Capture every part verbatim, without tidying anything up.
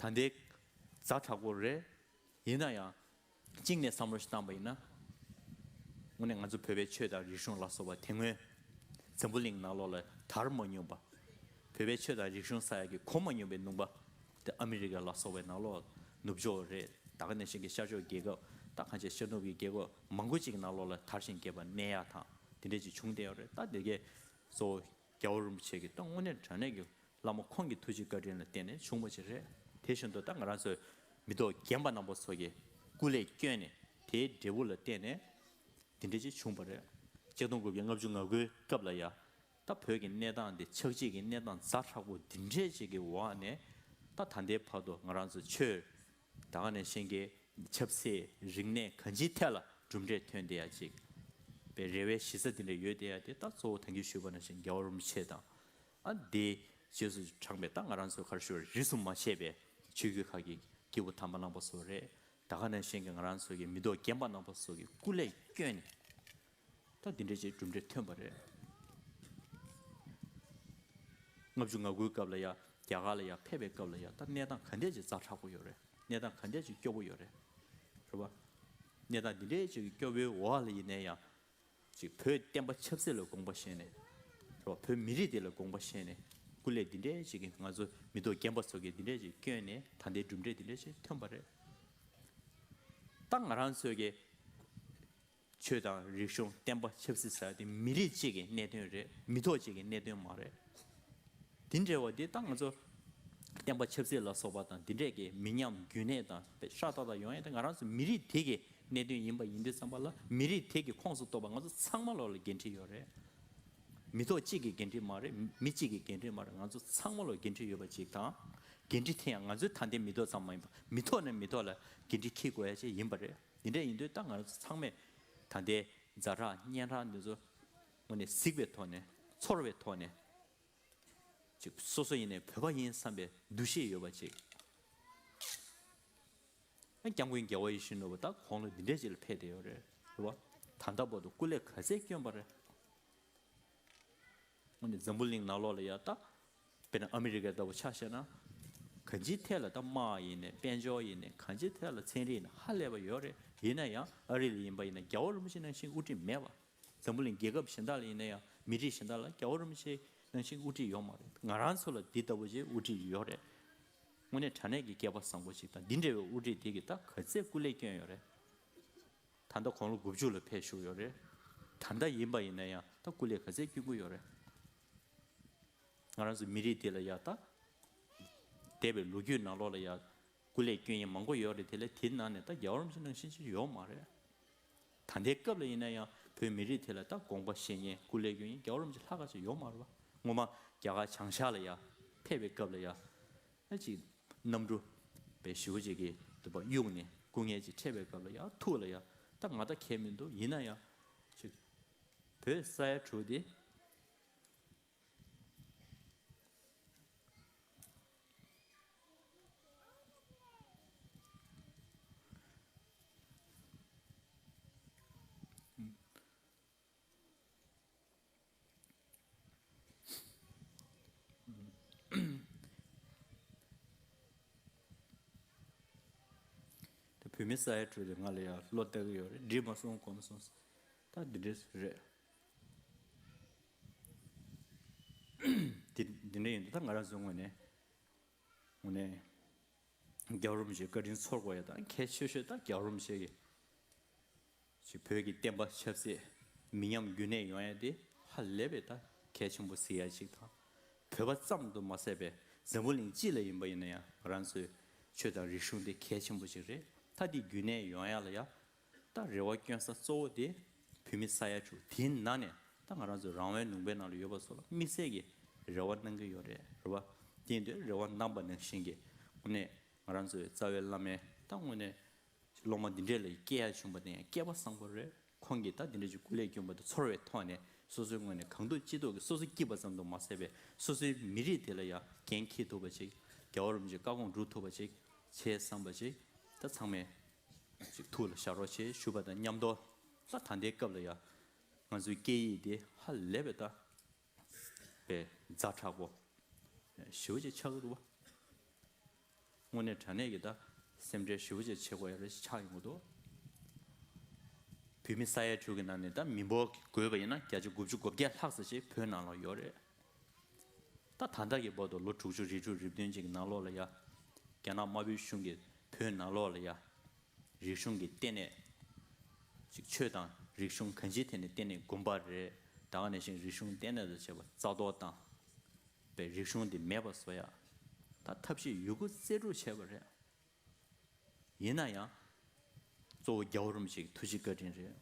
ད་ལྟའི་ཛ་དྲག་པོ་རེད། ཡིན་ན་ཡང་གཅིག་ནས་བསམ་བློ་ཞིག་བཏང་པ་ཡིན་ན། དངོས་གནས་ང་ཚོ་བོད་པའི་ཆོས་དང་རིག་གཞུང་ལ་སོགས་པ་དེ་སྔོན་འཛམ་བུ་གླིང་ནང་ལོགས་ལ་དར་མ་མྱོང་པ། བོད་པའི་ཆོས་དང་རིག་གཞུང་ས་ཡ་གི་གོ་མ་མྱོང་པའི་ནུས་པ་དེ་ཨ་མི་རི་ཀ་ལ་སོགས་པའི་ནང་ལོགས་ནུབ་ཕྱོགས་རེད། ད་ག་ནང་བཞིན་གྱི་ཤར་ཕྱོགས་རྒྱལ་ཁབ་ད་གང་ཆེ་ཤར་ནུབ་ཀྱི་རྒྱལ་ཁབ་མང་པོ་ཅིག་གི་ནང་ལོགས་ལ་དར་ཞིང་རྒྱས་པ་གནས་ཡག་དང་དེ་འདྲས་ཅིག་བྱུང་བསྡད་ཡོད་རེད། ད་དེ་གའི་གཙོ་བོ་རྒྱལ་བ་རིན་པོ་ཆེ་གི་ད་དངོས་གནས་དྲང་གནས་ཀྱི་བླ་མ་ཁོང་གི་ཐུགས་རྗེ་བཀའ་དྲིན་ལ་བརྟེན་ནས་བྱུང་བ་ཞིག་རེད། དེ་བཞིན་དུ་ད་ང་རང་ཚོའི་མི་ཐོག་རྒན་པ་རྣམ་པ་ཚོ་གིས་སྐུ་ལས་བསྐྱོན་ནས་དེའི་འབྲས་བུ་ལ་བརྟེན་ནས་འདི་འདྲ་ཅིག་བྱུང་བ་རེད། ཆིག་སྟོང་དགུ་བརྒྱ་ལྔ་བཅུ་ང་དགུའི་སྐབས་ལ་ཡ། ད་བོད་ཀྱི་གནས་སྟངས་འདི་ཆགས་འཇིག་གི་གནས་སྟངས་ཛ་དྲག་པོ་འདི་འདྲས་ཅིག་གི་འོག་ནས་ད་ད་ལྟའི་བར་དུ་ང་རང་ཚོ་ཆོས་ད་ག་ནང་བཞིན་གྱི་ཆབ་སྲིད་རིག་གནས་གང་ཅིའི་ཐད་ལ་གྲུབ་འབྲས་ཐོན་བསྡད་ཡ་ཅིག་པའི་རེ་བའི་གཞི་རྩ་འདི་འདྲ་ཡོད་བསྡད་ཡ་དེ་ད་གཙོ་བོ་ད་གིན་ཞུས་པ་ནང་བཞིན་རྒྱལ་བ་རིན་པོ་ཆེ་དང་། ཨ་འདི་རྗེས་སུ་འབྲངས་པའི་ད་ང་རང་ཚོ་ག་རེ་ཞུ་རེ་རིས་སུ་མ་ཆད་པའི་ཆོས་བརྒྱུད་ཁག་གི་སྐྱེས་བུ་དམ་པ་རྣམ་པ་ཚོ་རེད། ད་ག་ནང་བཞིན་གྱི་ང་རང་ཚོ་གི་མི་ཐོག་རྒན་པ་རྣམ་པ་ཚོ་གི་སྐུ་ལས་བསྐྱོན་ནས་ད་འདི་འདྲ་ཅིག་གྲུབ་འབྲས་ཐོན་པ་རེད། ལྔ་བཅུ་ང་དགུའི་སྐབས་ལ་ཡ་རྒྱ་གར་ལ་ཡ་ཕེབས་པའི་སྐབས་ལ་ཡ་ད་གནས་སྟངས་ག་འདྲས་ཅིག་ཛ་དྲག་པོ་ཡོད་རེད། གནས་སྟངས་ག་འདྲས་ཅིག་སྐྱོ་པོ་ཡོད་རེད། རེད་པ། གནས་སྟངས་འདི་འདྲས་ཅིག་སྐྱོ་པོའི་འོག་ལ་ཡིན་ན་ཡང་། ཅིག་བོད་བསྟན་པ་ཆབ་སྲིད་ལ་དགོངས་པ་བཞེས་ནས། རེད་པ། བོད་མི་རིགས་དེ་ལ་དགོངས་པ་བཞེས་ནས། སྐུ་ལས་འདི་འདྲས་ཅིག་གིས་ང་ཚོ་མི་ཐོག་རྒན་པ་ཚོ་གིས་འདི་འདྲས་ཅིག་བསྐྱོན་ནས་ད་ལྟའི་གྲུབ་འབྲས་འདི་འདྲས་ཅིག་ཐོན་པ་རེད། ད་ང་རང་ཚོའི་གི་ཆོས་དང་རིག་གཞུང་བསྟན་པ་ཆབ་སྲིད་ཟེར་ཡ་དེ་མི་རིགས་གཅིག་གི་གནད་དོན་རེད། མི་ཐོག་གཅིག་གི་གནད་དོན་མ་རེད། དེ་འདྲ་བ་དེ་ད་ང་ཚོ་བསྟན་པ་ཆབ་སྲིད་ལ་སོགས་པ་དང་དེ་འདྲས་ཀྱི་མི་ཉམས་རྒྱུན་གནས་དང་དཔེ་ཤ་སྟག་སྟག་ཡོང་ཡ་དེ་ང་རང་ཚོ་མི་རིགས་དེ་གི་གནད་དོན་ཡིན་པ་ཡིན་དུས་ཙམ་པ་ལ་མི་རིགས་དེ་གི་ཁོངས་སུ་གཏོགས་པ་ང་ཚོ་ཚང་མ་ལོག་ལ་འགན་འཁྲི་ཡོད་རེད། མི་ཐོག་གཅིག་གི་འགན་འཁྲི་མ་རེད། མི་གཅིག་གི་འགན་འཁྲི་མ་རེད། ང་ཚོ་ཚང་མ་ལོག་འགན་འཁྲི་ཡོད་པ་ཅིག་དང་། འགན་འཁྲི་དེ་ཡང་ང་ཚོའི་ད་ལྟའི་མི་ཐོག་ཙམ་མ་ཡིན་པ་མི་ཐོག་ནས་མི་ཐོག་ལ་འགན་འཁྲི་འཁྱེར་དགོས་ཡ་ཅིག་ཡིན་པ་རེད། འདི་འདྲ་ཡིན་དུས་ད་ང་ཚོ་ཚང་མས་ད་ལྟའི་ཛ་དྲག་སྙན་གྲགས་འདི་ཚོ་དངོས་གནས་གཟིགས་པའི་ཐོག་ནས་ཚོར་བའི་ཐོག་ནས་ཅིག་སོ་སོ་ཡིན་ནའི་བོད་པ་ཡིན་བསམ་པའི་འདུ་ཤེས་ཡོད་པ་ཅིག་སྐྱབས་མགོན་རྒྱལ་བ་ཡིད་བཞིན་ནོར་བུ་ད་ཁོང་ལ་འདི་འདྲས་ཅིག་ལ་ཕེབས་བསྡད་ཡོད་རེད། རེད་པ། ད་ལྟ་བར་དུ་སྐུ་ལས་ག་ཚད་བསྐྱོན་པ་རེད། འོ་ནི་འཛམ་བུ་གླིང་ནང་ལོགས་ལ་ཡ་ད། དཔེར་ན་ཨ་མི་རི་ཀ་ལྟ་བུ་ཆ་བཞག་ན། གང་ཅིའི་ཐད་ལ་ད་དམག་ཡིན་ནའི་དཔལ་འབྱོར་ཡིན་ནའི་གང་ཅིའི་ཐད་ལ་ཚན་རིག་ནས་ཧ་ལས་པ་ཡོད་རེད། ཡིན་ན་ཡང་ཨ་རི་ལ་ཡིན་པ་ཡིན་ན་རྒྱལ་བ་རིན་པོ་ཆེ་ནང་བཞིན་དབུ་ཁྲིད་མེད་པ། འཛམ་བུ་གླིང་རྒྱལ་ཁབ་གཞན་དག་ལ་ཡིན་ན་ཡང་མི་རིགས་གཞན་དག་ལ་རྒྱལ་བ་རིན་པོ་ཆེ་ནང་བཞིན་དབུ་ཁྲིད་ཡོད་མ་རེད། ང་རང་ཚོ་ལ་འདི་ལྟ་བུ་ཅིག་དབུ་ཁྲིད་ཡོད་རེད། དངོས་གནས་དྲང་གནས་ཀྱི་སྐལ་པ་བཟང་པོ་ཞིག་དང་འདི་འདྲ་བའི་དབུ་ཁྲིད་དེ་གིས་ད་ག་ཚད་སྐུ་ལས་བསྐྱོན་ཡོད་རེད། ད་ལྟ་དགུང་ལོ་དགུ་བཅུ་ལ་ཕེབས་བཞུགས་ཡོད་རེད། ད་ལྟ་ཡིན་པ་ཡིན་ན་ཡང་ད་སྐུ་ལས་ག་ཚད་བསྐྱོན་གྱི་ཡོད་རེད། ང་རང་ཚོ་མི་རིགས་འདི་ལ་ཡ་ད། འདས་པའི་ལོ་རྒྱུས་ནང་ལོགས་ལ་ཡ། སྐུ་ལས་བསྐྱོན་མཁན་མང་པོ་ཡོད་རེད། དེ་ལས་དེའི་ནང་ནས་ད་རྒྱལ་བ་རིན་པོ་ཆེ་ནང་བཞིན་ཅིག་ཡོད་མ་རེད། ད་ལྟའི་སྐབས་ལ་ཡིན་ན་ཡང་བོད་མི་རིགས་དེ་ལ་ད་དགོངས་པ་བཞེས་མཁན་སྐུ་ལས་བསྐྱོན་མཁན་རྒྱལ་བ་རིན་པོ་ཆེ་ལྷག་ག་ཅིག་ཡོད་མ་རེད་པ། སྔོན་མ་རྒྱ་གར་བྱང་ཤར་ལ་ཡ་ཕེབས་པའི་སྐབས་ལ་ཡ། ཨ་ཅིག་གནམ་གྲུ་པའི་ཞི་བ་ཅིག་གིས་དུ་བ་གཡུགས་ནས་སྐུ་ངལ་ཅིག་འཕྲད་པའི་སྐབས་ལ་ཡ་ཐུགས་ལ་ཡ་ད་ང་ད་ཁྱད་མི་འདུག་ཡིན་ན་ཡང་ཅིག་བོད་ས་ཡ་དྲུག་དེ། ད་བོད་མི་ས་ཡ་དྲུག་དེ་ང་ལ་ཡང་བློ་གཏད་ཀྱི་ཡོད་རེད། འགྲིག་མ་སོང་གོམས་སོང་། ད་འདི་འདྲས་རེད། འདི་འདི་འདྲ་ཡིན་དུས་ད་ང་རང་ཚོའི་ངོས་ནས་ངོས་ནས། རྒྱལ་བ་རིན་པོ་ཆེའི་བཀའ་དྲིན་ཚོར་དགོས་ཡ་དང་གལ་ཆེ་ཤོས་ད་རྒྱལ་བ་རིན་པོ་ཆེ་གི་ཅིག་བོད་ཀྱི་བསྟན་པ་ཆབ་སྲིད་མི་ཉམས་རྒྱུན་གནས་ཡོང་ཡ་དེ་ཧ་ལས་པའི་ད་གལ་ཆེན་པོ་གཟིགས་ཡ་ཅིག་དང་། བོད་པ་ཙམ་དུ་མ་ཟད་པའི་འཛམ་བུ་གླིང་སྤྱི་ལ་ཡིན་པ་ཡིན་ན་ཡང་ང་རང་ཚོའི་ཆོས་དང་རིག་གཞུང་དེ་གལ་ཆེན་པོ་ཅིག་རེད། ད་དེ་རྒྱུན་གནས་ཡོང་ཡ་ལ་ཡ། ད་རེ་བ་བསྐྱོན་ས་གཙོ་བོ་དེ་བོད་མི་ས་ཡ་དྲུག་དེའི་ནང་ནས་ད་ང་རང་ཚོ་རང་དབང་ལུང་པའི་ནང་ལ་ཡོད་པ་ཚོ་ལ་དམིགས་བསལ་གྱི་རེ་བ་གནང་གི་ཡོད་རེད། རེད་བ། དེ་ཡིན་དུས་རེ་བ་གནང་པ་ནང་བཞིན་གྱི་དངོས་གནས་ང་རང་ཚོའི་རྩ་བའི་བླ་མའི་ད་དངོས་གནས་སློབ་མ་འདི་འདྲས་ལ་སྐྱེ་ཡ་བྱུང་པ་དེ་ཡང་སྐལ་པ་བཟང་པོ་རེད། ཁོང་གིས་ད་འདི་འདྲས་ཀྱི་སྐུ་ལས་བསྐྱོན་པ་དེ་ཚོར་བའི་ཐོག་ནས་སོ་སོའི་ངོས་ནས་གང་ཐུབ་ཅི་ཐུབ་ཀྱིས་སོ་སོ་སྐྱིད་པ་ཙམ་དུ་མ་ཟད་པའི་སོ་སོའི་མི་རིགས་དེ་ལ་ཡང་འགན་འཁྱེར་ཐུབ་པ་ཅིག་རྒྱལ་བ་རིན་པོ་ཆེའི་བཀའ་དགོངས་སྒྲུབ་ཐུབ་པ་ཅིག་བྱེད་བསམ་པ་ཅིག་ད་ཚང་མས། ཅིག་ཐུགས་ལ་བཞག་རོགས་བྱེད་ཞུ་བ་དང་མཉམ་དུ། ད་ད་ལྟའི་སྐབས་ལ་ཡ། ང་ཚོའི་སྐད་ཡིག་དེ་ཧ་ལས་པའི་ད། པའི་ཛ་དྲག་པོ། ཞེ་པོ་ཅིག་ཆགས་ཀྱི་འདུག་བ། དངོས་གནས་དྲང་གནས་ཀྱི་ད་སེམས་ཁྲལ་ཞེ་པོ་ཅིག་བྱེད་དགོས་ཡ་རེ་ཞིག་ཆགས་ཡོང་གི་འདུག་བོད་མི་ས་ཡ་དྲུག་གི་ནང་ནས་ད་མི་འབོར་གྱི་བགོས་པ་ཡིན་ན་བརྒྱ་ཆ་དགུ་བཅུ་གོ་བརྒྱད་ལྷག་ཙམ་ཞིག་བོད་ནང་ལ་ཡོད་རེད། ད་ད་ལྟ་གི་བར་དུ་ལོ་དྲུག་ཅུ་རེ་དྲུག་རེ་བདུན་ཅིག་གི་ནང་ལོགས་ལ་ཡ། རྒྱ་ནག་དམར་པོའི་གཞུང་གིས་བོད་ནང་ལོགས་ལ་ཡ། རིག་གཞུང་གི་ལྟེ་གནས་ཅིག་ཆོས་དང་རིག་གཞུང་གང་ཅིའི་ཐད་ནས་ལྟེ་གནས་དགོན་པ་རེད། ད་ག་ནང་བཞིན་རིག་གཞུང་ལྟེ་གནས་དུ་བྱས་པ་རྩ་གཏོར་བཏང་བའི་རིག་གཞུང་འདི་མེད་པ་བཟོ་ཡ། ད་ཐབས་ཤེས་ཡོད་རྒུ་རྩལ་སྤྲུགས་བྱས་པ་རེད། ཡིན་ན་ཡང་། གཙོ་བོ་རྒྱལ་བ་རིན་པོ་ཆེ་གི་ཐུགས་རྗེ་བཀའ་དྲིན་རེད།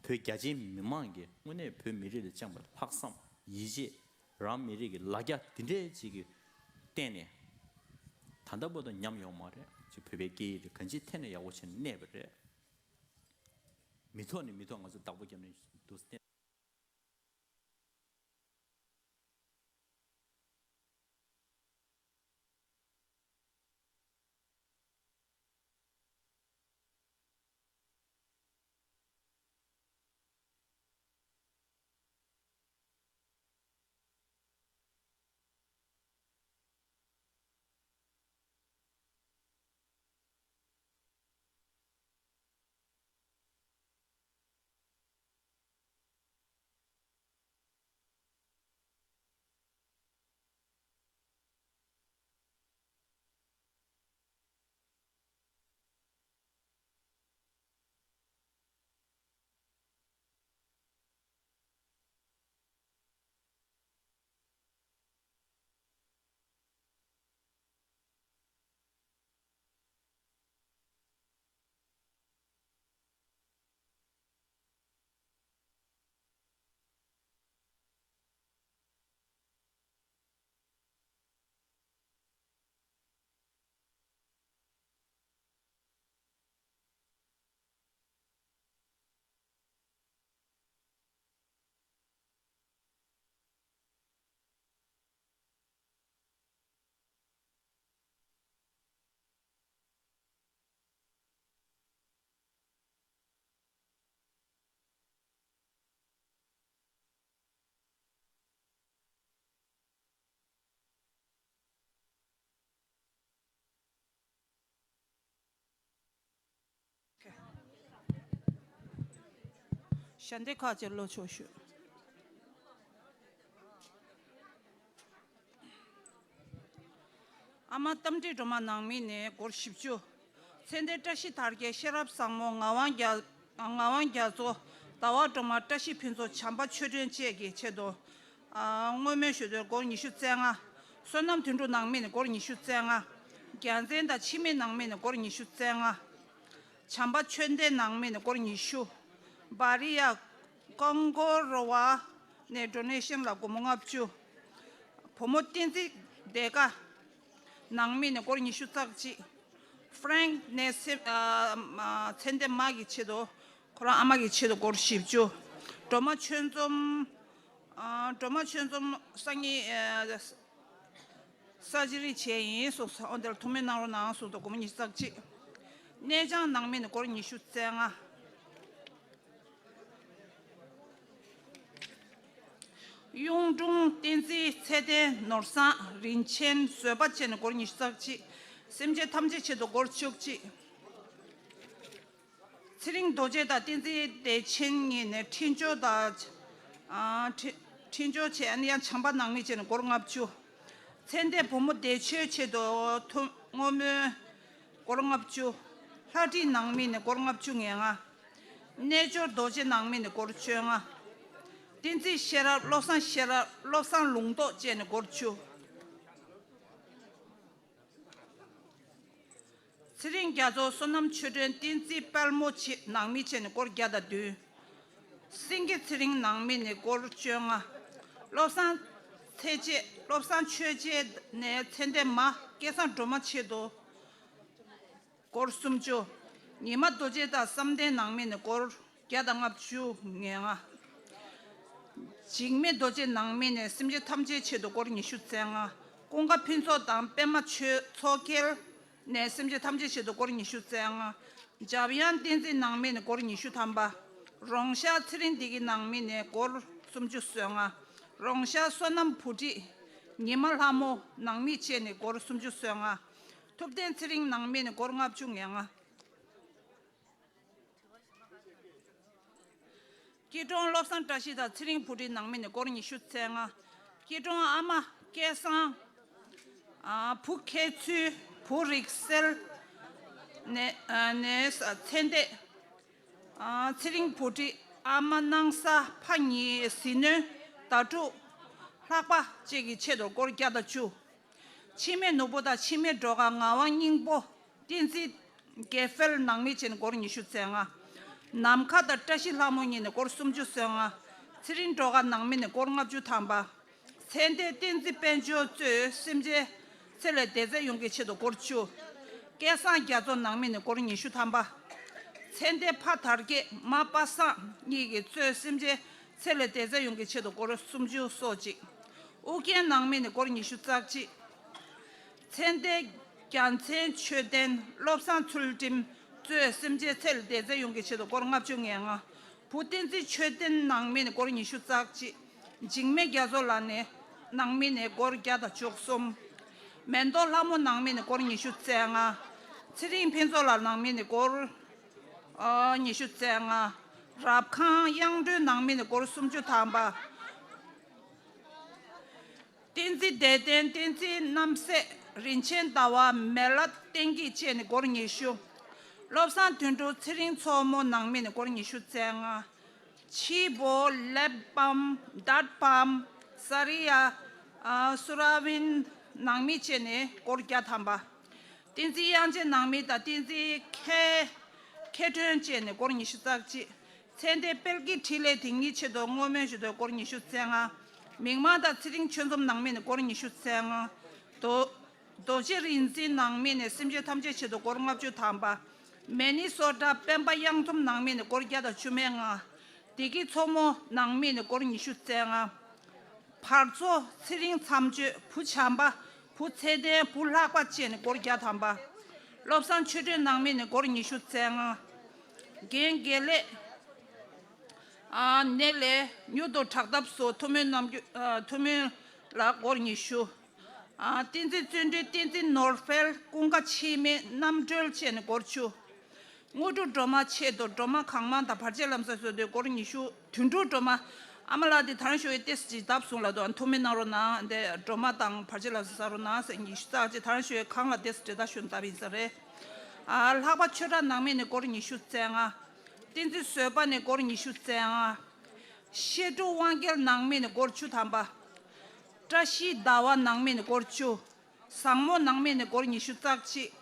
བོད་རྒྱ་ཆེའི་མི་མང་གིས་དངོས་གནས་བོད་མི་རིགས་ལ་བཅངས་པའི་ལྷག་བསམ་ཡིད་ཆེས། རང་མི་རིགས་ཀྱི་ལ་རྒྱ་འདི་འདྲའི་ཅིག་གི་བརྟེན་ནས། ད་ལྟ་བར་དུ་ཉམས་ཡོང་མ་རེད། ཅིག་བོད་པའི་སྐད་ཡིག་དེ་གང་ཅིའི་ཐད་ནས་ཡག་པོ་བྱས་ནས་གནས་པ་རེད། མི་ཐོག་ནས་མི་ཐོག་ང་ཚོ་བདག་པོ་རྒྱབ་ནས་འདུག་བསྟན། ཞལ་འདེབས་ཁག་ཅིག་ཀློག་ཆོག་ཞུ། ཨ་མ་རྟ་མགྲིན་སྒྲོལ་མ་ནང་མི་ནས་སྒོར་བཞི་བཅུ། ཚེ་འདས་བཀྲ་ཤིས་དར་རྒྱས་ཤེས་རབ་བཟང་མོ་ངག་དབང་རྒྱ་ངག་དབང་རྒྱ་མཚོ། ཟླ་བ་སྒྲོལ་མ། བཀྲ་ཤིས་ཕུན་ཚོགས། བྱམས་པ་ཆོས་སྒྲོན་བཅས་ཀྱི་ཆེད་དུ། ཨ། བསྔོ་སྨོན་ཞུ་དོན་སྒོར་ཉི་ཤུ་རྩ་ལྔ། བསོད་ནམས་དོན་གྲུབ་ནང་མི་ནས་སྒོར་ཉི་ཤུ་རྩ་ལྔ། རྒྱལ་མཚན་དང་འཆི་མེད་ནང་མི་ནས་སྒོར་ཉི་ཤུ་རྩ་ལྔ། བྱམས་པ་ཆོས་ལྡན་ནང་མི་ནས་སྒོར་ཉི་ཤུ། བ་རི་ཡ་ཀོང་གོ་རོ་བ་ནས་ཌོ་ནེ་ཤན་ལ་སྒོར་མོ་ལྔ་བཅུ། བུ་མོ་བསྟན་འཛིན་བདེ་དགའ་ནང་མི་ནས་སྒོར་ཉི་ཤུ་རྩ་གཅིག། ཧྥ་རེང་ནས་སེ་ཨ་ཨ་ཚེ་འདས་མ་གི་ཆེད་དུ། ཁོ་རང་ཨ་མ་གི་ཆེད་དུ་སྒོར་བཞི་བཅུ། སྒྲོལ་མ་ཆོས་འཛོམས། ཨ། སྒྲོལ་མ་ཆོས་འཛོམས་སང་ཉིན་ཨ་སར་ཇི་རི་བྱས་ཡིན་གསུངས་སོང་། འོ་དེར་ཐུགས་སྨོན་གནང་རོགས་གནང་གསུངས་འདུག་སྒོར་མོ་ཉི་ཤུ་རྩ་གཅིག། གནས་ལྕང་ནང་མི་ནས་སྒོར་ཉི་ཤུ་རྩ་ལྔ། གཡུང་དྲུང་བསྟན་འཛིན་ཚེ་བརྟན་ནོར་བཟང་རིན་ཆེན་བཟོད་པ་བཅས་ནས་སྒོར་ཉི་ཤུ་རྩ་གཅིག། སེམས་ཅན་ཐམས་ཅད་ཆེད་དུ་སྒོར་བཅུ་གཅིག། ཚེ་རིང་རྡོ་རྗེ་དང་བསྟན་འཛིན་བདེ་ཆེན་གཉིས་ནས་འཕྲིན་བཅོལ་དང་། ཨ། འཕྲིན་འཕྲིན་བཅོལ་བྱས་ཨ་ནི་ཡང་བྱམས་པ་ནང་མི་བཅས་ནས་སྒོར་ལྔ་བཅུ། ཚེ་འདས་བུ་མོ་བདེ་ཆོས་ཆེད་དུ་ཐུ་བསྔོ་སྨོན་སྒོར་ལྔ་བཅུ། ལྷ་བྲིས་ནང་མི་ནས་སྒོར་ལྔ་བཅུ་ང་ལྔ། རྣལ་འབྱོར་རྡོ་རྗེ་ནང་མི་ནས་སྒོར་བཅོ་ལྔ། བསྟན་འཛིན་ཤེས་རབ་བློ་བཟང་ཤེས་རབ་བློ་བཟང་ལུང་རྟོགས་བཅས་ནས་སྒོར་བཅུ། ཚེ་རིང་རྒྱ་མཚོ་བསོད་ནམས་ཆོས་སྒྲོན་བསྟན་འཛིན་དཔལ་མོ་ཆེ་ནང་མི་བཅས་ནས་སྒོར་བརྒྱ་དང་བདུན། སེང་གེ་ཚེ་རིང་ནང་མི་ནས་སྒོར་བཅོ་ལྔ། བློ་བཟང་ཚེ་རྗེ་བློ་བཟང་ཆོས་རྗེ་ནས་ཚེ་འདས་མ་སྐལ་བཟང་སྒྲོལ་མ་ཆེད་དུ་སྒོར་སུམ་ཅུ། ཉི་མ་རྡོ་རྗེ་དང་བསམ་གཏན་ནང་མི་ནས་སྒོར་བརྒྱ་དང་ལྔ་བཅུ་ང་ལྔ། འཇིགས་མེད་རྡོ་རྗེ་ནང་མི་ནས་སེམས་ཅན་ཐམས་ཅད་ཆེད་དུ་སྒོར་ཉི་ཤུ་རྩ་ལྔ། ཀུན་དགའ་ཕུན་ཚོགས་དང་པད་མ་ཆོས་མཚོ་རྒྱལ་ནས་སེམས་ཅན་ཐམས་ཅད་ཆེད་དུ་སྒོར་ཉི་ཤུ་རྩ་ལྔ། འཇམ་དབྱངས་བསྟན་འཛིན་ནང་མི་ནས་སྒོར་ཉི་ཤུ་ཐམ་པ། རོང་ཤར་ཚེ་རིང་བདེ་སྐྱིད་ནང་མི་ནས་སྒོར་སུམ་ཅུ་སོ་ལྔ། རོང་ཤར་བསོད་ནམས་བུ་ཁྲིད། ཉི་མ་ལྷ་མོ་ནང་མི་བཅས་ནས་སྒོར་སུམ་ཅུ་སོ་ལྔ། ཐུབ་བསྟན་ཚེ་རིང་ནང་མི་ནས་སྒོར་ལྔ་བཅུ་ང་ལྔ། སྐྱིད་གྲོང་བློ་བཟང་བཀྲ་ཤིས་དང་ཚེ་རིང་བུ་ཁྲིད་ནང་མི་ནས་སྒོར་ཉི་ཤུ་རྩ་ལྔ། སྐྱིད་གྲོང་ཨ་མ་སྐལ་བཟང་། ཨ། བུ་མཁས་ཚུལ། བུ་རིག་གསལ། ནས་ཨ་ནས་ཚེ་འདས། ཨ། ཚེ་རིང་བུ་ཁྲིད། ཨ་མ་སྣང་ས། ཕ་གཉིས་ཟིལ་གནོན། ཟླ་དྲུག་ལྷག་པ་བཅས་ཀྱི་ཆེད་དུ་སྒོར་བརྒྱ་དང་བཅུ། འཆི་མེད་ནོར་བུ་དང་འཆི་མེད་སྒྲོལ་དཀར། ངག་དབང་སྙིང་པོ། བསྟན་འཛིན་དགེ་འཕེལ་ནང་མི་བཅས་ནས་སྒོར་ཉི་ཤུ་རྩ་ལྔ། ནམ་མཁའ་དང་བཀྲ་ཤིས་ལྷ་མོ་གཉིས་ནས་སྒོར་སུམ་ཅུ་སོ་ལྔ། ཚེ་རིང་སྒྲོལ་དཀར་ནང་མི་ནས་སྒོར་ལྔ་བཅུ་ཐམ་པ། ཚེ་འདས་བསྟན་འཛིན་དཔལ་འབྱོར་གཙོས་སེམས་ཅན་ཚེ་ལས་འདས་ཚད་ཡོངས་ཀྱི་ཆེད་དུ་སྒོར་བཅུ། སྐལ་བཟང་རྒྱ་མཚོ་ནང་མི་ནས་སྒོར་ཉི་ཤུ་ཐམ་པ། ཚེ་འདས་ཕ་དར་རྒྱས་མ་པ་སངས་གཉིས་ཀྱིས་གཙོས་སེམས་ཅན་ཚེ་ལས་འདས་ཚད་ཡོངས་ཀྱི་ཆེད་དུ་སྒོར་སུམ་ཅུ་སོ་གཅིག། ཨུ་རྒྱན་ནང་མི་ནས་སྒོར་ཉི་ཤུ་རྩ་གཅིག། ཚེ་འདས་རྒྱལ་མཚན་ཆོས་ལྡན། བློ་བཟང་ཚུལ་ཁྲིམས་གཙོས་སེམས་ཅན་ཚེ་ལས་འདས་ཚད་ཡོངས་ཀྱི་ཆེད་དུ་སྒོར་ལྔ་བཅུ་ང་ལྔ། བུ་བསྟན་འཛིན་ཆོས་ལྡན་ནང་མི་ནས་སྒོར་ཉི་ཤུ་རྩ་གཅིག། འཇིགས་མེད་རྒྱ་མཚོ་ལགས་ནས་ནང་མི་ནས་སྒོར་བརྒྱ་དང་བཅུ་གསུམ། མེ་ཏོག་ལྷ་མོ་ནང་མི་ནས་སྒོར་ཉི་ཤུ་རྩ་ལྔ། ཚེ་རིང་ཕུན་ཚོགས་ལགས་ནང་མི་ནས་སྒོར་ཨ་ཉི་ཤུ་རྩ་ལྔ། རབ་ཁང་དབྱངས་སྒྲོན་ནང་མི་ནས་སྒོར་སུམ་ཅུ་ཐམ་པ། བསྟན་འཛིན་བདེ་ལྡན། བསྟན་འཛིན་རྣམ་སྲས། རིན་ཆེན་ཟླ་བ། མེ་ལྷ་བསྟན་སྐྱིད་བཅས་ནས་སྒོར་ཉི་ཤུ། བློ་བཟང་དོན་གྲུབ། ཚེ་རིང་མཚོ་མོ་ནང་མི་ནས་སྒོར་ཉི་ཤུ་རྩ་ལྔ། ཆི་བོ། ལེབ་བམ། ཌཊ་བམ། ས་རི་ཡ། ཨ། སུ་ར་བིན་ནང་མི་བཅས་ནས་སྒོར་བརྒྱ་ཐམ་པ། བསྟན་འཛིན་དབྱངས་ཅན་ནང་མི་དང་བསྟན་འཛིན་མཁས་མཁས་སྒྲོན་བཅས་ནས་སྒོར་ཉི་ཤུ་རྩ་གཅིག། ཚེ་འདས་དཔལ་སྐྱེད་འཕྲིན་ལས། དེ་ཉིད་ཆེད་དུ་བསྔོ་སྨོན་ཞུ་དོན་སྒོར་ཉི་ཤུ་རྩ་ལྔ། མིག་དམར་དང་ཚེ་རིང་ཆོས་འཛོམས་ནང་མི་ནས་སྒོར་ཉི་ཤུ་རྩ་ལྔ། རྡོ་རྡོ་རྗེ་རིག་འཛིན་ནང་མི་ནས་སེམས་ཅན་ཐམས་ཅད་ཆེད་དུ་སྒོར་ལྔ་བཅུ་ཐམ་པ། མེ་ནི་སོ་ཊ་སྤེན་པ་གཡང་འཛོམས་ནང་མི་ནས་སྒོར་བརྒྱ་དང་བཅུ་མེད་ལྔ། བདེ་སྐྱིད་མཚོ་མོ་ནང་མི་ནས་སྒོར་ཉི་ཤུ་རྩ་ལྔ། བར་མཚོ། ཚེ་རིང་མཚམས་གཅོད། བུ་བྱམས་པ། བུ་ཚེ་བརྟན། བུ་ལྷག་པ་བཅས་ནས་སྒོར་བརྒྱ་ཐམ་པ། བློ་བཟང་ཆོས་སྒྲོན་ནང་མི་ནས་སྒོར་ཉི་ཤུ་རྩ་ལྔ། རྒན་དགེ་ལེགས། ཨ། ནས་ལས་མྱུར་དུ་དྲག་ཐབས་སུ་ཐུགས་སྨོན་གནང་རྒྱུ། ཨ། ཐུགས་སྨོན་ལ་སྒོར་ཉི་ཤུ། ཨ། བསྟན་འཛིན་བརྩོན་འགྲུས། བསྟན་འཛིན་ནོར་འཕེལ། ཀུན་དགའ་འཆི་མེད། རྣམ་གྲོལ་བཅས་ནས་སྒོར་བཅུ། དངོས་གྲུབ་སྒྲོལ་མ་ཆེད་དུ་སྒྲོལ་མ་གང་མང་དང་བར་ཆད་ལམ་སེལ་སོགས་ཏེ་སྒོར་ཉི་ཤུ། དོན་གྲུབ་སྒྲོལ་མ། ཨ་མ་ལགས་དེ་ད་རང་ཞུ་ཡི་ཏེས་ཅི་བཏབ་སོང་ལ་དོ། ཐུགས་སྨོན་གནང་རོགས་གནང་། དེ་སྒྲོལ་མ་དང་བར་ཆད་ལམ་སེལ་ས་རོགས་གནང་ཟེར། ཉི་ཤུ་རྩ་གཅིག་ད་རང་ཞུ་ཡི་གང་ལ་ཏེས་ཅི་ད་ཞུ་བཏབ་ཡིན་ས་རེད། ཨ། ལྷག་པ་ཆོས་གྲགས་ནང་མི་ནས་སྒོར་ཉི་ཤུ་རྩ་ལྔ། བསྟན་འཛིན་བཟོད་པ་ནས་སྒོར་ཉི་ཤུ་རྩ་ལྔ། བཤད་སྒྲུབ་དབང་རྒྱལ་ནང་མི་ནས་སྒོར་བཅུ་ཐམ་པ། བཀྲ་ཤིས་ཟླ་བ་ནང་མི་ནས་སྒོར་བཅུ། བཟང་མོ་ནང་མི་ནས་སྒོར་ཉི་ཤུ་རྩ་གཅིག།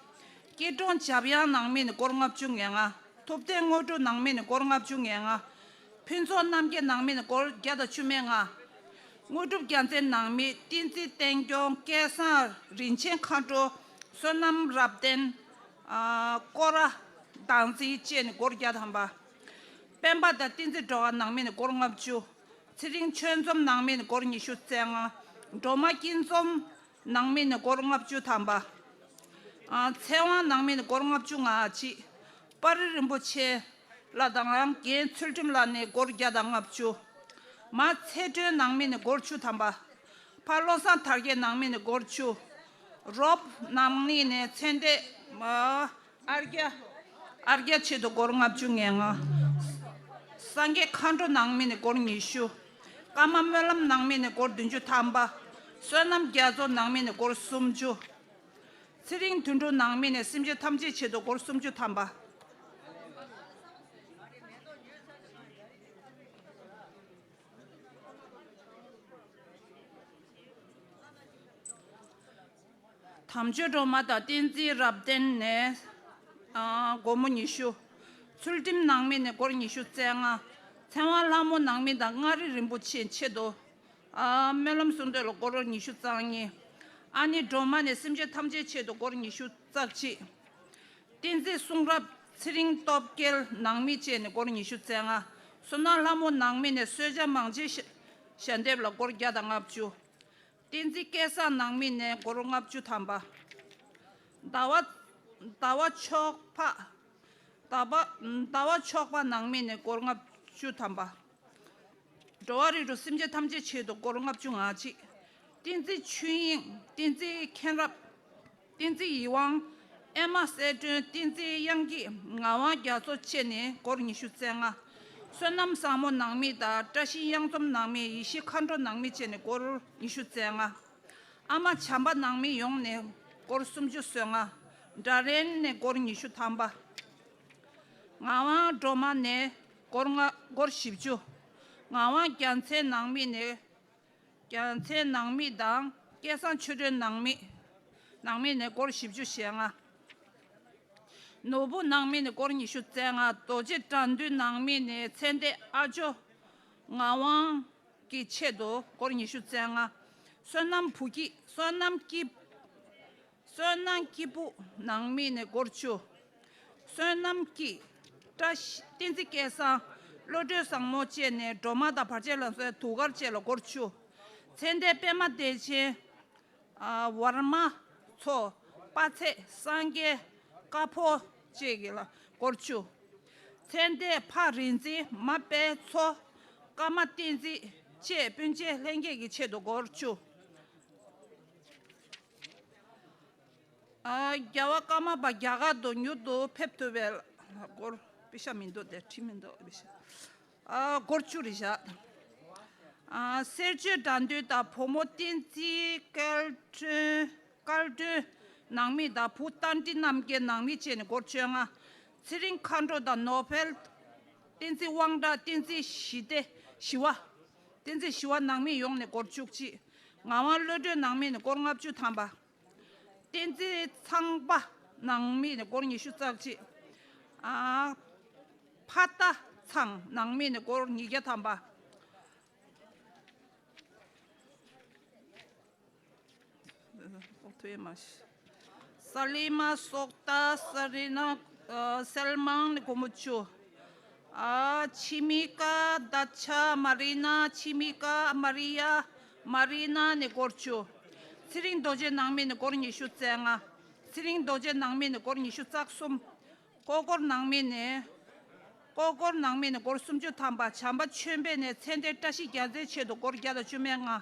སྐྱིད་གྲོང་འཇམ་དབྱངས་ནང་མི་ནས་སྒོར་ལྔ་བཅུ་ང་ལྔ། ཐུབ་བསྟན་དངོས་གྲུབ་ནང་མི་ནས་སྒོར་ལྔ་བཅུ་ང་ལྔ། ཕུན་ཚོགས་རྣམ་རྒྱལ་ནང་མི་ནས་སྒོར་བརྒྱ་དང་བཅུ་མེད་ལྔ། དངོས་གྲུབ་རྒྱལ་མཚན་ནང་མི། བསྟན་འཛིན་བསྟན་སྐྱོང་། སྐལ་བཟང་། རིན་ཆེན་མཁའ་འགྲོ། བསོད་ནམས་རབ་བརྟན། ཨ། སྐོར་ར་བདག་འཛིན་བཅས་ནས་སྒོར་བརྒྱ་ཐམ་པ། སྤེན་པ་དང་བསྟན་འཛིན་སྒྲོལ་དཀར་ནང་མི་ནས་སྒོར་ལྔ་བཅུ། ཚེ་རིང་ཆོས་འཛོམས་ནང་མི་ནས་སྒོར་ཉི་ཤུ་རྩ་ལྔ། སྒྲོལ་མ་སྐྱིད་འཛོམས་ནང་མི་ནས་སྒོར་ལྔ་བཅུ་ཐམ་པ། ཨ། ཚེ་དབང་ནང་མི་ནས་སྒོར་ལྔ་བཅུ་ང་གཅིག། དཔའ་རིས་རིན་པོ་ཆེ་ལགས་དང་རྒན་ཚུལ་ཁྲིམས་ལགས་ནས་སྒོར་བརྒྱ་དང་ལྔ་བཅུ། མ་ཚེ་སྒྲོན་ནང་མི་ནས་སྒོར་བཅུ་ཐམ་པ། ཕ་བློ་བཟང་དར་རྒྱས་ནང་མི་ནས་སྒོར་བཅུ། རོབ་ནང་མི་ནས་ཚེ་འདས། ཨ། ཨར་རྒྱ། ཨར་རྒྱ་ཆེད་དུ་སྒོར་ལྔ་བཅུ་ང་ལྔ། སངས་རྒྱས་མཁའ་འགྲོ་ནང་མི་ནས་སྒོར་ཉི་ཤུ། ཀརྨ་སྨོན་ལམ་ནང་མི་ནས་སྒོར་བདུན་ཅུ་ཐམ་པ། བསོད་ནམས་རྒྱ་མཚོ་ནང་མི་ནས་སྒོར་སུམ་ཅུ། ཚེ་རིང་དོན་གྲུབ་ནང་མི་ནས་སེམས་ཅན་ཐམས་ཅད་ཆེད་དུ་སྒོར་སུམ་ཅུ་ཐམ་པ། དམ་ཆོས་སྒྲོལ་མ་དང་བསྟན་འཛིན་རབ་བརྟན་ནས། ཨ། སྒོར་མོ་ཉི་ཤུ། ཚུལ་ཁྲིམས་ནང་མི་ནས་སྒོར་ཉི་ཤུ་རྩ་ལྔ། ཚེ་དབང་ལྷ་མོ་ནང་མི་དང་མངའ་རིས་རིན་པོ་ཆེ་ཆེད་དུ། ཨ། སྨོན་ལམ་གསུང་འདོན་ལ་སྒོར་ཉི་ཤུ་རྩ་གཉིས། ཨ་ནི་སྒྲོལ་མ་ནས་སེམས་ཅན་ཐམས་ཅད་ཆེད་དུ་སྒོར་ཉི་ཤུ་རྩ་གཅིག། བསྟན་འཛིན་གསུང་རབ། ཚེ་རིང་སྟོབས་རྒྱལ་ནང་མི་བཅས་ནས་སྒོར་ཉི་ཤུ་རྩ་ལྔ། བསོད་ནམས་ལྷ་མོ་ནང་མི་ནས་གསོལ་ཇ་མང་ཆེ་ཞལ་ཞལ་འདེབས་ལ་སྒོར་བརྒྱ་དང་ལྔ་བཅུ། བསྟན་འཛིན་སྐལ་བཟང་ནང་མི་ནས་སྒོར་ལྔ་བཅུ་ཐམ་པ། ཟླ་བ། ཟླ་བ་མཆོག་ཕ། ཟླ་བ། ཟླ་བ་མཆོག་པ་ནང་མི་ནས་སྒོར་ལྔ་བཅུ་ཐམ་པ། འགྲོ་བ་རིགས་དྲུག་སེམས་ཅན་ཐམས་ཅད་ཆེད་དུ་སྒོར་ལྔ་བཅུ་ང་གཅིག། བསྟན་འཛིན་ཆོས་དབྱིངས། བསྟན་འཛིན་མཁྱེན་རབ། བསྟན་འཛིན་ཡིད་དབང་། ཨེ་མ་གསལ་སྒྲོན། བསྟན་འཛིན་དབྱངས་སྐྱིད། ངག་དབང་རྒྱ་མཚོ་བཅས་ནས་སྒོར་ཉི་ཤུ་རྩ་ལྔ། བསོད་ནམས་བཟང་མོ་ནང་མི་དང་བཀྲ་ཤིས་གཡང་འཛོམས་ནང་མི། ཡེ་ཤེས་མཁའ་འགྲོ་ནང་མི་བཅས་ནས་སྒོར་ཉི་ཤུ་རྩ་ལྔ། ཨ་མ་བྱམས་པ་ནང་མི་ཡོངས་ནས་སྒོར་སུམ་ཅུ་སོ་ལྔ། སྒྲ་རན་ནས་སྒོར་ཉི་ཤུ་ཐམ་པ། ངག་དབང་སྒྲོལ་མ་ནས་སྒོར་ལྔ། སྒོར་བཞི་བཅུ། ངག་དབང་རྒྱལ་མཚན་ནང་མི་ནས། རྒྱལ་མཚན་ནང་མི་དང་སྐལ་བཟང་ཆོས་སྒྲོན་ནང་མི། ནང་མི་ནས་སྒོར་བཞི་བཅུ་ཞེ་ལྔ། ནོར་བུ་ནང་མི་ནས་སྒོར་ཉི་ཤུ་རྩ་ལྔ། རྡོ་རྗེ་དགྲ་འདུལ་ནང་མི་ནས་ཚེ་འདས་ཨ་ཇོ། ངག་དབང་གི་ཆེད་དུ་སྒོར་ཉི་ཤུ་རྩ་ལྔ། བསོད་ནམས་བུ་སྐྱིད། བསོད་ནམས་སྐྱིད། བསོད་ནམས་སྐྱིད་པོ་ནང་མི་ནས་སྒོར་བཅུ། བསོད་ནམས་སྐྱིད། བཀྲ་ཤིས། བསྟན་འཛིན་སྐལ་བཟང་། བློ་གྲོས་བཟང་མོ་བཅས་ནས་སྒྲོལ་མ་དང་བར་ཆད་ལ་སོགས་དུས་དཀར་བཅས་ལ་སྒོར་བཅུ། ཚེ་འདས་པད་མ་བདེ་ཆེན། ཨ། ཝར་མ་མཚོ། དཔའ་ཚེ། སངས་རྒྱས། དཀར་ཕོ་བཅས་ཀྱི་ལ་སྒོར་བཅུ། ཚེ་འདས་ཕ་རིག་འཛིན། མ་དཔལ་མཚོ། ཀརྨ་བསྟན་འཛིན་བཅས་སྤུན་མཆེད་ལྷན་རྒྱས་ཀྱི་ཆེད་དུ་སྒོར་བཅུ། ཨ། རྒྱལ་བ་ཀརྨ་པ་རྒྱ་གར་དུ་མྱུར་དུ་ཕེབས་ཐུབ་པའི་སྒོར། པེ་ཤ་མི་འདུག་སྟེ། ཁྲི་མི་འདུག་པེ་ཤ། ཨ། སྒོར་བཅུ་རེད་བཞག། ཨ། གསེར་ཆོས་དགྲ་འདུལ་དང་བུ་མོ་བསྟན་འཛིན་སྐལ་སྒྲོན། སྐལ་སྒྲོན་ནང་མི་དང་བུ་རྟ་མགྲིན་རྣམ་རྒྱལ་ནང་མི་བཅས་ནས་སྒོར་བཅོ་ལྔ། ཚེ་རིང་མཁའ་འགྲོ་དང་ནོ་བེལ། བསྟན་འཛིན་དབང་གྲགས། བསྟན་འཛིན་ཞི་བདེ། ཞི་བ། བསྟན་འཛིན་ཞི་བ་ནང་མི་ཡོངས་ནས་སྒོར་བཅུ་གཅིག། ངག་དབང་བློ་གྲོས་ནང་མི་ནས་སྒོར་ལྔ་བཅུ་ཐམ་པ། བསྟན་འཛིན་ཚངས་པ་ནང་མི་ནས་སྒོར་ཉི་ཤུ་རྩ་གཅིག། ཨ། ཕ་རྟ་ཚང་ནང་མི་ནས་སྒོར་ཉིས་བརྒྱ་ཐམ་པ། ཨོ་ཐུ་ཡེ་མ་ཤི། ས་ལི་མ། སོག་ཏ། ས་རི་ན། ཨ། སེལ་མང་ནས་སྒོར་མོ་བཅུ། ཨ། ཆི་མི་ཀ། ད་ཆ། མ་རི་ན། ཆི་མི་ཀ། མ་རི་ཡ། མ་རི་ན་ནས་སྒོར་བཅུ། ཚེ་རིང་རྡོ་རྗེ་ནང་མི་ནས་སྒོར་ཉི་ཤུ་རྩ་ལྔ། ཚེ་རིང་རྡོ་རྗེ་ནང་མི་ནས་སྒོར་ཉི་ཤུ་རྩ་གསུམ། ཀོ་ཀོར་ནང་མི་ནས། ཀོ་ཀོར་ནང་མི་ནས་སྒོར་སུམ་ཅུ་ཐམ་པ། བྱམས་པ་ཆོས་འཕེལ་ནས་ཚེ་འདས་བཀྲ་ཤིས་རྒྱལ་མཚན་ཆེད་དུ་སྒོར་བརྒྱ་དང་བཅུ་མེད་ལྔ།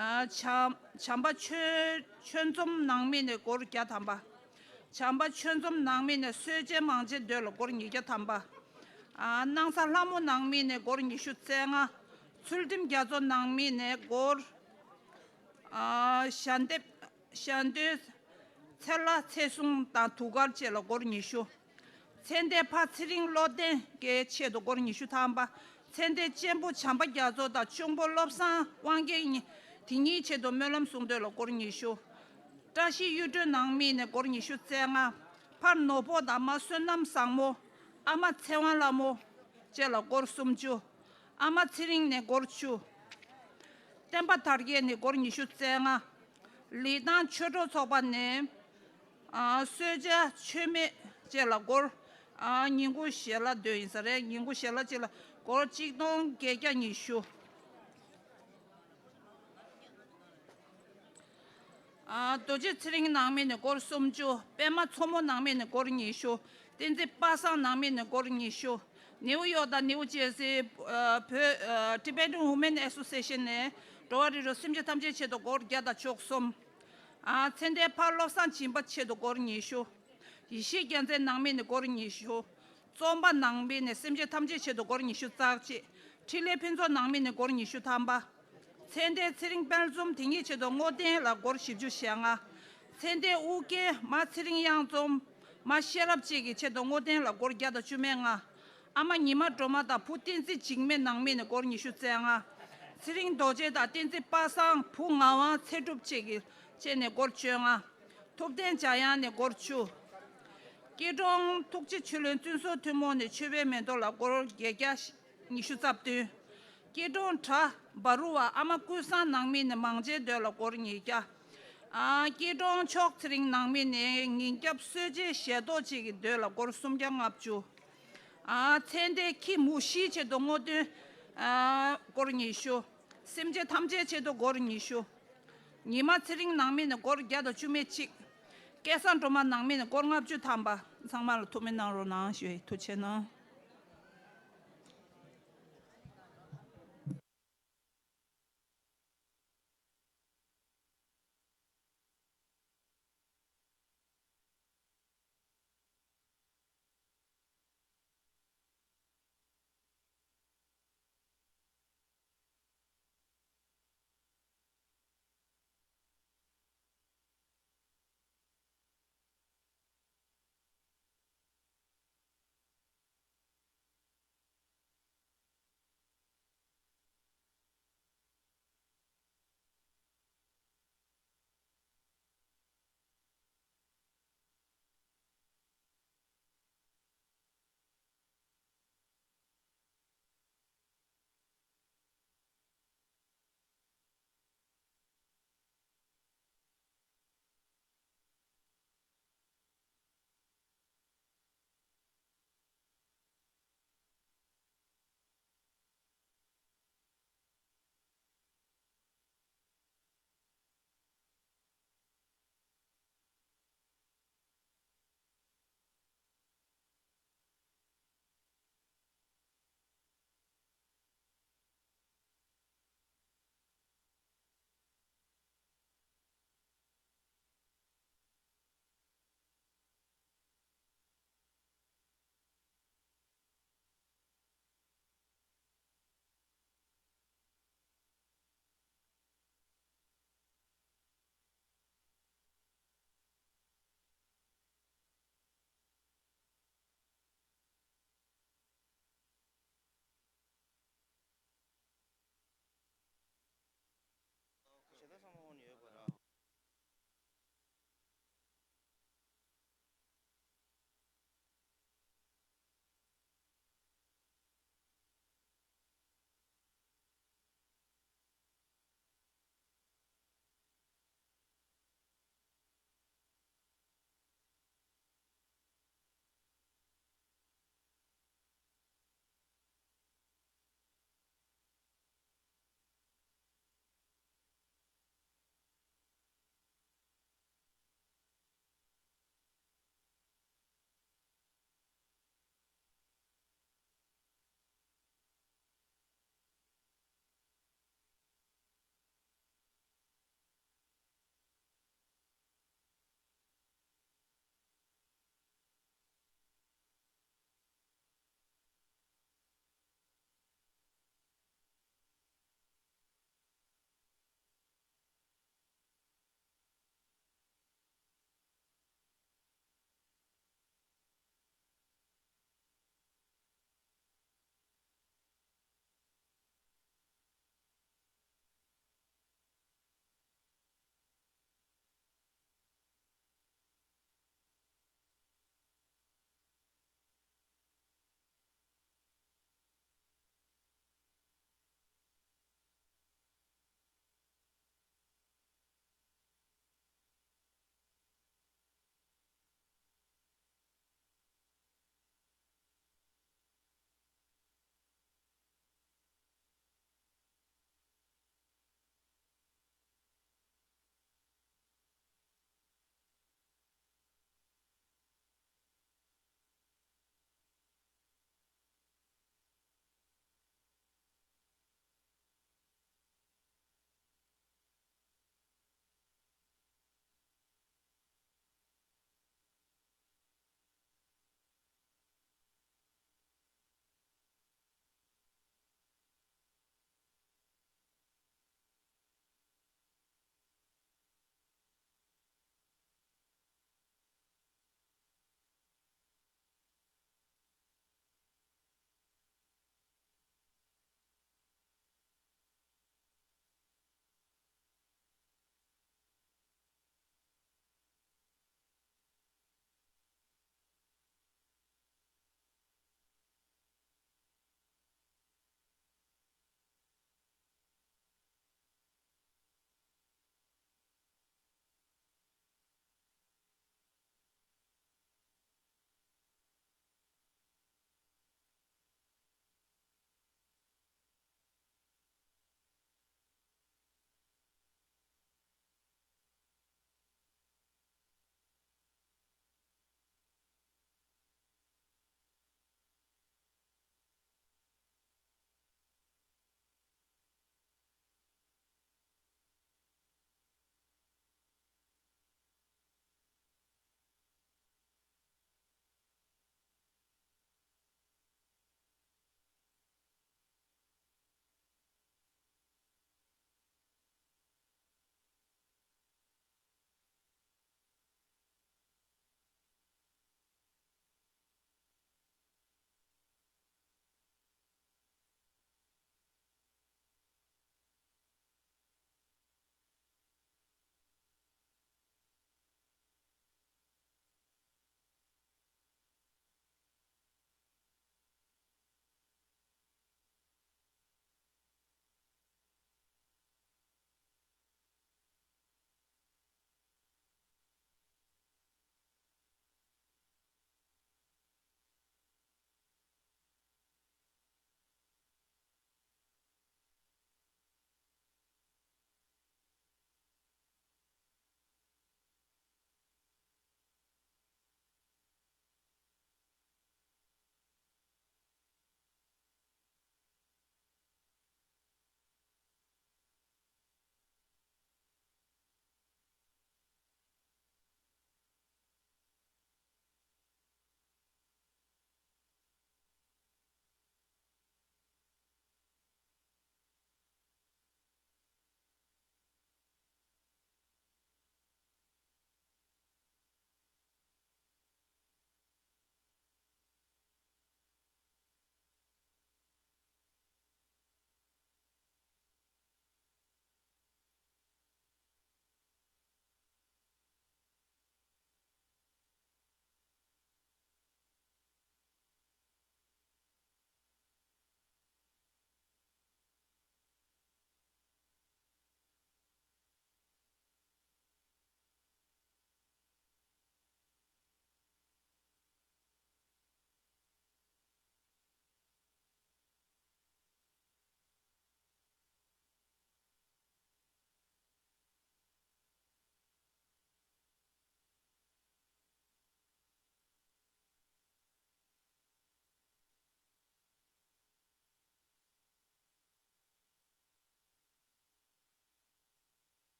ཨ། བྱམས། བྱམས་པ་ཆོས། ཆོས་འཛོམས་ནང་མི་ནས་སྒོར་བརྒྱ་ཐམ་པ། བྱམས་པ་ཆོས་འཛོམས་ནང་མི་ནས་གསོལ་ཇ་མང་ཆེ་འདོད་ལ་སྒོར་ཉིས་བརྒྱ་ཐམ་པ། ཨ། སྣང་ས་ལྷ་མོ་ནང་མི་ནས་སྒོར་ཉི་ཤུ་རྩ་ལྔ། ཚུལ་ཁྲིམས་རྒྱ་མཚོ་ནང་མི་ནས་སྒོར། ཨ། ཞལ་འདེབས། ཞལ་འདོན། ཚེ་ལྷ་ཚེ་བཟུང་དང་དུས་དཀར་བཅས་ལ་སྒོར་ཉི་ཤུ། ཚེ་འདས་ཕ་ཚེ་རིང་བློ་ལྡན་གྱི་ཆེད་དུ་སྒོར་ཉི་ཤུ་ཐམ་པ། ཚེ་འདས་གཅེན་པོ་བྱམས་པ་རྒྱ་མཚོ་དང་གཅུང་པོ་བློ་བཟང་དབང་རྒྱལ་གཉིས། དེ་གཉིས་ཆེད་དུ་སྨོན་ལམ་གསུང་འདོད་ལ་སྒོར་ཉི་ཤུ། བཀྲ་ཤིས་གཡུ་སྒྲོན་ནང་མི་ནས་སྒོར་ཉི་ཤུ་རྩ་ལྔ། ཕར་ནོར་ཕོག་དང་མ་བསོད་ནམས་བཟང་མོ། ཨ་མ་ཚེ་དབང་ལྷ་མོ་བཅས་ལ་སྒོར་སུམ་ཅུ། ཨ་མ་ཚེ་རིང་ནས་སྒོར་བཅུ། བསྟན་པ་དར་རྒྱས་ནས་སྒོར་ཉི་ཤུ་རྩ་ལྔ། ལི་ཐང་ཆོས་གྲོགས་ཚོགས་པ་ནས། ཨ། གསོལ་ཇ་མཆོད་མེ་བཅས་ལ་སྒོར། ཨ། ཉིན་གུང་ཞལ་ལག་འདོད་ཡིན་ས་རེད། ཉིན་གུང་ཞལ་ལག་གཅིག་ལ་སྒོར་གཅིག་སྟོང་བརྒྱད་བརྒྱ་ཉི་ཤུ། ཨ། རྡོ་རྗེ་ཚེ་རིང་ནང་མི་ནས་སྒོར་སུམ་ཅུ། པད་མ་མཚོ་མོ་ནང་མི་ནས་སྒོར་ཉི་ཤུ། བསྟན་འཛིན་པ་སངས་ནང་མི་ནས་སྒོར་ཉི་ཤུ། ནེའུ་ཡོག་དང་ནེའུ་ཇེར་སི། ཨ། བོད། ཨ། Tibetan Women Association ནས་འགྲོ་བ་རིགས་དྲུག་སེམས་ཅན་ཐམས་ཅད་ཆེད་དུ་སྒོར་བརྒྱ་དང་བཅུ་གསུམ། ཨ། ཚེ་འདས་ཕ་བློ་བཟང་སྦྱིན་པ་ཆེད་དུ་སྒོར་ཉི་ཤུ། ཡེ་ཤེས་རྒྱལ་མཚན་ནང་མི་ནས་སྒོར་ཉི་ཤུ། རྩོམ་པ་ནང་མི་ནས་སེམས་ཅན་ཐམས་ཅད་ཆེད་དུ་སྒོར་ཉི་ཤུ་རྩ་གཅིག། འཕྲིན་ལས་ཕུན་ཚོགས་ནང་མི་ནས་སྒོར་ཉི་ཤུ་ཐམ་པ། ཚེ་འདས་ཚེ་རིང་དཔལ་འཛོམས་དེ་གཉིས་ཆེད་དུ་བསྔོ་རྟེན་ལ་སྒོར་བཞི་བཅུ་ཞེ་ལྔ། ཚེ་འདས་ཨུ་རྒྱན། མ་ཚེ་རིང་གཡང་འཛོམས། མ་ཤེས་རབ་བཅས་ཀྱི་ཆེད་དུ་བསྔོ་རྟེན་ལ་སྒོར་བརྒྱ་དང་བཅུ་མེད་ལྔ། ཨ་མ་ཉི་མ་སྒྲོལ་མ་དང་བུ་བསྟན་འཛིན་འཇིགས་མེད་ནང་མི་ནས་སྒོར་ཉི་ཤུ་རྩ་ལྔ། ཚེ་རིང་རྡོ་རྗེ་དང་བསྟན་འཛིན་པ་སངས། བུ་ངག་དབང་ཚེ་སྒྲུབ་བཅས་ཀྱི་བཅས་ནས་སྒོར་བཅོ་ལྔ། ཐུབ་བསྟན་འཇམ་དབྱངས་ནས་སྒོར་བཅུ། སྐྱིད་གྲོང་ཐུགས་རྗེ་ཆོས་གླིང་བཙུན་གསོལ་ཐུན་མོང་ནས་མཆོད་པའི་མེ་ཏོག་ལ་སྒོར་བརྒྱད་བརྒྱ་ཉི་ཤུ་རྩ་བདུན། སྐྱིད་གྲོང་གྲྭ་བ་རུ་བ་ཨ་མ་ཀུན་བཟང་ནང་མི་ནས་མང་ཇའི་མདོས་ལ་སྒོར་ཉིས་བརྒྱ། ཨ། སྐྱིད་གྲོང་མཆོག་ཚེ་རིང་ནང་མི་ནས་ཉིན་རྒྱབ་གསོལ་ཇའི་ཞལ་ཏོག་ཅིག་གི་མདོས་ལ་སྒོར་སུམ་བརྒྱ་ལྔ་བཅུ། ཨ། ཚེ་འདས་ཁྱི་མུ་ཤིའི་ཆེད་དུ་བསྔོ་རྟེན། ཨ། སྒོར་ཉི་ཤུ། སེམས་ཅན་ཐམས་ཅད་ཆེད་དུ་སྒོར་ཉི་ཤུ། ཉི་མ་ཚེ་རིང་ནང་མི་ནས་སྒོར་བརྒྱ་དང་བཅུ་མེད་གཅིག། སྐལ་བཟང་སྒྲོལ་མ་ནང་མི་ནས་སྒོར་ལྔ་བཅུ་ཐམ་པ། ཚང་མ་ལ་ཐུགས་སྨོན་གནང་རོགས་གནང་ཞུ་ཡི། ཐུགས་རྗེ་ཆེ་གནང་།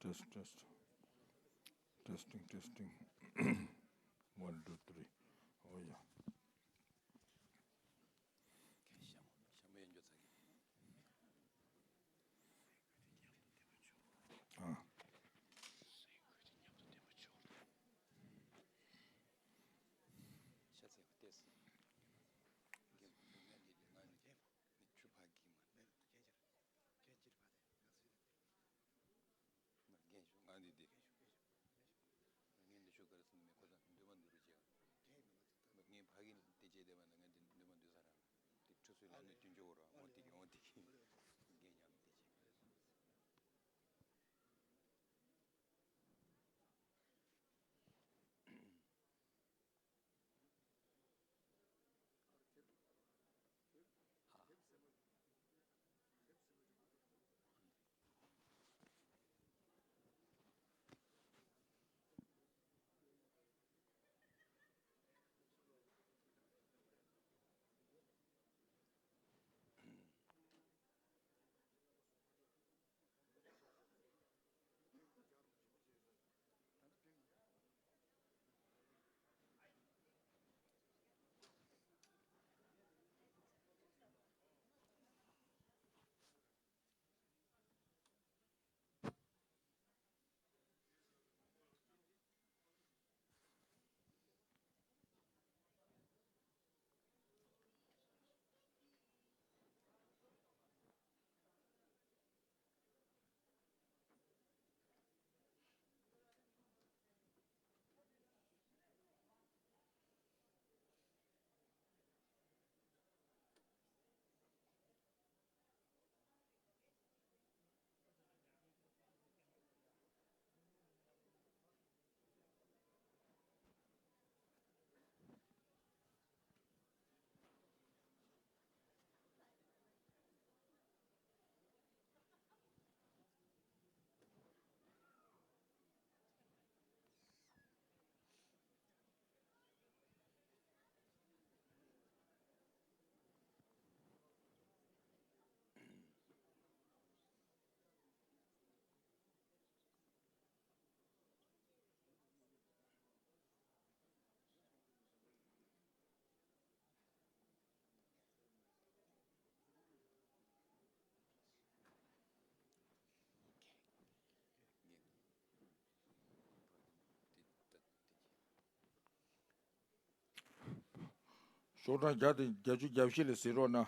Test, test. Testing, testing. One, two, three. Oh, yeah. ཨ། ཆུ་ཕ་གི་མ། རྒན་ཞུ་ང་འདི་འདི། ངས་འདི་ཞུ་ག་རེ་ཟེར་ན་མེད་ཁོ་ཚོ་འདུས་མ་འདུས་རུ་བྱས། ངས་ཕ་གི་དེ་བྱས་བསྡད་པ་ན་ངས་འདི་འདུས་མ་འདུས་ས་ར། དེ་ཁྲུ་སུའི་ལ་ནི་དུན་ཅོ་ར་འོ་དེ་གི་འོ་དེ་གི། རྒན་ཉམས་དེ་བྱས། ཤོག་གྲངས་བརྒྱ་དང་བརྒྱད་ཅུ་གྱ་བཞི་ལ་གཟིགས་རོགས་གནང་།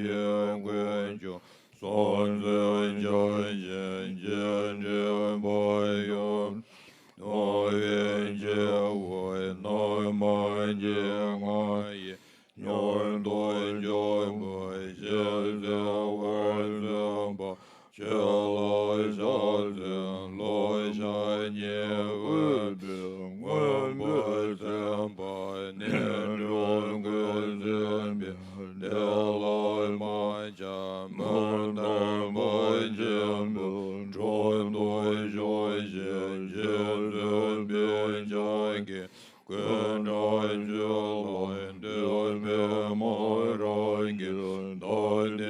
ཡོན་ཀུན་འབྱུང་། སྲོག་འཛིན་བྱ་ཞིང་རྗེས་འབྲེལ་པ་ཡོད། རྣོ་བའི་སྐྱེ་བོའི་རྣམ་པར་སྐྱེ་ལྔ་ཡིས། མྱུར་དུ་འཇོམས་པའི་ཞིང་གཟིགས་པར་བརྩོན་པ། ཆོས་ལ་ཕྱག་འཚལ་ལོ། ཞག་ཉི་ཤུ་པའི་མངོན་པར་མཛད་པ་ནི། འགྲོ་ཀུན་ཟིན་པའི་བདེ་བླག་མ་ཆགས་མུ་སྟེགས་པ་ཆེན་པོའི་དྲུང་དུ་བཞུགས་ཤིང་རྗེས་སུ་བདེ་བར་སྦྱིན་པའི་སྤྱན་གྱིས། ཀུན་དགའ་ཆོས་ལ་འདུད་པའི་མོ་རང་གི། བདག་ལྟ་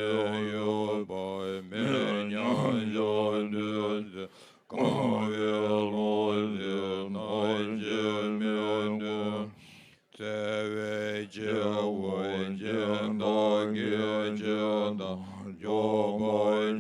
ཡོད་པར་མི་མཉམ་ཞབས་འདུན་ཏེ། གང་བའི་ལོངས་སྤྱོད་རྣམ་འབྱེད་མི་མཐུན། བརྩེ་བའི་སྐྱེ་བོ་སྦྱིན་བདག་གི་ཆོས་དང་། སྐྱོབ་པ་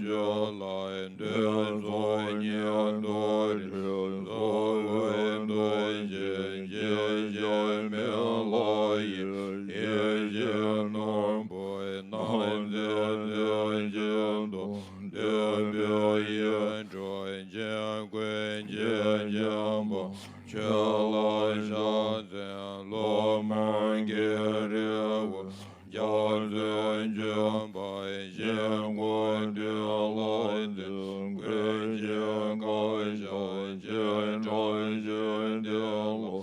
ཆོས་ལ་འདུད་སོགས་ཉིད་དུ་བྲལ། གཟུགས་ཀུན་འདུལ་ཞིང་ཞི་ཞིང་མི་ལང་བའི། ཡེ་ཤེས་རྣོན་པོ་རྣམ་འཚེ་ཟིལ་གྱིས་གཏུབས། འདོད་པའི་ཡིད་འཕྲོག་འཆིང་བཀོད་འཇིགས་ཆེན་པོ། ཆོས་ལ་ཕྱག་འཚལ་ལོ། མར་གྱི་རི་བོ་རྒྱ་མཚོའི་འཇིགས་པ་ཞི། མགོན་ཏུ་ལ་འཛིན་བསྐུལ་ཞིང་བཀའ་སྩལ་ཅི། སྲིད་ཞིའི་གཏེར་ལ་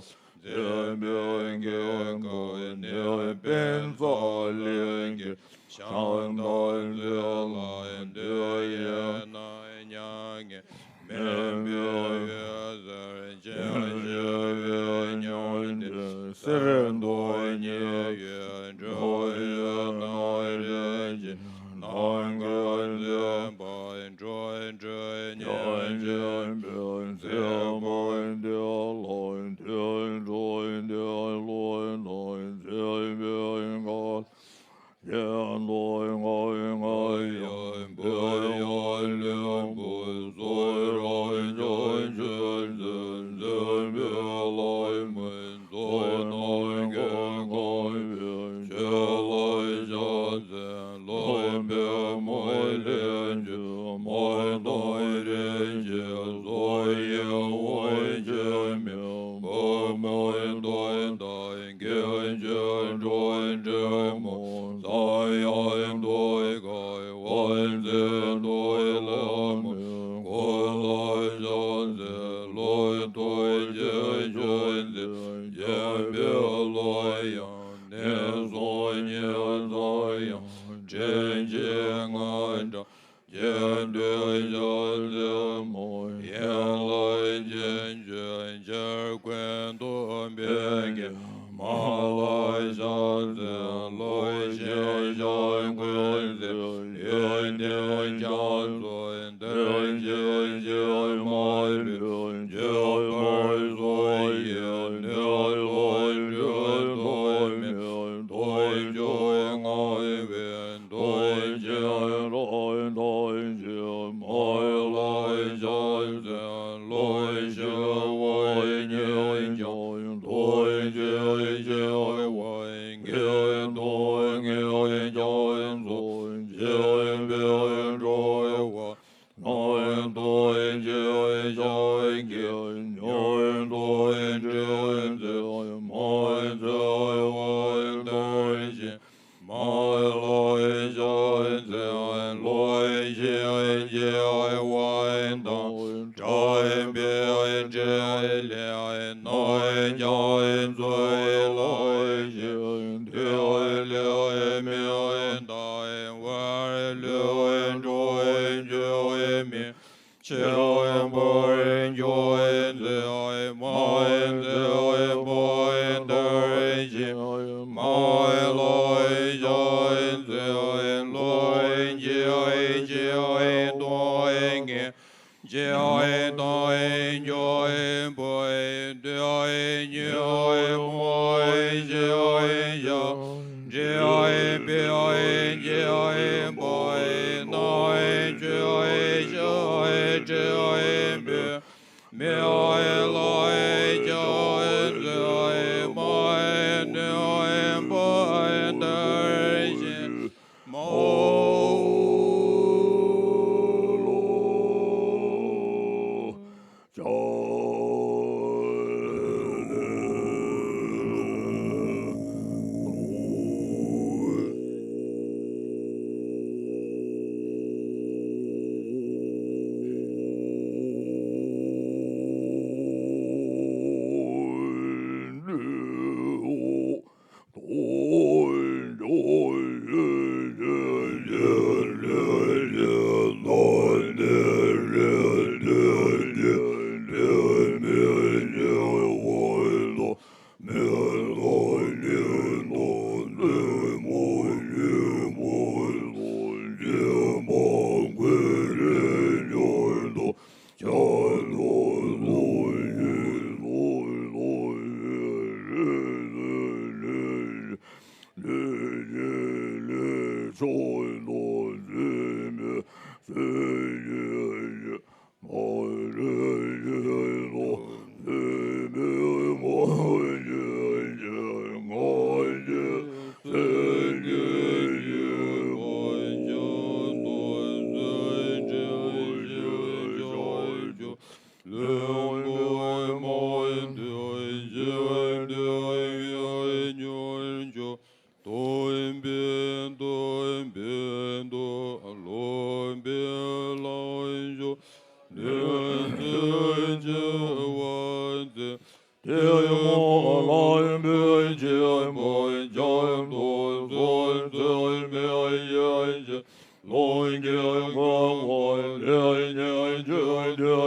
འཛིན་པའི་དགེ་བསྐལ། ནད་པའི་ཚ་ལན་གྱིས་བྱང་དང་རྩེ་ལ་འདུད། ཡིད་ནི་མྱ་ངན་མུན་པའི་འོད་ཟེར་ཅན། ཞི་བའི་ཉི་ཟླས་གསེར་མདོག་ཉི་འོད་འཕྲོ། ཡུལ་ནི་རིན་ཆེན་ནམ་མཁའ་འཛིན་པ། འགྲོ་དྲུག་ཉེར་གཅིག་པའི་ཚེ་དཔག་བདེ་བླག་དུད་འགྲོ་བདེ་བླག་དང་བཅས་པའི་མཁའ། ཡེ་ནས་ང་ཡང་བུ་ཡང་ལུས་པོ་གསུམ་རབ་འབྱམས་ཆོས་སྲིད་འཛིན་པའི་ལྷ་མོའི་མཚོ་རྣམས་ཀྱིས་གང་བའི་ཆོས་ལ་ཕྱག་འཚལ་ལོ། པདྨ་ལས་བྱུང་མ་དང་རིན་ཆེན་སོགས་ཡིད་འོང་ཆོས་མིན་པདྨའི་མདོག་དང་། གད་ཕྱིར་འགྲོ་འདྲེ་མོ་ས་ཡ་མདོས་དཀར་བ་མཛེས་སྡུག་ལྷ་མོའི་སྐུ་ལ་ཕྱག་འཚལ་ལོ། ཐུགས་རྗེ་ཆོས་མཛད་སྦྱིན་པའི་ལྷ་ཡང་ནི། སྲོག་ཉེན་ཚ་ཡང་དྲན་འཆི་ང་འདྲ། ཅི་འདོད་ཞལ་ཟས་མོ་ཡན་ལག་ཅན་མཆོད་ཕྱིར་ཀུན་ཏུ་ཕན་གྱི་མ་ལ་ཕྱག་འཚལ་ལོ། ཞིང་གཤེགས་ཀུན་གཟིགས་ཡོན་ཏན་རྒྱ་མཚོའི་གཏེར་ཆེན་ཞི་མ་ལུས་འབྱེད་པར་གསོལ་ཞིང་ནི། ལོངས་སྤྱོད་ཐོགས་མེད་ཐོབ་འགྱུར་ངེས་པའི། ཐུགས་རྗེ་ཐོགས་ཐམས་ཅད་མ་ལ་ཕྱག་འཚལ་ལོ། ཞི་བ་ཉིད་ཀྱང་ཐུགས་རྗེ་ཆེ་བ། བགེགས་དང་ངན་སོང་ཚོགས་ཆེན་པའི་འགྲོ་བ་རྣམས་ཐུགས་རྗེ་ཆེ་བ་གིས་མྱུར་དུ་འདྲེན་མཛད། མ་འཛོལ་བ་ལྟར་ཞི་མ་ལ་ཕྱག་འཚལ་ལོ། ཞི་བྱེད་པ་དང་། དྲག་པོའི་ཕྲིན་ལས་རྣམས་ཀྱང་ཚུར་བླངས་ཤིང་། ཐིག་ལེ་མི་རྟག་པར་ལྷུན་གྲུབ་འགྱུར་མིན་ཕྱིར། འབུལ་འགྱུར་མཛད་མ་འཛོལ་བ་ལྟར་ཞི་མ་ལ་ཕྱག་འཚལ་ལོ། ཞི་བྱེད་པ་དང་ངེས་བྱེད་དང་འབྱུང་པོའི་དུས་མཉམ་པར་ཞི་བྱ་འདྲེན་པའི་སྦྱིན་པ་རྣམས་ཆོས་ཕྱིར་སྤྲིན་འབུམ་མེ་ལ་ཕྱག་འཚལ། སྟོན་པའི་སྟོན་པའི་སྟོན། སློབ་པའི་ལམ་ཞུགས་ནས་འཛིན་བྱེད་པ་མཛད། དེ་མོ་ལམ་པའི་ཁྱད་པར་ཀྱང་དུ་གསུངས། ཚད་མེད་ཡེ་ཤེས་ཀློང་གི་ཀུན་དགའ་ལས་ཉོན་གྱི་དྲན་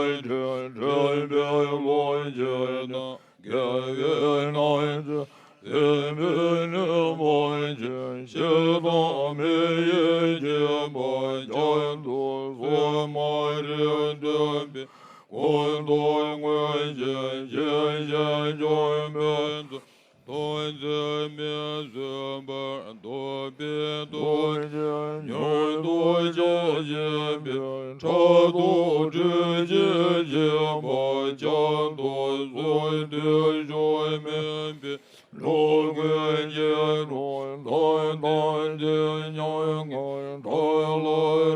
དྲན་པའི་ཀློང་ཆེན་དང་། དགེ་བའི་རྣམ་འགྱུར་སེམས་དཔའི་ནུས་པ་ཅན། ཞི་དང་མི་གཡོ་ཁྱད་པར་ཀྱང་དུ་གསུངས། མ་རིག་འདུན་པའི་ཀུན་རྟོག་མངོན་ཞེན་ཞི་ཞིང་སྐྱོབ་མེད་ཚུལ། སྟོང་ཆེན་མི་བཟོད་པར་རྟོག་པའི་སྟོབས་ཀྱིས། མྱུར་དུ་ཆགས་བཞིན་པའི་ཕྲག་དོག་སྒྲིབ་བྱེད་ཁྱད་པར་ཀྱང་དུ་གསུངས། བདེ་མཆོག་མུན་པའི་འགྲོ་ཀུན་སྐྱེ་འགྲོ་མཐའ་དང་བྲལ། མྱ་ངན་འདས་ལ་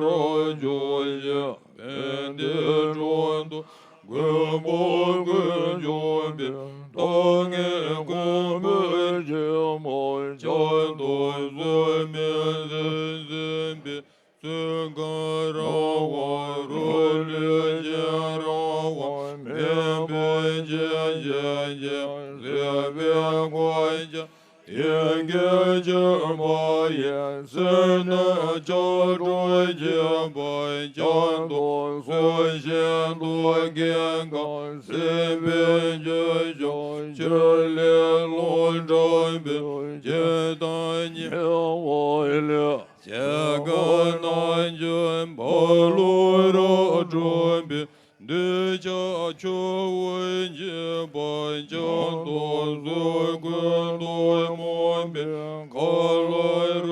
རབ་འབྱུང་ཞིང་། ཕན་བདེའི་གྲོགས་བསྡུ་མགོན་པོ་ཀུན་འབྱུང་པའི། མཐའ་ལྔའི་མགོན་པོའི་སྤྱན་སྔར་བྱོན། མི་ཟད་སྲིད་པའི་ཚུལ་ཁྲིམས་ར་བ། རོ་ལུས་ཅན་ར་བ། མེ་དཔུང་འབྱིན་བྱེད་ཅིང་། བཟི་བའི་མགོ་བཅད་ཡི་གེ་གཅིག་པ་ཡིས། སྲིད་ནི་ཆགས་བྲལ་ཁྱད་པར་ཀྱང་དུ་གསུངས། ཤིན་ཏུ་སྐྱེ་འགག་སྲིད་པའི་རྒྱུ་ཕྱོགས། ཆུ་ལས་རླུང་འཁྲུགས་པའི་ཇི་ལྟར་ཉེ་བ་ལས། སྐྱེ་རྒ་ན་འཆིའི་རྦ་ཀློང་རབ་འཁྲུགས་པའི། འདོད་ཆགས་ཆུ་བོའི་འབྱིན་པ་ཀྱང་དུ་གསུངས། ཀུན་ཏུ་རྨོངས་པའི་ཁ་ལོ་རབ་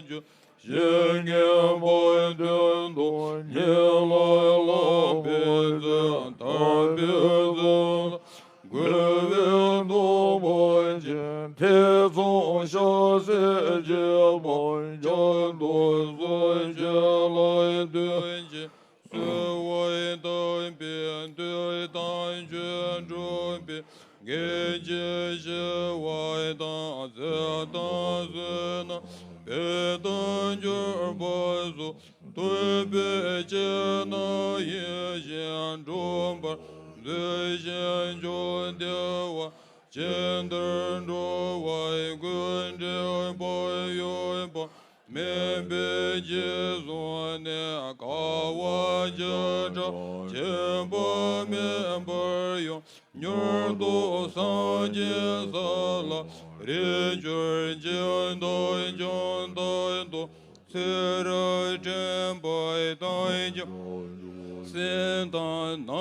འཇོམས། ཞིང་ངེས་པ་དོན་དུ་ཉེ་ལ་བསླབ་པའི་ཚུལ། དམ་པའི་ཚུལ་ལ་གུས་པས་དུང་བ་ཅན། ཐེ་ཚོམ་བཤགས་སའི་སྤྱད་པ་ཀྱང་དུ་གསུངས། ཆོས་ལ་ལྟོས་ཤིང་གསོལ་བ་བཏབ་པའི་མཐུས། དམ་ཆོས་སྒྲུབ་པའི་དགེ་བཅུ་ཞི་བ་དང་། ཚེ་དང་བསོད་ནམས་འཕེལ་དུ་གྱུར་པ་སོགས། ཐུབ་པའི་སྤྱན་དང་ཡིད་བཞིན་སྒྲུབ་པར་མཛོད་ཅིང་། ཕྱོགས་བདེ་བ་ཅན་དུ་འགྲོ་བའི་སྐུ། འབྲས་བུ་ཡོད་པ་མེད་པའི་རྗེས་སུ་གནས། དཀའ་བ་ཇི་འདྲ་ཆེན་པོ་མིན་པར་ཡང་། མྱུར་དུ་སངས་རྒྱས་ས་ལ་རེག་གྱུར་ཅིག། མཐའ་ཡས་ཀྱང་དག་ཏུ་ཚེ་རབས་འདྲེན་པ་དང་། ཀྱང་སྲིད་དང་ནམ་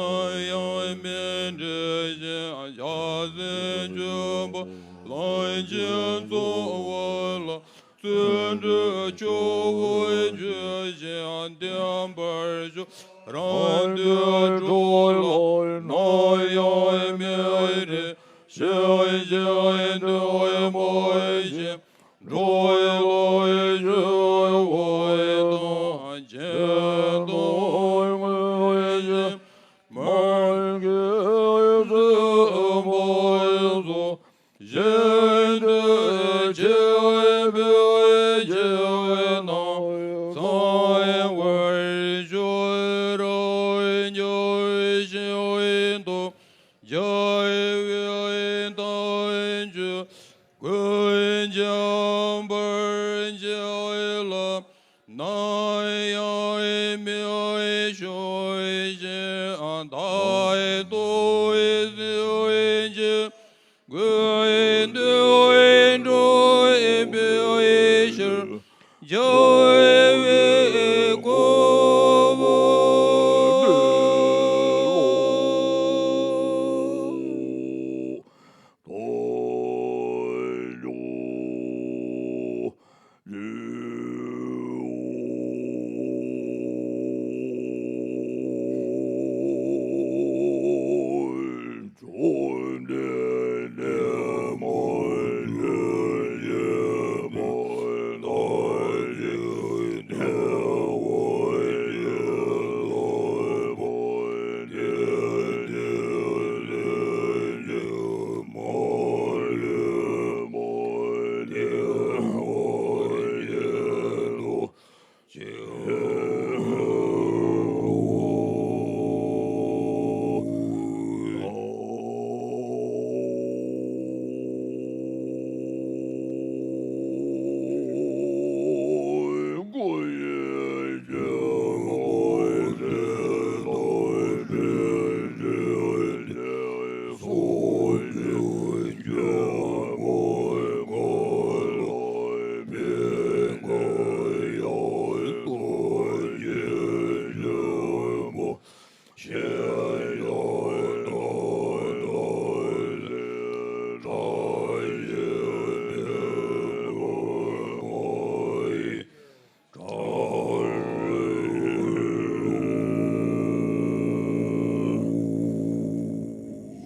ཡང་མི་འབྲལ་ཞིང་། ཞག་སྲིད་འཇུག་པ་ལམ་གྱི་རྩ་བ་ལ། བརྩོན་འགྲུས་ཆུ་བོ་འཇུག་བཞིན་བརྟན་པར་ཤོག། རང་དོན་གྲོགས་ལ་ནམ་ཡང་མི་འབྲལ། ཞི་བྱེད་ཐུན་མོང་ཞིང་འགྲོ་ལ་ཞི་བ།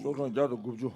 ཤོག་གྲངས་བརྒྱ་དང་དགུ་བཅུ།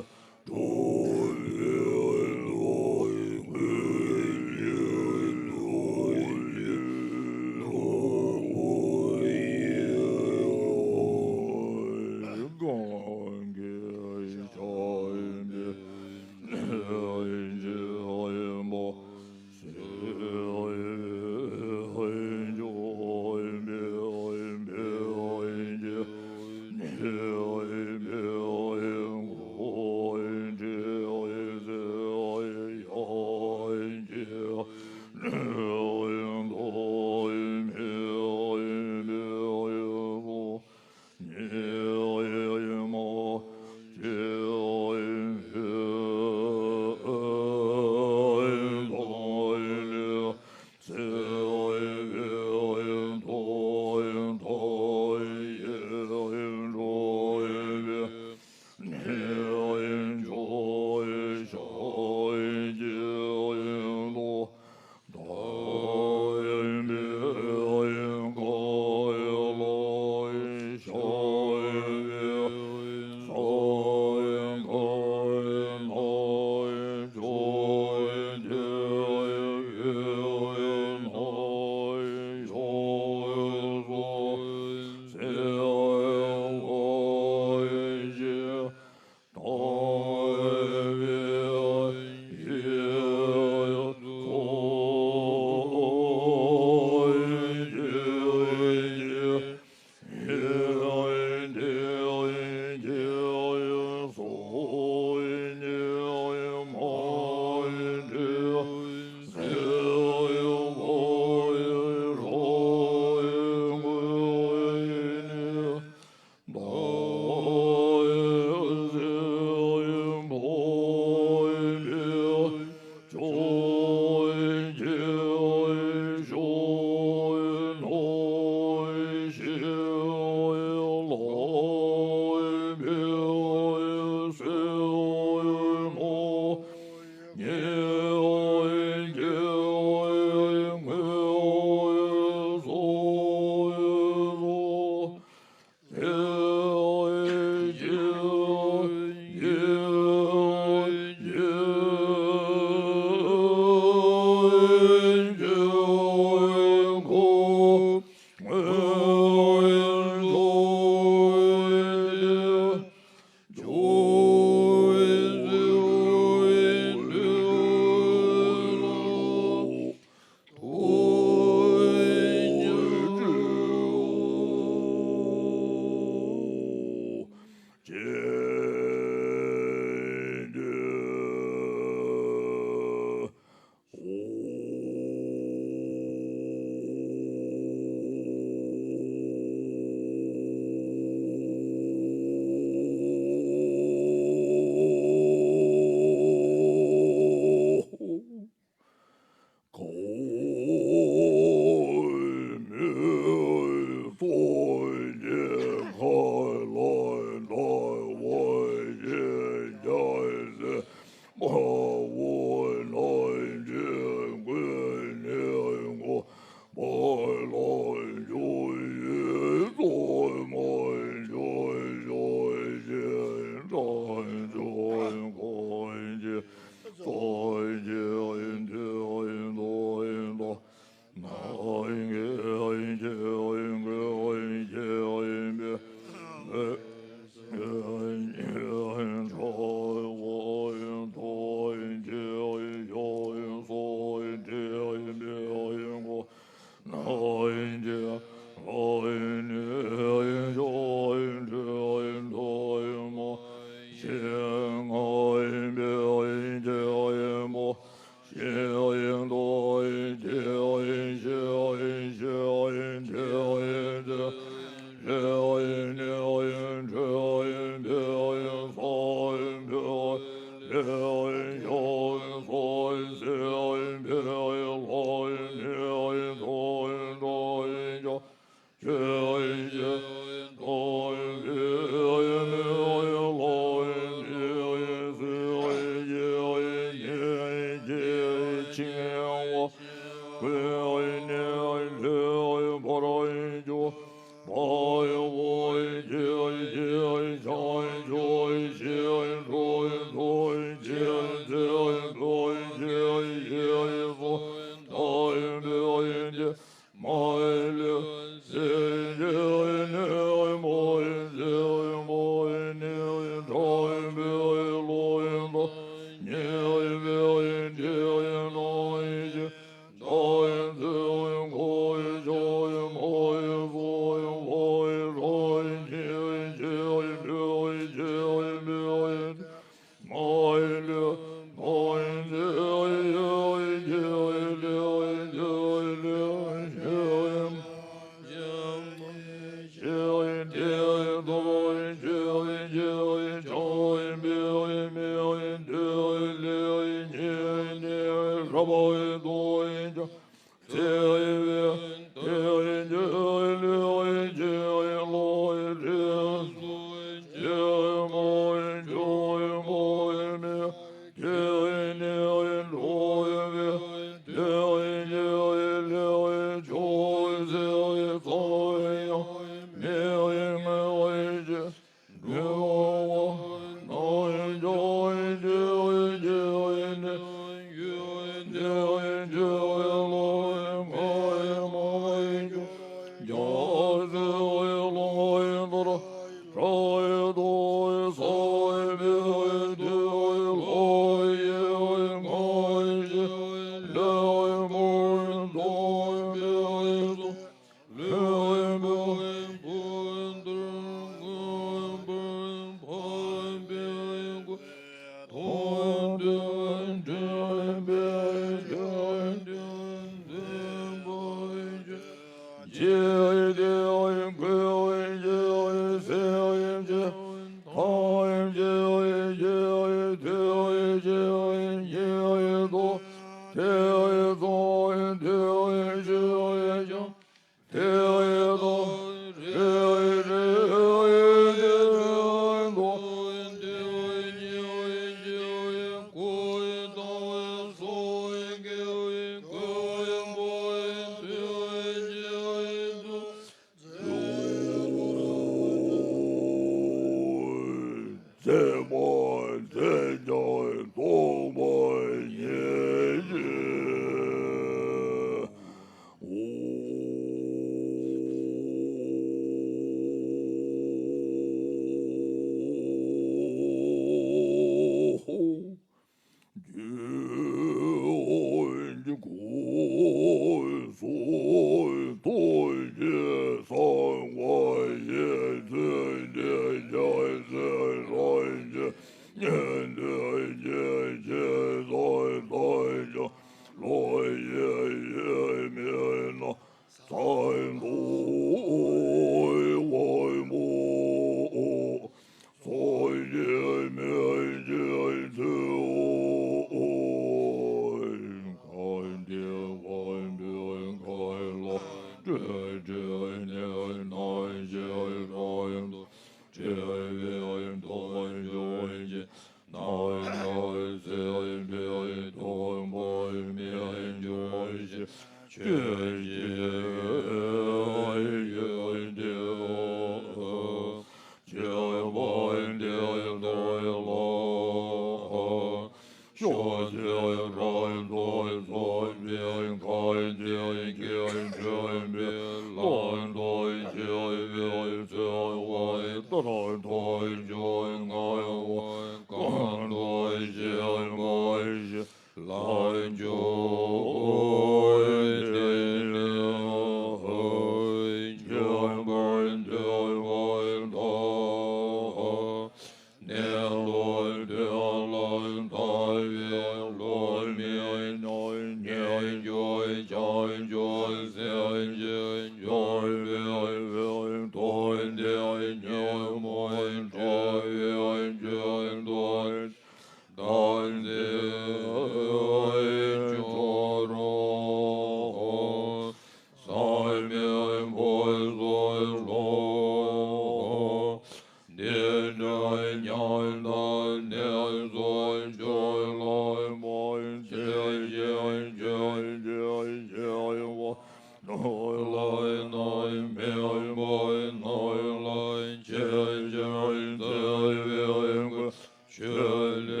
ཆེས་ཆེར་བརྩེ་བའི་སྐུ། ཆོས་ལས་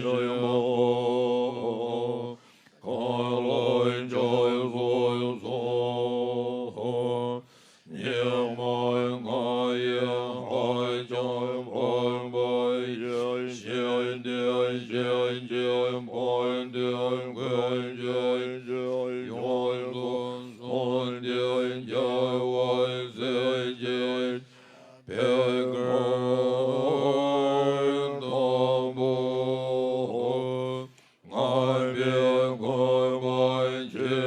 ཕྱི་མ་གང་ལ་ཕྱག་འཚལ་སོགས། ཉི་མ་ལྔ་ཡི་ལྷ་ལྕམ་འཕགས་པ་ཡི། ཞི་བདེ་ཞིང་གཤེགས་པ་སྟེ་ཀུན་གྱི་གཤེགས་པ། ཡོངས་སུ་བཟུང་སྟེ་རྒྱལ་བ་སྲས་ཀྱི་པད་དཀར་དང་པོ། ལྔ་པའི་བསྐལ་པ་ཆེ།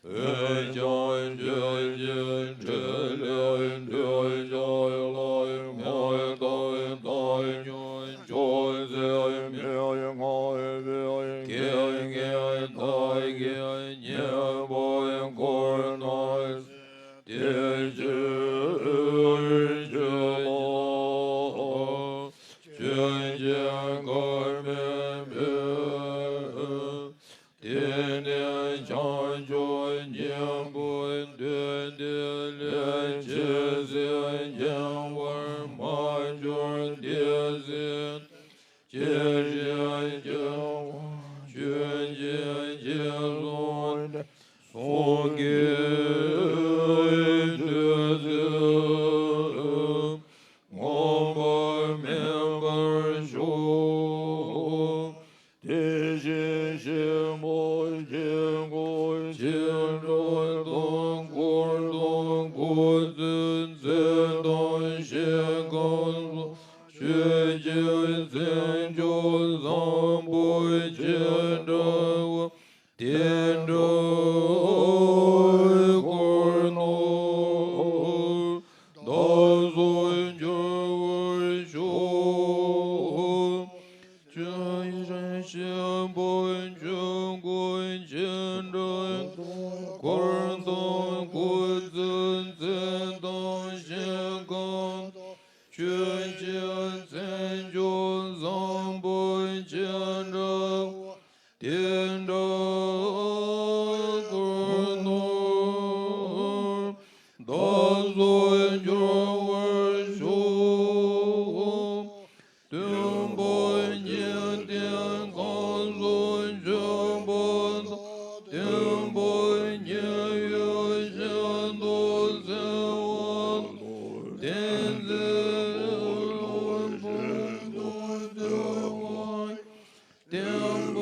འོད་ཀྱང་ཆོས་ཀྱི་ཕྲིན་ལས་འཕྲོས་ཤར་ལ། ངོ་མཚར་ལྟ་སྐྱོང་མཆོག་སྲེད་མི་མངའ་བའི། སྐད་ངན་བདག་གིས་ཉན་པར་ཁོ་ན། དེ་ཕྱིར་ཁྱོད་ལ་ཆོས་ཀྱི་སྐར་མའི་དཔལ། དེ་ནས་བྱང་ཆུབ་སྙིང་པོ་བཏོན་ཏེ་ལས་ཇི་སྲིད་བྱེད་པར་མ་གྱུར་དེ་སྲིད། ཅི་ཞིག་སྐྱེ་བ་ཆོས་ཀྱི་རྗེས་སུ་འབྲང་། སངས་རྒྱས་ཆོས་སྲིད་ངོམས་པ་མིན་པར་ཤོག། དེ་བཞིན་གཤེགས་པ་ཆེ་དགུ་ཆེ་ཕྲ་དང་འཁོར་དང་སྐུ་གསུམ་ཚེ་དང་ཞིང་ཁམས་སོགས། ཆོས་ཀྱི་མཚན་མཆོག་བཟང་པོ་ཅི་འདྲ་བ། དེ་འདྲ་ཀུན་ལ་བདག་སོགས་འབྱོར་བར་ཤོག། ཆོས་ཀྱི་སྐྱེས་བུ་ཆེ་དགུ་ཆེ་ཕྲ་དང་འཁོར་དང་སྐུ་གསུམ་ཚེ་དང་ཞིང་ཁམས་དང་། ཆོས་ཀྱི་མཚན་མཆོག་བཟང་པོ་ཅི་འདྲ་བ། དེ་འདྲ་ཀུན་ལ་བདག་སོགས་འབྱོར་བར་ཤོག། སྟོན་པ་ཉིད་དེ་གང་ཟག་སྤྱོད་པ་དང་། སྟོན་པ་ཉིད་ཡེ་ཤེས་དང་བརྩེ་བ་དང་། བསྟན་འཛིན་ལྷུན་པོ་དང་བརྩེ་བ། བསྟན་པ་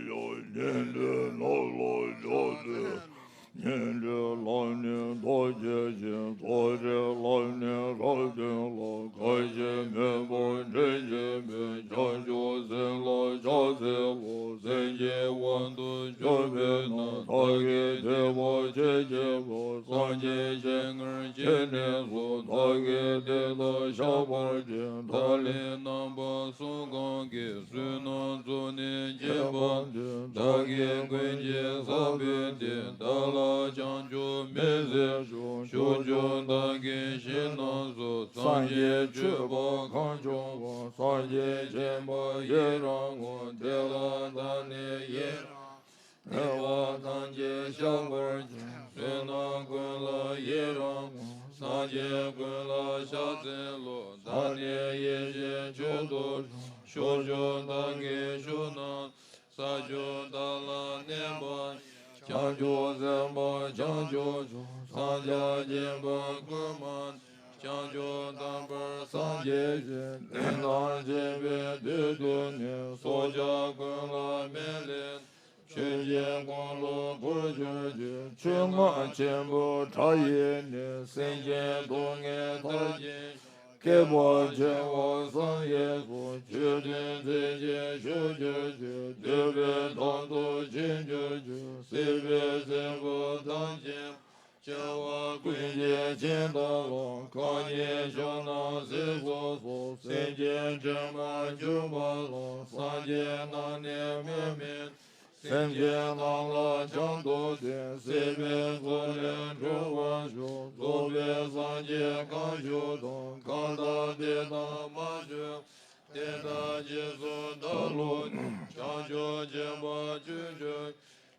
ཡུན་རིང་གནས་པའི་རང་གྲོལ་ཐབས་ཀྱི། ཉན་ཐོས་ལམ་ནི་རྟོགས་བྱེད་ཅིང་། རྟོགས་པའི་ལམ་ནི་རབ་སྟོན་ལ། རྒ་ཤི་མེད་པར་འདྲེན་བྱེད་པའི། བྱང་ཆུབ་སེམས་ལ་ཕྱག་འཚལ་ལོ། སེམས་ཀྱི་དབང་དུ་གྱུར་པས་ན། བདག་གི་ཐེག་པ་ཆེས་ཆེ་བ། སངས་རྒྱས་སྤྱན་སྔར་བྱོན་ནས་སུ། བདག་གིས་དེ་དག་བཤགས་པར་བགྱི། བདག་ལས་རྣམ་པ་གསུམ་གང་གིས། བསོད་ནམས་ཚོགས་ནི་བསྐྱེད་པ་འདི། བདག་གིས་ཀུན་གྱིས་བསགས་པའི་དེ། བདག་ལ་བྱང་ཆུབ་མི་བཟད་ཤོག། ཕྱོགས་བཅུ་དག་གི་ཞིང་རྣམས་སུ། སངས་རྒྱས་མཆོད་པ་གང་བྱུང་བ། སངས་རྒྱས་མཁྱེན་པ་ཡི་རང་ངོ་། དེ་ལ་བདག་ནི་ཡི་རང་། དེ་བ་ཐམས་ཅད་བཤགས་པར་བགྱི། བསོད་ནམས་ཀུན་ལ་ཡི་རང་ངོ་། སངས་རྒྱས་ཀུན་ལ་ཕྱག་འཚལ་ལོ། བདག་ནི་ཡེ་ཤེས་མཆོག་ཏུ་འགྲོ། ཕྱོགས་བཅུ་དག་གི་ཕྱོགས་རྣམས། ས་བཅུ་དག་ལ་གནས་པ། བྱང་ཆུབ་སེམས་དཔའ་བྱང་ཆུབ་མཆོག། སངས་རྒྱས་མཁྱེན་པ་ཀུན་མ་ཚིག། བྱང་ཆུབ་དམ་པར་སངས་རྒྱས་ཤིང་། ལས་རྣམས་བྱེད་པའི་དུས་དུས་ནས། སྲོག་ཆགས་ཀུན་ལ་མི་ལུས། ཆོས་བརྒྱད་ཀུན་ལ་གོད་གྱུར་ཅིག། ཆོས་རྔམ་ཆེན་པོའི་དགྲ་ཡིས་ནི། སེམས་ཅན་སྡུག་བསྔལ་མཐར་ཕྱིན་ཤོག། བསྐལ་པ་བྱེ་བ་བསམ་ཡས་སུ། ཆོས་དྲིན་ཚེ་གཅིག་ཞུ་གྱུར་ཅིག་འདུས་པའི་དོན་དུ་བྱེད་གྱུར་ཅིག་སྲིད་པའི་སྲིན་བུ་ཐམས་ཅད། སྐྱེ་བ་ཀུན་གྱི་སྦྱིན་བདག་ལ། གང་ཉིད་བྱུང་ན་གཟིགས་སུ་གསོལ། སེམས་ཅན་དྲི་མར་གྱུར་པ་ལ། སངས་རྒྱས་རྣམས་ནི་མི་སྨིན། སེམས་ཅན་རྣམས་ལ་བྱམས་སྟོབས་ཏེ། སྲིད་པའི་མཚོ་ལས་འགྲོ་བར་ཤོག་རྫོགས་པའི་སངས་རྒྱས་གང་བཞུགས་དང་། གང་དག་དེ་དག་མ་བྱོན། དེ་དག་རྗེས་སུ་བདག་སློབ་ཅིང་། བྱང་ཆུབ་སྦྱིན་པ་སྤྱོད་གྱུར།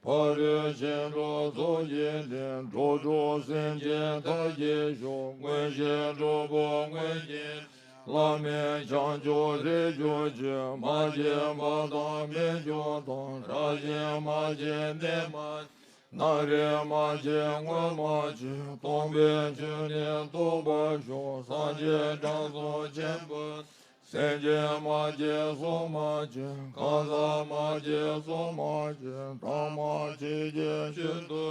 ཕ་རོལ་ཕྱིན་དྲུག་རྫོགས་བགྱིས་ཏེ། འགྲོ་དྲུག་སེམས་ཅན་མཐར་གྱིས་ཤོག་མངོན་ཤེས་སྒྲུབ་པ་མངོན་གྱུར། བླ་མེད་བྱང་ཆུབ་རེག་གྱུར་ཅིག་མ་སྐྱེས་པ་དང་མི་འགྱུར་དང་། རང་བཞིན་མ་སྐྱེས་གནས་མ། ན་རེ་མ་སྐྱེས་སྔོན་མ་མཆིས། སྟོང་པའི་ཆོས་ནི་རྟོགས་པར་ཤོག་སངས་རྒྱས་དྲང་སྲོང་ཆེན་པོ། སེམས་ཅན་མ་སྐྱེས་སོ་མ་མཆིས། གང་ཟག་མ་སྐྱེས་སོ་མ་མཆིས། དམ་པ་ཆོས་ཀྱི་ཆོས་སུ་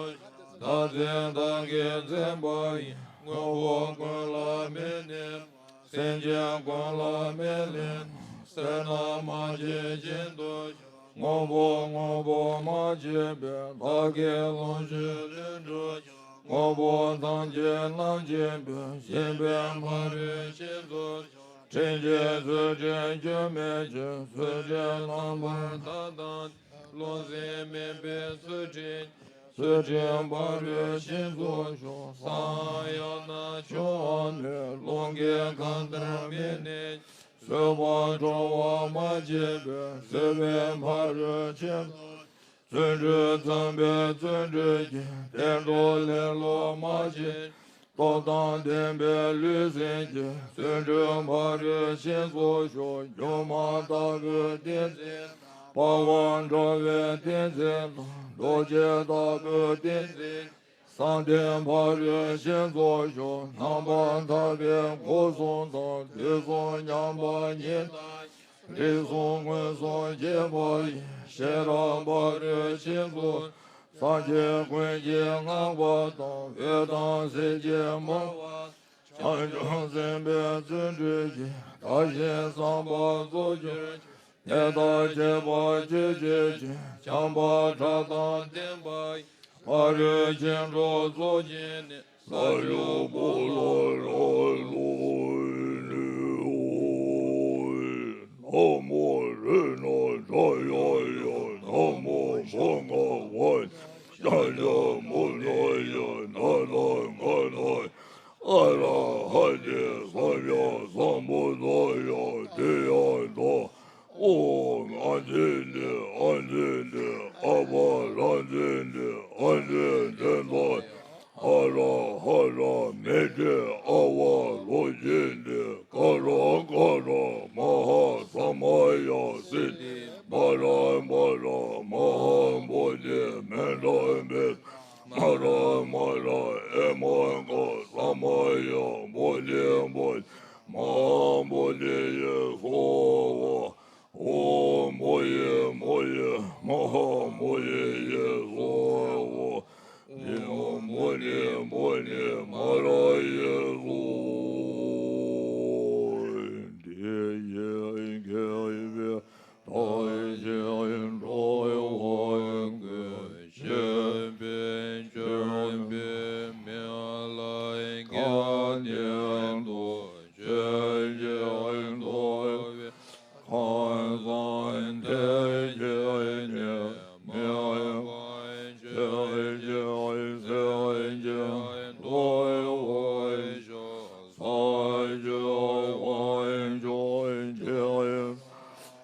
ཤོག་བདག་འཛིན་བདག་གིས་འཛིན་པ་ཡི། དངོས་པོ་ཀུན་ལ་མི་གནས། སེམས་ཅན་ཀུན་ལ་མི་གནས། སེར་སྣ་མ་སྐྱེས་ཤིན་ཏུ་ཆུང་། དངོས་པོ་དངོས་པོ་མ་མཆིས་པའི། བདག་གི་ལོངས་སྤྱོད་ལྷུན་གྲུབ་ཀྱང་། དངོས་པོ་ཐམས་ཅད་རྣམ་མཁྱེན་པའི། ཞིང་པའི་ཕ་རོལ་ཕྱིན་སོགས་ཀྱང་། དྲིན་ཅན་ཚུལ་ཁྲིམས་སྐྱོན་མེད་ཅིང་། ཚུལ་ཁྲིམས་རྣམ་པར་དག་དང་ལྟ། རློམ་སེམས་མེད་པའི་ཚུལ་ཁྲིམས་ཀྱིས། ཚུལ་ཁྲིམས་ཕ་རོལ་ཕྱིན་སོགས་ཤོག་ས་ཡང་ན་ཆུ་འོག་ནས། རླུང་གིས་གང་ལྟར་མི་གནས། བཟོད་པ་ཁྲོ་བོ་མ་མཆིས་པའི། བཟོད་པའི་ཕ་རོལ་ཕྱིན་སོགས། བརྩོན་འགྲུས་བརྩོན་པའི་བརྩོན་འགྲུས་ཀྱིས། བདེ་འགྲོ་ལེ་ལོ་མ་མཆིས། སྟོབས་དང་ལྡན་པའི་ལུས་སེམས་ཀྱིས། བརྩོན་འགྲུས་ཕ་རོལ་ཕྱིན་སོགས་ཤོག་སྒྱུ་མ་ལྟ་བུའི་ཏིང་འཛིན་དང་། འཕགས་པ་འདྲ་བའི་ཏིང་འཛིན་དང་། རྡོ་རྗེ་ལྟ་བུའི་ཏིང་འཛིན། བསམ་གཏན་ཕ་རོལ་ཕྱིན་སོགས་ཤོག་རྣམ་པར་ཐར་པའི་སྒོ་གསུམ་དང་། དུས་གསུམ་མཉམ་པ་ཉིད་དང་། རིག་གསུམ་མངོན་སུམ་རྒྱས་པ་ཡི། ཤེས་རབ་ཕ་རོལ་ཕྱིན་སོགས། སངས་རྒྱས་ཀུན་གྱིས་བསྔགས་པ་དང་། འོད་དང་ཟེར་གྱིས་སྨྲ་བ། བྱང་ཆུབ་སེམས་དཔའི་བརྩོན་འགྲུས་ཀྱིས། བདག་གཞན་བསམ་པ་རྫོགས་གྱུར་ཅིག་དེ་ལྟར་བྱེད་པ་ཆོས་ཅན། བྱམས་པ་ཕྲག་དང་ལྡན་པ་ཡི། ཕ་རོལ་ཕྱིན་དྲུག་རྫོགས་བགྱིས་ནས། ས་བཅུ་པོ་ལ་རབ་རྫོགས་ནས། ན་མོ་རཏྣ་ཙ་ཡ་ཡ། ན་མོ་བྷ་ག་ཝ་ཏ་ཤཱ་ཀྱ་མུ་ནྱ་ཡ། ན་ད་ག་ད་ཨ་ར་ཧ་ཏེ་ས་ཡ་སཾ་བུདྡྷ་ཡ། ཏདྱ་ཐཱ། ཨོཾ་ཨ་ཏི་ཏི་ཨ་ཏི་ཏི་ཨ་པ་ར་ཏི་ཏི་ཨ་ཏི་ཏི་ཏ། ཧ་ར་ཧ་ར་མི་ཏྲ་ཨ་བ་ལོ་ཀི་ཏི། ཀ་ར་ཀ་ར་མ་ཧཱ་ས་མ་ཡ་སིདྡྷི། པ་ར་པ་ར་མ་ཧཱ་བོ་དྷི་མནྡ་པི་ཏ། མ་ར་མ་ར་ཨེ་མ་ཀ་ས་མ་ཡ་བོ་དྷི་བོ་དྷི་མ་ཧཱ་བོ་དྷི་ཡེ་སྭཱ་ཧཱ། ཨོཾ་བྷོ་ཡེ་བྷོ་ཡེ་མ་ཧཱ་བྷོ་དྷི་ཡེ་སྭཱ་ཧཱ། ཨོཾ་བྷོ་དྷི་བྷོ་དྷི་མ་ར་ཡེ་སྭཱ་ཧཱ། དེ་ཡི་དགེ་བའི་མཐའ་བཞི་འགྲོ་བ་ཀུན། ཆོས་པའི་སྤྱོད་པའི་མི་ལ་དགའ་ནས་འདུག་ཆོས་ཀྱི་འདུ་བའི་ཁང་བཟང་དེ་ཡི་ནི། མི་དབང་ཆོས་ཀྱི་སྲས་ཀྱི་འདུ་བའི་ས་བཅུ་པ་ཆོས་ཀྱི་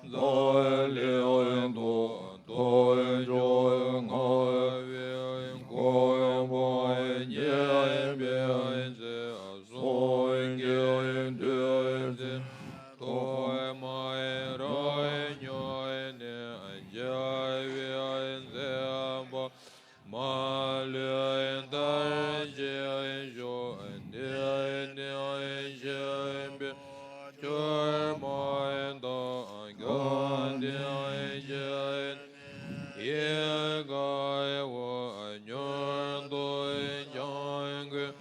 འཛམ་གླིང་དུ། དུས་བཅོ་ལྔ་པའི་དགོངས་པ་བརྙེས་པའི་ཚེ། གསུང་གི་བདུད་རྩི་ཐོག་མར་རབ་མྱོས་ནས། རྒྱལ་བའི་མཛད་པ་མ་ལུས་ལྟར་བྱེད་ཤོག་འདི་ནི་ཆོས་པའི་སྒྱུ་མ་དང་། གང་དེ་ཞིག་ཡིད་དགའ་བ་མྱུར་དུ་བྱང་དགོས།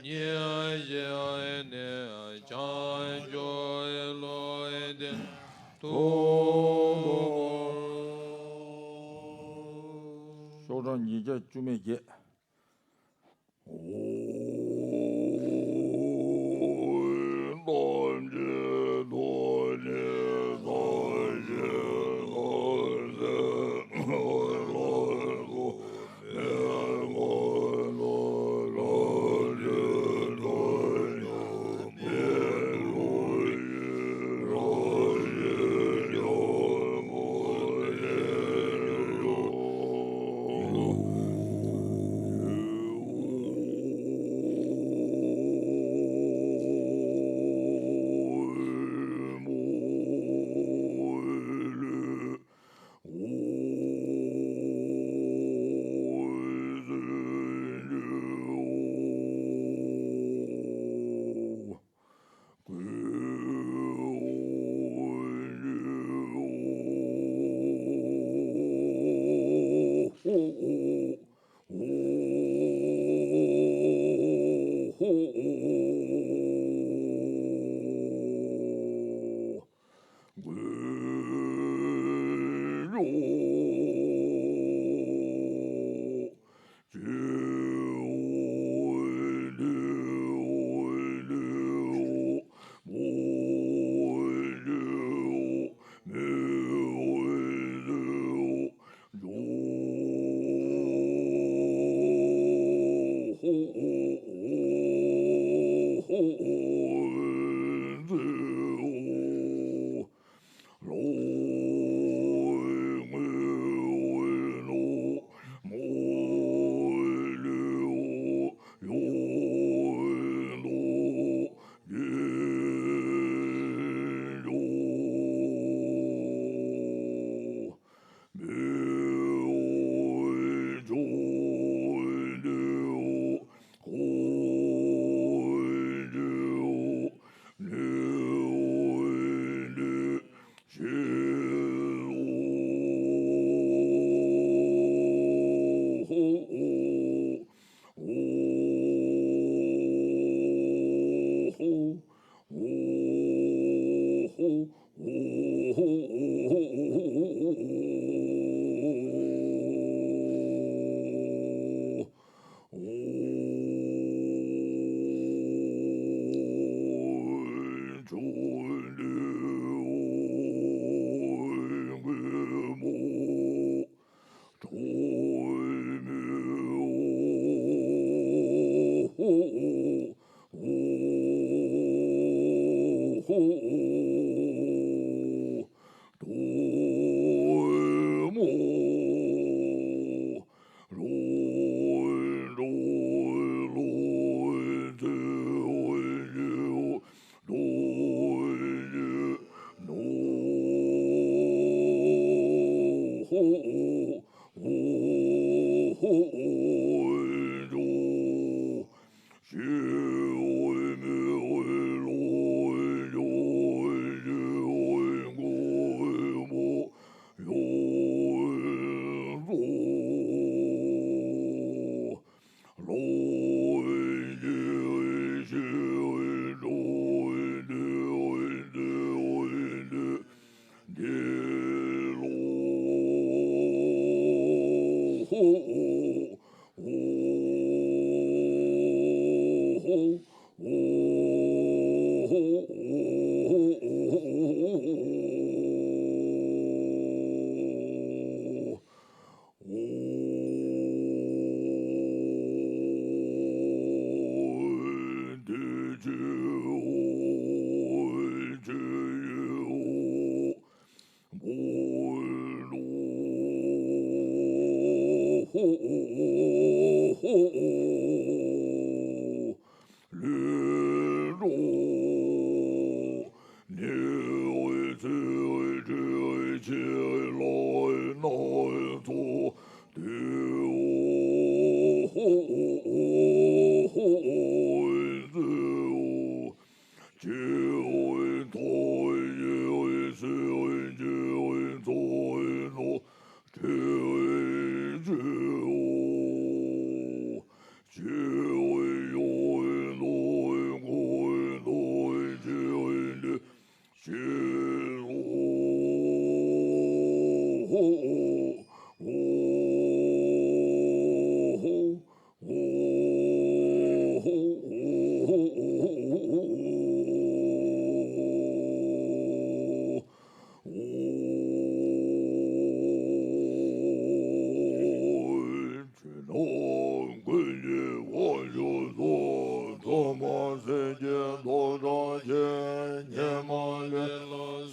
ཉེར་ཞི་ནས་བྱང་ ཤོག་གྲངས་ཉིས་བརྒྱ་བཅུ་མེད་བརྒྱད།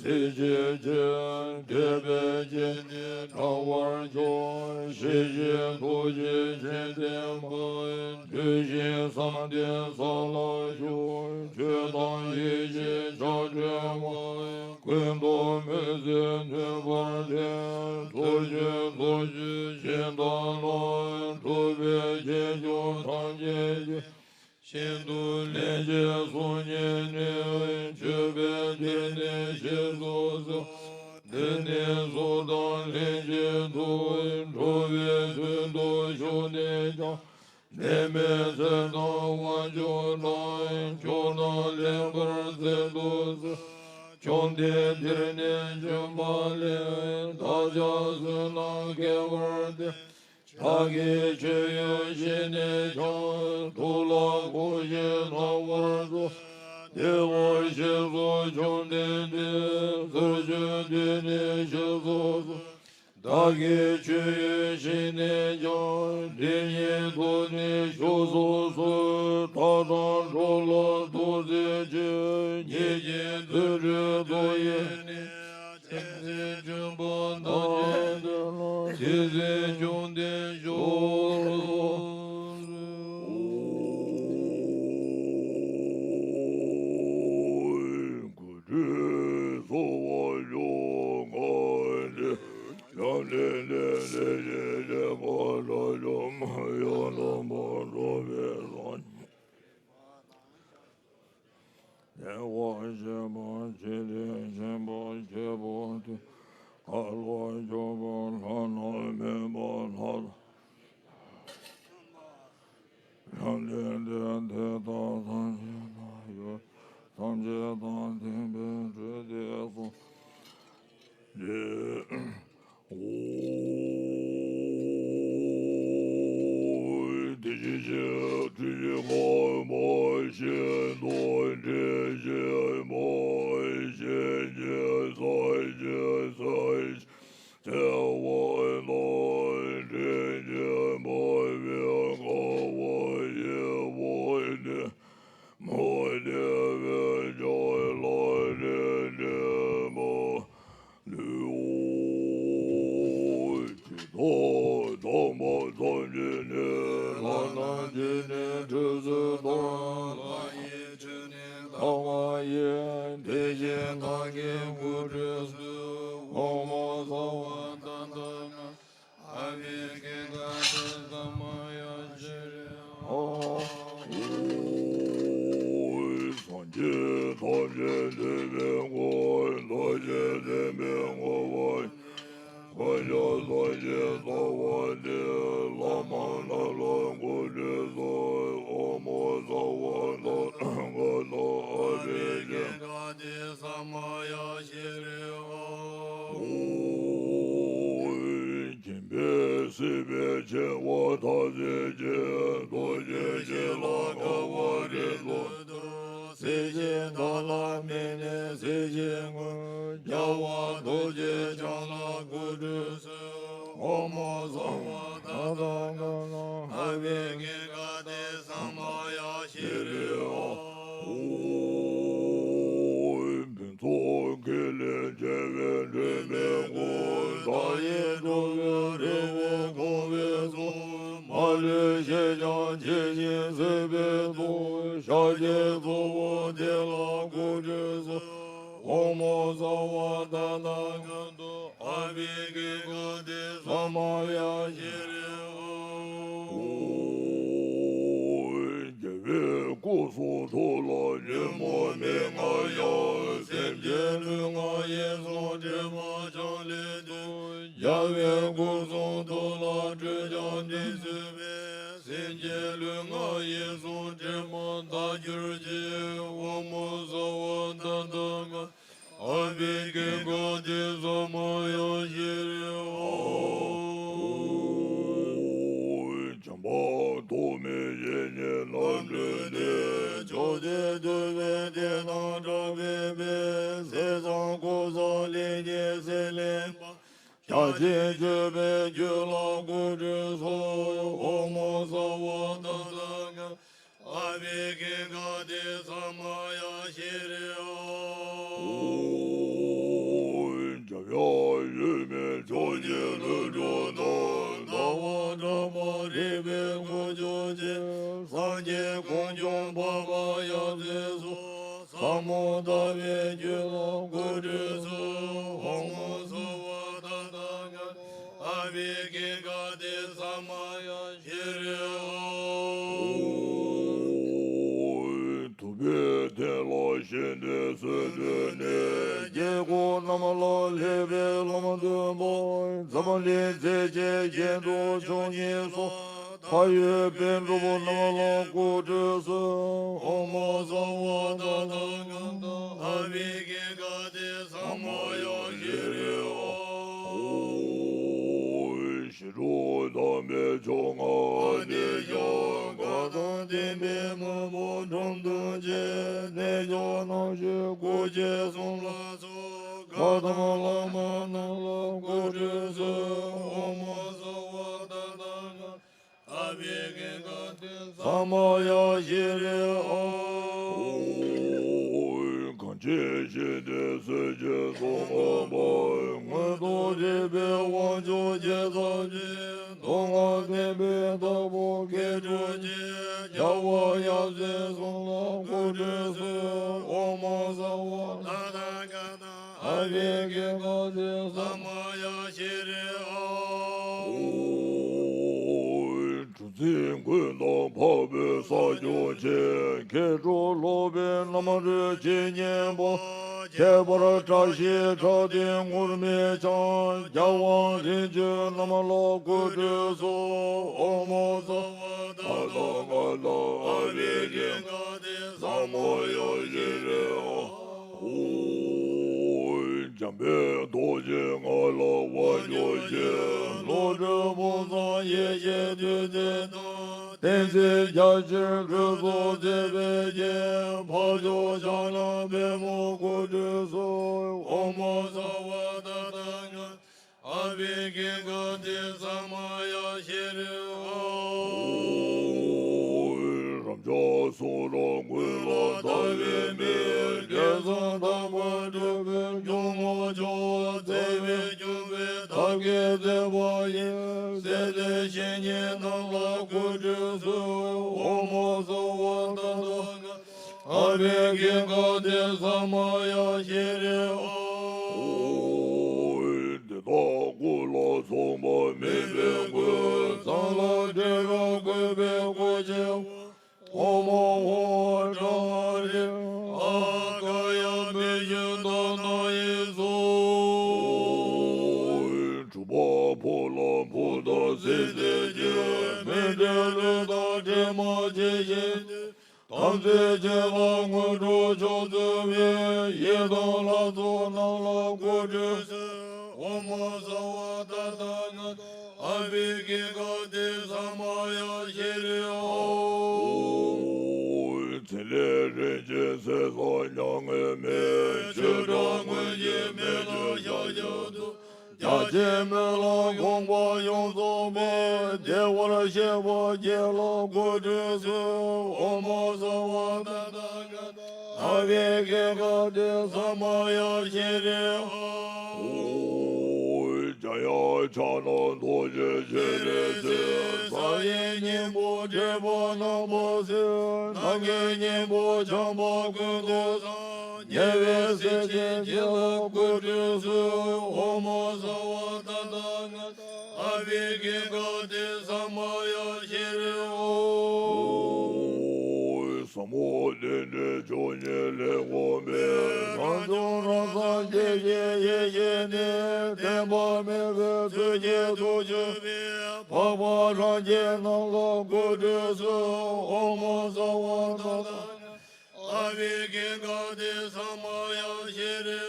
ཡིད་ཆེས་ཀྱི་དད་པའི་སྤྱན་ནི་དྲང་བར་ཤོག། ཞི་ཞིང་ཐུགས་རྗེ་ཆེ་ལྡན་པ། བདུད་བཞི་བསམ་གཏན་ས་ལ་བཞུགས། ཆོས་དང་ཡེ་ཤེས་ཆར་འབེབས་པ། ཀུན་ཏུ་མི་བཟོད་གནོད་པར་ཐལ། ཚུར་ཤོག་ཚུར་ཤོག་གཞན་དག་ལ། ཐུབ་པས་ཁྱེད་སྐྱོབ་ཐམས་ཅད་ཀྱི། ཤིན་ཏུ་ལན་ཆད་སོ་གཉིས་ནི། མཆོད་པའི་ཐིག་ལེ་ཞེས་སུ་གསོལ། འདི་ནི་གཟུགས་དང་ལྷན་ཅིག་ཏུ། འགྲོ་བའི་དོན་དུ་ཞུགས་ནས་ཀྱང་། ནད་མེད་ཚེ་དང་དབང་ཕྱུག་དང་། མཆོག་དང་ལེགས་པར་མཛད་དུ་གསོལ། བཅོམ་ལྡན་འདས་ནི་བྱོན་པ་ལས། བདག་ཅག་བསོད་ནམས་བསྐལ་པར་བསྟིམས། བདག་གིས་ཆོས་ཡོད་བཞེས་ནས་ཀྱང་། ཐུབ་ལ་གུས་ཕྱིར་བལྟ་བར་སྤྲོ། དེ་འོ་ཞེས་སོགས་བཅོམ་ལྡན་འདས། ཚུར་ཤོག་དེ་ནས་བཞུགས་སུ་གསོལ། བདག་གིས་ཆོས་ཡོད་བཞེས་ནས་ཀྱང་། དེ་ཉིད་དུ་ནི་བཞུགས་སུ་གསོལ། མཐའ་དང་འགྲོ་ལ་ཐུགས་བརྩེ་ཆེ། ཉིད་ཀྱི་དུར་ཁྲོད་དུ་ཡོད་ནས། སེམས་ཅན་འཇོམས་པ་དང་བཅས་ཏེ། སྲིད་རྩེར་བཅོམ་ལྡན་ཤོག། བདེ་བར་གཤེགས་པ་འཇིག་རྟེན་མཁྱེན་པ་ཁྱད་པར་ཅན། གར་ལ་སྐྱོབ་པ་བླ་ན་མེད་པ་ལྷ་དང་། ཡང་དེ་ལྟར་དེ་དག་ཐམས་ཅད་དང་ཡོད། ཐམས་ཅད་དང་ལྡན་པའི་འཕྲུལ་དེ་གསུངས་ཏེ། ཨོ། དེ་བཞིན་གཤེགས་པའི་ཐུགས་ཀྱི་དགོངས་པ་བཞིན་དུ་འགྲེལ་བཤད་པ། གཞན་གྱིས་ཟག་བཅས་ཟག་བཅས་བྱ་བ་དང་། འདྲེན་བྱེད་པ་བས་དགའ་བ་ཡིན་པ་ནི། མ་བདེ་བའི་ཕྱོགས་ལ་འདྲེན་བྱེད་པ་ནི། ཇི་ལྟར་དག་པ་ཐམས་ཅད་ནི། ལྷ་རྣམས་ཀྱིས་ནི་ཁྲུས་གསོལ་དང་། ལྷ་ཡི་ཁྲུས་ནི་དག་པ་ཡིས། དེ་བཞིན་བདག་གིས་སྐུ་ཁྲུས་གསོལ། ཨོཾ་ཨཱཿཧཱུྃ་ས་བ་ཏ་ཏ་ག་ཨ་བི་ཀི་ག་ཏེ་ས་མ་ཡ་ཤྲི་ཨཱཿཧཱུྃ། སངས་རྒྱས་ཐམས་ཅད་འདུས་པའི་སྐུ། ཐམས་ཅད་མཁྱེན་པའི་ངོ་བོ་ཉིད། དཀོན་མཆོག་ཐམས་ཅད་རྩ་བ་ནི། ལྷ་མ་ན་ལ་སྐུ་ཁྲུས་གསོལ། ཨོཾ་ཨཱཿཧཱུྃ་ས་བ་ཏ་ཏ་ག་ཏ་ཨ་བི་ཀི་ག་ཏེ་ས་མ་ཡ་ཤྲི་ཨཱཿཧཱུྃ། མཁྱེན་པས་སྲིད་པའི་འཆིང་བ་མཐའ་བསལ་ཞིང་། རྡོ་རྗེ་འཆིང་ལ་དགའ་བ་རབ་ཏུ་སྟོར། སྲིད་ཞིའི་མཐའ་ལ་དམིགས་ནས་སྲིད་ཞིའི་མགོན། རྒྱལ་བ་ཐུགས་རྗེ་འཆང་ལ་སྐུ་ཁྲུས་གསོལ། ཨོཾ་ཨཱཿཧཱུྃ་ས་བ་ཏ་ཏ་ག་ཏ་ཨ་བི་ཀི་ག་ཏེ་ས་མ་ཡ་ཤྲི་ཨཱཿཧཱུྃ། ཕུན་ཚོགས་ཀྱི་ལས་བྱེད་པའི་སྒྲོན་མེའི་སྐུ། མཐའ་ཡས་འགྲོ་བའི་རི་བོ་བཀང་བའི་ཚོགས། མ་ལུས་ཞི་ཞིང་ཆེ་ཞིང་སྲིད་པའི་མཚོ། ཤཱཀྱའི་ཚོགས་དཔག་དེ་ལ་སྐུ་ཁྲུས་གསོལ། ཨོཾ་ཨཱཿཧཱུྃ་ས་བ་ཏ་ཏ་ག་ཏ་ཨ་བི་ཀི་ག་ཏེ་ས་མ་ཡ་ཤྲི་ཨཱཿཧཱུྃ། རྒྱལ་བའི་སྐུ་གསུང་ཐུགས་ལ་ཉོན་མོངས་མི་མངའ་ཡང་། སེམས་ཅན་ལུས་ངག་ཡིད་གསུམ་དྲི་མ་བྱང་ལས་སུ། རྒྱལ་བའི་སྐུ་གསུང་ཐུགས་ལ་སྤྲོས་བཅངས་ཏེ་བཟོད་པས། སེམས་ཅན་ལུས་ངག་ཡིད་གསུམ་དྲི་མ་དག་གྱུར་ཅིག། ཨོཾ་ཨཱཿཧཱུྃ་ས་བ་ཏ་ཏ་ག་ཨ་བི་ཀི་ག་ཏེ་ས་མ་ཡ་ཤྲི་ཨཱཿཧཱུྃ། བྱམས་པ་ཐོགས་མེད་བཤེས་གཉེན་རྣམ་འཕྲུལ་ནི། བཅོམ་ལྡན་འདུས་པའི་གདན་དང་གྲགས་པའི་དཔལ། ཟས་གཙང་ཁོག་གཙང་ལེགས་བརྒྱན་ཟས་ལེགས་པ། ཞལ་གཅིག་མཆོད་པའི་རྒྱུད་ལ་སྐུ་ཁྲུས་གསོལ། ཨོཾ་ཨཱཿཧཱུྃ་ས་བ་ཏ་ཏ་ག་ཨ་བི་ཀི་ག་ཏེ་ས་མ་ཡ་ཤྲི་ཨཱཿཧཱུྃ། ལྟ་བའི་རྒྱུད་ལ་འགོད་དུས་སུ། ཨོཾ་སརྦ་ཏ་ཐཱ་ག་ཏ་ཨ་བྷི་ཥིག་ཁ་ཏེ་ས་མ་ཡ་ཤྲཱི་ཧཱུྃ། ཐུབ་པའི་གཏེར་ལ་ཞེན་ཏེ་བཟོད་པས་ནི། དཀྱིལ་འཁོར་རྣམས་ལ་ལེགས་པའི་ལམ་སྟོན་པ། འཛམ་གླིང་རྫས་བཅས་གཞན་དུ་བྱུང་ཉེས་སོགས། མཐའ་ཡས་པའི་སྒྲུབ་པ་རྣམས་ལ་འགོད་དུས་སུ། ཨོཾ་སརྦ་ཏ་ཐཱ་ག་ཏ་ཨ་བྷི་ཥིག་ཁ་ཏེ་ས་མ་ཡ་ཤྲཱི་ཧཱུྃ། ཞི་ཁྲོ་དམ་པའི་མཆོག་མངའ་བདེ་ཤོག། བཀའ་དང་ལྡན་པའི་མགོན་པོ་འབྲོམ་སྟོན་ཆེན། རྣལ་འབྱོར་རྣམ་དཔྱོད་སྐུ་མཆེད་གསུམ་ལ་སོགས། བཀའ་གདམས་བླ་མ་རྣམས་ལ་འགོད་དུས་སུ། ཨོཾ་སརྦ་ཏ་ཐཱ་ག་ཏ་ཨ་བྷི་ཥིག་ཁ་ཏེ་ས་མ་ཡ་ཤྲཱི་ཧཱུྃ། གང་ཕྱིར་ཞིག་སྟེ་བཟོད་ཅིང་སྲུང་བར་འོས། མངོན་རྟོགས་རིག་པའི་དབང་ཕྱུག་ཇི་ཙམ་མཆིས། མདོ་སྔགས་བསྟན་པའི་བདག་པོ་མཁས་གྲུབ་ཀྱིས། རྒྱལ་བ་ཡབ་སྲས་གསུམ་ལ་འགོད་དུས་སུ། ཨོཾ་སརྦ་ཏ་ཐཱ་ག་ཏ་ཨ་བྷི་ཥིག་ཁ་ཏེ་ས་མ་ཡ་ཤྲཱི་ཧཱུྃ། གྲུ་འཛིན་ཀུན་ཏུ་འཕགས་པའི་ས་སྐྱོང་ཆེ། མཁས་གྲུབ་ལོག་པའི་རྣམ་རོལ་ཇི་སྙེད་པ། ཁྱད་པར་བཀྲ་ཤིས་ཁྲག་ཐིགས་ངུར་སྨྲིག་འཆང་། རྒྱལ་དབང་རིམ་བྱོན་རྣམས་ལ་འགོད་དུས་སུ། ཨོཾ་སརྦ་ཏ་ཐཱ་ག་ཏ་ཨ་བྷི་ཥིག་ཁ་ཏེ་ས་མ་ཡ་ཤྲཱི་ཧཱུྃ། འཇམ་དཔལ་རྡོ་རྗེ་ང་ལ་དབང་སྒྱུར་ཞིང་། བློ་གྲོས་ཕུན་སུམ་ཡེ་ཤེས་བདུད་རྩི་དང་། བསྟན་འཛིན་རྒྱ་ཆེར་སྤྲུལ་ཚོགས་མཛད་པའི་རྒྱན། འཕགས་མཆོག་ཕྱག་ན་པདྨོ་འགོད་དུས་སུ། ཨོཾ་སརྦ་ཏ་ཐཱ་ག་ཏ་ཨ་བྷི་ཥིག་ཁ་ཏེ་ས་མ་ཡ་ཤྲཱི་ཧཱུྃ། རབ་འབྱམས་གསུང་རབ་ཀུན་ལ་ལྟ་བའི་མིག། དགེ་གསུམ་དམ་པ་སྒྲུབ་པའི་འཇུག་ངོགས་མཆོག། བརྩེ་བས་སྐྱོང་བའི་བདག་གི་མཛད་པ་ཡིས། སྲས་དང་བཤེས་གཉེན་རྣམས་ལ་འགོད་དུས་སུ། ཨོཾ་སརྦ་ཏ་ཐཱ་ག་ཏ་ཨ་བྷི་ཥིག་ཁ་ཏེ་ས་མ་ཡ་ཤྲཱི་ཧཱུྃ། དེ་དག་སྐུ་ལ་སོགས་པ་མེད་པའི་སྐུ། གཙང་ལ་བྲེ་བ་བཀོད་པའི་སྐུ་ཆེ་བ། ཨོཾ་ཨོཾ་ཨོཾ་ཏྲཱ་ཧཱ་རི། ཨཱཿ་ཀཱ་ཡ་བི་ཤུདྡྷ་ནཱ་ཡི་ཚོགས། གྲུབ་པ་ཕོ་ལྷ་བུདྡྷ་སིདྡྷི་རྒྱུ། མི་འབྲལ་ལུས་དང་དྲི་མ་ཇི་བཞིན་དུ། དམ་ཚིག་ཆེ་ལ་དངོས་གྲུབ་མཆོག་སྩོལ་བའི། ཡི་དམ་ལྷ་ཚོགས་རྣམས་ལ་འགོད་དུས་སུ། ཨོཾ་སརྦ་ཏ་ཐཱ་ག་ཏ་ཨ་བྷི་ཥིག་ཁ་ཏེ་ས་མ་ཡ་ཤྲཱི་ཧཱུྃ། ཕྲིན་ལས་རིན་ཆེན་ཟེར་ས་མྱ་ངན་མེད། ཆོས་སྒྲ་སྔོན་གྱི་མེ་ལྷ་ཤཱཀྱ་ཐུབ། རྒྱ་ཆེན་མེ་ལྷ་དགོངས་པ་ཡོངས་རྫོགས་པ། བདེ་བར་གཤེགས་པ་བརྒྱད་ལ་འགོད་དུས་སུ། ཨོཾ་སརྦ་ཏ་ཐཱ་ག་ཏ་ཨ་བྷི་ཥིག་ཁ་ཏེ་ས་མ་ཡ་ཤྲཱི་ཧཱུྃ། འཇམ་དབྱངས་ཕྱག་ན་རྡོ་རྗེ་སྤྱན་རས་གཟིགས། ས་ཡི་སྙིང་པོ་བྲེགས་པ་རྣམ་པར་སེལ། ནམ་མཁའི་སྙིང་པོ་འཇམ་དཔལ་ཀུན་ཏུ་བཟང་། ཉེ་བའི་སྲས་ཆེན་བརྒྱད་ལ་འགོད་དུས་སུ། ཨོཾ་སརྦ་ཏ་ཐཱ་ག་ཏ་ཨ་བྷི་ཥིག་ཁ་ཏེ་ས་མ་ཡ་ཤྲཱི་ཧཱུྃ། ཟབ་མོ་རྟེན་འབྲེལ་མཆོག་བརྙེས་ལེགས་བསྒོམས་པའི། རང་བྱུང་རང་སངས་རྒྱས་ཀྱི་ཡེ་ཤེས་ནི། བརྟེན་པ་མེད་པའི་ཚུལ་གྱིས་ཐུགས་ཆུད་པའི། འཕགས་པ་སངས་རྒྱས་རྣམས་ལ་འགོད་དུས་སུ། ཨོཾ་སརྦ་ཏ་ཐཱ་ག་ཏ་ཨ་བྷི་ཥིག་ཁ་ཏེ་ས་མ་ཡ་ཤྲཱི་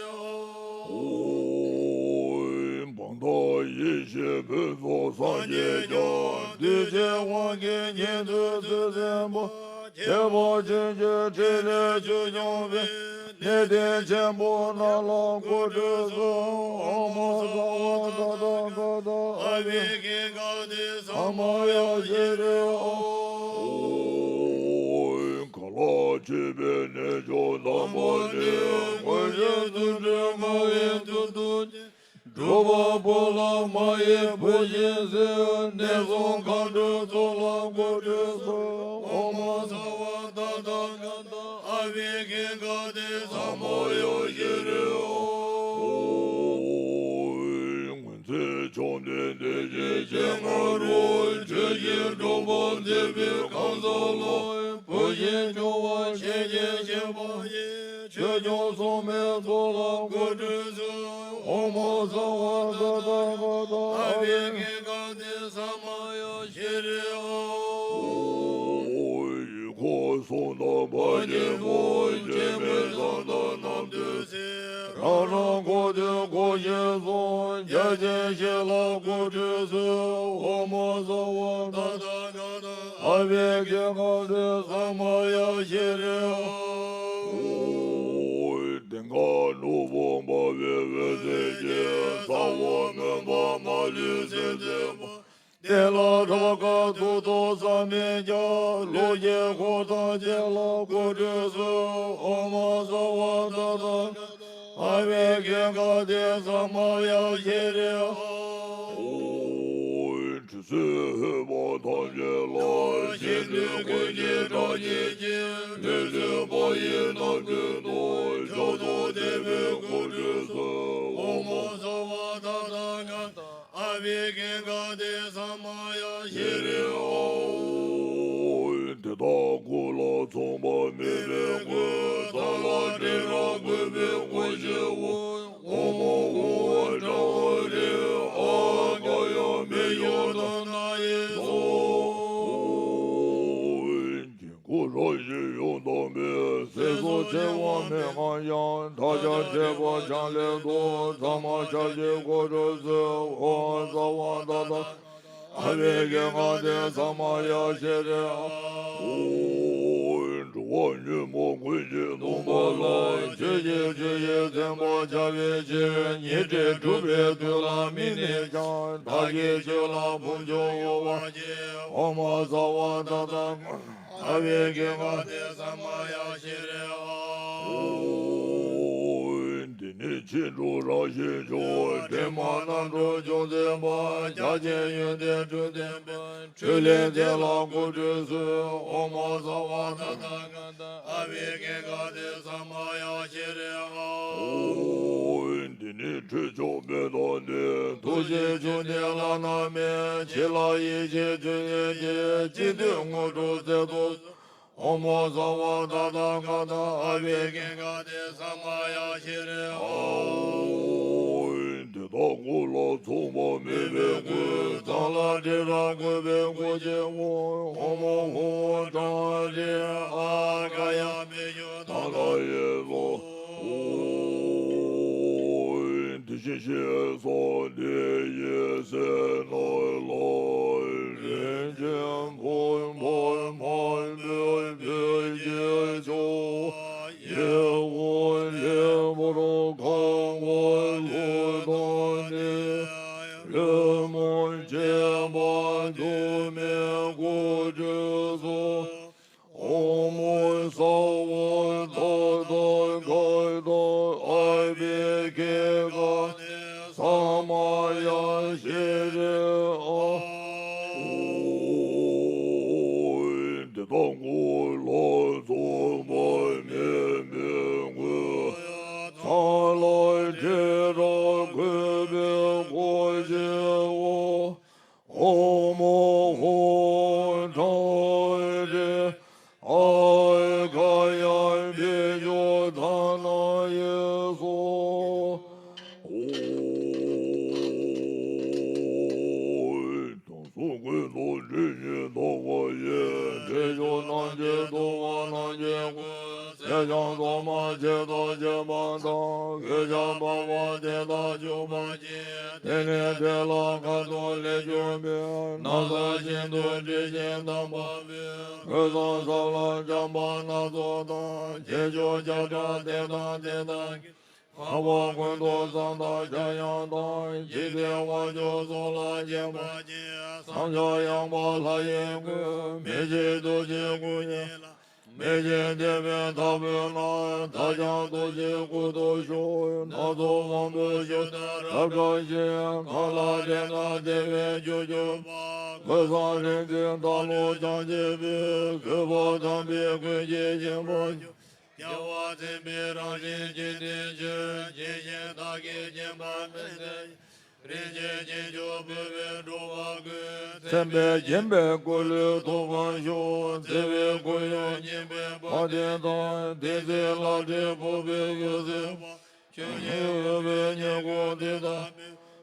ཧཱུྃ། བར་དོ་ཡེ་ཤེས་ཕུན་ཚོགས་སངས་རྒྱས་ཀྱང་། གདུལ་བྱའི་དབང་གིས་ཉན་ཐོས་ཚུལ་བསྟན་པ། ཁྱད་པར་ཕྱིན་ཅི་ཕྲིན་ལས་ཆོས་སྐྱོང་བའི། གནས་བརྟན་ཆེན་པོ་རྣམས་ལ་འགོད་དུས་སུ། ཨོཾ་སརྦ་ཏ་ཐཱ་ག་ཏ་ཨ་བྷི་ཥིག་ཁ་ཏེ་ས་མ་ཡ་ཤྲཱི་ཧཱུྃ། གང་ལ་མཆོད་པའི་རྣལ་འབྱོར་རྣམ་པ་ནི། མངོན་ཤེས་རྫུ་འཕྲུལ་མངའ་བའི་མཐུ་སྟོབས་ཀྱིས། སྒྲུབ་པ་པོ་ལྷ་མ་ཡི་བུ་བཞིན་གཟིགས། གནས་གསུམ་མཁའ་འགྲོའི་ཚོགས་ལ་འགོད་དུས་སུ། ཨོཾ་སརྦ་ཏ་ཐཱ་ག་ཏ་ཨ་བྷི་ཥིག་ཁ་ཏེ་ས་མ་ བཅོམ་ལྡན་འདས་ཀྱི་སྤྱན་སྔ་རུ། ཆོས་ཀྱི་སྒྲོན་པ་མཛད་པའི་ཁང་བཟང་ལ། བུ་ཞིག་འབྱུང་བ་མཁྱེན་ཅིང་ཞེན་པ་ཡིས། ཆོས་སྐྱོང་སྲུང་མའི་ཚོགས་ལ་གུས་བཏུད་གསོལ། ཨོཾ་ཨཱཿཧཱུྃ་ས་ཝ་ཏ་ཐཱ་ག་ཏ། ཨ་བྷྱཱ་གྷྱཱ་ཀ་ཏེ་ས་མ་ཡ་ཤྲཱི་ཨཱཿཧཱུྃ། འཁོར་གསུམ་དང་ཕ་གི་བུ། སྐྱེ་མེད་བཟང་དང་རྣམ་ཐོས་སྲས། རང་རང་འཁོར་དུ་འཁོར་བཞིན་སོང་། རྒྱལ་ཆེན་བཞི་ལ་གུས་བཏུད་གསོལ། ཨོཾ་ཨཱཿཧཱུྃ་ས་ཝ་ཏ་ཐཱ་ག་ཏ། ཨ་བྷྱཱ་གྷྱཱ་ཀ་ཏེ་ས་མ་ཡ་ཤྲཱི་ཨཱཿཧཱུྃ། དེ་སྔ་ནོར་བུ་འབར་བའི་འོད་ཟེར་གྱིས། ས་འོག་མུན་པ་མ་ལུས་སེམས་ཙམ་པ། དེ་ལ་ཐབས་མཁས་མཐུ་སྟོབས་བསམ་མེད་ཀྱང་། བློ་ཆེན་འཁོར་དང་བཅས་ལ་གུས་བཏུད་གསོལ། ཨོཾ་ཨཱཿཧཱུྃ་ས་ཝ་ཏ་ཐཱ་ག་ཏ། ཨ་བྷྱཱ་གྷྱཱ་ཀ་ཏེ་ས་མ་ཡ་ཤྲཱི་ཨཱཿཧཱུྃ། ཁྲུས་གསོལ་ཧོད་པ་ཐམས་ཅད་ལ། ཤིན་ཏུ་ཀུན་གྱིས་བཀྲ་ཤིས་ཤིང་། ལྷུན་གྱིས་འབར་བའི་རྣམ་འཕྲུལ་སྟོན། མཆོག་ཏུ་བསྟན་པའི་སྐུ་ཁྲུས་གསོལ། ཨོཾ་ཨཱཿཧཱུྃ་ས་ཝ་ཏ་ཐཱ་ག་ཏ། ཨ་བྷྱཱ་གྷྱཱ་ཀ་ཏེ་ས་མ་ཡ་ཤྲཱི་ཨཱཿཧཱུྃ། དེ་དག་སྐུ་ལ་མཚུངས་པ་མེད་པའི་སྐུ། ཚངས་ལ་འདྲེ་རབ་བཀོད་པའི་སྐུ་ཞེས་པ། ཨོཾ་ཨཱཿཧཱུྃ་ཕྲེང་བ་རིགས་ཨཱཿཧཱུྃ། ཡབ་མི་བསྐྱོད་དྷ་ན་ཡི་གཟུགས། དཀྱིལ་འཁོར་རབ་བཞི་ཡུམ་དང་པོའི། སྲིད་གསུམ་འཆི་བ་མེད་པ་ཡང་། མཐའ་ཡས་ཐེག་པ་འཆང་ལས་ལྡོག། ཚད་མ་ཆ་བཞིའི་སྐུ་ཁྲུས་གསོལ། ཨོཾ་ཨཱཿཧཱུྃ་ས་ཝ་ཏ་ཐཱ། ཨ་བྷྱཱ་གྷྱཱ་ཀ་ཏེ་ས་མ་ཡ་ཤྲཱི་ཨཱཿཧཱུྃ། འགྲོ་བ་ཉོན་མོངས་ཀུན་གྱི་སྡོམ་པ་ལ། ཆོས་ཀྱི་ཆུ་ཡིས་ཚིམ་པར་བྱ་བའི་ཕྱིར། ཉི་ཁྲི་དྲུག་པའི་དུས་ལ་མི་ནུབ་ཀྱང་། བདག་གི་ཆོས་ལ་ཕུང་ཆུང་ཡོད་པར་བྱེད། ཨོཾ་ཨཱཿཧཱུྃ་ས་ཝ་ཏ་ཐཱ་ག་ཏ། ཨ་བྷྱཱ་གྷྱཱ་ཀ་ཏེ་ས་མ་ཡ་ཤྲཱི་ཨཱཿཧཱུྃ། འདི་ནི་ཕྱི་དྲོ་རང་བཞིན་མཆོག། དྲི་མ་རྣམ་གྲོལ་ཅུང་ཟད་པ། རྒྱ་ཆེན་ཡོན་ཏན་དྲུག་ལྡན་པའི། ཕྲིན་ལས་དེ་ལ་གུས་བཏུད་གསོལ། ཨོཾ་ཨཱཿཧཱུྃ་ས་ཝ་ཏ་ཐཱ་ག་ཏ། ཨ་བྷྱཱ་གྷྱཱ་ཀ་ཏེ་ས་མ་ཡ་ཤྲཱི་ཨཱཿཧཱུྃ། འདི་ནི་ཁྲོ་ཆུ་མེ་དང་ལྡན། ཐུགས་རྗེའི་ཆུ་འདི་བླ་ན་མེད། ཆེ་ལ་ཡེ་ཤེས་ཆུ་ཡིས་བསྐྱེད། ཅི་འདོད་དངོས་གྲུབ་སྩལ་དུ་གསོལ། ཨོཾ་ཨཱཿཧཱུྃ་ས་ཝ་ཏ་ཐཱ་ག་ཏ། ཨ་བྷྱཱ་གྷྱཱ་ཀ་ཏེ་ས་མ་ཡ་ཤྲཱི་ཨཱཿཧཱུྃ། དེ་དག་སྐུ་ལ་མཚུངས་པ་མེད་པའི་སྐུ། ཚངས་ལ་འདྲེ་རབ་བཀོད་པའི་སྐུ་ཞེས་པ། ཨོཾ་ཨཱཿཧཱུྃ་ཕྲེང་བ་རིགས་ཨཱཿཧཱུྃ། ཡབ་མི་བསྐྱོད་དྷ་ན་ཡི་གཟུགས། དེ་བཞིན་གཤེགས་སམ་དེ་ཡི་སྲས་རྣམས་ལ། རིན་ཆེན་ཕུར་པ་མང་པོས་ཕུལ་ཕྱིར་བྱོན། ཡེ་ཤེས་ལྷུན་པོར་གང་བ་ལུས་དང་ནི། རོལ་མོ་བཅས་པ་དུ་མས་སྐུ་ཁྲུས་གསོལ། ཨོཾ་ས་ཝ་ཏ་ཐཱ་ག་ཏ་ཨ་བྷྱཱ་གྷྱཱ་ཀ་ཏེ་ས་མ་ཡ་ཤྲཱི་ཨཱཿཧཱུྃ། དེ་དག་སྐུ་ལ་མཚུངས་པ་མེད་པའི་སྐུ། ཚངས་ལ་འདྲེ་རབ་བཀོད་པའི་སྐུ་ཞེས་པ། ཨོཾ་ཨཱཿཧཱུྃ་ཕྲེང་བ་རིགས་ཨཱཿཧཱུྃ། ཡབ་མི་བསྐྱོད་དྷ་ན་ཡི་གཟུགས། དུང་སོ་ཀུན་ཏུ་སྦྲུལ་གྱིས་བཏེགས་པ་ཡི། འདྲེ་ཆུང་རྣམས་ཀྱིས་བཏུལ་བ་རྣམས་ཀྱི་སྐུ། སེར་སྦྱངས་གཙང་མ་ཕྱེད་དང་བཅས་པ་དང་། འོད་ཆགས་འབར་བ་དེ་དག་བྱུང་བ་ཡི། དེ་ནས་དེ་ལ་ཁ་དོག་ལེགས་བྱུག་པའི། ན་བཟའ་ཤིན་ཏུ་དྲི་ཞིམ་དམ་པ་སྤོས། གོས་བཟང་ཟབ་ལ་འཇམ་པ་སྣ་ཚོགས་དང་། ཆེ་ཆུང་བྱ་བྲག་དེ་དང་དེ་དག་གི། ཁང་པ་ཀུན་ཏུ་བསམ་དང་འཆར་ཡང་དག། འཇིག་རྟེན་དབང་ཕྱུག་ཚོགས་ལ་བརྒྱན་པ་ཡི། བསམ་བྱ་ཡངས་པ་ལྷ་ཡི་སྐུ། མི་ཕྱེད་རྡོ་རྗེའི་སྐུ་བརྙེས་ལ། མི་ཕྱེད་དེ་བས་མཐའ་དཔུང་ན། མཐའ་ཡང་རྡོ་རྗེའི་སྐུ་དང་བྱུང་། སྣ་ཚོགས་དབང་པོ་ཞུ་དག་རབ་བཀྲ་ཤིས། གང་ལ་དྲན་ན་དེ་བས་ཕྱུག་གྱུར་པ། གོས་བཟང་རིག་འཛིན་རྟ་ལོ་ལྗང་ཅན་པའི། གུས་པ་དམ་པའི་སྐུ་ཞེས་བྱ་བར་གྱུར། རྒྱལ་བ་སྲས་པའི་རང་བཞིན་ཇི་ལྟའི་ཕྱིར། ཇི་བཞིན་བདག་གིས་མཁྱེན་པ་མི་འདའ་ཞིང་། རིན་ཆེན་གྱི་རྒྱུ་བོད་པའི་འགྲོ་བ་ཀུན། མཚན་དཔལ་བརྒྱན་པའི་སྐུ་ལུས་ཐོབ་པར་ཤོག། བརྩེ་བའི་སྐུ་ཡོན་སྙིང་པོའི་བ་དན་དང་། བསྟན་འཛིན་ལག་ལེན་ཕུར་བུའི་འོད་ཟེར་མ། ཆོས་ཉིད་འོད་པའི་ཉེར་མཁོ་དེ་དག་སྟེ།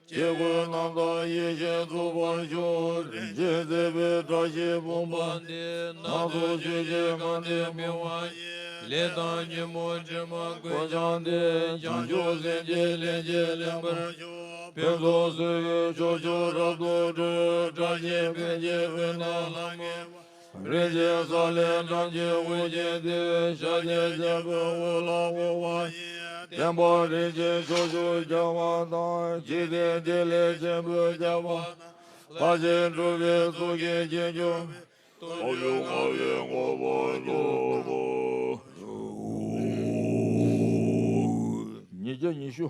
སྐྱེ་དགུའི་རྣམ་ཐར་ཡིད་བཞིན་འགྲུབ་པར་ཤོག། རིན་ཆེན་བརྩེགས་པའི་བཀྲ་ཤིས་བུམ་པ་འདི། སྣ་ཚོགས་ཆོས་ཀྱི་དགའ་སྟོན་འབུལ་བ་ཡིས། ལས་དང་ཉོན་མོངས་དྲི་མ་ཀུན་སྦྱངས་ཏེ། བྱང་ཆུབ་སེམས་ཀྱི་ལྷན་སྐྱེས་ལེན་པར་ཤོག། ཕུན་ཚོགས་བསིལ་བའི་ཕྱོགས་བཅུ་རབ་ཏུ་སྤྲུལ། བཀྲ་ཤིས་འཕེལ་རྒྱས་དབུས་ན་ལྷང་ངེ་བ། རིན་ཆེན་ས་ལེ་སྦྲང་ཆེན་དབུ་ཅན་ཏེ། ཤཱཀྱའི་རྒྱལ་པོའི་དབུ་ལ་དབུ་བ་ཡིས། བསྟན་པ་རིན་ཆེན་ཕྱོགས་བཅུར་ཁྱབ་པ་དང་། འཇིག་རྟེན་དེ་ལས་ཆེན་པོས་ཁྱབ་པ་དང་། ལྷ་ཞིང་སྒྲུབ་པའི་གཙུག་གི་རྒྱན་གྱུར་པའི། ཐོབ་བྱུང་ལྔ་པའི་ངོ་བོ་རྫོགས་པ། ཉིས་བརྒྱ་ཉི་ཤུ།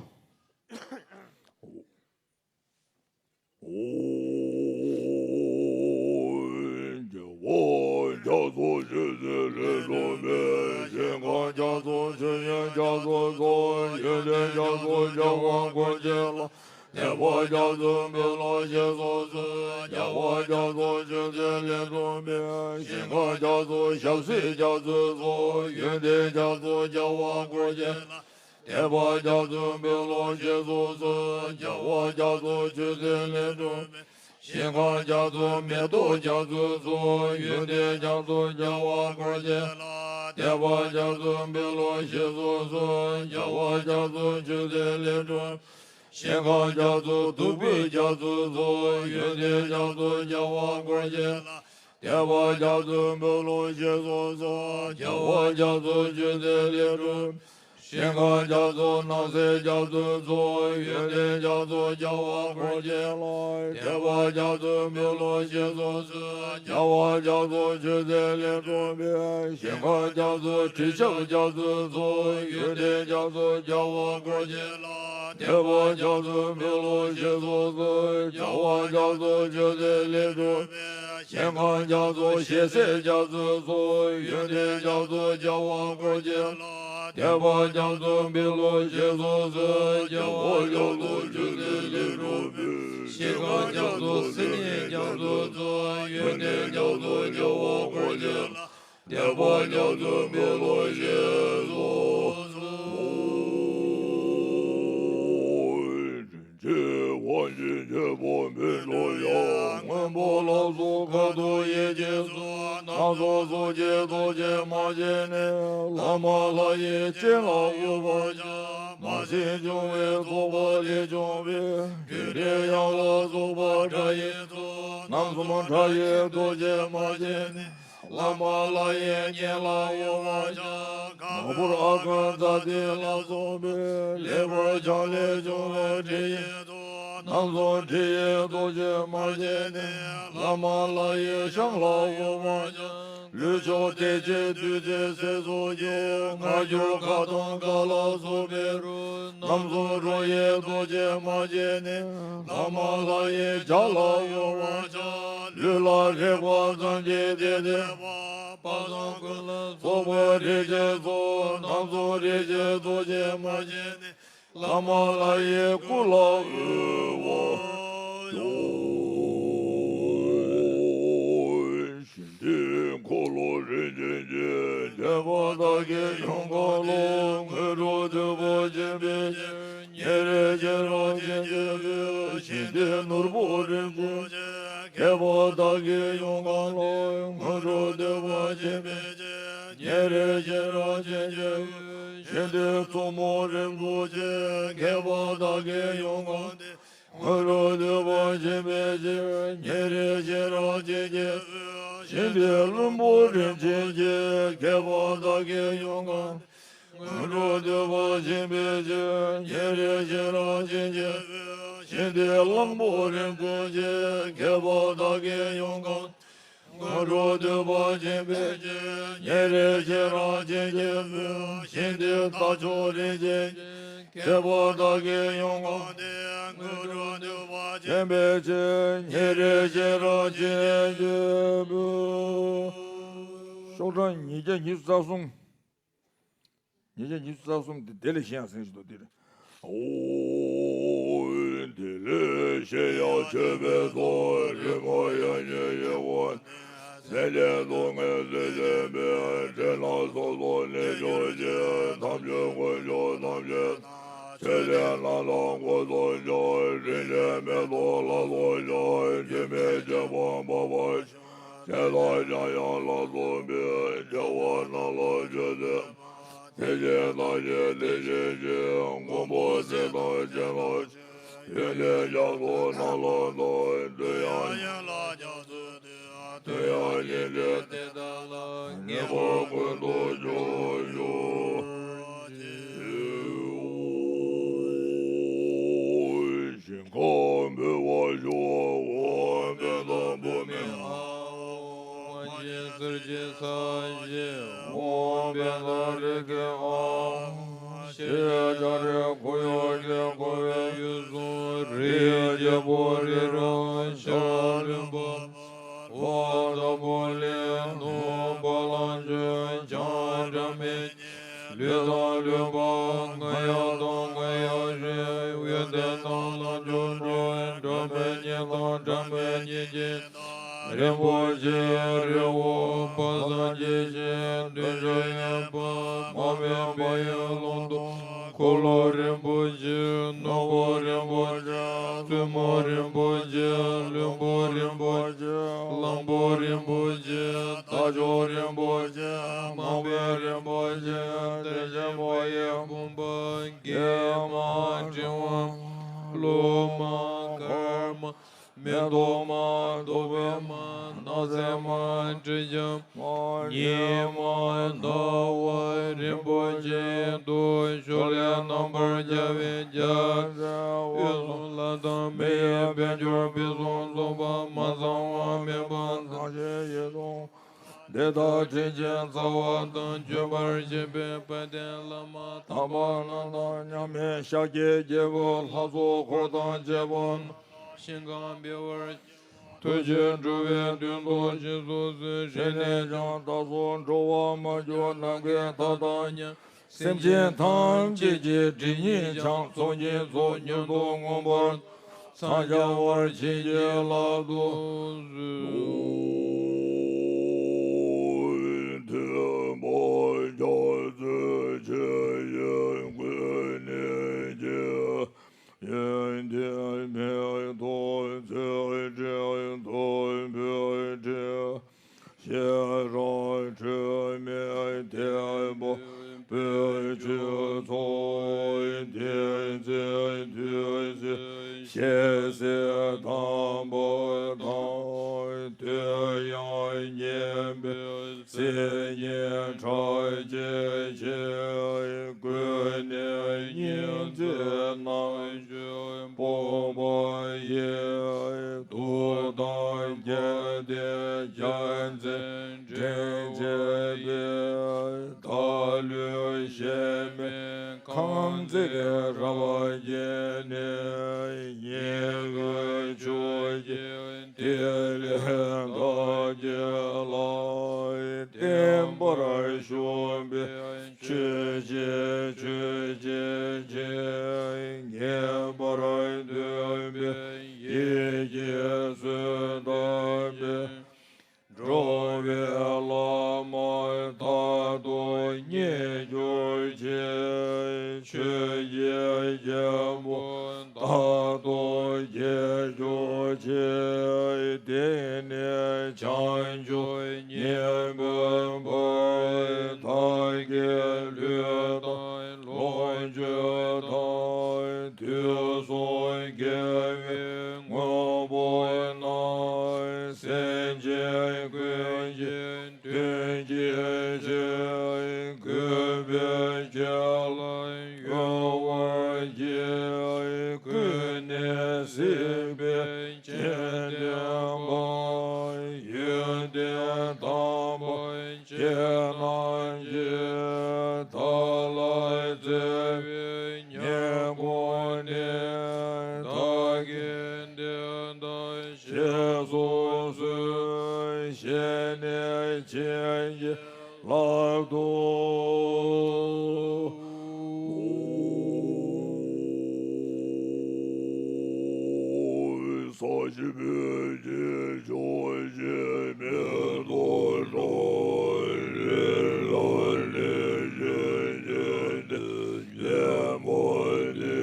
ཨོ། རྒྱལ་བ་རྒྱ་མཚོ་ཆོས་ཀྱི་གླིང་འགྲོ་བའི། ཞིང་ཁམས་རྒྱ་མཚོ་ཆོས་དབྱིངས་རྒྱ་མཚོ་སོགས། ཡོན་ཏན་རྒྱ་མཚོ་རྒྱལ་བ་འཁོར་བཅས་ལ། དད་པ་རྒྱ་མཚོ་འབུལ་ལོ་ཞེས་སོགས་སུ། རྒྱལ་བ་རྒྱ་མཚོ་ཆོས་ཀྱི་གླིང་འགྲོ་བའི། ཞིང་ཁམས་རྒྱ་མཚོ་ཞབས་བསིལ་རྒྱ་མཚོ་སོགས། ཡོན་ཏན་རྒྱ་མཚོ་རྒྱལ་བ་འཁོར་བཅས་ལ། དད་པ་རྒྱ་མཚོ་འབུལ་ལོ་ཞེས་སོགས་སུ། རྒྱལ་བ་རྒྱ་མཚོ་ཆོས་ཀྱི་གླིང་འགྲོ་བའི། ཞིང་ཁམས་རྒྱ་མཚོ་མེ་ཏོག་རྒྱ་མཚོ་སོགས། ཡོན་ཏན་རྒྱ་མཚོ་རྒྱལ་བ་འཁོར་བཅས་ལ། དད་པ་རྒྱ་མཚོ་འབུལ་ལོ་ཞེས་སོགས་སུ། རྒྱལ་བ་རྒྱ་མཚོ་ཆོས་ཀྱི་གླིང་འགྲོ་བའི། ཞིང་ཁམས་རྒྱ་མཚོ་བདུག་སྤོས་རྒྱ་མཚོ་སོགས། ཡོན་ཏན་རྒྱ་མཚོ་རྒྱལ་བ་འཁོར་བཅས་ལ། དད་པ་རྒྱ་མཚོ་འབུལ་ལོ་ཞེས་སོགས་སུ། རྒྱལ་བ་རྒྱ་མཚོ་ཆོས་ཀྱི་གླིང་འགྲོ་བའི། ཞིང་ཁམས་རྒྱ་མཚོ་སྣང་གསལ་རྒྱ་མཚོ་སོགས། ཡོན་ཏན་རྒྱ་མཚོ་རྒྱལ་བ་འཁོར་བཅས་ལ། དད་པ་རྒྱ་མཚོ་འབུལ་ལོ་ཞེས་སོགས་སུ། རྒྱལ་བ་རྒྱ་མཚོ་ཆོས་ཀྱི་གླིང་འགྲོ་བའི། ཞིང་ཁམས་རྒྱ་མཚོ་དྲི་ཆབ་རྒྱ་མཚོ་སོགས། ཡོན་ཏན་རྒྱ་མཚོ་རྒྱལ་བ་འཁོར་བཅས་ལ། དད་པ་རྒྱ་མཚོ་འབུལ་ལོ་ཞེས་སོགས་སུ། རྒྱལ་བ་རྒྱ་མཚོ་ཆོས་ཀྱི་གླིང་འགྲོ་བའི། ཞིང་ཁམས་རྒྱ་མཚོ་ཞལ་ཟས་རྒྱ་མཚོ་སོགས། ཡོན་ཏན་རྒྱ་མཚོ་རྒྱལ་བ་འཁོར་བཅས་ལ། དད་པ་རྒྱ་མཚོ་འབུལ་ལོ་ཞེས་སོགས་སུ། རྒྱལ་བ་རྒྱ་མཚོ་ཆོས་ཀྱི་གླིང་འགྲོ་བའི། ཞིང་ཁམས་རྒྱ་མཚོ་སྲིད་ནི་རྒྱ་མཚོ་སོགས། ཡོན་ཏན་རྒྱ་མཚོ་རྒྱལ་བ་འཁོར་བཅས་ལ། དད་པ་རྒྱ་མཚོ་འབུལ་ལོ་ཞེས་སོགས་སུ། རིན་ཆེན་དབང་ཆེན་ཁྱད་པར་འཕེལ་འགྲོ་ཡང་། སྔོན་པོ་ལ་སོགས་ཁ་དོག་ཡིད་ཀྱི་གཟུགས། སྣ་ཚོགས་གཟུགས་ཀྱི་རྡོ་རྗེ་མ་བྱས་ནས། བླ་མ་ལྷ་ཡི་སྤྱན་ལ་འོད་འབར་ཞིང་། མ་སྲིང་འབྱུང་བའི་ཚོགས་པ་ལས་བྱུང་བའི། རྒྱུ་འབྲས་ཡང་ལ་སོགས་པ་སྒྲ་ཡི་ཚོགས། རྣམ་གསུམ་སྒྲ་ཡི་རྡོ་རྗེ་མ་བྱས་ནས། བླ་མ་ལྷ་ཡི་སྙན་ལ་འོད་འབར་ཞིང་། གང་པོར་ཨ་ཀར་ཛ་ཏི་ལ་སོགས་པའི། ལེགས་པར་སྦྱངས་ལས་བྱུང་བའི་དྲི་ཡི་ཚོགས། རྣམ་གསུམ་དྲི་ཡི་རྡོ་རྗེ་མ་བྱས་ནས། བླ་མ་ལྷ་ཡི་ཞལ་ལ་འོད་འབར་ཞིང་། ལུས་མཆོག་ཏེ་ཇེ་བདུད་རྩི་སྲེག་སོགས་ཀྱི། སྔ་འགྱུར་ཁ་དང་ཀ་ལ་སོགས་པའི་རོ། རྣམ་གསུམ་རོ་ཡི་རྡོ་རྗེ་མ་བྱས་ནས། བླ་མ་ལྷ་ཡི་ཞལ་ལ་འོད་འབར་ཞིང་། ལུས་ལ་རེག་པ་ཙམ་གྱིས་དེ་བདེ་བ། དཔག་བསམ་ཀུན་ལ་སོགས་པ་རིགས་ཀྱི་ཚོགས། རྣམ་གསུམ་རིགས་ཀྱི་རྡོ་རྗེ་མ་བྱས་ནས། བླ་མ་ལྷ་ཡི་སྐུ་ལ་འོད་འབར་ཞིང་། ཞིང་དེའི་འཁོར་ལོ་རིན་ཆེན་གྱི། རྒྱལ་པོ་དག་གི་ཡུམ་ཁམས་ལ། སྔོན་འགྲོ་འདོད་པ་ཆེན་པོས་སྤྱད། ཉེ་རིང་ཞི་རགས་ཅན་གྱི་དབུས། ཞིང་དེའི་ནོར་བུ་རིན་པོ་ཆེ། རྒྱལ་པོ་དག་གི་ཡུམ་ཁམས་ལ། སྔོན་འགྲོ་འདོད་པ་ཆེན་པོས་སྤྱད། ཉེ་རིང་ཞི་རགས་ཅན་གྱི་དབུས། ཞིང་དེའི་མཚོ་མོ་རིན་པོ་ཆེ། རྒྱལ་པོ་དག་གི་ཡུམ་ཁམས་ཏེ། སྔོན་འགྲོ་འདོད་པ་ཆེན་པོས་སྤྱད། ཉེ་རིང་ཞི་རགས་ཅན་གྱི་དབུས། ཞིང་དེའི་ལྷུན་པོ་རིན་ཆེན་གྱི། རྒྱལ་པོ་དག་གི་ཡུམ་ཁམས་ཏེ། སྔོན་འགྲོ་འདོད་པ་ཆེན་པོས་སྤྱད། ཉེ་རིང་ཞི་རགས་ཅན་གྱི་དབུས། ཞིང་དེའི་གླང་པོ་རིན་པོ་ཆེ། རྒྱལ་པོ་དག་གི་ཡུམ་ཁམས་ཏེ། སྔོན་འགྲོ་འདོད་པ་ཆེན་པོས་སྤྱད། ཉེ་རིང་ཞི་རགས་ཅན་གྱི་དབུས། ཞིང་དེའི་རྟ་མཆོག་རིན་ཆེན་གྱི། རྒྱལ་པོ་དག་གི་ཡུམ་ཁམས་ཏེ། སྔོན་འགྲོ་འདོད་པ་ཆེན་པོས་སྤྱད། ཉེ་རིང་ཞི་རགས་ཅན་གྱི་དབུས། ཤོག་གྲངས་ཉིས་བརྒྱ་ཉི་ཤུ་རྩ་གསུམ། ཉིས་བརྒྱ་ཉི་ཤུ་རྩ་གསུམ་དེ་དེ་ལས་གཞན་ཡང་ཟེར་ཞིག་འདུག་དེ་རེད། ཨོ། དེ་ལས། ཞེས་ཡང་མཆོད་པའི་ཚོགས་རིམ་པ་ཡང་ཉིད་ཡིན་ཀུན། སེམས་ཅན་སྡུག་བསྔལ་སེལ་བྱེད་པའི། འདྲེ་སྣ་ཚོགས་སོགས་ནད་གཅོད་ཅིང་། དམ་ཆོས་དཀོན་མཆོག་ཐམས་ཅད་དང་། མཆོད་རྟེན་རྣམས་དང་སྒོ་གསུམ་མཆོད། རིན་ཆེན་མེ་ཏོག་ལ་སོགས་མཆོད། འཆི་མེད་ཆོས་འཁོར་འབར་བར་མཆོད། ཞེས་དང་འཇམ་དབྱངས་ལ་སོགས་པའི། རྒྱལ་བ་རྣམས་ལ་མཆོད་ཅིང་། སེམས་ཅན་ཐམས་ཅད་བདེ་བྱེད་ཕྱིར། མགོན་པོ་སྲས་དང་བཅས་རྣམས་ཀྱིས། ཡོན་ཏན་རྒྱ་མཚོ་རྣམས་ལ་བཏབ། བསྟོད་དབྱངས་ཡན་ལག་རྒྱ་མཚོའི་མཐུས། བསྟོད་དབྱངས་སྙན་སྒྲོན་དེ་དག་ལ། ངེས་པར་ཀུན་ཏུ་སྤྱོད་པར་ཤོག། ཞིང་ཁམས་འཕེལ་བར་ཤོག། ཨོཾ་པདྨ་འབུམ་མི་ཨཱཿཧཱུྃ། རྗེ་གསེར་གྱི་ས་གཞི། ཨོཾ་པདྨ་རིགས་ཀྱི་ཨཱཿཧཱུྃ། ཞེས་བྱ་རིགས་ཀུན་ཡོངས་ཀྱི་འཁོར་བའི་ཡུལ་གསུམ་རིའི་རྒྱལ་པོ་རི་རབ་ཤར་ལུས་འཕགས་པོ་དྭགས་པོ་ལས་ནུབ་བ་ལང་སྤྱོད་བྱང་སྒྲ་མི་སྙན་ལུས་དང་ལུས་འཕགས་རྔ་ཡབ་དང་རྔ་ཡབ་སྲས། འོད་ལྡན་དང་རྣམ་འབྱུང་འགྲོ་བའི་སྒྲ་མི་སྙན་དང་སྒྲ་མི་སྙན་གྱི་རིན་པོ་ཆེའི་རི་བོ་དཔག་བསམ་གྱི་ཞིང་། བདུན་ཅུ་ཡན་པ་དམར་པོའི་བལ་ཡུལ་ཀླུང་རྡོ་འཁོར་ལོ་རིན་པོ་ཆེ། ནོར་བུ་རིན་པོ་ཆེ། བཙུན་མོ་རིན་པོ་ཆེ། བློན་པོ་རིན་པོ་ཆེ། གླང་པོ་རིན་པོ་ཆེ། རྟ་མཆོག་རིན་པོ་ཆེ། དམག་དཔོན་རིན་པོ་ཆེ། དེ་བཞིན་མ་ཡི་བུམ་པ། རྒྱལ་མ་ཕྲེང་བ་མ། ཀླུ་མ་མཁར་མ། མེ་ཏོག་མ། བདུག་སྤོས་མ། སྣང་གསལ་མ། དྲི་ཆབ་མ། ཉི་མ་ཟླ་བ་རིན་པོ་ཆེ་དུ། ཕྱོགས་ལས་རྣམ་པར་རྒྱལ་བའི་རྒྱལ་སྲས། དབུས་གསུམ་ལྷ་དང་མི་ཡི་དཔལ་འབྱོར་ཕུན་སུམ་ཚོགས་པ། མ་ཚང་བ་མེད་པ། ཐམས་ཅད་ཡིད་དུ་འོང་། དེ་དག་དྲིན་ཅན་རྩ་བ་དང་། བརྒྱུད་པར་བཤད་པའི་དཔལ་ལྡན་བླ་མ་དམ་པ་རྣམས་དང་། མཉམ་མེད་ཤཱཀྱའི་རྒྱལ་པོ་ལྷ་ཚོགས་འཁོར་དང་བཅས་པ་རྣམས། ཞིང་ཁམས་འཕེལ་བར་ཐུགས་རྗེས་འགྲོ་བའི་དོན་དུ་ཞིང་སོ་སོའི་ཞིང་ནས་ཀྱང་བདག་སོགས་འགྲོ་བ་མ་གྱུར་ནམ་མཁའི་མཐའ་དང་མཉམ། སེམས་ཅན་ཐམས་ཅད་ཀྱི་སྒྲིབ་གཉིས་འབྱངས། ཚོགས་ཀྱི་ཚོགས་མྱུར་དུ་ངོམས་པར། འཚང་རྒྱ་བར་བྱིན་གྱིས་བརླབ་ཏུ་གསོལ། ཐེག་པ་རྒྱ་མཚོའི་ཆོས་ཀྱི་ཀུན་ནས་རྒྱལ། ཡོན་ཏན་མེ་ཏོག་ཚལ་ཁྲི་སྟོན་པའི་ཁྲི། ཤེས་རབ་སྒྲོན་མེ་ཐེག་པ་པའི་ཆོས་ཚོགས། དེ་ཚེ་དུས་གསུམ་ཞལ་གཟིགས་དམ་པ་དང་། དུས་ཡང་ཉན་པའི་སེམས་ཉིད་ཕྲག་བརྒྱའི་ཕྱིར། ཀུན་ནས་སྙིང་བརྩེ་རྣམ་དཔྱོད་སྤོབས་པ་ཡིས། གདུགས་དང་རྒྱལ་བསྟན་རྒྱལ་མཚན་འདྲེན་བྱེད་པའི། བདག་བློའི་གཞལ་མེད་ཁང་བརྩེགས་རབ་བརྒྱན་ནས། ཉེ་བའི་ཆོས་ཀྱི་ཐིག་ལེ་བདག་གི་ལྷར། བརྟན་པར་བཞུགས་པའི་ཆོས་ཀྱི་མཆོད་སྦྱིན་ཅན། ངེས་པར་འདུན་པའི་ཡིད་ཀྱིས་གསོལ་བཏབ་པའི། འགྲོ་བའི་བླ་མ་རྟག་ཏུ་རྙེད་གྱུར་ཅིག། ཆོས་ཀྱི་རྒྱལ་པོ་རྟག་ཏུ་རྒྱལ་གྱུར་ཅིག། དེང་ནས་བྱང་ཆུབ་ཉིད་འབྱུང་བར། བདག་གི་ལུས་དང་ལོངས་སྤྱོད་དང་། དུས་གསུམ་དགེ་བའི་དངོས་པོ་རྣམས། སེམས་ཅན་ཀུན་གྱི་དོན་གྱི་ཕྱིར། གུས་པས་ཁྱེད་ལ་གཡོ་བར་བགྱི། ཀུན་ནས་གཟིགས་པའི་མཁྱེན་ལྡན་པ། ཡོན་ཏན་དམ་པ་ཁྱེད་རྣམས་ཀྱིས། བདག་ལ་བརྩེ་བའི་སྙིང་ཁོང་ནས། བདག་གི་བདེན་དང་ཞེས་སུ་གསོལ། བཞེས་ནས་བྱིན་གྱིས་བརླབ་ཏུ། ས་གཞི་བོད་ཀྱི་ཕྱོགས་བཞི་མེ་ཏོག་ཁྲོད་རི་ལ་ལས་བཞད་ཀྱི་ལྡན་པ་ནི།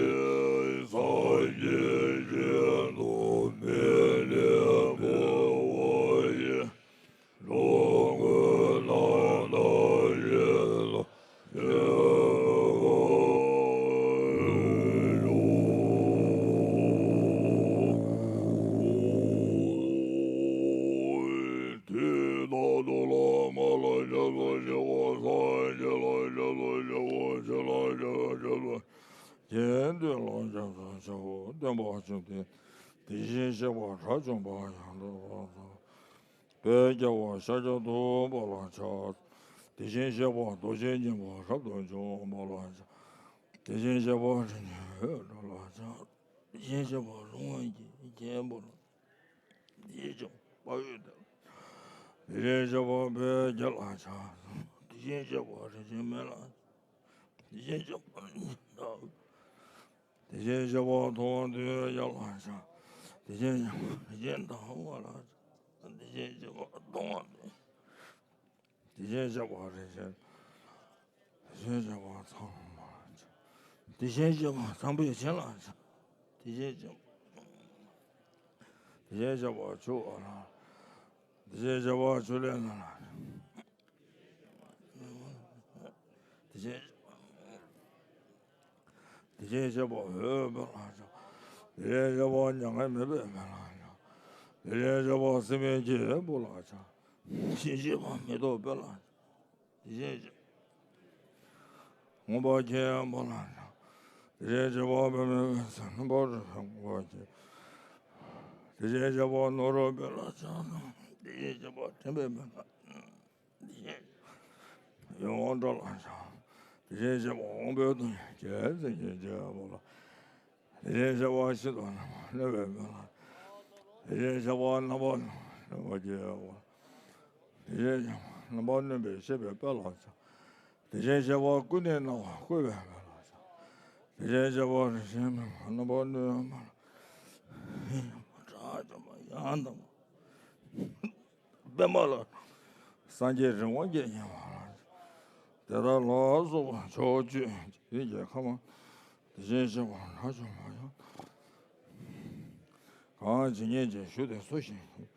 སངས་རྒྱས་ཀྱི་ཐུགས་མི་ལེགས་པ་ཡི། དེ་བཞིན་གཤེགས་པ་དགྲ་བཅོམ་པ་ཡང་དག་པར་རྫོགས། བོད་རྒྱལ་བ་ཤཱཀྱ་ཐུབ་པ་ལ་ཕྱག་འཚལ་ལོ། དེ་བཞིན་གཤེགས་པ་རྡོ་རྗེ་སྙིང་པོ་རབ་ཏུ་འཇོམས་པ་ལ་ཕྱག་དེ་བཞིན་གཤེགས་པ་རིན་ཆེན་འོད་འཕྲོ་ལ་ཕྱག་དེ་བཞིན་གཤེགས་པ་ལྷུང་བཟེད་ཀྱི་རྒྱལ་པོ་ལ་ཕྱག་དེ་བཞིན་གཤེགས་པ་དཔལ་ཡུལ་དེ་ལ་ཕྱག་དེ་བཞིན་གཤེགས་པ་བོད་རྒྱལ་ལ་ཕྱག་དེ་བཞིན་གཤེགས་པ་རིན་ཆེན་སྨན་ལ་ཕྱག་དེ་བཞིན་གཤེགས་པ་དེ་བཞིན་གཤེགས་པ་ཐུབ་དབང་འདུས་ཡ་ལ་ཕྱག་དེ་བཞིན་གཤེགས་པ་རིན་ཆེན་ཟླ་བ་ལ་ཕྱག་དེ་བཞིན་གཤེགས་པ་སྟོང་པ་དེ་བཞིན་གཤེགས་པ་རིན་ཆེན། དེ་བཞིན་གཤེགས་པ་ཚངས་པ་ལ་ཕྱག་དེ་བཞིན་གཤེགས་པ་ཚངས་པའི་བྱིན་ལ་ཕྱག་དེ་བཞིན་གཤེགས་པ། དེ་བཞིན་གཤེགས་པ་ཆུ་འོད་ལ། དེ་བཞིན་གཤེགས་པ་ཆུ་ལས་ལ། དེ་བཞིན་དེ་བཞིན་གཤེགས་པ་འོད་དཔལ་ལ་ཕྱག་དེ་བཞིན་གཤེགས་པ་མྱ་ངན་མེད་པའི་དཔལ་ལ་ཕྱག་དེ་བཞིན་གཤེགས་པ་སྲེད་མེད་ཀྱི་བུ་ལ་ཕྱག་དེ་བཞིན་གཤེགས་པ་མེ་ཏོག་དཔལ་ལ་ཕྱག་དེ་བཞིན་གཤེགས་པ་མངོན་པར་མཁྱེན་པ་ལ་ཕྱག་དེ་བཞིན་གཤེགས་པ་པདྨའི་འོད་ཟེར་རྣམ་པར་རོལ་པའི་མངོན་པར་མཁྱེན། དེ་བཞིན་གཤེགས་པ་ནོར་བུ་དཔལ་ལ་ཕྱག་དེ་བཞིན་གཤེགས་པ་དྲན་པའི་དཔལ་ལ། དེ་བཞིན་ཡིད་འོང་སྒྲ་ལ་ཕྱག་དེ་བཞིན་གཤེགས་པ་དབང་པོའི་གདུང་བརྒྱད་ཟེར་གྱི་རྒྱལ་པོ་ལ། དེ་བཞིན་གཤེགས་པ་ཤིན་ཏུ་རྣམ་པར་གནོན་པའི་དཔལ་ལ། དེ་བཞིན་གཤེགས་པ་རྣམ་པར་གནོན་པ་རྒྱལ་པོ་ལ། དེ་བཞིན་གཤེགས་པ་རྣམ་པར་གནོན་པས་གཤེགས་པའི་དཔལ་ལ་ཕྱག་དེ་བཞིན་གཤེགས་པ་ཀུན་ནས་སྣང་བ་བཀོད་པའི་དཔལ་ལ་ཕྱག་དེ་བཞིན་གཤེགས་པ་རིན་ཆེན་མིག་དམར་རྣམ་པར་གནོན་པ་ལ། དྲག་བཅོམ་པ་ཡང་དག་པ། པདྨ་ལ། སངས་རྒྱས་རི་དབང་བརྒྱ་བརྒྱན་པ་ལ། དེ་དག་ལ་སོགས་པ་ཕྱོགས་བཅུའི་འཇིག་རྟེན་གྱི་ཁམས། དེ་བཞིན་གཤེགས་པ་དགྲ་བཅོམ་པ་ཡང་། གང་ཇི་སྙེད་ཅིག་བཞུགས་དེར་གསོལ་ཞིང་གཤེགས།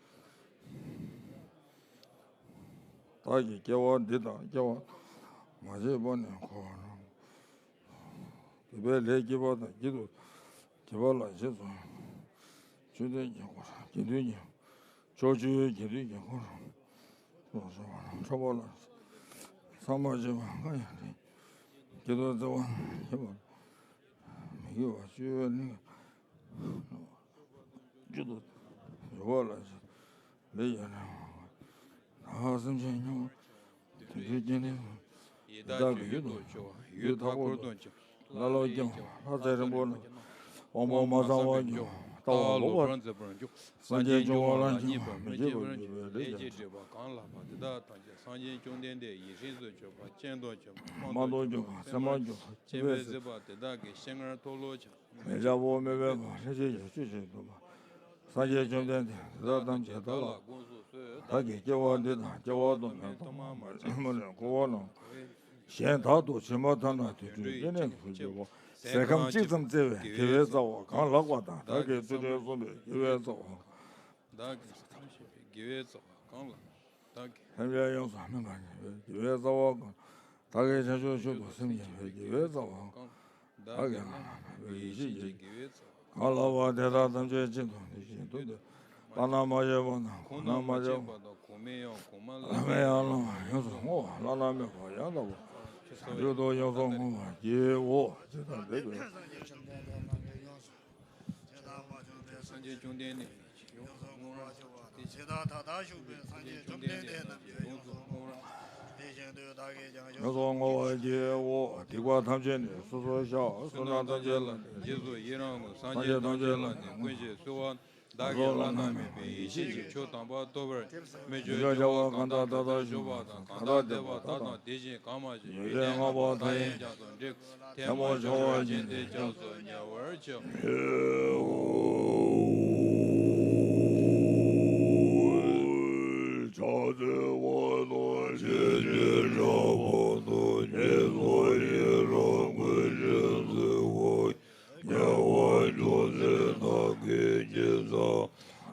བདག་གིས་སྐྱེ་བ་འདི་དང་སྐྱེ་བ་མ་མཆིས་པ་ནས་འཁོར་བ་ན། སྡིག་པའི་ལས་བགྱིས་པ་དང་བགྱིད་དུ་བགྱིད་པ་ལ་རྗེས་སུ་མཆོད་རྟེན་གྱི་འཁོར་དགེ་འདུན་གྱི་ཕྱོགས་བཅུའི་དགེ་འདུན་གྱི་འཁོར་ལ་སོགས་པ་ལ་འཁྲུལ་པ་ལ་ས་མ་བྱེད་པ་ལྔ་ཡང་དེ་བགྱིད་དུ་བརྩེ་བ་བགྱིད་པ་མི་དགེ་བ་བཅུ་ཡོད་ནི། བཅུ་དུ་འཇུག་པ་ལ་ལས་ཡོད་ན། ད་སེམས་ཅན་སྙིང་པོ་དོན་བཅུའི་རྒྱན་ལྡན་ཡི་དྭགས་ཀྱི་ཡུལ་དུ་སྐྱེ་བ་ཡུལ་མཐའ་འཁོར་དུ་སྐྱེ་བ་ལྷ་ལ་སྐྱེ་བ་ལྷ་ཚེ་རིང་པོ་ན་དབང་པོ་མ་ཚང་བར་སྐྱེ་བ་ལྟ་བ་ལོག་པར་མཛད་པར་འགྱུར། སངས་རྒྱས་འབྱུང་བ་ལ་སྙེགས་པར་མི་བྱེད་པར་གྱུར་པའི་ལས་ཀྱི་སྒྲིབ་པ་གང་ལགས་པ་དེ་དག་ཐམས་ཅད་སངས་རྒྱས་བཅོམ་ལྡན་འདས་ཡིད་བཞིན་དུ་གྱུར་པ་སྤྱན་དུ་གྱུར་པ་དཔང་དུ་གྱུར་པ་སེམས་ལ་གྱུར་པ་སྤྱན་པས་གཟིགས་པ་དེ་དག་གི་སྤྱན་སྔར་མཐོལ་ལོ་བྱ། མི་འཇམ་པོ་མོས་པའི་བར་ལྷན་ཅིག་ཏུ་ཆོས་ཀྱི་སྟོན་པ། སངས་རྒྱས་བཅོམ་ལྡན་འདས་དེ་དག་ཐམས་ཅད་བདག་ལ་དགོངས་སུ་གསོལ། བདག་གིས་སྐྱེ་བ་འདི་དང་སྐྱེ་བ་དུ་མའི་ཐོག་མ་མ་ཆགས་མ་ལུས་འཁོར་བ་ནང་གཞན་དག་ཏུ་བྱོན་པ་ཐ་ན་དུད་འགྲོའི་སྐྱེ་གནས་སུ་སྐྱེ་བ་ཟས་ཁམ་གཅིག་ཙམ་བཙལ་བའི་དགེ་བའི་རྩ་བ་གང་ལགས་པ་དང་བདག་གིས་ཐུགས་དྲན་གསུངས་པའི་དགེ་བའི་རྩ་བ། བདག་གིས་ཐམས་ཅད་པའི་དགེ་བའི་རྩ་བ་གང་ལགས། བདག་གིས་ཐམས་ཅད་ཡོངས་སུ་སྨིན་པར་བགྱིས་པའི་དགེ་བའི་རྩ་བ་གང་། བདག་གིས་བྱང་ཆུབ་མཆོག་ཏུ་སེམས་བསྐྱེད་པའི་དགེ་བའི་རྩ་བ་གང་། བདག་གིས་བླ་ན་མེད་པའི་ཡེ་ཤེས་ཀྱི་དགེ་བའི་རྩ་བ་གང་ལགས་པ་དེ་དག་ཐམས་ཅད་གཅིག་ཏུ་བསྡུས་ཤིང་བསྡུས་ཏེ། བླ་ན་མ་མཆིས་པ་དང་གོང་ན་མ་མཆིས་པ་དང་གོང་མའི་ཡང་གོང་མ་ལ་མེ་ཡང་བླ་མ་ཡོངས་སུ་བསྔོ་བ་བླ་ན་མེད་པ་ཡང་དག་པར་བྱང་ཆུབ་ཏུ་ཡོངས་སུ་བསྔོ་བར་བགྱིའོ། ཇི་ལྟར་འདས་པའི། སངས་རྒྱས་བཅོམ་ལྡན་འདས་ཡོངས་སུ་བསྔོ་བར་བགྱིའོ། དེ་བཞིན་དུ་བདག་གིས་ཀྱང་ཡོངས་སུ་བསྔོ་བར་བགྱིའོ། སྡིག་པ་ཐམས་ཅད་ནི་སོ་སོར་བཤགས། བསོད་ནམས་ཐམས་ཅད་ལ་ནི་རྗེས་སུ་ཡི་རང་ངོ་། སངས་རྒྱས་ཐམས་ཅད་ལ་ནི་ཀུན་ཞབས་སུ་གསོལ་བ། བདག་གིས་བླ་ན་མེད་པའི་ཡེ་ཤེས་ཀྱི་ཆོས་དམ་པ་ཐོབ་པར་མི་འགྱུར་བྱ་བ་གང་དག་མཐའ་དག་ཞུ་བ་དང་། གང་དག་འདས་པ་དག་དང་དེ་བཞིན་གང་མ་བྱོན་ཡོན་ཏན་བསྔགས་པ་མཐའ་ཡས་ཀྱང་དུ་འགྲིག་ཐལ་མོ་སྦྱོར་བ་བཞིན་དེ་སྐྱབས་སུ་ཉེ་བར་མཆིའོ། ཀུན་གྱི་ས།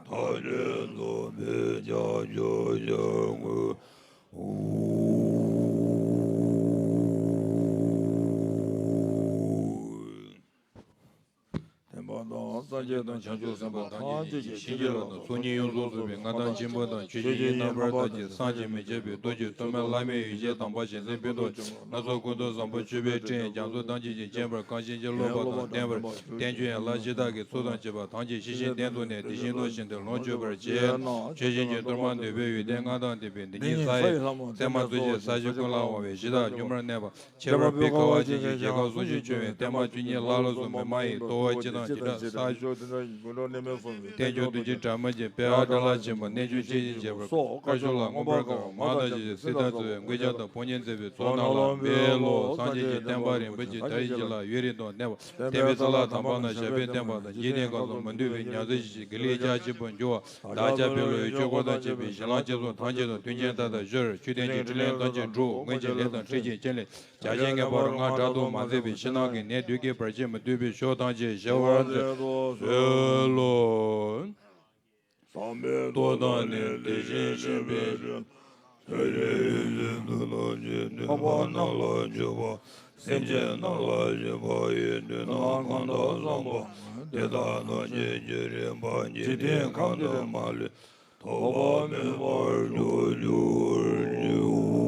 ཐམས་ཅད་རྫོགས་པའི་ཁྱབ་བྱ་ཞིང་ངུ། ཐེག་པ་དང་སངས་རྒྱས་དང་བྱང་ཆུབ་སེམས་དཔའ་ཐམས་ཅད་ཀྱི་བྱིན་གྱིས་བརླབས་ཏེ། ཚོགས་གཉིས་ཡོངས་སུ་རྫོགས་པའི་མངའ་ཐང་ཆེན་པོ་དང་། ཆོས་བཞིན་ཉིད་རྣམ་པར་དག་ཅིང་། བསམ་གྱིས་མི་ཁྱབ་པའི་སྟོབས་ཀྱིས། ཐོག་མེད་བླ་མེད་ཡེ་ཤེས་དམ་པ་གཞན་སེམས་ཕུང་དུ་བྱུང་བ། སྣ་ཚོགས་ཀུན་ཏུ་བཟང་པོ་སྤྱོད་པའི་སྤྲིན། རྒྱ་མཚོ་ཐམས་ཅད་ཀྱིས་བརྒྱན་པར། གང་ཞིག་ཅི་བསླབ་པ་དང་ལྡན་པར། བསྟན་བཅོས་ཡན་ལག་བཞི་དག་གི་ཚོགས་དང་བཅས་པ་ཐམས་ཅད་ཤེས་བཞིན་གཏན་དུ་གནས། དེ་བཞིན་ནོ་ཞིང་དུ་ལོངས་སྤྱོད་པར་བྱེད། ཆོས་བཞིན་གྱི་གཏོར་མ་འདོད་པའི་ཡོན་ཏན་ལྔ་དང་ལྡན་པའི། འདི་ཉིད་ས་ཡི་རྩེ་མོ་ཚུན་ཆད། ས་གཞི་ཀུན་ལ་དབང་བའི་གཞི་བདག་མྱུར་བར་གནས་པ། ཁྱད་པར་བེར་ཀ་བ་ཅན་གྱི་ཞལ་དཀར་གསུང་ཞིང་ཕྱུང་བའི། བརྟན་མ་བཅུ་གཉིས་ཀླ་ཀློ་གསུམ་མི་མ་ཡིན། ལྟོ་བ་སྤྱི་དང་བྱེ་བྲག་ས། བརྟན་སྐྱོང་བདུད་ཀྱི་དགྲ་མ་བྱེད་པའི། ཨ་ཏྲ་ལ་ཆེན་པོ་རྣལ་འབྱོར་ཆོས་བཞིན་རྒྱས་པར། དཀར་ཕྱོགས་ལ་མངོན་པར་དགའ་བ། མ་དང་ཞི་བྱེད་སྲིད་དང་འཚོ་བའི། མགོན་སྐྱབས་དང་ཕོ་ཉ་མཛད་པའི་ཚོགས་རྣམས་ལ། འབུལ་ལོ། སངས་རྒྱས་ཀྱི་བསྟན་པ་རིན་པོ་ཆེ་ད་རེས་ཀྱི་ལ་ཡུན་རིང་དུ་གནས་པ། བསྟན་པའི་ས་ལ་དམ་པ་རྣམས་ཞབས་པད་བརྟན་པ་དང་། འཇིག་རྟེན་གང་སར་མི་འདོད་པའི་ཉམས་ཟད་ཞི་ཞིང་། དགེ་ལེགས་རྒྱ་ཆེན་པོར་འགྱུར་བ། བདག་ཅག་ཕི་ལོ་ཡི་ཆོས་འཁོར་དང་བཅས་པའི་གཞན་ལམ་སྤྱི་གཙུག་ཐམས་ཅད་དུ་མཐུན་རྐྱེན་མཐའ་དག་སྦྱོར། ཆོས་ལྡན་གྱི་ཕྲིན་ལས་ཐམས་ཅད་འགྲུབ། སྔོན་གྱི་ལས་དང་འཕྲིན་གྱི་རྐྱེན་ལས། བྱ་བྱེད་ངན་པ་རོ་མངར་དྲག་ཏུ་མ་མཛད་པའི། ཕྱི་ནང་གི་ནད་དུག་གིས་བར་ཆད་མི་ཐུབ་པའི་ཕྱོགས་ཐམས་ཅད་ཞི་བར་མཛད། གསོལ་ལོ། བསམ་པའི་རྟོག་དང་ལྡན་དེ་བཞིན་གཤེགས་པའི་སྤྱན། ཐུགས་རྗེ་ཡེ་ཤེས་ཚུལ་ཁྲིམས་ཀྱིས། འཕགས་པ་རྣམས་ལ་སྤྱོད་པ། སེམས་ཅན་རྣམས་ལ་སྤྱོད་པ་ཡི། མདུན་ནས་གང་དག་བསམ་པ། དེ་དག་ཐམས་ཅད་ཀྱི་རིམ་པ། འཇིག་རྟེན་ཁམས་འདིར་མ་ལུས། ཐོགས་པ་མེད་པར་སྤྱོད་གྱུར་ཅིག།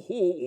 འདི་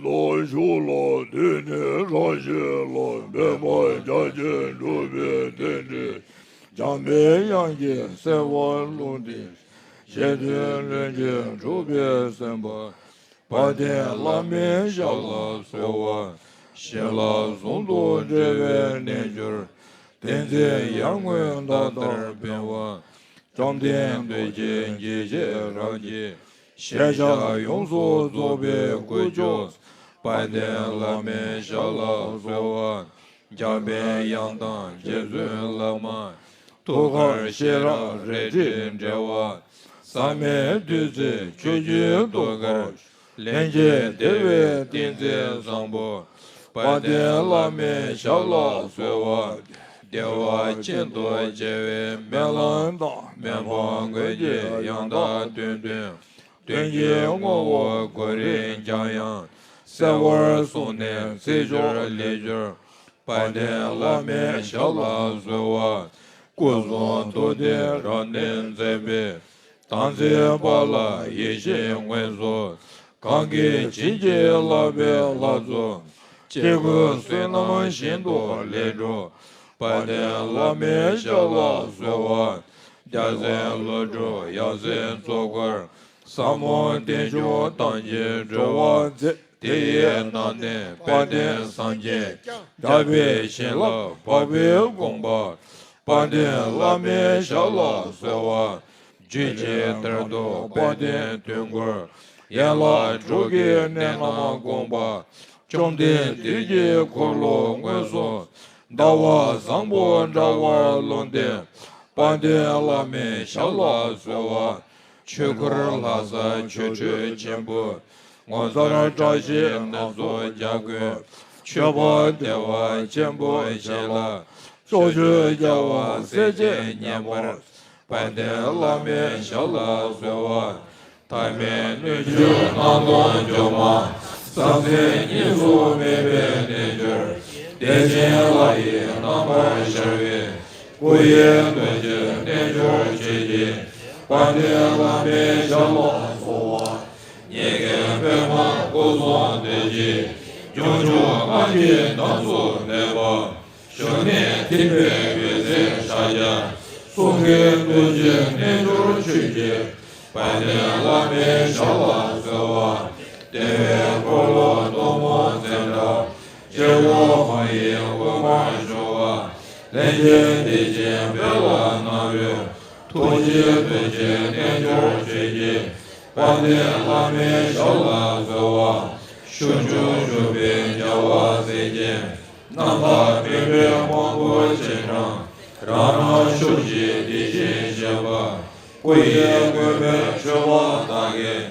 ལྟར་ཞུགས་ལ་འདི་ནི་རང་བཞིན་ལ་འབད་པ་རྒྱ་ཆེར་འགྲུབ་པའི་རྟེན་འབྲེལ། འཇམ་པའི་དབྱངས་ཀྱི་གསལ་བ་ལུང་བསྟན། གཞན་དོན་ལྷུན་གྱིས་གྲུབ་པའི་སེམས་དཔའ། དཔལ་ལྡན་བླ་མའི་ཞབས་ལ་གསོལ་བ། ཞི་ལྷག་ཟུང་དུ་འབྲེལ་བའི་རྣལ་འབྱོར། བསྟན་འཛིན་ཡར་ངོའི་མདའ་ལྟར་འཕེན་པ། བཅོམ་ལྡན་འདས་ཀྱིས་དགྱེས་བཞིན་རང་གི་ཞལ་ཕྱག་ཡོངས་སུ་རྫོགས་པའི་སྐུ་མཆོག་དཔལ་ལྡན་བླ་མའི་ཞབས་ལ་གསོལ་བ། འཇམ་པའི་དབྱངས་དང་རྗེ་བཙུན་བླ་མ། ཐུགས་ཀར་ཤེས་རབ་རལ་གྲི་འགྲེལ་བ། ཟག་མེད་བདུད་རྩིའི་ཆུ་རྒྱུན་དུ་འཁོར། ལྷན་སྐྱེས་བདེ་བའི་ཏིང་འཛིན་བཟང་པོ། དཔལ་ལྡན་བླ་མའི་ཞབས་ལ་གསོལ་བ། བདེ་བ་ཅན་དུ་བྱེད་པའི་སྨོན་ལམ་དང་། མི་ཕམ་མགོན་གྱི་ཡང་དག་དོན་བདུན། དོན་གྱི་ངོ་བོ་གོ་རིམ་ཀྱང་ཡང་། གསལ་བར་གསུངས་ནས་ཚིག་སྦྱོར་ལས་སྦྱོར། དཔལ་ལྡན་བླ་མའི་ཞབས་ལ་གསོལ་བ། སྐུ་གསུང་ཐུགས་ཏེ་རབ་གནས་མཛད་པའི། དམ་ཚིག་པ་ལ་ཡིད་བཞིན་དངོས་སུ། གང་གིས་བྱིན་གྱིས་བརླབས་པའི་ལྷ་ཚོགས། སྤྱན་དགུང་བསོད་ནམས་ཤིན་ཏུ་ལེགས་འགྲུབ། དཔལ་ལྡན་བླ་མའི་ཞབས་ལ་གསོལ་བ། རྒྱལ་སྲས་ཀླུ་སྒྲུབ་ཡབ་སྲས་གཙོ་འཁོར། ཟབ་མོ་བརྟན་བཞུགས་ཐམས་ཅད་སྒྲོལ་བར་མཛད། དེ་ཡི་ནང་ནས་དཔལ་ལྡན་སངས་རྒྱས། རྒྱལ་པའི་བྱིན་རླབས་འཕགས་པའི་དགོངས་པ། དཔལ་ལྡན་བླ་མའི་ཞབས་ལ་གསོལ་བ། རྒྱུད་ཀྱི་གཏེར་སྟོན་དཔལ་ལྡན་དུས་འཁོར། ཡན་ལག་དྲུག་གི་གནད་རྣམས་དགོངས་པ། བཅོམ་ལྡན་དུས་ཀྱི་འཁོར་ལོ་དངོས་སུ། ཟླ་བ་བཟང་པོ་འདྲ་བར་ལུང་བསྟན། དཔལ་ལྡན་བླ་མའི་ཞབས་ལ་གསོལ་བ། ཆོས་འཁོར་ལྷ་ས་ཆོ་འཕྲུལ་ཆེན་པོ། ངོ་མཚར་བཀྲ་ཤིས་སྣ་ཚོགས་རྒྱལ་ཀུན། མཆོད་པ་བདེ་བ་ཆེན་པོ་བཞེས་ལ། ཕྱོགས་བཅུའི་རྒྱལ་བ་སྲས་བཅས་མཉེས་པར། དཔལ་ལྡན་བླ་མའི་ཞབས་ལ་གསོལ་བ། ཐ་མལ་སྣོད་བཅུད་སྣང་སྟོང་སྒྱུ་མ། ཟང་ཟིང་གཉིས་སུ་མེད་པའི་རྣལ་འབྱོར། བདེ་ཆེན་ལྷ་ཡི་རྣམ་པར་ཤར་བའི། སྐུ་ཡི་གདུང་བརྒྱུད་རྣལ་འབྱོར་ཆོས་ཀྱི། དཔལ་ལྡན་བླ་མའི་ཞབས་ལ་གསོལ་བ། ཉེ་རྒྱུད་པདྨ་སྐུ་གསུང་ཐུགས་ཀྱི། སྐྱོང་བྱུང་སྔགས་ཀྱི་དམ་ཚུལ་གནས་པ། གཞུང་ནས་ཐེག་པའི་འོད་ཟེར་ཕྲ་རྒྱས། གསུང་གི་གདུང་བརྒྱུད་རྣལ་འབྱོར་ཆོས་ཀྱི། དཔལ་ལྡན་བླ་མའི་ཞབས་ལ་གསོལ་བ། བདེ་བའི་འཁོར་ལོ་སྟོང་མོ་ཚན་ཁྲག། སྤྱི་བོ་འཕང་ཡི་དབུ་མར་ཞོན་པ། ལྷན་སྐྱེས་བདེ་ཆེན་དཔལ་ལ་སྣང་བའི། ཐུགས་རྗེའི་གདུང་བརྒྱུད་རྣལ་འབྱོར་ཆོས་ཀྱི། དཔལ་ལྡན་བླ་མའི་ཞབས་ལ་གསོལ་བ། ཞུ་འབྱོན་ཞུ་བའི་རྒྱལ་བ་སྲས་ཀྱི། རྣམ་ཐར་སྤེལ་པའི་དབང་པོ་ཆེ་འབྲང་། རང་རང་ཕྱོགས་བཞིའི་བདེ་གཤེགས་བཞད་པ། སྐུ་ཡི་བཀོད་པའི་མཆོད་པ་དག་གིས།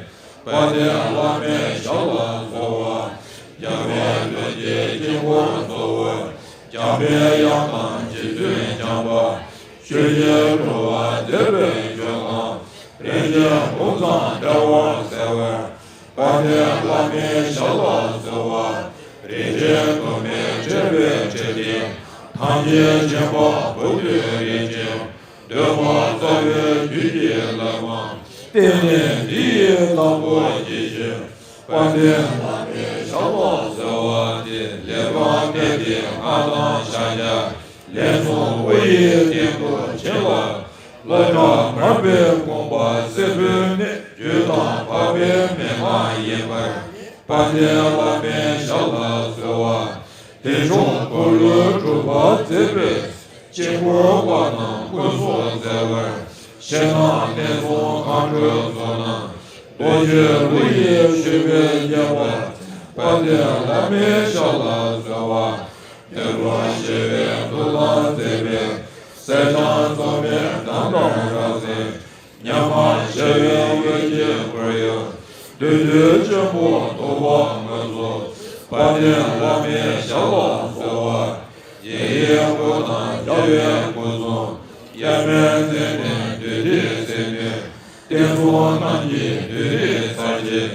དཔལ་ལྡན་བླ་མའི་ཞབས་ལ་གསོལ་བ། རྒྱལ་བའི་ལྷུན་གྱིས་དཀྱིལ་འཁོར་གཙོ་བོར། འཇམ་པའི་དབྱངས་དང་རྗེ་བཙུན་བྱམས་པ། ཆོས་ཀྱི་འགྲོ་བ་མཛད་པའི་མཆོག་དང་། རིན་ཆེན་ཕུན་ཚོགས་འདྲ་བར་གསལ་བར། དཔལ་ལྡན་བླ་མའི་ཞབས་ལ་གསོལ་བ། རིན་ཆེན་གཏོར་མས་སྤྲས་པའི་ཕྲིན་ལས། ཐམས་ཅད་མཁྱེན་པ་བུ་སྟོན་རིན་ཆེན། འདོད་པ་རྩ་བའི་རྒྱུད་ཀྱི་བླ་མ། བསྟན་གནས་འདི་ཡི་བདག་པོ་ཇི་བཞིན། དཔལ་ལྡན་བླ་མའི་ཞབས་ལ་གསོལ་བ་སྟེ། ལས་དང་ལྡན་ཏེ་སྔགས་དང་ཕྱག་རྒྱ། ལས་གསུམ་དབུ་ཡི་སྟེང་དུ་བྱིན་ལ། བླ་གྲྭ་མར་པའི་དགོངས་པ་གསལ་བའི་གནས། རྒྱུད་དང་འཕགས་པའི་མན་ངག་ཡིན་པར། དཔལ་ལྡན་བླ་མའི་ཞབས་ལ་གསོལ་བ། བདེ་མཆོག་འཁོར་ལོས་སྒྲུབ་པར་མཛད་པའི། དཀྱིལ་འཁོར་དཔག་བསམ་ཀུན་སོགས་མཛད་པར། ཞིང་རྣམས་གནས་གསུམ་མཁའ་འགྲོའི་ཚོགས་རྣམས། རྡོ་རྗེའི་གླུ་ཡིས་ཞུས་པའི་བརྙན་པར། དཔལ་ལྡན་བླ་མའི་ཞབས་ལ་གསོལ་བ། དེ་རུ་ཞི་བའི་མཐུ་དང་མཛད་པའི། སྲས་བཅས་གཙོ་མོས་དམ་པར་བསྔགས་མཛད། ཉམས་པར་བྱ་བའི་འོད་ཀྱིས་བསྐོར་ཡང་། བདུད་འདུལ་ཆེན་པོ་ཐུབ་པ་དངོས་སུ། དཔལ་ལྡན་བླ་མའི་ཞབས་ལ་གསོལ་བ། ཡི་གེའི་སྐུ་དང་རྒྱལ་བའི་སྐུ་གསུམ། དབྱེར་མེད་མཚན་ནས་བདུད་སྡེའི་སེམས་ནི། བསྟན་སྲུང་རྣམས་ཀྱི་བདུད་རྩི་ཚར་གྱིས།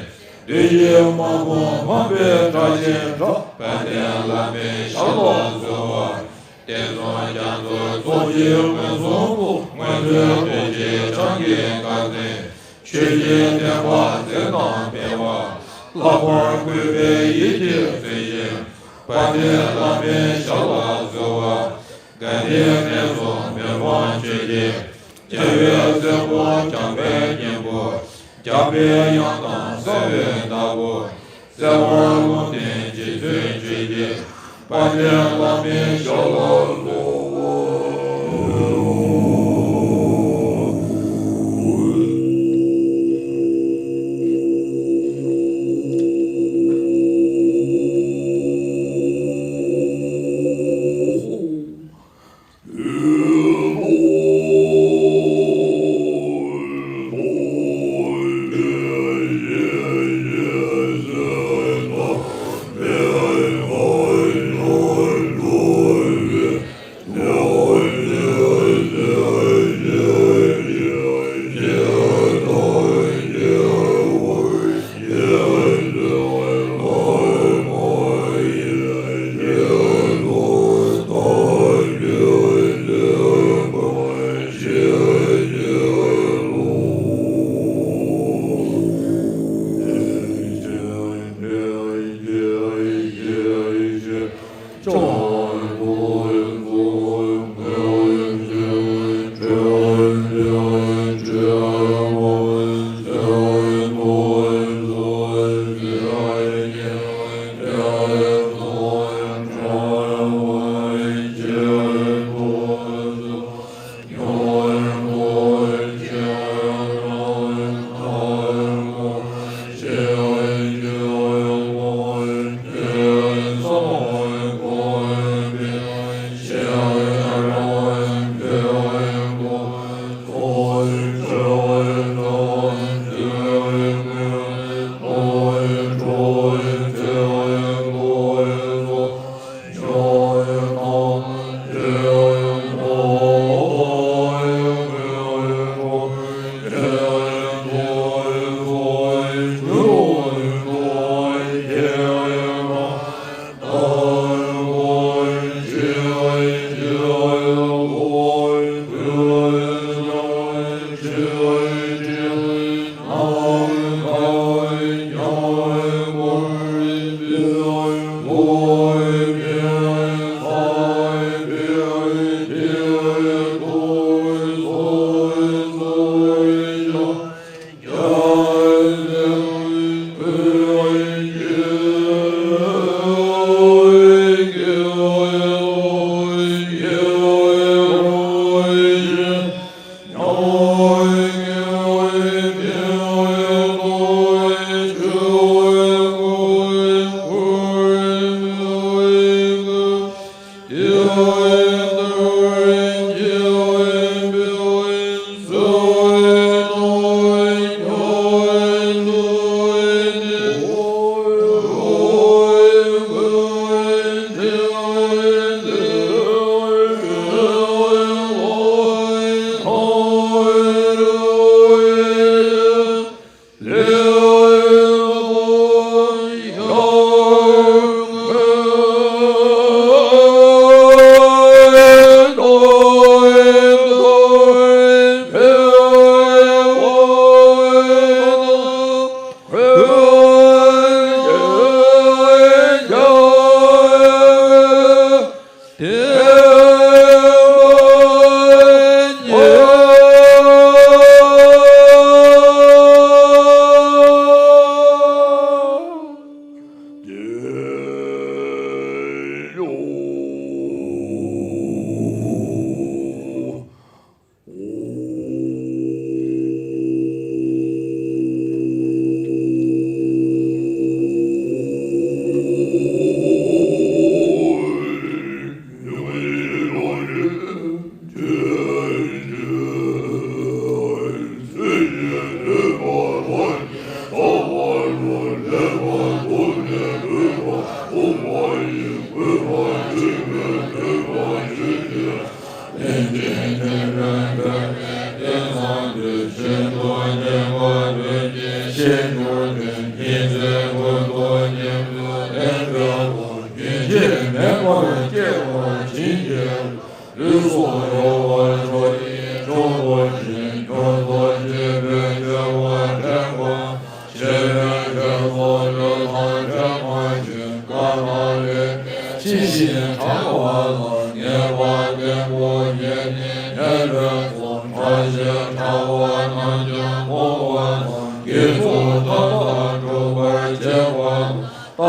བདུད་ཀྱི་དམག་དཔུང་འཕངས་པའི་སྒྲ་ཆེན་སྒྲོག་དཔལ་ལྡན་བླ་མའི་ཞབས་ལ་གསོལ་བ། བསྟན་སྲུང་རྒྱ་མཚོའི་ཚོགས་ཀྱིས་མངོན་སུམ་དུ། མངོན་མཐོའི་རྡོ་རྗེ་འཆང་གི་བཀའ་བཙན། ཆོས་ཀྱི་བསྟན་པ་མཛད་དང་སྤེལ་བ། ལྷག་པར་གུས་པས་ཡིད་ཀྱིས་གསོལ་ཞིང་། དཔལ་ལྡན་བླ་མའི་ཞབས་ལ་གསོལ་བ། དགའ་ལྡན་གནས་སུ་མི་ཕམ་ཆོས་ཀྱི། རྒྱལ་བའི་སྲས་པོ་འཇམ་དཔལ་སྙིང་པོ། འཇམ་པའི་དབྱངས་དང་གསལ་བའི་བདག་པོ། གསལ་བར་ལུང་བསྟན་རྗེ་བཙུན་ཆོས་ཀྱི། དཔལ་ལྡན་བླ་མའི་ཞབས་ལ་གསོལ།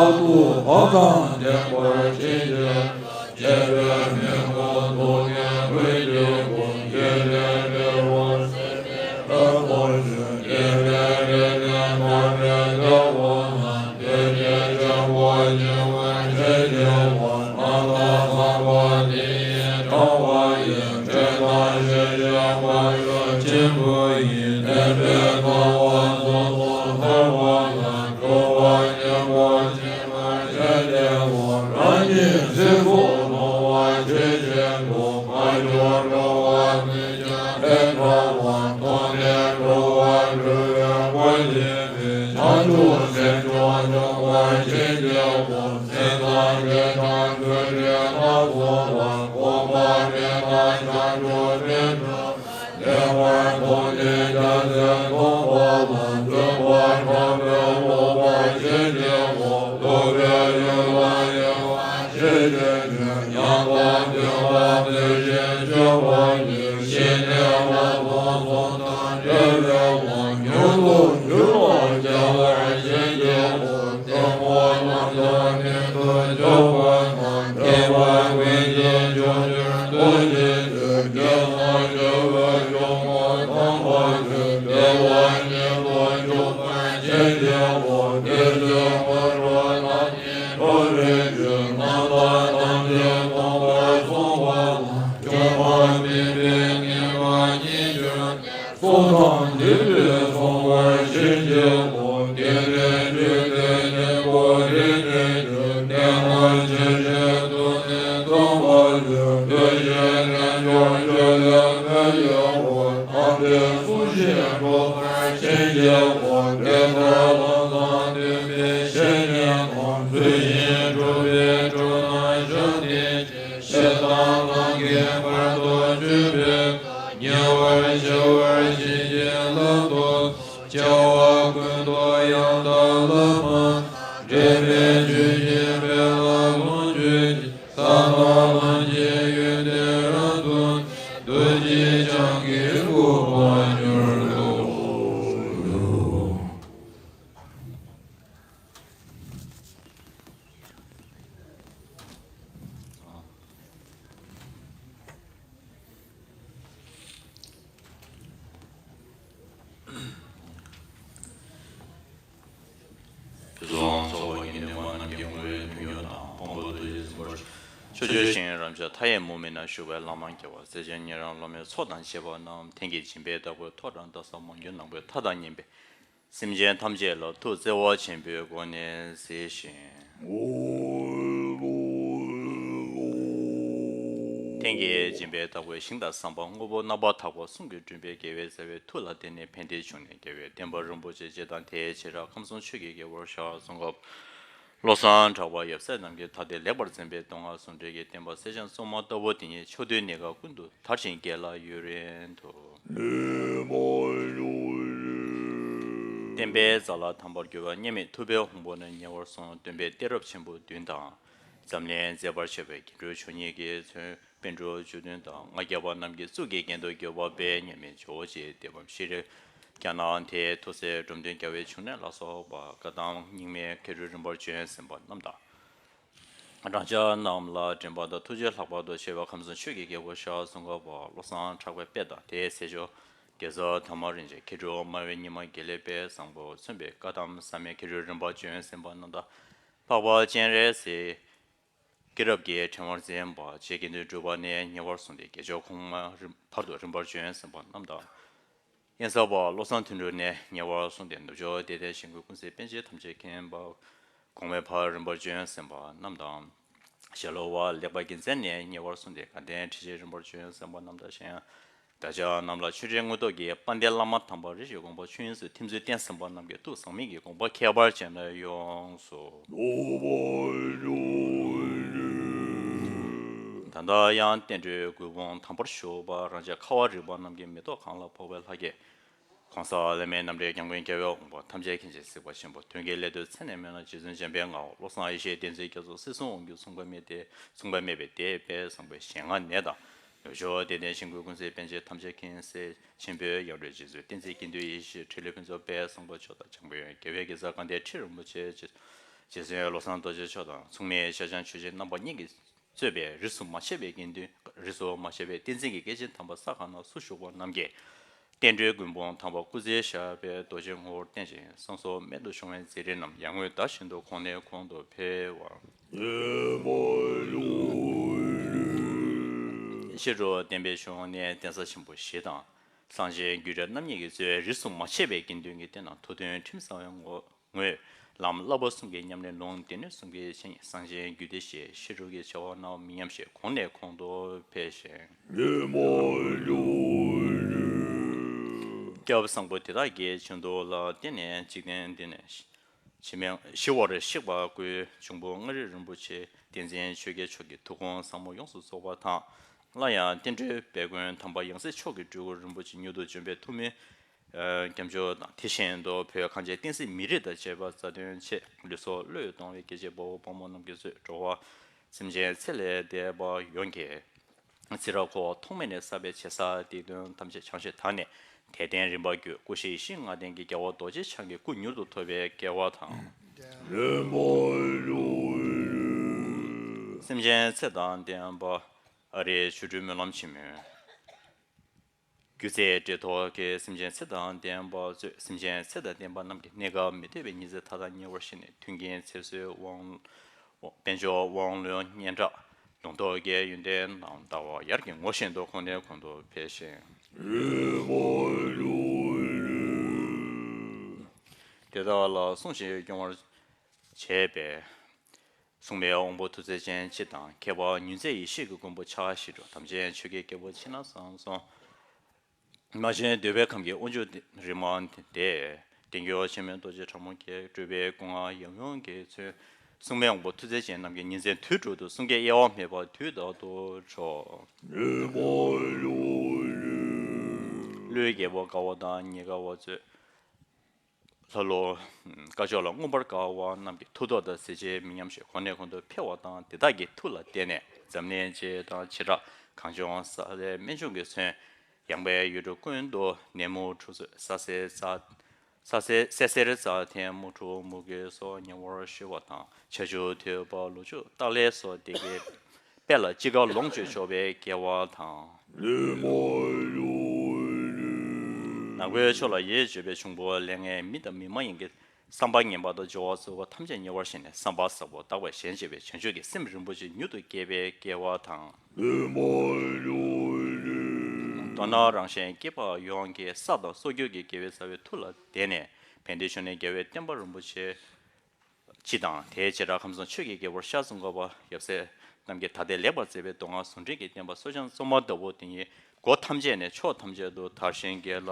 རྟག་ཏུ་བག་དང་ལྡན་པར་བྱེད་ཅིང་། རྒྱལ་བའི་མི་མངོན་རྟོགས་པའི་ཀུན་གྱི་སྒོ་འབྱེད་དེ། བདེ་བར་གསལ་བའི་ལྷ་ཐོབ་ཅིང་། སྐྱེ་བའི་རིམ་ནས་ཐར་པའི་བདེ་བ་དང་། བདེ་གཤེགས་ཆེན་པོ་ཞི་བ་ཆེ་ཆེ་བ། རྣམ་དག་ཚངས་པ་དེ་ཡི་ཕྲེང་བ་ཡི། འབྲེལ་ཟླ་ཞི་བྱེད་དཔལ་འབྱོར་ཆེན་པོ་ཡི། བདེན་པའི་རྩ་བ་སོ་སོར་ཐར་པ་དང་། སྤྲོས་པ་ཉེས་པ་ཆེ་བ་ཆེ་ཆེ་བ། རང་གི་ཚེ་སྲོག་གནོང་བ་ཆེ་ཆེ་བ། མ་གྱུར་འགྲོ་བ་ཀུན་ཀྱང་ཕན་ཐོགས་པ། ཐོབ་ནས་འགྲོ་བ་སྒྲོལ་བའི་སྒོ་འབྱེད་པའི། བྱང་ཆུབ་སེམས་མཆོག་འབྱོངས་པ་ཆེ་ཆེ་བ། སེམས་ཙམ་བྱེ་བྲག་ཆོས་འབྲེལ་སྣ་ཚོགས་པ། འགོག་པ་མེད་པ་བྱང་ཆུབ་སེམས་སྒྲུབ། བདེ་བར་གྲོལ་ནས་རྒྱལ་སྲས་ཐོབ་པ་ལ། བརྩོན་པ་ཕྲ་མོས་རློབ་པ་ཆེ་ཆེ་བ། རློབ་པའི་ཡུལ་ལ་གཡེང་བ་ཆེ་ཆེ་ཆོས། ཡང་དག་བདེན་པ་བདེ་ཞིང་ཆེ་བ་ཉིད། ཞི་གནས་ལ་དོན་གསུམ་དང་བྲལ་བའི་དབང་། མྱུར་དུ་གྱུར་པར་བྱ་བ་ཆེ་ཆེ་བ། གཏི་མུག་རྣམ་དག་ཉིད་དུ་གྱུར་པ་དང་། བདེ་བ་ཀུན་གྱི་མཆོག་གྱུར་ཐུགས་རྗེ་ཆེ། སྐལ་བཟང་བྱེ་བའི་འབྱུང་པོ་ཐོབ་པར་འདོད། བདེ་བ་ཉིད་དུ་འཇུག་པར་བྱེད་པའི་དབང་། བདེ་གཤེགས་སྔོན་འགྲོ་རྣམས་ཀྱི་གྲོགས་རིགས་ཀྱི། རྣམ་དག་ཐམས་ཅད་སྟོང་པར་གསུངས་པ་ལ། འགྱུར་བ་མེད་པའི་ངེས་པ་ཉིད་གྱུར་ནས། སྲོག་དང་ལྡན་པས་གསོལ་བར་བྱེད་ཅིང་། བདེ་ལྡན་ཆོས་ཀྱི་སྙིང་པོ་རིགས་ཀྱི་རྒྱུད། བདེན་པར་ཆེས་ཆེར་གདུལ་ནས་སྟོན་པ་ཡི། བདུད་བཞིའི་རྣལ་འབྱོར་ཆོས་ལས་འཕེལ་བའི་དབང་། ཐམས་ཅད་སྲུང་ཞིང་སྒྲོལ་བར་བྱེད་ཅིང་། བདེན་པར་ལམ་བཟང་སྟོན་པའི་བཤེས་གཉེན་དང་། ཚུལ་བཞིན་སྒྲུབ་པའི་སྤྲུལ་སྣང་ཕྱག་རྟེན་ཅན། ཞེ་སྡང་ལམ་གྱི་བར་དུ་གཅོད་པའི། ཉེ་བར་ཞི་བར་བྱེད་ཅིང་བླང་དོར། བྱ་བ་ཀུན་ཏུ་ཡང་དག་བླ་མ་དང་། འབྲེལ་མེད་ཆོས་བཞིན་སྤེལ་ལ་ལོངས་སྤྱོད་ཅིང་། ས་དང་ལམ་གྱི་ཡོན་ཏན་རབ་ཏུ། རྡོ་རྗེ་འཆང་གི་སྐུ་མངའ་གྱུར་ཏོ། ཕྱོགས་བཅུའི་ཞིང་རབ་འབྱམས་མཐའ་ཡས་མུ་མེད་ན་བཞུགས་པའི་ལྷ་མང་རྒྱལ་བ་སྲས་ཆེན་ཉན་རང་སློབ་མའི་ཚོགས་དང་བཅས་པ་རྣམས། དེང་གི་སྦྱིན་པའི་བདག་པོས་ཐོག་དྲངས་བལྟ་ས་མང་སྒྱུ་ནག་པོའི་མཐའ་དང་མཉམ་པའི་སེམས་ཅན་ཐམས་ཅད་ལ་ཐུགས་བརྩེ་བ་ཆེན་པོའི་སྒོ་ནས་གཟིགས་ཤིང་། དེང་གི་སྦྱིན་པའི་བདག་པོས་ཞིང་དང་ཟམ་པ་དངོས་པོ་རྣམ་པར་དག་པ་གསུམ་གྱིས་བསྐྲུན་པའི་དགེ་བའི་རྩ་བའི་མཐུ་ལ་བརྟེན་ནས་ཕན་བདེ་འབྱུང་གནས་རྒྱལ་བའི་བསྟན་པ་རིན་པོ་ཆེ་སྤྱི་དང་དེའི་བྱེ་བྲག་ཁམས་གསུམ་ཆོས་ཀྱི་རྒྱལ་པོར་ཤར་གསུངས་སྐབས། བློ་བཟང་གྲགས་པ་ཡབ་སྲས་རྣམས་ཀྱིས་ད་ལྟའི་ལེགས་པར་མཛད་པའི་མདོ་སྔགས་ཟུང་འབྲེལ་གྱི་བསྟན་པ་སེར་སྦྱངས་གཙང་མ་ལྟ་བུ་དེ་ཉིད་ཕྱོགས་དུས་གནས་སྐབས་ཀུན་ཏུ་དར་ཞིང་རྒྱས་ལ་ཡུན་རིང་དུ། བསྟན་པའི་རྩ་ལག་དམ་པར་གྱུར་པ་མཉམ་མེད་ཐུབ་པའི་དབང་པོ་རྣམས་ཉེ་བར་སོང་། སྟོན་པའི་གཏད་རབས་ཆེན་པོ་བདུན་དང་། འཛམ་གླིང་མཛེས་པར་བྱེད་པའི་རྒྱན་དྲུག་མཆོག་གཉིས་ཀྱི་མཚོན་པཎ་གྲུབ་བཅུ་བདུན་དང་ལྔ་བརྒྱ་པ་རྣམས་ཀྱི་གཙུག་གི་རྒྱན་དུ་གྱུར་པ་དཔལ་མཉམ་མེད་ཇོ་བོ་རྗེའི་གཏེར་བུམ་ཤྲཱི་ལང་ཀ་ན་ཐའི་ཐུགས་སྲས་འབྲོམ་སྟོན་རྒྱལ་བའི་འབྱུང་གནས་ལ་སོགས་པ་བཀའ་གདམས་རྙིང་མའི་མཁས་གྲུབ་རིམ་པར་བྱོན་ཟིན་པ་རྣམས་དང་། སྦྲང་ཆར་རྣམས་ལ་འགྲན་པ་དང་ཐུགས་རྗེ་ལྷག་པར་དུ་ཆེ་བ་ཁམས་གསུམ་ཆོས་ཀྱི་རྒྱལ་པོ་ཤར་གསུངས་སྐབས་པ་བློ་བཟང་གྲགས་པའི་དཔལ་དང་དེའི་སྲས་མཆོག་རྒྱལ་ཚབ་དར་མ་རིན་ཆེན་མཁས་གྲུབ་སྨྲ་བའི་ཉི་མ་དགེ་ལེགས་དཔལ་བཟང་པོ་མཚོན་པའི་བཀའ་གདམས་ཟབ་མོའི་མཁས་གྲུབ་རིམ་པར་བྱོན་ཟིན་པ་རྣམས་དང་། འཕགས་པ་སྤྱན་རས་གཟིགས་སྐྱེས་རབས་ཀྱི་ཕྲེང་བར་འཛིན་པ་རྗེ་དགེ་འདུན་གྲུབ་པ་ནས་ཉེ་བར་བཟུང་སྟེ་དགེ་སྦྱོར་གོང་མ་རིམ་བར་དུ་རིམ་པར་བྱོན་ཟིན་པ་རྣམས་དང་། དབེན་ས་པ་བློ་བཟང་དོན་གྲུབ་ནས་ཉེ་བར་བཟུང་སྟེ་ནུབ་ཕྱོགས་བདེ་ལྡན་ཞིང་ཀུན་ཀུན་གསལ་པཎ་ཆེན་ཐམས་ཅད་མཁྱེན་པ་གོང་མའི་བར་རིམ་པར་བྱོན་ཟིན་པ་རྣམས་དང་། ཞྭ་ལུ་པ་ལེགས་པ་རྒྱལ་མཚན་ནས་ཉེ་བར་བཟུང་སྟེ་དགའ་ལྡན་ཁྲི་ཆེན་རིམ་པར་བྱོན་ཟིན་པ་རྣམས་དང་གཞན། བདག་ཅག་རྣམས་ལ་ཆོས་འབྲེལ་དངོས་ཐོག་གི་དཔལ་ལྡན་བླ་མ་དམ་པ་རིན་ཆེན་དགོངས་པ་ཆོས་དབྱིངས་སུ་ཐིམ་ཚུལ་བསྟན་ཟིན་པ་རྣམས་ཀྱི་ཐུགས་ཟག་མེད་ཀྱི་དགོངས་པ་ཁྱད་པར་ཅན་ལ་ཡོངས་སུ། ད་ལྟ་ཡང་བསྟན་འགྲོའི་མགུལ་དཔུང་དམ་པར་བཞུགས་པ་རང་ཅག་ཁ་བ་རི་པ་རྣམས་ཀྱི་མེ་ཏོག་གང་ལ་ཕོག་པའི་ལྷ་སྐལ། གོང་ས་ལས་མེད་རྣམ་འདྲེན་སྐྱབས་མགོན་རྒྱལ་བའི་དབང་པོ་ཐམས་ཅད་མཁྱེན་ཅིང་གཟིགས་པ་ཆེན་པོ་དོན་བརྒྱད་ལས་བཏུས་ཚད་ནས་མེད་ན་རྗེ་བཙུན་འཇམ་དཔལ་མངའ་འོག་བློ་བཟང་ཡེ་ཤེས་བསྟན་འཛིན་རྒྱ་མཚོ་སྲིད་གསུམ་དབང་སྒྱུར་མཚུངས་པ་མེད་དེ་མཚུངས་པ་མེད་པའི་དེད་དཔལ་བཟང་པོའི་ཞལ་སྔ་ནས་དང་། ནུབ་ཕྱོགས་བདེ་ལྡན་ཞིང་ཀུན་ཀུན་གསལ་པཎ་ཆེན་ཐམས་ཅད་མཁྱེན་གསལ་ཆེན་པོའི་ཡང་སྤྲུལ་རྗེ་བཙུན་བསྟན་འཛིན་དགེ་འདུན་ཡེ་ཤེས་འཕྲིན་ལས་ཕུན་ཚོགས་དཔལ་བཟང་པོ་མཆོག་དང་འཇམ་མགོན་རྒྱལ་བའི་དགེ་རྩ་དཀའ་ལྡན་ཁྲི་རིན་པོ་ཆེ་རྗེ་བཙུན་བློ་བཟང་རྡོ་རྗེ་མཆོག་དང་མཚུངས་མེད་ཤར་བྱང་ཆོས་རྗེ་རྣམ་པ་གཉིས་ཀྱིས། གཙོས་པའི་རིས་སུ་མ་ཆད་པའི་དགེ་འདུན། རིས་སུ་མ་ཆད་པའི་བསྟན་འཛིན་གྱི་སྐྱེས་ཆེན་དམ་པ་ས་ག་ན་སུ་བཞུགས་པ་རྣམས་ཀྱིས། བསྟན་འགྲོའི་མགོན་དཔུང་དམ་པ་སྐུ་ཚེ་ཞབས་པད་རྡོ་རྗེའི་ངོ་བོར་བརྟན་ཅིང་བསམ་སོགས་རྨད་དུ་བྱུང་བའི་མཛད་རིམ་རྣམས་ཡར་ངོའི་ཟླ་བཞིན་དུ་གོང་ནས་གོང་དུ་འཕེལ་བར། ཕྱི་རུ་བསྟན་པའི་གཞུང་ནས་གདན་ས་ཆེན་པོ་བཞི་དང་། གསང་ཆེན་རྒྱུད་གྲྭ་རྣམ་གཉིས་ཀྱིས་གཙོས་རིས་སུ་མ་ཆད་པའི་དགེ་འདུན་གྱི་སྡེ་རྣམས་ཐུགས་མཐུན་ཁྲིམས་གཙང་བའི་ངོ་། ངོས། ལམ་བསླབ་པ་གསུམ་གྱི་ཉམས་ལེན་ལུང་སྡེ་སྣོད་གསུམ་གྱི་འཆད་ཉན་གསང་ཆེན་རྒྱུད་སྡེ་ཞེས་ཕྱི་རུ་གི་བྱ་བ་རྣམས་མི་ཉམས་ཤིང་གོང་ནས་གོང་དུ་འཕེལ་ཞིང་། སྐྱབས་བཟང་པོ་དེ་དག་གི་བྱིན་མཐུ་ལ་བརྟེན་ནས་འཇིག་རྟེན་འདི་ནས་ཞི་མི་ཞི་བར་གཤེགས་པ་སྐུའི་འབྱུང་པོ་མངའ་རིས་རིན་པོ་ཆེ་བསྟན་འཛིན་ཆོས་རྒྱལ་མཆོག་གི་ཐུགས་དགོངས་ཟབ་མོ་ཡོངས་སུ་རྫོགས་པ་དང་། སླར་ཡང་བསྟན་འགྲོའི་སྦས་མགོན་དམ་པ་ཡང་སྲིད་མཆོག་གི་སྤྲུལ་སྐུ་རིན་པོ་ཆེ་མྱུར་དུ་འབྱོན་པའི་ཐུགས་སྨོན། སྐྱབས་འཇུག་དང་དེ་བཞིན་དུ་བོད་གངས་ཅན་བསྟན་སྲིད་མི་རིགས་དང་བཅས་པ་རྩ་དོན་ཆེད་ལུས་སྲོག་བློས་གཏོང་བའི་རྒྱལ་གཅེས་དཔའ་བོ་དཔའ་མོ་རྣམས་ཀྱིས་གཙོས་འགྲོ་བ་སེམས་ཅན་ཚེ་ལས་འདས་པ་ཡོངས་ཀྱི་ཚེ་རབས་འཁོར་བ་ཐོག་མེད་ནས་བསགས་པའི་བྱས་བསགས་སྡིག་དོན་ཐམས་ཅད་བྱང་ཞིང་དག་ནས་དད་ལྡན་རིམ་པར་བསྒྱུར་སྐུ་བཞི་ཡེ་ཤེས་ལྔ་ལྡན་གྱི་རྒྱལ་བ་རྡོ་རྗེ་འཆང་གི་སྐུ་མྱུར་དུ་ཐོབ་པའི་སྐལ་བ་དང་། སེམས་ཅན་ཚེ་དང་ལྡན་པ་ཨ་རིའི་ཆོ་འཕྲུལ་སྨོན་ལམ་ཆེན་མོའི། སྒྱུ་རྩལ་འབྲེལ་ཐོག་གི་སེམས་ཅན་ཚེ་དང་ལྡན་པ་གཙོས་སེམས་ཅན་ཚེ་དང་ལྡན་པ་རྣམས་ཀྱི་གནས་སྐབས་མི་ཐོས་པའི་ཉིན་མཚན་མཐའ་དག་ཉེ་བར་ཞི་ནས་མཐུན་རྐྱེན་ཚེ་བསོད་དབང་དཔལ་འབྱོར་དབང་ལུང་སྙན་གྲགས་ལུང་རྟོགས་ཀྱི་ཡོན་ཏན་རྣམས་ཟླ་བ་ཡར་གྱི་ངོ་བཞིན་དུ་གོང་ནས་གོང་དུ་འཕེལ་ཞིང་། དེ་དག་ལ་བསྲུང་ཞིང་སྐྱོང་བར་བྱས་པའི། སྲུང་མའི་དབང་པོ་ཐུགས་རྗེ་ཅན་སྤྱི་དང་ཁྱད་པར་ཉུང་ཚད་ཡེ་ཤེས་ཀྱི་མགོན་པོ་ཕྱག་བཞི་སྒྲུབ་དམ་ཅན་ཆོས་ཀྱི་རྒྱལ་པོ་ཕྱི་ནང་གསང་གསུམ། མ་བྱོན་འདོད་པའི་ཁམས་ཀྱི་དབང་ཕྱུག་རིགས་མང་སྟེ། བསྟན་སྐྱོང་ཆེན་མོའི་རྡོ་རྗེ་ཕྲ་མོ་སྐྱེས། སྤྲུལ་པའི་སྐུ་མངའ་ཡབ་ཡུམ་གྱིས་མཚོན། སྲུང་མའི་དབང་པོ་ཐུགས་རྗེ་ཅན་རྣམས་ཀྱི་ཉིན་མཚན་དུས་དྲུག་ཏུ་གསུང་སྐད་གཡེང་བ་མེད་པར་དུས་རྟག་ཏུ་འཕྲོ། ཀླུའི་རྒྱལ་པོ་དགའ་བ་དང་ཉི་དགའ་བ་གཙོས། ལྷ་ཀླུ། སྐ་ཅོག་ལ་མངོན་པར་དགའ་བ་རྣམས་ཀྱི་མཐུ་སྟོབས་དང་གཟི་བརྗིད་མི་ཉམས་ཤིང་གོང་ནས་གོང་དུ་འཕེལ་བ་དང་དེ་དག་གི་མཐུ་ལ་བརྟེན་ནས་འཛམ་གླིང་སྤྱི་དང་བྱེ་བྲག་གངས་ལྗོངས་ས་ལའི་སྨན་ལྗོངས་ཀྱིས་མཚོན། ཡངས་པའི་ཡུལ་གྲུ་ཀུན་ཏུ་ནད་མུག་འཁྲུག་རྩོད་ས་སེར་རྩ། ས་སེར་སེར་སེར་རྩ་ཐན་མུ་ཁྲུ་མུ་གེ་སོགས་ཉེ་བར་ཞི་བ་དང་། ཆར་ཆུ་དུས་བབ་ལོ་ཕྱུགས་སྟག་ལས་སོགས་དེ་གའི་དཔལ་ལ་ཅི་དགར་ལོངས་སྤྱོད་ཆོག་པའི་སྐལ་བ་དང་། ནག་པོའི་ཕྱོགས་ལ་ཡིད་དཔྱོད་པའི་འབྱུང་པོ་ལས་ངན་མི་དང་མི་མ་ཡིན་གྱི་ བསམ་པ་ངན་པ་དང་སྦྱོར་བ་ཚོགས་པ་ཐམས་ཅད་ཉེ་བར་ཞི་ནས་བསམ་པ་ཟབ་པོ་དག་པའི་གཞན་གཅེས་པའི་བྱང་ཆུབ་ཀྱི་སེམས་རིན་པོ་ཆེ་མྱུར་དུ་སྐྱེ་བའི་སྐལ་བ་དང་། མདོར་ན་རང་གཞན་སྐྱེ་བ་ཡོངས་ཀྱི་ས་དང་སྲོག་གཅོད་ཀྱི་དགེ་བའི་རྩ་བའི་མཐུ་ལ་བརྟེན་ནས་དཔལ་ལྡན་གཞོན་ནུའི་རྒྱལ་བའི་བསྟན་པ་རིན་པོ་ཆེ་སྤྱི་དང་དེའི་བྱེ་བྲག་ཁམས་གསུམ་ཆོས་ཀྱི་རྒྱལ་པོར་ཤར་གསུམ་འཁོར་བ་ཡབ་སྲས་རྣམས་ཀྱིས་ད་ལྟའི་ལེགས་པར་མཛད་པའི་མདོ་སྔགས་ཟུང་འབྲེལ་གྱི་བསྟན་པ་སྲོག་ཤིང་གཙང་མ་ལྟ་བུ་དེ་ཉིད་སྒོ་ཐམས་ཅད་ནས་ཕྱོགས་ཐམས་ཅད་དུ་དར་ཞིང་རྒྱས་ལ་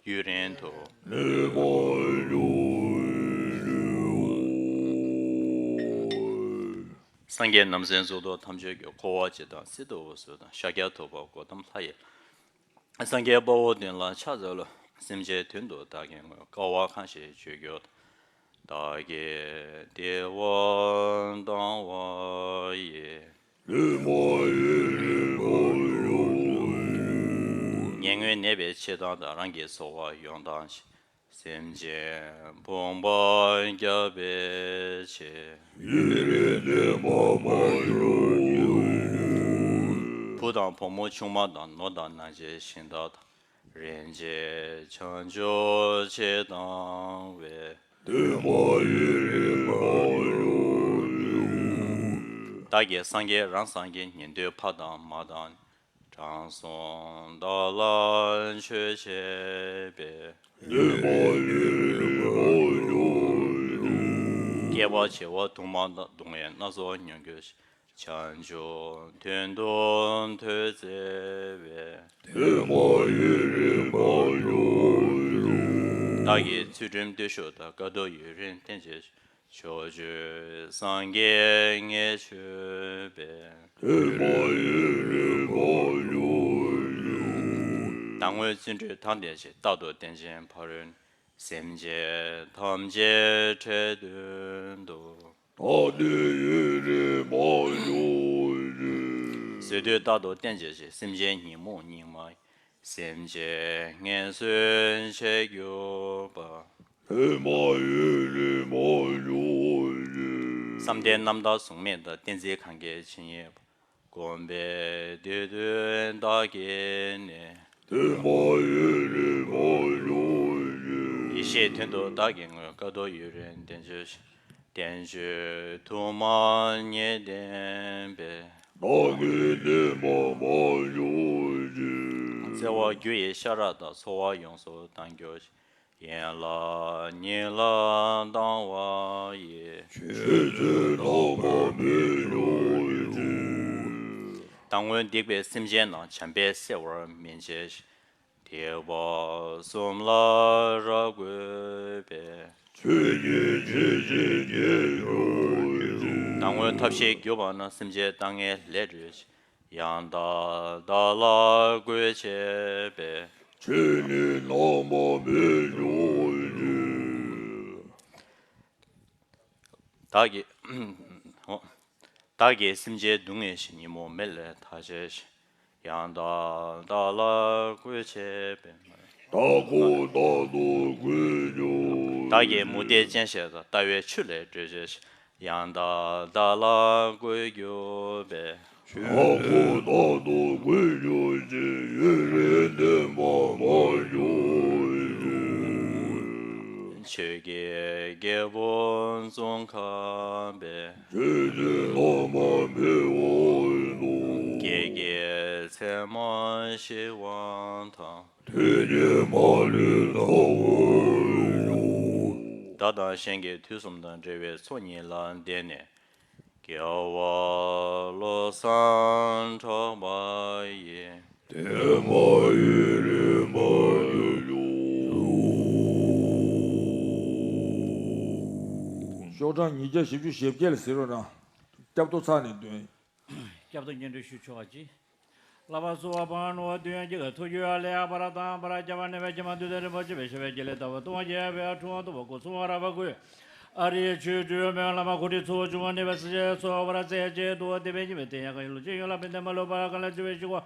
ཡུན་རིང་དུ། སངས་རྒྱས་རྣམ་གསུམ་གཙུག་ཏོར་ཐམས་ཅད་ཀྱི་འཁོར་བ་སྤྱི་དང་སྲིད་མཐའ་དབུས་སུ་དང་ཤཱཀྱ་ཐུབ་པ་གོ་ཏམ་ལྷ་ཡི། སངས་རྒྱས་དཔའ་བོ་བདུན་ལ་ཕྱག་འཚལ་ལོ། སེམས་ཅན་དོན་དུ་བདག་གིས་བསྔོས། དཀའ་བ་གང་ཞིག་སྤྱོད་གྱུར་ཏོ། བདག་གིས་བདེ་བ་བཏང་བ་ཡི། ཉེ་སྔོན་ནད་པའི་མཆེད་དང་དང་། རང་གི་འཚོ་བ་ཡོངས་བཏང་ཞིང་། སེམས་ཅན་ཕོངས་པ་བསྐྱབ་པའི་ཕྱིར། བུ་དང་བུ་མོ་ཆུང་མ་དང་། ནོར་དང་ནང་ཆེན་གཞན་དག་དང་། རིན་ཆེན་བྱང་ཆུབ་ཕྱིར་བཏང་བའི། བདག་གིས་སངས་རྒྱས་རང་སངས་རྒྱས། ཉན་ཐོས་ཕ་དང་མ་དང་། དྲང་སྲོང་བདག་ལ་མཆོད་བྱས་པའི། བསྐལ་པ་བྱེ་བ་དུ་མ་དང་། སྡུག་བསྔལ་སྣ་ཚོགས་མྱོང་གྱུར་ཅིང་། བྱང་ཆུབ་དོན་དུ་ཐོས་བརྩེ་བས། བདག་གིས་ཚུལ་ཁྲིམས་བརྟུལ་ཞུགས་དང་། དཀའ་ཐུབ་ཡུན་རིང་བསྟེན་བྱས་ཤིང་། ཕྱོགས་བཅུའི་སངས་རྒྱས་ལ་མཆོད་པའི། ཟླ་ངོའི་བརྩོན་འགྲུས་དང་ལྡན་ཞིང་། རྟག་ཏུ་བསྟེན་ཅིང་ཕ་རོལ། སེམས་ཅན་ཐམས་ཅད་འཕྲལ་དུ་འདུལ། བཟོད་པས་རྟག་ཏུ་བསྟེན་བྱས་ཤིང་། སེམས་ཅན་ཉོན་མོངས་སྙིགས་མ་ཡི། སེམས་ཅན་ངན་སོང་བྱེད་གྱུར་པ། བསམ་གཏན་རྣམ་དག་གཟུགས་མེད་དང་། གཏན་ཚིགས་གང་གཱའི་ཇི་སྙེད་པ། བསྒོམས་པས་བདེ་འདོད་བདག་བསྐྱེད་ནས། ཡེ་ཤེས་དོན་དུ་བདག་གིས་བསྔོས། དཀའ་ཐུབ་ཡུན་རིང་བསྟེན་བྱས་ཤིང་། བསྟན་བཅོས་དུ་མ་ངེས་བསྟན་པའི། བརྩེ་བ་རྒྱུ་ཡི་ཤ་ར་དང་། འཚོ་བ་ཡོངས་སུ་བཏང་གྱུར་ཅིང་། ཡན་ལག་ཉིད་ལ་བཏང་བ་ཡི། ཟླ་ངོའི་སྡིག་པས་སེམས་ཅན་རྣམས། བྱམས་པས་སེལ་བར་སྨིན་བྱས་ཤིང་། སྡིག་པ་གསུམ་ལ་རབ་གུས་པའི། ཟླ་ངོའི་ཐབས་ཤེས་གྱུར་པ་རྣམས། སེམས་ཅན་ལྟ་ངན་ལས་སྒྲོལ་ཞིང་། ཡང་དག་བདག་ལ་གུས་བྱེད་པའི། བདག་གིས་བདག་གིས་སེམས་ཅན་སྡུག་བསྔལ་ཞིང་། ཉོན་མོངས་མེ་ལས་ཐར་བྱེད་ཅིང་། ཡང་དག་བདག་ལ་གུས་བྱེད་པའི། བདག་གིས་མུ་སྟེགས་ཅན་ཞིག་དང་། ལྟ་བའི་ཆོས་ལས་སྒྲོལ་བྱེད་ཅིང་། ཡང་དག་བདག་ལ་གུས་གྱུར་པའི། ཆོས་ཀྱི་རྒྱལ་པོ་ཙོང་ཁ་པའི། བགེགས་ཀྱི་མཚན་མ་ཞི་བ་དང་། བདག་དང་གཞན་གྱི་དུས་གསུམ་དང་འབྲེལ་བའི་ཚོགས་གཉིས་ལ་བརྟེན་ནས། དགེ་བ་བློ་བཟང་གྲགས་པ་ཡི། ཤོག་གྲངས་ཉིས་བརྒྱ་བཞི་བཅུ་ཞེ་བརྒྱད་ལ་གཟིགས་རོགས་གནང་། སྐྱབས་ཐོ་ཚར་ནས་འདོན། སྐྱབས་ཐོ་སྙན་སྒྲོན་ཞུ་ཆོག་པ་ཅི། བསླབ་པ་གསོལ་བ་འབངས་ནོར་བུ་དུས་ཡང་སྐྱེ་གི་ཐུགས་རྒྱུད་ལས་ཡང་བར་དང་བར་སྐྱབས་པ་གནས་པའི་ཀྱེ་མ་དུས་མཐའི་རིན་པོ་ཆེ་བའི་ཞབས་པད་ཀྱི་ལས་ལྟ་བུ་ལྟུང་བ་བརྒྱད་པའི་ཕྲེང་བ་གཏུམ་པ་སྒོ་གསུམ་རབ་བསྐུལ། ཨ་རིའི་ཆོས་སྒྲོན་མེ་བླ་མ་འཁོར་དེའི་ཚོགས་བཅུ་པ་ནུས་པ་སྲིད་ཞིའི་ཚོགས་བར་ཚད་ཅེས་བསྡུ་བ་དེ་བས་ཉིད་པའི་དེ་ཡང་གང་ཡིན་ལུགས་ཀྱི་ཡུལ་ལ་ཕན་བདེ་མ་ལུས་པར་གང་ལ་བྱེད་པའི་ཤིན་ཏུ་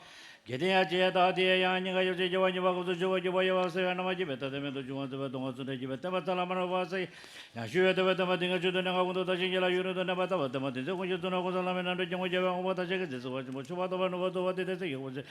དགེ་ལྡན་ཡང་ཇི་ལྟ་བ་དེ་ཡང་སྙིང་ག་ཡོད་ཅེས་སྐྱེ་བ་གཉིས་པ་སྐབས་སུ་འཆི་བ་སྐྱེ་བ་ཡོད་པ་སེལ་བའི་རྣམ་པར་བཅད་པའི་ཐ་དད་མེད་དོ་འབྱུང་བ་བཙུན་པའི་སྡུག་བསྔལ་ཚུལ་ཁྲིམས་བརྒྱུད་པའི་བསྟན་པ་ཚེ་ལ་མ་ནུབ་པ་སེལ། ཡང་ཞུ་བའི་དེ་བས་དམ་པ་དེང་གི་ཆོས་སྡུད་ནས་ང་ཀུན་ཏུ་བདག་གཞན་གྱི་ལ་ཡུན་རིང་དུ་གནས་པ་ལྟ་བུ་དེ་མ་དེ་ཚེ་ཀུན་གཞི་བཙུན་ནོར་ཀུན་བཟང་བླ་མའི་རྣམ་འཕྲུལ་སྐྱེ་བོ་རྒྱལ་པོ་དང་ཞལ་གྱི་མཛད་སྲིད་པ་ཆེན་པོ་མཆོད་པ་དང་བ་ནོར་བུ་ཐོབ་པ་དེ་དེ་ཚེ་ཡོད་པ་ཚེ་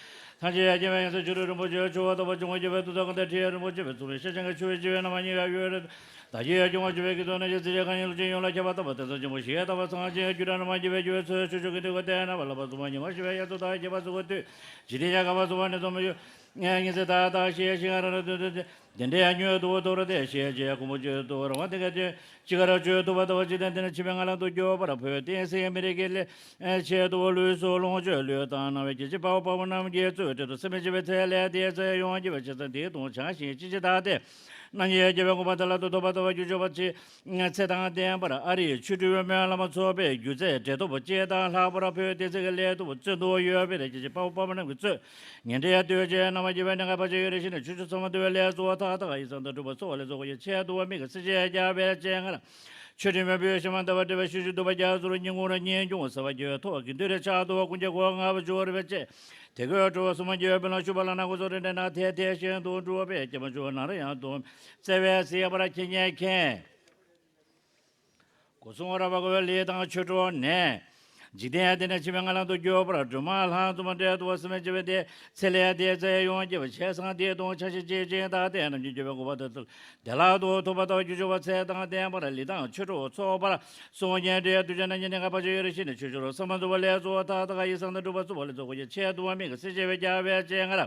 ཐམས་ཅད་ཡ་སྐྱེ་བའི་ཡང་སྲིད་ཆོ་འཕྲུལ་རིན་པོ་ཆེ་མཆོད་པ་དང་བ་ཆུང་ངུ་སྐྱེ་བའི་དུས་ཚོད་ཀུན་ཏུ་ཁྲི་ཡ་རིན་པོ་ཆེ་བའི་གཙུག་ལག་ཤེས་བྱ་གི་ཆུ་བོའི་ཆུ་བའི་རྣམ་པ་སྙིང་ག་ཡོད་རེད། ད་ཅི་ཡང་སྐྱོང་བ་བཅུ་པའི་སྐུ་ཚོགས་ནས་ཀྱི་ཚིག་རྗེས་གང་ཉིད་ལུགས་ཀྱི་ཡོངས་ལ་ཁྱབ་པ་དམ་པ་དེ་ཚོ་ཆེན་པོ་ཞིག་ཡང་དམ་པ་ཚངས་ཆེན་རྒྱུད་གྲྭ་ན་མ་སྐྱེས་པའི་རྒྱུ་བའི་ཚོད་ཆོས་ཆོས་ཀྱི་འདུས་སྒོ་བསྟན་ན་བ་ལ་པ་སུ་མ་ཉི་མ་ཞི་བའི་ཡ་ཚོ་དང་ཁྱད་པར་སུ་གོ་དུས་ཇི་ལྟའི་ཡ་ག་པ་སུ་བ་ནི་ཚོ་མ་ཡོད། ངས་ཉིན་ཚེ་ད་ད་ཤེས་ཤེས་ང་རང་རང་དུ་དུ་དུ་དེ་འདྲའི་ཡ་ཉོས་དུ་དོ་ར་དེ་ཤེས་ཅེས་ཀུན་པོ་ཆོས་དུ་རང་དབང་དེ་ག་ཅེས་ཅི་ག་ར་ཆོས་དུ་བ་ད་བ་ཅི་དང་དེ་ནི་ཕྱི་མའི་ང་ལ་དུ་སྐྱོ་བར་འཕོས་ཏེ་སེ་མི་རིགས་ཀྱི་ལས་ཆེད་དུ་ལུས་སུ་ལོངས་སྤྱོད་ལུས་དང་སྣང་བའི་སྐྱེ་མཆེད་དཔའ་བོ་དཔའ་མོ་རྣམས་ཀྱིས་གཙོས་བྲེ་དུ་སེམས་ཅི་བའི་ཚེ་ལས་དེའི་ཚེ་ཡོང་རྒྱུ་བའི་ཆེ་ས་དེའི་དོན་བྱང་ཞིང་ཅི་ཅི་ད་དེ། རྣམ་རྒྱལ་རྒྱལ་བའི་དགོངས་པ་དེ་ལ་དུ་ཐོབ་པ་ཐོབ་པ་རྒྱུ་ཆོག་པ་ཆེ། ཚེ་དང་ལྡན་པར་ཨ་རིའི་ཆོས་སྤྲུལ་སྨོན་ལམ་ཚོགས་པའི་སྒྱུ་རྩལ་འབྲེལ་ཐོགས་སྤྱི་དང་ལྷག་པར་བོད་བསྟན་སྲིད་ཀྱི་ལས་སྟོབས་བརྩོན་དུ་ཡོད་པའི་རྒྱལ་གཅེས་དཔའ་བོ་དཔའ་མོ་རྣམས་ཀྱིས་གཙོས་ངན་འབྲེལ་ཡ་ལྟོས་བཅས་རྣམ་པར་རྒྱལ་བའི་གནས་ཁ་བ་ཅན་ཡོད་རེ་ཞིག་ནས་ཆོས་སྤྱོད་ཚང་མ་འདུལ་བའི་ལས་གཙོ་བོ་ཐག་ཐག་ཡིད་བཟང་དུ་འགྲུབ་པ་སོགས་ལས་ཚོགས་ཀྱི་ཆེད་དུ་དམིགས་སེར་བྱེས་རྒྱ་བའི་སྤྱན་སྔར་ཆོས་ཁྲིམས་མོས་པའི་ཤེས་མ་འདའ་བ་འདྲ་བའི་ཤིས་བརྗོད་བསྡུ་བ་རྒྱ་མཚོར་སྙིང་ཁོང་སྙིང་ཆུང་ཟེར་བ་རྒྱལ་བའི་ཐོག་གི་འདུས་རེ་ཕྱག་ཏུ་ཀུན་གྱི་སྒོ་ལྔ་པོ་འཇུག་རེ་བའི་ཆེད། དེ་ཀོས་གྲོགས་སུ་མ་འགྱོད་པའི་ལ་ཞུ་བ་ལ་ན་ཀོ་སོ་རེ་འདྲེ་ན་དེ་དེ་བཞིན་དུ་འགྲུབ་པའི་སྐྱེ་མ་བཅུ་ནང་རེ་ཡང་དུ་བརྩེ་བའི་སྲིད་པར་མཁྱེན་མཁན་མཁན། སྒོ་སྲུང་ར་བ་གོ་བའི་ལས་དང་ཆོས་གྲོགས་ནས། འཇིག་རྟེན་དེ་ནས་ཕྱི་མའི་ང་ལ་དུ་འགྱོད་པར་སྒྲོལ་མ་ལྷ་འཛོམས་འདྲེ་དུ་བ་སེམས་ཅི་བའི་དེ་ཚེ་ལས་དེ་ཚེ་ཡོང་རྒྱུ་བའི་ཆེ་ས་དེ་དང་ཆ་ཤས་ཅི་ཅི་ད་དེ་རྣམས་ཀྱི་འགྱོད་པའི་གོ་བ་དེ་ཚུལ། དེ་ལ་དུ་ཐོབ་པ་དང་རྒྱུ་ཆོག་པ་ཚེ་དང་ལྡན་པར་ལི་དང་ཆོས་གྲོགས་ཚོགས་པར་སོང་ཉན་འདྲེ་དུ་ཅན་ཉན་ནི་ང་པ་ཅི་ཡོད་རེ་ཤི་ནས་ཆོས་ཆོས་རོ་ས་མ་འདུ་བ་ལས་གཙོ་བོ་ཐག་ཐག་ཡི་སང་དུ་འགྲུབ་པ་གཙོ་བོ་ལས་གཙོ་བོ་ཡི་ཆེད་དུ་བ་མིག་སྲིད་ཅེས་པའི་རྒྱ་བའི་ཅན་ང་ལ་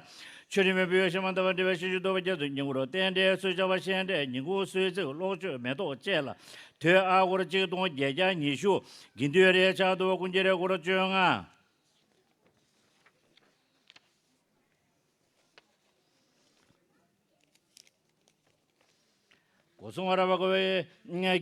ཆོས་རིན་མོས་པའི་ཤ་མ་འདུ་བ་འདྲེ་བའི་ཤི་ཆུ་འདུ་བ་རྒྱ་མཚོ་ཉིན་གུ་རོ་རྟེན་འབྲེལ་སུས་བྱ་བ་ཤེས་འདྲེ་ཉིན་གུ་སུས་ཚིག་ལོག་སྤྱོད་མེ་ཏོག་བཅས་ལ་དུས་ཨ་སྒོར་གཅིག་སྟོང་བརྒྱད་བརྒྱ་ཉི་ཤུ་དགེ་འདུན་རེ་ཆགས་འདུ་བ་ཀུན་གྱི་རེ་སྒོར་བཅོ་ལྔ། སྒོ་སྲུང་བ་ར་བ་ཀོ་བའི་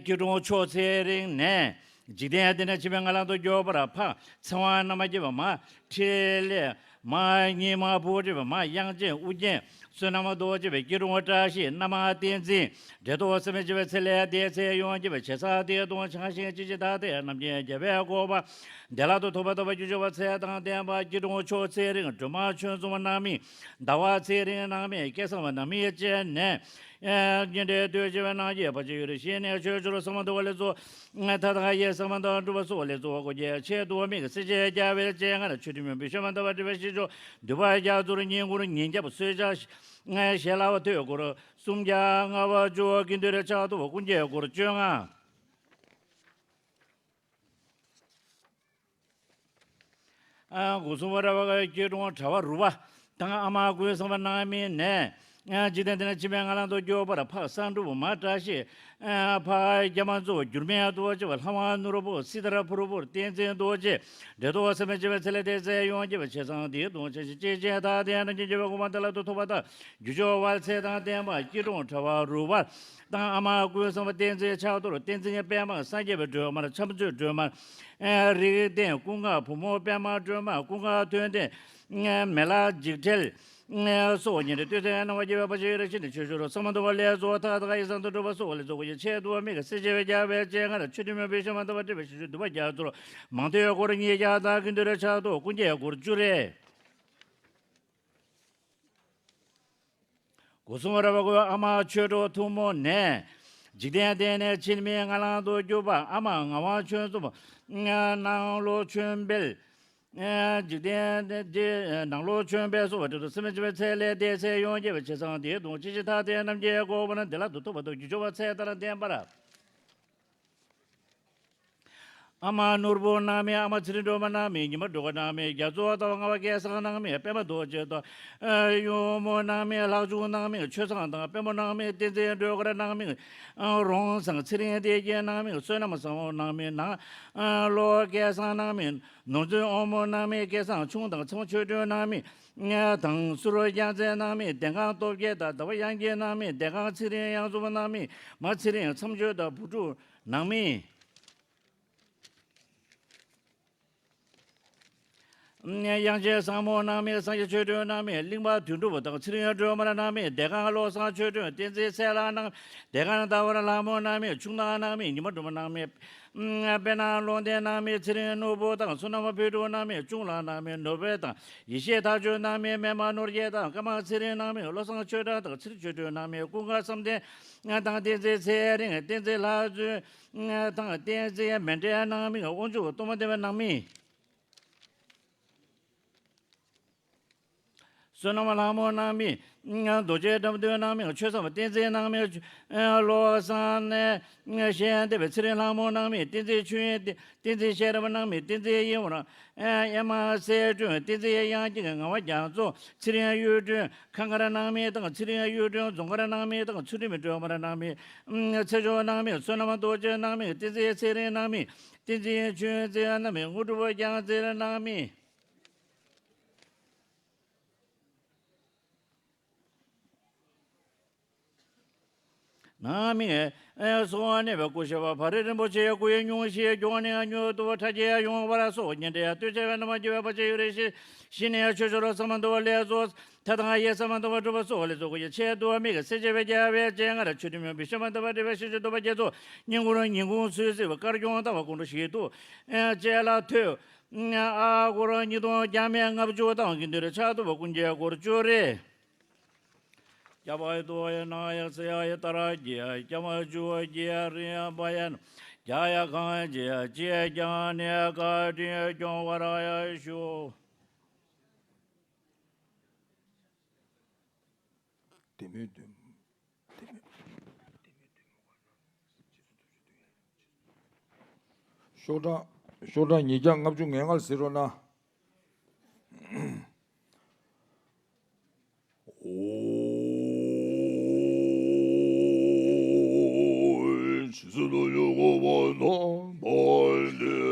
སྐྱིལ་ཀྲུང་ཕྱོགས་ཚེ་རིང་ནས། འཇིག་རྟེན་འདི་ན་ཕྱི་མའི་ང་ལ་དུ་འགྱོད་པར་འཕགས་ཚེ་དབང་རྣམ་པར་རྒྱལ་བ་མ་འཕྲིན་ལས་མ་སྙིགས་མ་བུ་ཁྲིད་པ་མ་དབྱངས་ཅན་ཨུ་རྒྱན་བསོད་ནམས་རྡོ་རྗེ་བའི་སྐྱིལ་ཀྲུང་བཀྲ་ཤིས་སྣ་མང་བསྟན་འཛིན་འདྲེ་ཐོག་སེམས་མེད་བྱེད་པའི་ཚེ་ལས་འདས་ཚེ་ཡོང་རྒྱུ་བའི་བྱེད་ས་དེ་དང་བྱང་ཞིང་ཅི་ཅི་ད་དེ་རྣམ་རྒྱལ་རྒྱལ་བའི་གོ་འཕང་དེ་ལ་དུ་ཐོབ་པ་ཐོབ་པ་རྒྱུ་ཆོག་པ་ཚེ་དང་ལྡན་པ་སྐྱིལ་ཀྲུང་ཕྱོགས་ཚེ་རིང་སྒྲོལ་མ་ཆོས་འཛོམས་རྣམ་སྨིན་ཟླ་བ་ཚེ་རིང་རྣམ་སྨིན་སྐལ་བཟང་བ་རྣམ་སྨིན་བཅས་ནས། སྙན་འདྲེན་ལྟོས་ཆེ་བའི་རྣམ་རྒྱལ་ཕ་ཆེ་ཡུལ་ཞིག་ནས་ཆོས་ཆོས་ལ་ས་མ་འདུ་བ་ལས་ཚོགས། ཐ་ཐ་ཡེ་ས་མ་འདུ་འགྲུབ་པ་སོགས་ལས་ཚོགས་སྒོ་རྒྱལ་ཆེད་དུ་མིག་སྲིད་ཅེས་རྒྱ་བའི་ཅན་ང་ལ་ཆོས་ཁྲིམས་མོས་པའི་ཤ་མ་འདུ་བ་འདྲེ་བའི་ཤི་ཆོག་འདུས་པ་རྒྱ་མཚོར་ཉིན་གུང་ཉིན་རྒྱབ་གསོལ་ཇ་ཞལ་ལ་བ་ཐོད་སྐོར་སུམ་བརྒྱ་ལྔ་བ་བཅུ་དགེ་འདུན་རེ་ཕྱག་ཏུ་བ་ཀུན་གྱི་སྐོར་བཅོ་ལྔ། སྒོ་སྲུང་བ་ར་བ་སྐྱིལ་ཀྲུང་གྲྭ་པ་རུ་བ་དང་ཨ་མ་ཀུན་བཟང་བ་རྣམ་སྨིན་ནས། འཇིག་རྟེན་འདི་ན་ཕྱི་མའི་ང་ལ་དུ་འགྱོད་པར་འཕགས་གསང་སྒྲུབ་མ་བཀྲ་ཤིས། འཕགས་རྒྱ་མཚོ་འགྱུར་མེད་རྡོ་རྗེ་བ་ལྷ་དབང་ནོར་བུ་སི་ཏ་ར་ཕུར་བུར་བསྟན་འཛིན་རྡོ་རྗེ་འདྲེ་ཐོག་སེམས་མེད་བྱེད་པའི་ཚེ་ལས་འདས་ཚེ་ཡོང་རྒྱུ་བའི་བྱེད་བཟང་དེའི་དོན་ཆེན་ཞིག་ཅེས་བྱས་ད་དེ་རྣམས་ཀྱི་འགྱོད་པའི་གོ་འཕང་དེ་ལ་དུ་ཐོབ་པ་དང་རྒྱུ་ཆོག་པ་ཚེ་དང་ལྡན་པ་སྐྱིལ་ཀྲུང་གྲྭ་པ་རུ་བ་དང་ཨ་མ་ཀུན་བཟང་བ་བསྟན་འཛིན་ཕྱག་རྡོར་བསྟན་འཛིན་པད་མ་སངས་རྒྱས་པའི་སྒྲོན་མར་འཆམ་མཛོད་སྒྲོན་མར། རིགས་ལྡན་ཀུན་དགའ་བུ་མོ་པད་མ་སྒྲོལ་མ་ཀུན་དགའ་དོན་ལྡན། མེ་ལྷ་འཇིགས་བྲལ་སོགས་ཉེ་འབྲེལ་ལྟོས་ཚེ་རྣམ་པར་རྒྱལ་བའི་ཕ་ཆེ་ཡུལ་ཞིག་ནས་ཆོས་ཞུ་རོགས་ས་མ་འདུ་བ་ལས་ཚོགས་ཐ་ཐ་ཡི་སང་དུ་འགྲུབ་པ་སོགས་ལས་ཚོགས་ཀྱི་ཆེད་དུ་མིག་སྲིད་ཅེས་པའི་རྒྱ་བའི་ཅན་ང་ལ་ཆོས་ཁྲིམས་མོས་པའི་ཤ་མ་འདུ་བ་འདྲེ་བའི་ཤི་ཆུ་འདུ་བ་རྒྱ་མཚོར་མང་ཐོས་སྐོར་ཉིས་བརྒྱ་དང་དགེ་འདུན་རེ་ཕྱག་ཏུ་ཀུན་གྱི་སྐོར་བཅུ་རེ། སྒོ་སྲུང་ར་བ་ཀོ་ཨ་མ་ཆོས་གྲོགས་ཐུན་མོང་ནས། འཇིག་རྟེན་འདི་ནས་ཕྱི་མའི་ང་ལ་དུ་འགྱོད་པར་ཨ་མ་ངག་དབང་ཆོས་འཛོམས། ནང་ལོ་ཆོས་འཕེལ། འཇིག་རྟེན་འདི་ནང་ལོ་ཆོས་འཕེལ་སོགས་པ་འདྲེ་ཐོག་སེམས་མེད་བྱེད་པའི་ཚེ་ལས་འདས་ཚེ་ཡོང་རྒྱུ་བའི་བྱེད་བཟང་དེའི་དོན་ཅི་ཞིག་ཐ་དད་རྣམས་ཀྱི་གོ་འཕང་དེ་ལ་དུ་ཐོབ་པ་དང་རྒྱུ་ཆོག་པ་ཚེ་དང་ལྡན་པར། ཨ་མ་ནོར་བུ་རྣམ་སྨིན་ཨ་མ་ཚེ་རིང་སྒྲོལ་མ་རྣམ་སྨིན་ཉི་མ་སྒྲོལ་དཀར་རྣམ་སྨིན་རྒྱ་མཚོ་ཟླ་བ་ལྔ་པ་སྐལ་བཟང་རྣམ་སྨིན་པད་མ་རྡོ་རྗེ་དང་། གཡུང་མོ་རྣམ་སྨིན་ལྷག་ཆུང་རྣམ་སྨིན་ཆོས་བཟང་དང་པད་མོ་རྣམ་སྨིན་བསྟན་འཛིན་སྒྲོལ་དཀར་རྣམ་སྨིན་རོང་བཟང་ཚེ་རིང་བདེ་སྐྱིད་རྣམ་སྨིན་བསོད་ནམས་བཟང་པོ་རྣམ་སྨིན་ནང་ལོ་སྐལ་བཟང་རྣམ་སྨིན་ནོར་འཛིན་དབང་མོ་རྣམ་སྨིན་སྐལ་བཟང་ཆུང་དང་ཚེ་དབང་ཆོས་སྒྲོན་རྣམ་སྨིན་དང་སུ་རོ་རྒྱལ་མཚན་རྣམ་སྨིན་བདེ་སྒང་སྟོབས་རྒྱལ་དང་ཟླ་བ་དབྱངས་སྐྱིད་རྣམ་སྨིན་བདེ་སྒང་ཚེ་རིང་གཡང་འཛོམས་རྣམ་སྨིན་མ་ཚེ་རིང་མཚམས་གཅོད་དང་བུ་ཕྲུག་རྣམ་སྨིན། དབྱངས་ཅན་བཟང་མོ་རྣམ་སྨིན་སངས་རྒྱས་ཆོས་སྒྲོན་རྣམ་སྨིན་གླིང་པ་དོན་གྲུབ་དང་ཚེ་རིང་སྒྲོལ་མ་རྣམ་སྨིན་བདེ་སྒང་བློ་བཟང་ཆོས་སྒྲོན་བསྟན་འཛིན་ཚེ་ལྷ་རྣམ་སྨིན་བདེ་སྒང་ཟླ་བ་ལྷ་མོ་རྣམ་སྨིན་ཆུང་ནག་རྣམ་སྨིན་ཉི་མ་སྒྲོལ་མ་རྣམ་སྨིན་དཔལ་ནག་ཀློང་ལྡན་རྣམ་སྨིན་ཚེ་རིང་ནོར་བུ་དང་བསོད་ནམས་ཕུན་སྒྲུབ་རྣམ་སྨིན་གཅུང་ལགས་རྣམ་སྨིན་ནོར་བུ་དང་ཡེ་ཤེས་ཐག་ཆོད་རྣམ་སྨིན་སྨན་མ་ནོར་རྒྱས་དང་ཀརྨ་ཚེ་རིང་རྣམ་སྨིན་བློ་བཟང་ཆོས་གྲགས་དང་ཚེ་རིང་ཆོས་སྒྲོན་རྣམ་སྨིན་ཀུན་དགའ་བསམ་གཏན་དང་བསྟན་འཛིན་ཚེ་རིང་བསྟན་འཛིན་ལྷ་བཙུན། དང་བསྟན་འཛིན་མཎྜལ་རྣམ་སྨིན་དབང་ཕྱུག་གཏོར་མ་སྡེ་པའི་རྣམ་སྨིན། བསོད་ནམས་ལྷ་མོ་རྣམ་སྨིན་ རྡོ་རྗེ་དགྲ་འདུལ་སྣང་མེད་ཆོས་ཟབ་བསྟན་འཛིན་སྣང་མེད་བློ་བཟང་གནས། གཞན་འདས་པའི་ཚེ་རིང་ལྷ་མོ་སྣང་མེད་བསྟན་འཛིན་ཆོས་དབྱིངས། བསྟན་འཛིན་ཤེས་རབ་སྣང་མེད་བསྟན་འཛིན་ཡིད་འོང་། ཨེ་མ་གསལ་སྒྲོན་བསྟན་འཛིན་དབྱངས་སྐྱིད་ངག་དབང་རྒྱ་མཚོ། ཚེ་རིང་གཡུ་སྒྲོན་ཁ་མཁར་སྣང་མེད་དང་། ཚེ་རིང་གཡུ་སྒྲོན་རྫོང་མཁར་སྣང་མེད་དང་། ཚུལ་ཁྲིམས་སྒྲོལ་མ་སྣང་མེད། ཚེ་མཆོག་སྣང་མེད་བསོད་ནམས་རྡོ་རྗེ་སྣང་མེད་བསྟན་འཛིན་ཚེ་རིང་སྣང་མེད་བསྟན་འཛིན་ཆོས་འཛིན་སྣང་མེད་དངོས་གྲུབ་རྒྱལ་མཚན་སྣང་མེད། ནང་མི་ངས་སོགས་གནས་པའི་སྐུ་ཞབས་བ་རི་རིན་པོ་ཆེ་སྐུ་ཡི་སྙུང་གཞི་མགྱོགས་ནས་མྱུར་དུ་ཕྲ་རྒྱས་ཡོང་བར་སོགས་ཉན་འདྲེན་ཡང་བསྟོད་ཆེ་བའི་རྣམ་པ་རྒྱལ་བའི་བར་ཆད་ཡུན་རིང་ཞི་ཞི་ནས་ཆོས་ཕྱོགས་ལ་ཚང་མ་འདུ་བ་ལས་སོ། ཐ་དང་ཡེ་ས་མ་འདུ་བ་གྲུབ་པ་སོགས་ལས་སོགས་ཀྱི་ཆེད་དུ་མི་གི་སྲས་བྱེ་བའི་རྒྱལ་བའི་སྤྱན་སྔར་ཆོས་ཁྲིམས་ཡོན་པི་ཤ་མ་འདུ་བ་འབྲེལ་བའི་ཤེས་བྱ་འདུ་བ་རྒྱ་མཚོ་སྙིང་ཁུར་ཉིན་གུང་ཚུལ་གཟིགས་པའི་དཀར་གྱོང་ལྟ་བ་དགུང་གྲོ་ཞིག་ཏུ་ཅེ་ལ་ཐོས། ཨ་སྒོར་ཉིས་སྟོང་བརྒྱ་མེད་ལྔ་བཅུ་དང་དགེ་འདུན་ཕྱག་ཐུབ་པ་ཀུན་གྱི་སྒོར་བཅུ་རེ། རྒྱ་བ་ཡི་དོ་ཡི་ན་ཡ་ས་ཡ་ཡི་ཏ་ར་གི་ཡ་རྒྱ་མ་ཇུ་གི་ཡ་རི་ཡ་བ་ཡ་ན་རྒྱ་ཡ་གང་ཅི་ཡ་ཅི་ཡ་རྒྱ་ནི་ཡ་ག་དྲི་ཡ་གྱོང་བ་ར་ཡ་ཞུ། དེ་མོས་དོན། ཤོག་གྲངས་ཤོག་གྲངས་ཉིས་བརྒྱ་ལྔ་བཅུ་ང་ལྔ་ལ་གཟིགས་རོགས་གནང་། ཇི་སྲིད་དུ་ཡོད་དགོས་པ་དང་པ་ལས།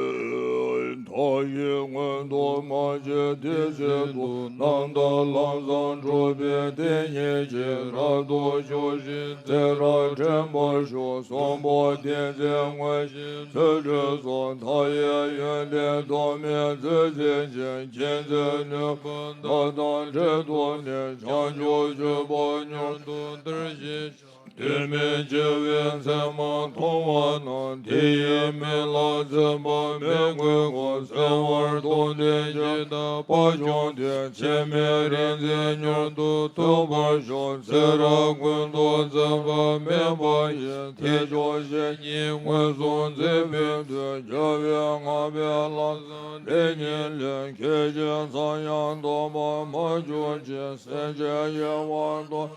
མཐའ་ཡས་མངོན་མཐོ་མ་མཆིས་དེ་ཕྱིར་དུ། རྣམ་དག་ལམ་བཟང་འགྲུབ་པའི་དེ་ཉིད་ཀྱིས། རབ་ཏུ་བྱུང་ཞིང་ཚེ་རབས་དྲན་པར་ཤོག་གསུམ་པོ་བསྟན་འཛིན་དངོས་གཞི་ཚུལ་ཁྲིམས་སོགས། མཐའ་ཡས་ཡོན་ཏན་ཐོགས་མེད་མཛོད་འཛིན་ཅིང་། མཁྱེན་བརྩེ་ནུས་པ་མཐའ་དང་བྲལ་དུ་གནས། བྱང་ཆུབ་སྤྱོད་པ་མྱུར་དུ་དར་ཞིང་། དུས་མིན་འཆི་བའི་མཚན་མ་མཐོང་བ་ན། དེ་ཡི་མིང་ལ་འཛིན་པ་མི་དགོས་གོ་གསལ་བར་མཐོང་ལྡན་ཇི་ལྟ་བ་བྱུང་སྟེ། འཆི་མེད་རིག་འཛིན་མྱུར་དུ་ཐོབ་པར་ཤོག་ཚེ་རབས་ཀུན་ཏུ་འཛིན་པ་མེད་པ་ཡི། ཐེག་མཆོག་བཤེས་གཉེན་མངོན་སུམ་འཛིན་པའི་མཐུས། རྒྱལ་བའི་བསྔགས་པའི་ལམ་བཟང་དེ་ཉིད་ལས། མཁས་ཤིང་གསང་ཡང་སྟོང་པར་མ་གྱུར་ཅིག་སེམས་ཅན་གཡེང་བ་སྟོང་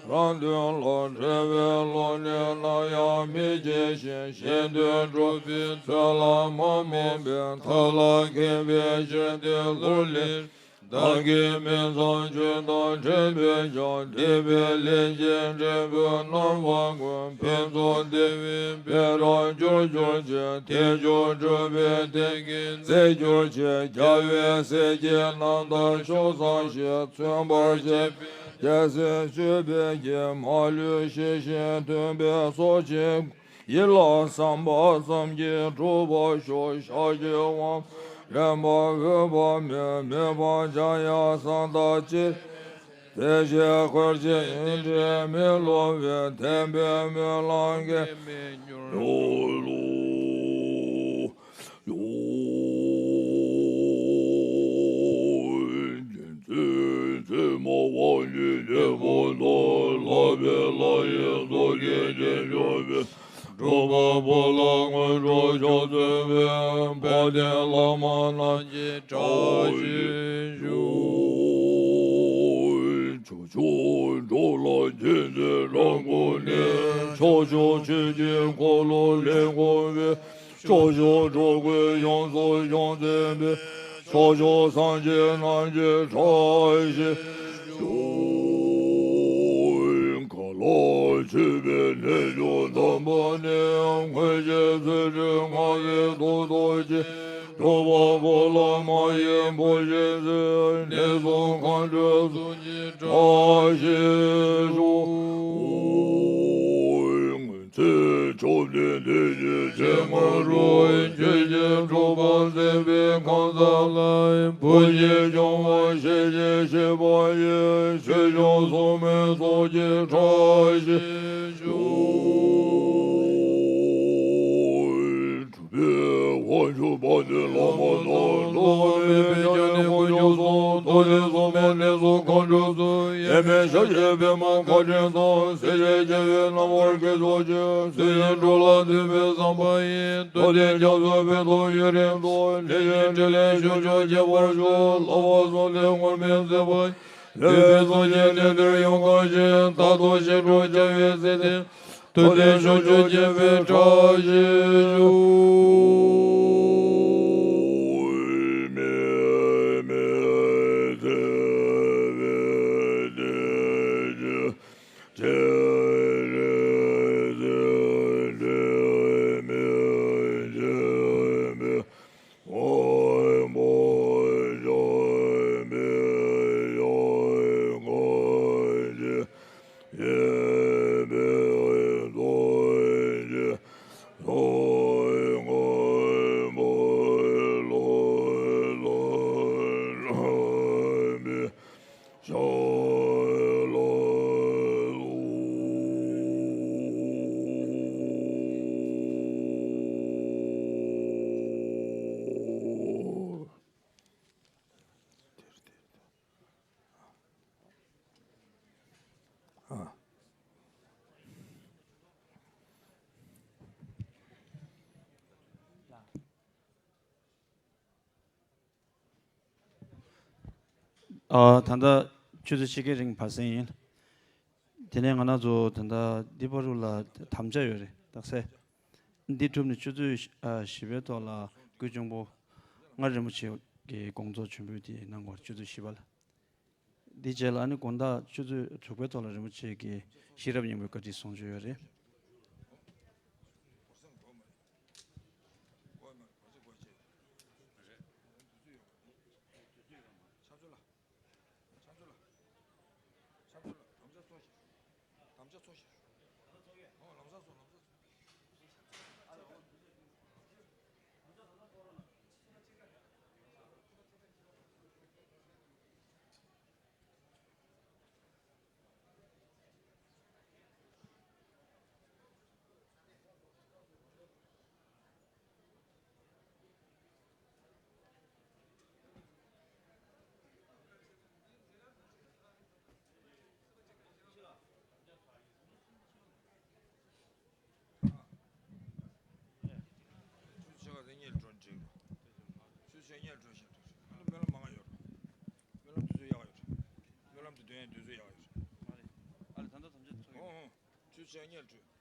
རང་དོན་ལ། འབྲེལ་བའི་བློ་ནི་ནམ་ཡང་མི་སྐྱེ་ཞིང་། གཞན་དོན་སྒྲུབ་པའི་ཚུལ་ལ་མ་རྨོངས་པའི། མཐའ་ལ་མཁས་པའི་ཤེས་ལྡན་ལུགས་ལེགས། བདག་གི་མིང་ཙམ་ཆོས་དང་འཕྲད་པས་ཀྱང་། འདས་པའི་ལས་ཀྱི་འབྲས་བུ་རྣམ་པ་ཀུན། ཕུན་སུམ་བདེ་བའི་དཔལ་རབ་འབྱོར་གྱུར་ཅིག་ཐེག་མཆོག་སྒྲུབ་པའི་གཏན་གྱི་མཛད་གྱུར་ཅིག་རྒྱལ་བའི་སྲས་ཀྱི་རྣམ་ཐར་མཆོག་ཟབ་ཞིང་། མཚོན་པར་བྱེད་པའི་རྒྱལ་སྲས་སྤྱོད་པའི་དཀྱིལ། མ་ལུས་ཞི་ཞིང་མཐུན་པའི་སོ་སྐྱེ། ཡིད་ལ་བསམ་པ་ཙམ་གྱིས་འགྲུབ་པར་ཤོག་ཞབས་ཀྱི་དབང་པོ་རིམ་པར་འོད་དཔག་མེད། མི་ཕམ་འཇམ་དབྱངས་གསང་བདག་ཅེས། དེ་ཕྱིར་འཁོར་བཅས་ཡིད་བཞིན་མི་སློབ་པའི། དད་པའི་སྨོན་ལམ་གྱིས་མི་ཉམས་པ། ཡོ། ཡོ། རྒྱལ་སྲས་ཚད་མེད་དབང་ལྡན་ལྷུན་པོ་དང་། ལྷག་པའི་ལམ་ཡིན་རྫོགས་ཆེན་རྗེས་འཇུག་པའི། སྒྲུབ་པ་པོ་ལ་དངོས་གྲུབ་མཆོག་སྩོལ་བའི། དཔལ་ལྡན་བླ་མ་རྣམས་ཀྱི་གྲགས་ཤིག་ཞུ། ཕྱོགས་བཅུ་འགྲོ་ལ་མཁྱེན་བརྩེ་རབ་བསྐུལ་ནས། ཕྱོགས་བཅུ་ཆོས་ཀྱི་འཁོར་ལོ་ལས་བསྐོར་བའི། ཕྱོགས་བཅུ་འགྲོ་ཀུན་ཡོངས་སུ་སྦྱོང་མཛད་པའི། ཕྱོགས་བཅུ་སངས་རྒྱས་རྣམས་ཀྱི་གྲགས་ཤིག་ཞུ། གང་ལ་མཆོད་པའི་ལྷ་ཆོས་དམ་པ་ནི། མངོན་ཤེས་ཚུལ་ཁྲིམས་སྔགས་ཀྱི་མཐུ་སྟོབས་ཀྱིས། སྒྲུབ་པ་པོ་བླ་མ་ཡི་བུ་བཞིན་གཟིགས། གནས་གསུམ་མཁའ་འགྲོའི་གཟུགས་ཀྱི་གྲགས་ཤིག་ཞུ། ཚེ་མཆོག་ལྡན་དེ་ཡི་སྤྱན་སྔ་རུ། ཆོས་ཀྱི་གྲུབ་པ་མཛད་པའི་ཁང་བཟང་ལ། བུ་བཞིན་སྐྱོང་བ་ཞེས་བྱའི་བཞེད་པ་ཡི། ཆོས་སྐྱོང་སྲུང་མའི་ཚོགས་ཀྱི་གྲགས་ཤིག་ཞུ། གྲུབ་པའི་དབང་ཕྱུག་དཔལ་ལྡན་བླ་མ་དང་། ཐོགས་མེད་པའི་ཕྱག་ནི་དཀོན་མཆོག་གསུམ། ཐོགས་ལས་བྱུང་བའི་གནས་གསུམ་མཁའ་འགྲོ་གསུམ། དབྱེར་མེད་ཤཱཀྱའི་པདྨ་མཁའ་སྤྱན་གསུམ། སྲས་བཅས་རྒྱལ་བའི་རྣམ་པར་བསྐྱེད་ཚོགས་ཀྱིས། ཚེ་ཡི་འགྲོ་ལ་བསྟན་པའི་བསམ་པ་ཡིས། རྟོགས་ལྡན་རྒྱ་མཚོའི་དཔལ་དུ་ཡུན་རིང་དུ། ལྷས་བྱིན་ཕྲིན་ལས་ཕྱོགས་བཅུར་རྒྱས་པར་ཤོག་ལྷ་བ་གསུམ་ལྡན་ངུར་སྨྲིག་བརྩེགས་པ། འདས་པའི་སངས་རྒྱས་གནས་དེར་ཡོངས་བསྐོར་ཞིང་། རྟག་ཏུ་ཞི་ཁྲོ་བྱ་བའི་སྲིད་དེར། ཐུབ་བསྟན་ཕྱོགས་བཅུར་སྤྱན་པའི་བཀྲ་ཤིས་ཤོག། ཨ། ད་ལྟ་ཆུ་ཚོད་ཕྱེད་ཀའི་རིང་བར་གསེང་ཡིན། དེ་ནས་ང་རང་ཚོ་ད་ལྟ་འདི་བར་དུ་ལ་དམ་བཅའ་ཡོད་རེད། རྟགས་གསལ། འདི་གྲུབ་ནས་ཆུ་ཚོད་ཨ་བཞི་པའི་ཐོག་ལ་སྐུ་གཅུང་པོ་མངའ་རིན་པོ་ཆེ་གི་དགོངས་རྫོགས་མཆོད་འབུལ་དེ་གནང་དགོས་རེད། ཆུ་ཚོད་བཞི་པ་ལ། འདི་རྗེས་ལ་ཨ་ནི་དགོང་དག་ཆུ་ཚོད་དྲུག་པའི་ཐོག་ལ་རིན་པོ་ཆེ་གི་ཤེས་རབ་སྙིང་པོའི་བཀའ་ཁྲིད་གསུང་ཆོས་ཡོད་རེད། ཆུ་ཆེ་ག་ཚད་སྙེལ་འགྲོ་འགྲིག་རོ། ཆུ་ཆེ་སྙེལ་འགྲོ་ཞིག་འགྲིག་རོ། ཨ་ནི་སྨོན་ལམ་མང་ཡོད་རོ། སྨོན་ལམ་དུས་ཚོད་ཡག་ཡོད་རོ། སྨོན་ལམ་དུ་འདོན་ཡས་དུས་ཚོད་ཡག་ཡོད་རོ། ཨ་ལེ་ད་ལྟ་དམ་བཅའ་ཚོགས་ཡོད། ཨོ་ཨོ། ཆུ་ཆེ་སྙེལ་འགྲོ། ཡ།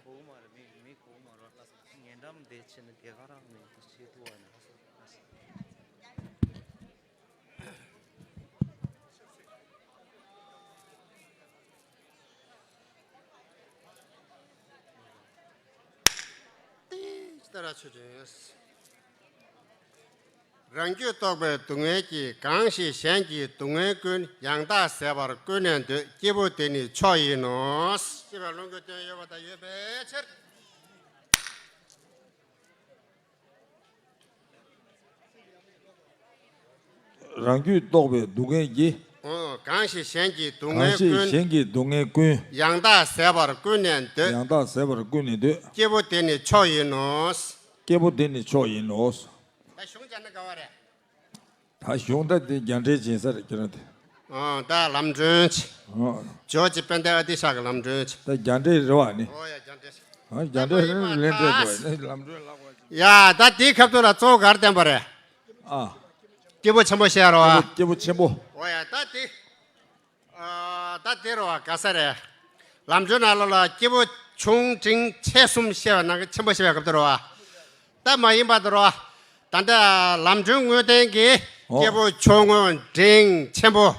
གོ་མ་རེད། མི་མི་གོ་མ་རེད། ཉེ་འགྲམ་དེ་ཕྱིན་ན་དེ་ག་རང་མེད་དུ་བྱེད་ཐུབ་བ་ནི། ཏི་ཏི་ར་ཆོས་ཅན། རང་རྒྱུད་རྟོགས་པའི་སྡུག་བསྔལ་གྱིས། གང་ཞིག་གཞན་གྱི་སྡུག་བསྔལ་ཀུན། ཡང་དག་ཟད་པར་ཀུན་ནས་འདོད། སྐྱེས་བུ་དེ་ནི་མཆོག་ཡིན་ནོ། ཞེས་པའི་ལུང་གི་དོན་ཡོད་པ་དང་ཡོད་པའི་ཕྱིར། རང་རྒྱུད་རྟོགས་པའི་སྡུག་བསྔལ་གྱིས། ཨོ། གང་ཞིག་གཞན་གྱི་སྡུག་གང་བསྔལ་ཞིག་ཀུན། གཞན་གྱི་སྡུག་བསྔལ་ཀུན། ཡང་དག་ཟད་པར་ཀུན་ནས་འདོད། ཡང་དག་ཟད་པར་ཀུན་ནས་འདོད། སྐྱེས་བུ་དེ་ནི་མཆོག་ཡིན་ནོ། སྐྱེས་བུ་དེ་ནི་མཆོག་ཡིན་ནོ། ད་གཞུང་སྦྱར་ན་དགའ་བ་རེད། ད་གཞུང་ད་དེ་རྒྱ་འགྲེལ་སྦྱིན་ས་རེད་ཁྱེད་རང་དེ། ཨོ། ད་ལམ་སྒྲོན་བྱེད། ཨོ། ཇོ་ཅི་པན་ཏེ་ཨ་ཏི་ཤ་གི་ལམ་སྒྲོན་བྱེད། ད་རྒྱ་འགྲེལ་རེད་བ་ནི། ཨོ་ཡ། རྒྱ་འགྲེལ། ཨ། རྒྱ་འགྲེལ་ལེན་འགྲེལ་དགོས་ནི་ལམ་སྒྲོན་ལབ་དགོས། ཡ། ད་དེའི་ཁ་ཐུག་ལ་གཙོ་བོ་ག་རེ་བསྟན་པ་རེད། ཨ། སྐྱེས་བུ་ཆེན་པོ་བཤད་རོ། སྐྱེས་བུ་ཆེན་པོ། ཨོ་ཡ། ད་དེ། ཨ། ད་དེ་རོ། ག་ས་རེད། ལམ་སྒྲོན་ནང་ལོགས་ལ་སྐྱེས་བུ་ཆུང་འབྲིང་ཆེ་གསུམ་བཤད་པ་ནང་གི་ཆེན་པོ་བཤད་པའི་སྐབས་དེ་རོ། ད་མ་ཡིན་པ་དེ་རོ། ད་ལྟ་ལམ་སྒྲོན་དངོས་བསྟན་གྱི་ཨོ། སྐྱེས་བུ་ཆུང་ངུ་འབྲིང་ཆེན་པོ།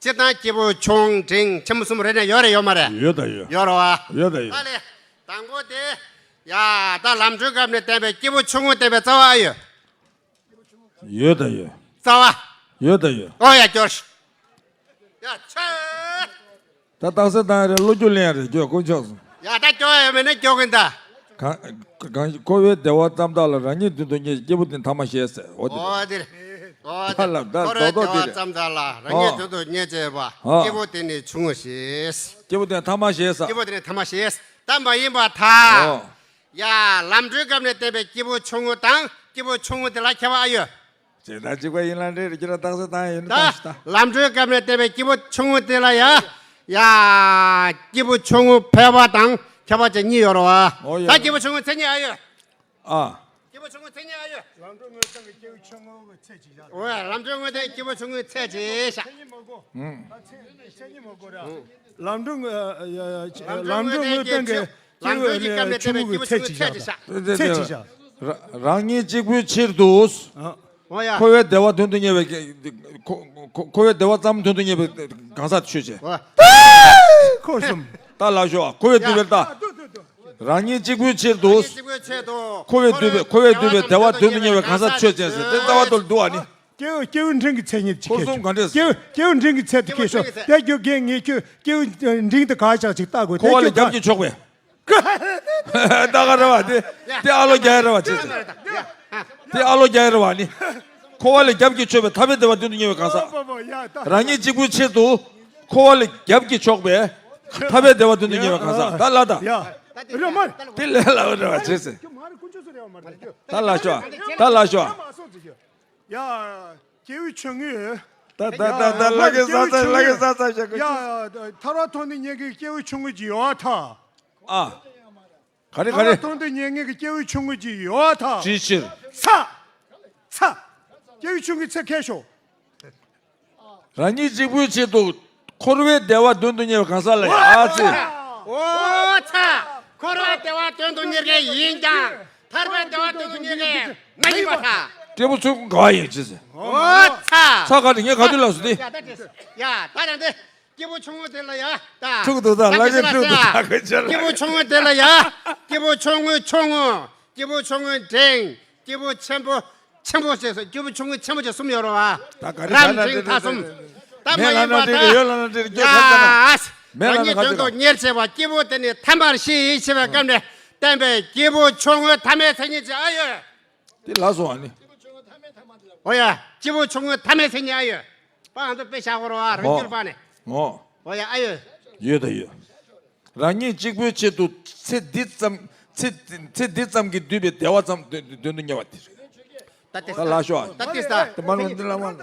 སྤྱིར་བཏང་སྐྱེས་བུ་ཆུང་འབྲིང་ཆེན་པོ་གསུམ་རེ་ནས་ཡོད་རེད་ཡོད་མ་རེད། ཡོད་ད་ཡོད། ཡོད་རེད་བ། ཡོད་ད་ཡོད། ད་ལས། དང་པོ་དེ། ཡ། ད་ལམ་སྒྲོན་སྐབས་ནས་བསྟན་པའི་སྐྱེས་བུ་ཆུང་ངུ་བསྟན་པའི་རྩ་བ་ཨ་ཡོད། ཡོད་ད་ཡོད། རྩ་བ། ཡོད་ད་ཡོད། ཨོ་ཡ། སྐྱོར། ཡ། ཆེ། ད་རྟགས་གསལ་བཏང་ཡ་རེད། བློ་རྒྱུགས་ལེན་ཡ་རེད། སྐྱོར་དཀོན་མཆོག་གསུམ། ཡ། ད་སྐྱོར་ཡ་མེད་ན་སྐྱོར་གིན་ད། གང་། གང་། འཁོར་བའི་བདེ་བ་ཙམ་དག་ལ། རང་ཉིད་མདུན་དུ་བསྙེན། སྐྱེས་བུ་དེ་ནི་ཐ་མ་ཞེས་ཟེར། འོ་དེ་རེད། ཨོ་དེ་རེད། ཨོ་ད་དེ་རེད། ལབ་ད་འཁོར་བའི་རྡོག་རྡོག་བདེ་བ་དེ་རེད། ཙམ་དག་ལ། རང་ཉིད་ཨོ། མདུན་དུ་བསྙེན་བྱས་པ། ཨོ། སྐྱེས་བུ་དེ་ནི་ཆུང་ངུ་ཞེས། སྐྱེས་བུ་དེ་ནི་ཐ་མ་ཞེས་ཟེར། སྐྱེས་བུ་དེ་ནི་ཐ་མ་ཞེས། ད་མ་ཡིན་པར་ཐལ། ཨོ། ཡ། ལམ་སྒྲོན་སྐབས་ནས་བསྟན་པའི་སྐྱེས་བུ་ཆུང་ངུ་དང་སྐྱེས་བུ་ཆུང་ངུ་དེ་ལ་ཁྱད་པར་ཨ་ཡོད། ཇི་ལྟར་གཅིག་པ་ཡིན་ལ་འདྲེ་རེ་ཁྱེད་རང་རྟགས་གསལ་བཏང་ཡ་ཡིན་ན་ད་བཏང་ཞིག་ད། ལམ་སྒྲོན་སྐབས་ནས་བསྟན་པའི་སྐྱེས་བུ་ཆུང་ངུ་དེ་ལ་ཡ། ཡ། སྐྱེས་བུ་ཆུང་ངུ་ཕལ་པ་དང་ཁྱད་པར་ཅན་གཉིས་ཡོད་རེད་བ། ཨོ་ཡ། ད་སྐྱེས་བུ་ཆུང་ངུ་མཚན་ཉིད་ཨ་ཡོད། ཨ། སྐྱེས་བུ་ཆུང་ངུ་མཚན་ཉིད་ཨ་ཡོད། ལམ་སྒྲོན་དངོས་བསྟན་གྱི་སྐྱེས་བུ་ཆུང་ངུ་གི་ཚད་ཅིག་བཞག་ཨོ་ཡ། ལམ་སྒྲོན་དངོས་བསྟན་སྐྱེས་བུ་ཆུང་ངུའི་ཚད་ཅིག་བཞག་མཚན་ཉིད་མ་གོ་ད་མཚན་མཚན་ཉིད་མ་གོ་ར། ལམ་སྒྲོན་དངོས་ལམ་སྒྲོན་དངོས་བསྟན་གྱི་ལམ་སྒྲོན་གྱི་སྐབས་ནས་བསྟན་པའི་སྐྱེས་བུ་ཆུང་ངུའི་ཚད་ཅིག་བཞག་ད། ཚད་ཅིག་བཞག་ར་རང་ཉིད་གཅིག་པུའི་ཕྱིར་དུ། ཨོ་ཡ། འཁོར་བའི་བདེ་བ་དོན་དུ་གཉེར་བའི་འཁོ་འཁོ་འཁོར་བའི་བདེ་བ་ཙམ་དོན་དུ་གཉེར་བའི་གང་ཟག་ཆོས་ཅན། ཨོ། འཁོར་གསུམ། ད་ལ་ཞོག་འཁོར་བའི་བསྡུས་པའི་ད། རང་ཉིད་གཅིག་པུའི་ཕྱིར་དུ། རང་ཉིད་གཅིག་པུའི་ཕྱིར་དུ། འཁོར་བའི་བསྡུས་པའི་འཁོར་བའི་བསྡུས་པའི་བདེ་བ་དོན་དུ་གཉེར་བའི་གང་ཟག་ཆོས་ཅན་ཟེར་དེ་རྩ་བ་ཏོལ་འདུག་ཨ་ནི། སྐྱེས་བུ་སྐྱེས་བུ་འབྲིང་གི་མཚན་ཉིད་ཅིག་འཁོར་གསུམ་ག་འདྲས། སྐྱེས་བུ་སྐྱེས་བུ་འབྲིང་གི་ཚད་དུ་སྐྱེས་ཤོག་དེ་རྒྱུ་རྒན་ངེད་ཁྱོད་སྐྱེས་བུ་འབྲིང་དུ་ག་ཆག་ཅིག་ལྟ་དགོས། འཁོར་བ་ལས་རྒྱབ་ཀྱིས་ཆོག་པས། ད་ག་རེ་བ་དེ། དེ་ཨ་ལོ་རྒྱག་ཡ་རེ་བ་བྱེད་ཟེར། དེ་ཨ་ལོ་རྒྱག་ཡ་རེ་བ་ནི། འཁོར་བ་ལས་རྒྱབ་ཀྱིས་ཆོད་པའི་ཐར་པའི་བདེ་བ་དོན་དུ་གཉེར་བའི་གང་ཟག་རང་ཉིད་གཅིག་པུའི་ཕྱིར་དུ། འཁོར་བ་ལས་རྒྱབ་ཀྱིས་ཆོག་པའི། ཐར་པའི་བདེ་བ་དོན་དུ་གཉེར་བའི་གང་ཟག་ད་ལ་ད། དེ་ལས་ལ་བ་རེ་བ་བྱེད་ཟེར། ད་ལ་ཤོག་ད་ལ་ཤོག་ཡ། སྐྱེས་བུ་ཆུང་ངུས། ད་ད་ད་ད་ལ་གེ་ས་ས་ལ་གེ་ས་ས་ཤ་གི་ཡ། ཐར་པ་ཐོབ་ནས་ཉེ་གི་སྐྱེས་བུ་ཆུང་ངུ་ཅིག་ཡོད་ཐ། ཨ། ག་རེ་ག་རེ། ཐར་པ་ཐོབ་ནས་ཉེ་གི་སྐྱེས་བུ་ཆུང་ངུ་ཅིག་ཡོད་ཐ། ཅིའི་ཕྱིར། ཚ། ཚ། སྐྱེས་བུ་ཆུང་ངུའི་ཚད་ཁས་ཤོག་རང་ཉིད་གཅིག་པུའི་ཆེད་དུ། འཁོར་བའི་བདེ་བ་དོན་དུ་གཉེར་བའི་གང་ཟག་ལ་ཡ་ཨ་ཙི། ཨོ་ཚ། འཁོར་བའི་བདེ་བ་དོན་དུ་གཉེར་མཁན་ཡིན་ཀྱང་། ཐར་པའི་བདེ་བ་དོན་དུ་གཉེར་མཁན་མ་ཡིན་པར་ཐལ། སྐྱེས་བུ་ཆུང་ངུ་ག་ཡིན་ཅི་ཟེར། ཨོ་ཚ། ཚ་ག་ནི་ངས་ག་དུས་ལབ་སོང་དེ། ཡ་ད་ཡ་ད་དང་དེ། སྐྱེས་བུ་ཆུང་ངུ་དེ་ལ་ཡ་ད། ཐུག་འདུག་ད་ལ་གེ་ཐུག་འདུག་ད་ག་ཅི་ལ། སྐྱེས་བུ་ཆུང་ངུ་དེ་ལ་ཡ། སྐྱེས་བུ་ཆུང་ངུ་ཆུང་ངུ། སྐྱེས་བུ་ཆུང་ངུ་འབྲིང་། སྐྱེས་བུ་ཆེན་པོ། ཆེན་པོ་ཞེས་སོགས་སྐྱེས་བུ་ཆུང་ངུ་ཆེན་པོ་ཞེས་གསུམ་ཡོད་རེད་བ། ད་ག་རེ་རབ་ག་འབྲིང་ཐ་གསུམ། ད་མ་ཡིན་པ་ད། ཡ། རང་ཉིད་དོན་དུ་གཉེར་བྱེད་པ་སྐྱེས་བུ་དེ་ནི་ཐར་པར་ཤེས་ཞེས་པའི་སྐབས་ནས་བསྟན་པའི་སྐྱེས་བུ་ཆུང་ངུ་ཐ་མའི་མཚན་ཉིད་ཅིག་ཨ་ཡོད། དེ་ལ་སོང་ཨ་ནི། ཨོ་ཡ། སྐྱེས་བུ་ཆུང་ངུ་ཐ་མའི་མཚན་ཉིད་ཨ་ཡོད། པ་ཨ་མདོ་དཔེ་བཞག་གོ་རོ་ཨ་རང་རྒྱུད་པ་ནས། ཨོ། ཨོ་ཡ་ཨ་ཡོད། ཡོད་ད་ཡོད། རང་ཉིད་གཅིག་པུའི་ཆེད་དུ་ཚེ་འདི་ཙམ་ཚེ་ཚེ་འདི་ཙམ་གྱིས་བསྡུས་པའི་བདེ་བ་ཙམ་དོན་དོན་དུ་གཉེར་བ་དེ་རེད། ད་ལ་ཤོག་ད་ཏིས་ད། དེ་མ་ལོ་འདི་ལ་མ་ལོ།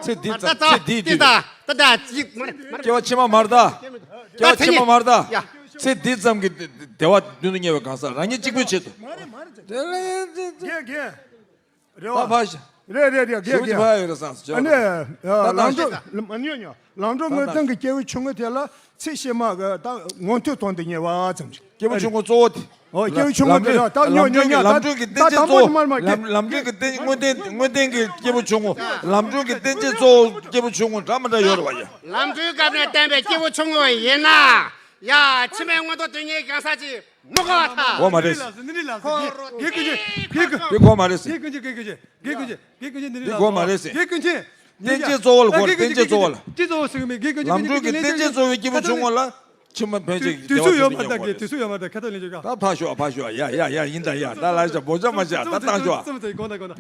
ཚེ་འདི་ཙམ་ཚེ་འདིའི་དུས་ད། ད་ད་ཅིག་མ་རེད་མ་རེད། སྐྱེ་བ་ཕྱི་མ་མ་རེད་ད། སྐྱེ་བ་ཕྱི་མ་མ་རེད་ད། ཡ། ཚེ་འདི་ཙམ་གྱིས་བདེ་བ་དོན་དུ་གཉེར་བའི་གང་ཟག་རང་ཉིད་གཅིག་པུའི་ཆེད་དུ། རྒན་རྒན། རེད་བ། ད་ཕར་ཞིག་རེད་རེད་རེད། རྒས་ཞིབ་ཀྱི་རྒས། ཕར་ཡོད་རེད་བསམ་སོང་། ཨ་ནི་ལམ་འགྲོ་མ་ཉོ་ཉོ། ལམ་འགྲོ་དངོས་བསྟན་གྱི་སྐྱེས་བུ་ཆུང་ངུ་དེ་ལ་ཚེ་ཕྱི་མ་གི་ད་མངོན་མཐོའི་དོན་དུ་གཉེར་བ་ཙམ་ཞིག་སྐྱེས་བུ་ཆུང་ངུ་གཙོ་བོ་དེ། ཨོ་སྐྱེས་བུ་ཆུང་ངུ་དེ་ལ་ད་ཉོ་ཉོ་ཉོ། ད་ད་དང་པོ་དེ་མར་མར་ལམ་ལམ་འགྲོ་གི་རྟེན་དངོས་བསྟན་དངོས་བསྟན་གྱི་སྐྱེས་བུ་ཆུང་ངུ། ལམ་འགྲོ་གི་རྟེན་ཅན་གཙོ་བོ་སྐྱེས་བུ་ཆུང་ངུ་འདྲ་མི་འདྲ་ཡོད་རེད་བ་ཡ། ལམ་འགྲོའི་སྐབས་ནས་བསྟན་པའི་སྐྱེས་བུ་ཆུང་ངུ་ཡིན་ན་ཡ། ཕྱི་མའི་མངོན་མཐོ་དོན་གཉེར་གང་ཟག་ཅིག་མི་དགོས་པ་ཐལ། གོ་མ་རེད། ནི་ལ་སོ་དགེ་ཀུན་གྱི་དགེ་ཀུན། དེ་གོ་མ་རེད། དགེ་ཀུན་གྱི་དགེ་ཀུན་གྱི་དགེ་ཀུན་གྱི་དགེ་ཀུན་གྱི་ནི་ལ་དེ་གོ་མ་རེད་ཟེར། དགེ་ཀུན་གྱི། རྟེན་ཅན་གཙོ་བོ་ལ་གོ། རྟེན་ཅན་གཙོ་བོ་ལ། ཅི་གཙོ་བོ་ཟེར་གི་མེད། དགེ་ཀུན་གྱི་ལམ་འགྲོ་གི་རྟེན་ཅན་གཙོ་བོའི་སྐྱེས་བུ་ཆུང་ངུ་ལ་ཕྱི་མ་ཕན་ཆད་ཀྱི་དུས་བདེ་བ་ཚོ་ཡོད་མ་ཐག་གི་དུས་སུ་ཡོད་མ་ཐག་ཁ་ཐོག་ལེན་ཆོག་ག་ད་ཕར་ཞོག་ཕར་ཞོག་ཡ་ཡ་ཡ། ཡིན་ད་ཡ། ད་ལ་ཞབས་བོ་ཅག་མ་བྱ། ད་བཏང་ཞོག་ཙམ་ཙམ་གོ་ད་གོ་ད།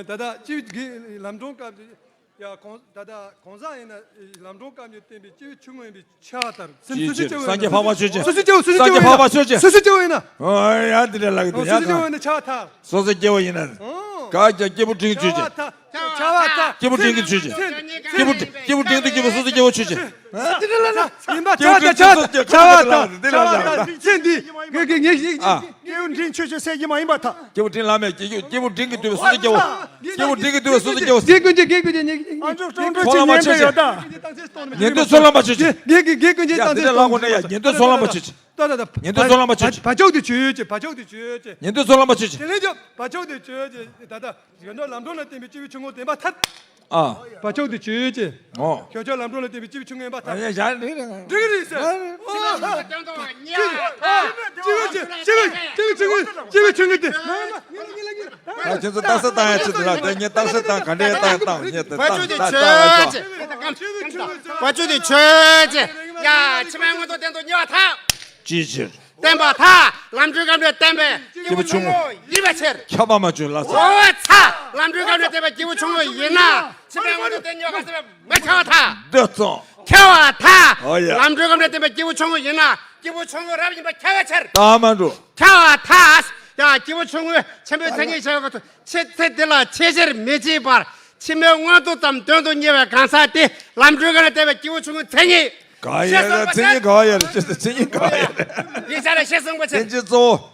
ད་ད་ཅི་གི་ལམ་འགྲོ་སྐབས། ཡ་གོང་ད་ལྟ་གོང་ས་ཡིན་ན་ལམ་འགྲོ་སྐབས་ཀྱི་བསྟན་པའི་སྐྱེས་བུ་ཆུང་ངུ་ཡིན་པའི་ཆ་ལྟར་སེམས་སོ་སོའི་སྐྱེ་བོ་ཡིན་ན། སངས་རྒྱས་འཕགས་པ་ཆོས་ཅན། སོ་སོའི་སྐྱེ་བོ་སོ་སོའི་སྐྱེ་བོ་ཡིན་ན། སངས་རྒྱས་འཕགས་པ་ཆོས་ཅན། སོ་སོའི་སྐྱེ་བོ་ཡིན་ན། ཨོ་ཡ་འདི་འདྲ་ལགས་འདི་ཡ། སོ་སོའི་སྐྱེ་བོ་ཡིན་ན་ཆ་ལྟར། སོ་སོའི་སྐྱེ་བོ་ཡིན་ན། ག་ཀྱང་སྐྱེས་བུ་འབྲིང་ཆོས་ཅན། ཆ་བ་ཐལ། སྐྱེས་བུ་འབྲིང་གི་ཆོས་ཅན། སྐྱེས་བུ་སྐྱེས་བུ་འབྲིང་དུ་གྱུར་པའི་སོ་སོའི་སྐྱེ་བོ་ཆོས་ཅན། འདི་འདྲ་ལགས་ཡིན་པ་ཆ་ལྟར་ཆ་ལྟར་ཆ་བ་ཐལ། ཆ་བ་ཐལ། ཚེ་འདི་ངེད་ཀྱི་ངེད་ཀྱི། སྐྱེས་བུ་འབྲིང་ཆོས་ཅན་ཟེར་གྱི་མ་ཡིན་པར་ཐལ། སྐྱེས་བུ་འབྲིང་ལ་མེད། སྐྱེས་བུ་སྐྱེས་བུ་འབྲིང་གིས་བསྡུས་པའི་སོ་སོའི་སྐྱེ་བོ། སྐྱེས་བུ་འབྲིང་གིས་བསྡུས་པའི་སོ་སོའི་སྐྱེ་བོ། དགེ་ཀུན་གྱི་དགེ་ཀུན་གྱི་ཉེ། ཨ་ཅོ་ཀྲོང་ཀྲོང་ཆེ་ཉན་པ་ཡོད་ད། ཉན་ཐོས་ཚོགས་ལམ་པ་ཆོས་ཅན། དགེ་ཀུན་གྱི་དགེ་ཀུན་གྱི་ཡ་དེ་འདྲ་ལ་གོ་ནས་ཡ། ཉན་ཐོས་ཚོགས་ལམ་པ་ཆོས་ཅན། ད་ད་ད། ཉན་ཐོས་ཚོགས་ལམ་པ་ཆོས་ཅན། བ་ཅོག་དེ་ཆོས་ཅན། བ་ཅོག་དེ་ཆོས་ཅན། ཉན་ཐོས་ཚོགས་ལམ་པ་ཆོས་ཅན། དེ་ལས་ཀྱང་བ་ཅོག་དེ་ཆོས་ཅན། ད་ད་ཡོན་ཏན་ལམ་འགྲོ་ལ་བརྟེན་པའི་སྐྱེས་བུ་ཆུང་ངུ་བདེན་པ་ཐལ། ཨ། བ་ཅོག་དེ་ཆོས་ཅན། ཨོ། ཁྱོད་ཆོས་ལམ་འགྲོ་ལ་བརྟེན་པའི་སྐྱེས་བུ་ཆུང་ངུ་ཡིན་པ་ཐལ། ཨ་ཡ་ཡ་འགྲིག་རེད། འགྲིག་རེད་ཟེར། ཨོ། སྐྱེས་བུ་ཆུང་ངུ་སྐྱེས་བུ་ཆུང་ངུ་སྐྱེས་བུ་ཆུང་ངུ་སྐྱེས་བུ་ཆུང་ངུ་སྐྱེས་བུ་ཆུང་ངུ་སྐྱེས་བུ་ཆུང་ངུ་དེ། ད་ཁྱེད་ཚོ་རྟགས་གསལ་བཏང་ཡ་ཆེད་དུ་ལ་དེ་ངས་རྟགས་གསལ་བཏང་ག་འདྲའི་བཏང་བཏང་ངས་དེ་བ་ཅོག་དེ་ཆོས་ཅན། བ་ཅོག་དེ་ཆོས་ཅན། ཡ་ཕྱི་མའི་མངོན་མཐོ་དོན་དུ་གཉེར་བ་ཐལ། ཅིའི་ཕྱིར། བསྟན་པ་ཐལ། ལམ་འགྲོའི་སྐབས་ནས་བསྟན་པའི་སྐྱེས་བུ་ཆུང་ངུ་ཡིན་པའི་ཕྱིར། ཁྱབ་པ་མ་བྱུང་ལ་སོགས། ཨོ་ཚ། ལམ་འགྲོའི་སྐབས་ནས་བསྟན་པའི་སྐྱེས་བུ་ཆུང་ངུ་ཡིན་ན་ཕྱི་མའི་མངོན་མཐོ་དོན་གཉེར་བ་ཟེར་བ་མི་ཁྱབ་པ་ཐལ། འདོད་གསུངས། ཁྱབ་པ་ཐལ། ཨོ་ཡ། ལམ་འགྲོའི་སྐབས་ནས་བསྟན་པའི་སྐྱེས་བུ་ཆུང་ངུ་ཡིན་ན་སྐྱེས་བུ་ཆུང་ངུ་རབ་ཡིན་པ་ཁྱབ་པའི་ཕྱིར། ད་མ་འགྲོ། ཁྱབ་པ་ཐལ། ཡང་སྐྱེས་བུ་ཆུང་ངུ་ཆེན་པོའི་མཚན་ཉིད་བྱ་བའི་སྐབས་སུ་ཆེ་ཚེ་འདི་ལ་ཆེས་ཆེར་མི་བརྗེད་པར་ཕྱི་མའི་མངོན་མཐོ་ཙམ་དོན་དུ་གཉེར་བའི་གང་ཟག་དེ་ལམ་འགྲོའི་སྐབས་ནས་བསྟན་པའི་སྐྱེས་བུ་ཆུང་ངུའི་མཚན་ཉིད། ག་ཡ་རེད། མཚན་ཉིད་ག་ཡ་རེད། ཅེས་མཚན་ཉིད་ག་ཡ་རེད། ཡིག་ཆ་ལ་ཤེས་སོང་པ་ཆེ། བསྟན་བཅོས་གཙོ་བོ།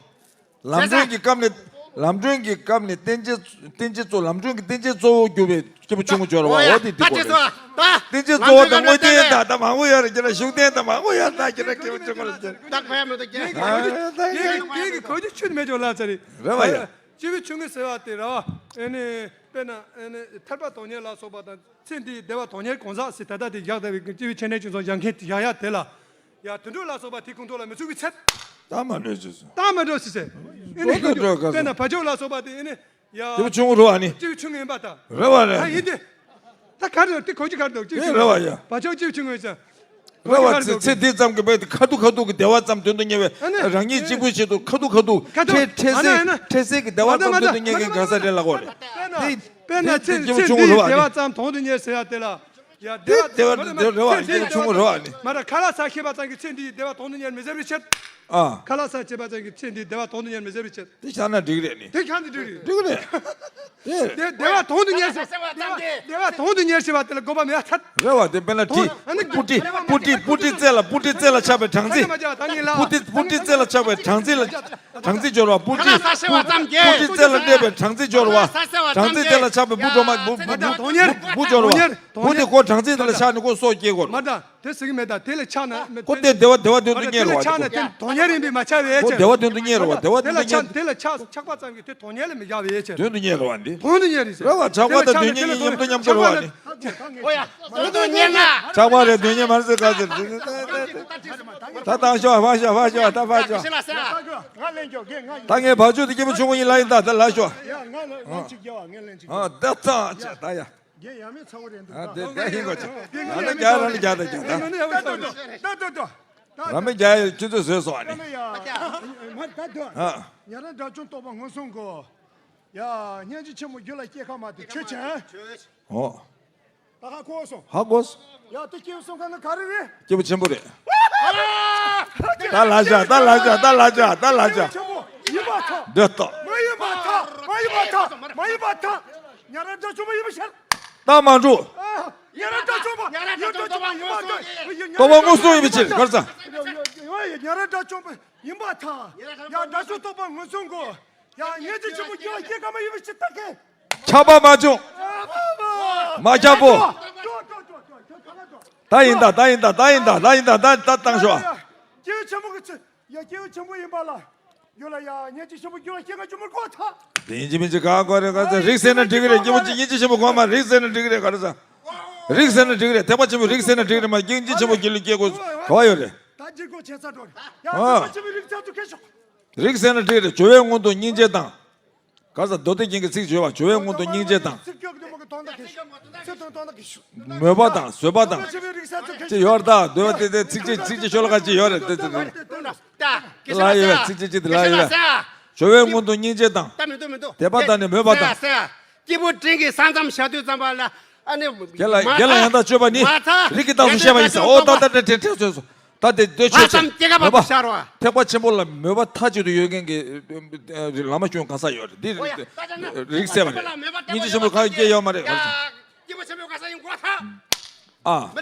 ལམ་སྒྲོན་གྱི་སྐབས་ནས། ལམ་སྒྲོན་གྱི་སྐབས་ནས་བསྟན་བཅོས་བསྟན་བཅོས་གཙོ། ལམ་སྒྲོན་གྱི་བསྟན་བཅོས་གཙོ་བོ་གྱུར་པའི་སྐྱེས་བུ་ཆུང་ངུ་སྦྱོར་བ། འོ་དེ་འདི་གོ་རེད། བསྟན་བཅོས་གཙོ་བོ་དང་དངོས་བསྟན་དང་ད་མང་པོ་ཡོད་རེད། ཁྱེད་རང་ཤུགས་བསྟན་དང་མང་པོ་ཡོད་ད། ཁྱེད་རང་སྐྱེས་བུ་ཆུང་ངུ་ལ་ཁྱེད་རང་། ད་གོ་ཡ་མི་འདུག་རྒན་གྱི་གོ་རྒྱུ་ཆོད་མེད་ཅོག་ལ་ཚ་རེད། རེད་བ་ཡ། སྐྱེས་བུ་ཆུང་ངུ་ཟེར་བ་དེ་རེད་བ། ཨེ་ནི་དཔེར་ན་ཨེ་ནི་ཐར་པ་དོན་གཉེར་ལ་སོགས་པ་དང་། ཚེ་འདིའི་བདེ་བ་དོན་གཉེར་གང་ཟག་ཟེར་ད་ལྟ་དེ་བཞག་ད་བའི་སྐྱེས་བུ་མཆེད་གྲས་ཅུང་ཟད་བཞག་མཁན་བཞག་ཡ་དེ་ལ། ཡ་དུད་འགྲོ་ལ་སོགས་པ་དེ་ཁོང་ཁྲོ་ལ་མི་ཚུགས་པའི་ཚད། ད་མ་འགྲོ་ཞེས་སོ། ད་མ་འགྲོ་ཞེས་ཟེར། ཨེ་ནི་འགྲོ་འགྲོ་འགྲོ་དཔེར་ན་བ་ཅོག་ལ་སོགས་པ་དེ་ཨེ་ནི། ཡ་སྐྱེས་བུ་ཆུང་ངུ་རེད་བ་ནི། སྐྱེས་བུ་ཆུང་ངུ་ཡིན་པ་ད། རེད་བ་རེད། ད་ཡིན་ཏེ། ད་ག་རེ་དེ་གོ་རྒྱུ་ག་རེ་འདུག་སྐྱེས་བུ་ཆུང་ངུ་རེད་བ་ཡ། བ་ཅོག་སྐྱེས་བུ་ཆུང་ངུ་ཡིན་ས། རེད་བ། ཚེ་ཚེ་འདི་ཙམ་གྱི་བས་ཁ་ཐུག་ཁ་ཐུག་གི་བདེ་བ་ཙམ་དོན་དུ་གཉེར་བའི་ཨ་ནི་རང་ཉིད་གཅིག་པུའི་ཆེད་དུ་ཁ་ཐུག་ཁ་ཐུག་ཁ་ཐུག་འཕྲལ་འཕྲལ་ཨ་ནི་ཨ་ནི་སེལ་འཕྲལ་སེལ་གྱི་བདེ་བ་ཙམ་དོན་དུ་གཉེར་མཁན་གང་ཟག་རེད་ལ་གོ་རེད། དཔེར་ན་དེ་དེ་ཚེ་སྐྱེས་བུ་ཆུང་ངུ་རེད་བ་ནི། བདེ་བ་ཙམ་དོན་དུ་གཉེར་ཟེར་ཡ་དེ་ལ། ཡ་དེ་བདེ་བ་དེ་བདེ་བ་རེད་བ། སྐྱེས་བུ་ཆུང་ངུ་རེད་བ་ནི། མ་ར་ཁ་ལག་ཟ་ཤེས་པ་ཙམ་གྱིས་ཚེ་འདིའི་བདེ་བ་དོན་དུ་གཉེར་མི་ཟེར་བའི་ཕྱིར། ཨ། ཁ་ལག་ཟ་ཤེས་པ་ཙམ་གྱིས་ཚེ་འདིའི་བདེ་བ་དོན་དུ་གཉེར་མི་ཟེར་བའི་ཕྱིར། དེ་བཞག་ན་འགྲིག་རེད་ནི། དེ་བཞག་ན་འགྲིག་རེད། འགྲིག་རེད། དེ་བདེ་བ་དོན་དུ་གཉེར་ཟེར། བདེ་བ་བདེ་བ་དོན་དུ་གཉེར་ཟེར་བ་དེ་ལ་དགོས་པ་མེད་ཐལ། རེད་བ། དེ་དཔེར་ན་དྲི། ཨ་ནི་སྤུ་གྲི། སྤུ་གྲི། སྤུ་གྲི་རྩེ་ལ། སྤུ་གྲི་རྩེ་ལ་ཆགས་པའི་སྦྲང་རྩི། ཨ་ནི་མ་བྱ་ད་ངེས་ལ། སྤུ་གྲི། སྤུ་གྲི་རྩེ་ལ་ཆགས་པའི་སྦྲང་རྩི་ལ། སྦྲང་རྩི་སྦྱོར་བ། སྤུ་གྲི། ཁ་ལག་ཟ་ཤེས་པ་ཙམ་གྱིས། སྤུ་གྲི་རྩེ་ལ་གནས་པའི་སྦྲང་རྩི་སྦྱོར་བ། སྦྲང་རྩི་དེ་ལ་ཆགས་པའི་སྦུ་གྲོག་མ། སྦུ་སྦུ་སྦུ་སྦུ་སྦུ་སྦུ་སྦྱོར་བ། དོན་གཉེར། སྦུ་དེ་ཁོ་སྦྲང་རྩི་དེ་ལ་ཆགས་ནས་ཁོ་སྲོག་སྐྱེལ་དགོས་རེད། མ་ད། དེ་ཟེར་གྱི་མེད་ད། དེ་ལ་ཆགས་ན་མེད། ཁོ་དེ་བདེ་བ་བདེ་བ་དོན་དུ་གཉེར་བ་དེ་ལ་ཆགས་ན་དེ་དོན་གཉེར་ཡིན་པས་མ་ཆགས་པའི་ཕྱིར། ཁོ་བདེ་བ་དོན་དུ་གཉེར་བ། བདེ་བ་དེ་དོན་ལ་དུ་ཆགས་གཉེར་བ། དེ་ལ་ཆགས་ཆགས་པ་ཙམ་གྱིས་དེ་དོན་གཉེར་ལ་མི་བཞག་པའི་ཕྱིར། དོན་དུ་གཉེར་བ་འདི། དོན་དུ་གཉེར་རེད་ཟེར། རེད་བ། ཆགས་པ་དང་དོན་གཉེར་གཉིས་མཉམ་དུ་མཉམ་དུ་རེད་བ་ནི། ཨོ་ཡ། དོན་དུ་གཉེར་ན། ཆགས་པ་རེད་དོན་གཉེར་མ་རེད་ཟེར་ག་ཟེར། ད་བཏང་ཤོག་ཕར་ཤོག་ཕར་ཤོག་ད་ཕར་ཤོག་ད་ངས་བར་ཆོད་དུ་སྐྱེས་བུ་ཆུང་ངུ་ཡིན་ལ་ཡིན་ད་ད་ལ་ཤོག་ཨ་ད་ཚང་ཆ་ད་ཡ། རྒན་ཡ་མེད་ཚ་བོ་རེད་འདུག་ཨ་དེ་ད་ཧིན་གོ་ཆེ། ང་ནི་རྒྱ་ར་ནི་རྒྱ་ད་རྒྱ་ད། ད་ད་ད་ད་ད། ར་མི་རྒྱ་ཡ་ཁྱོད་ཚོས་བཟོས་སོང་ཨ་ནི། ད་ད་ད། ཨ། ཉ་ར་དགྲ་བཅོམ་རྟོགས་པ་མངོན་སུམ་གོ། ཡ། སྙན་རྗེ་ཆེན་མོ་རྒྱུད་ལ་སྐྱེ་ཁ་མ་དེ་ཆོས་ཅན། ཨོ། ད་ཧ་གོ་སོང་། ཧ་གོ་སོང་། ཡ་དེ་སྐྱེས་སོང་ག་ན་ག་རེ་རེད། སྐྱེས་བུ་ཆེན་པོ་རེད། ད་ལ་ཤ་ད་ལ་ཤ་ད་ལ་ཤ་ད་ལ་ཤ། ཆེན་པོ་ཡིན་པ་ཐག་འདོད་ཐག་མ་ཡིན་པ་ཐག་མ་ཡིན་པ་ཐག་མ་ཡིན་པ་ཐག་ཉ་ར་དགྲ་བཅོམ་པ་ཡིན་པ་ཤར། ད་མ་འགྲོ། ཉ་ར་དགྲ་བཅོམ་པ། ཉ་ར་དགྲ་བཅོམ་པ་ཡིན་པ་ཐག་རྟོགས་པ་མངོན་སུམ་ཡིན་པའི་ཕྱིར་གར་ས། ཉ་ར་དགྲ་བཅོམ་པ་ཡིན་པ་ཐག་ཡ་དགྲ་བཅོམ་རྟོགས་པ་མངོན་སུམ་གོ། ཡ་སྙན་རྗེ་ཆེན་པོ་རྒྱུད་ལ་སྐྱེ་ཁ་མ་ཡིན་པའི་ཕྱིར་ཐག་གི། ཁ་པར་མ་བྱུང་། མ་ཁྱབ་པོ། ད་ཡིན་ད། ད་ཡིན་ད། ད་ཡིན་ད། ད་ཡིན་ད། ད་ད་བཏང་ཤོག། སྐྱེས་བུ་ཆེན་པོ་གི་ཚུལ། ཡ། སྐྱེས་བུ་ཆེན་པོ་ཡིན་པ་ལ། རྒྱུད་ལ་ཡ་སྙིང་རྗེ་ཆེན་པོ། རྒྱུད་ལ་སྐྱེ་རྒ་གྱུར་མི་དགོས་ཐལ། དེ་ཡིན་གཅིག་མིན་གཅིག་ག་གོ་རེད། ག་ཚོད་རིགས་ཟེར་ན་འགྲིག་གི་རེད། སྐྱེས་བུ་གཅིག་སྙིང་རྗེ་ཆེན་པོ་གོ་མ་རེད། རིགས་ཟེར་ན་འགྲིག་གི་རེད། ག་རེ་ཟ། རིགས་ཟེར་ན་འགྲིག་གི་རེད། ཐེག་པ་ཆེན་པོ་རིགས་ཟེར་ན་འགྲིག་གི་རེད། མ་སྐྱེས་བུ་སྙིང་རྗེ་ཆེན་པོ་སྐྱེ་ལུགས་སྐྱེ་དགོས། ག་བ་ཡོད་རེད། ད་འགྲིག་གོ་བྱས་ཚར་འགྲོ། ཡ། ཨ། ཐེག་པ་ཆེན་པོའི་རིགས་ཚར་ཚུར་ཁེལ་ཤོག། རིགས་ཟེར་ན་འགྲིག་གི་རེད། སྦྱོར་བའི་སྔོན་དུ་སྙིང་རྗེ་དང་། ག་རེ་ཟ། མདོ་སྡེ་རྒྱན་གྱི་ཚིག་བརྗོད་པ། སྦྱོར་བའི་སྔོན་དུ་སྙིང་རྗེ་དང་། ཚིག་སྐྱོག་གི་མོ་གི་དོན་དག་གི་ཚིག་དོན་དག་གི་ཤུ། མོས་པ་དང་བཟོད་པ་དང་། ཐེག་པ་ཆེན་པོའི་རིགས་ཚར་ཚུར་ཁེལ་ཤོག། ཅི་ཡོད་ད། འདོད་པ་དེ་དེ་ཚིགས་བཅད་ཚིགས་བཅད་ཤོ་ལོ་ཀ་ཅི་ཡོད་རེད། དེ་དེ་དེ། ལ་ཡོད་པས། ཚིགས་བཅད་གཅིག་དེ་ལ་ཡོད་པས། སྦྱོར་བའི་སྔོན་དུ་སྙིང་རྗེ་དང་། ད་མི་འདུག་མི་འདུག། དད་པ་དང་ནི་མོས་པ་དང་། སྐྱེས་བུ་འབྲིང་གི་ས་མཚམས་བཞག་དུས་ཙམ་པ་ལ། ཨ་ནི། རྒན་ལགས། རྒན་ལགས་ཡང་དག་སྤྱོད་པ་ནི། མ་ཚ། རིགས་ཀྱི་རྟགས་སུ་བཤད་པ་ཡིན་ས། ཨོ་ད་ད་ད་དྲན་དྲན་སོང་སོང་། ད་དེ་འདོད་ཆོས་ཅན། མོས་པ། ཐེག་པ་ཆེན་པོ་ལ་མོས་པ་མཐའ་གཅིག་ཏུ་ཡོད་མཁན་གྱི་བླ་མ་གཞུང་ག་ས་ཡོད་རེད། འདི་རིགས་སད་པ་རེད། སྙིང་རྗེ་ཆེན་པོ་གང་སྐྱེ་ཡོད་མ་རེད། ཨ།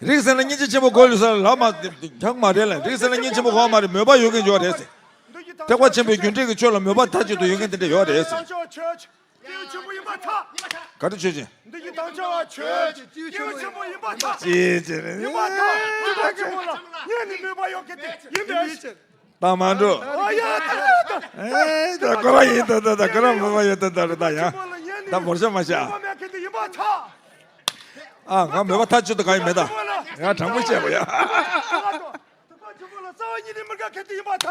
རིགས་ཟེར་ན་སྙིང་རྗེ་ཆེན་པོ་གོ་ལུས་ས་ལ་ལ་མ་འཁྱག་མ་རེད་ལ། རིགས་ཟེར་ན་སྙིང་རྗེ་ཆེན་པོ་གོ་མ་རེད། མོས་པ་ཡོད་མཁན་ཡོད་རེད་ཟེར། ཐེག་པ་ཆེན་པོའི་རྒྱུ་འབྲས་ཀྱི་ཆོས་ལ་མོས་པ་མཐའ་གཅིག་ཏུ་ཡོད་མཁན་དེ་འདྲ་ཡོད་རེད་ཟེར། སྐྱེས་བུ་ཆེན་པོ་ཡིན་པར་ཐལ། ག་རེ་ཆོས་ཅན། འདི་ཡི་དང་ཆ་བ་ཆོས་ཅན། སྐྱེས་བུ་ཆེན་པོ་ཡིན་པར་ཐལ། ཅི་ཅི་རེད། ཡིན་པར་ཐལ། ཐེག་པ་ཆེན་པོ་ལ་ངས་ནི་མོས་པ་ཡོད་མཁན་དེ་ཡིན་པས། ད་མ་འགྲོ། ཨ་ཡ་ད་ད་ད། ཨེ་ད་ཁོ་རང་ཡིན་ད་ད་ད། ཁོ་རང་མོས་པ་ཡོད་ད་ད་རེད་ད། ཡང་ད་བོར་ཤ་མ་བྱ། ཨ་ང་མོས་པ་མཐའ་གཅིག་ཏུ་གང་ཡིན་མེད་ད། ང་དྲང་པོ་བཤད་པ་ཡ།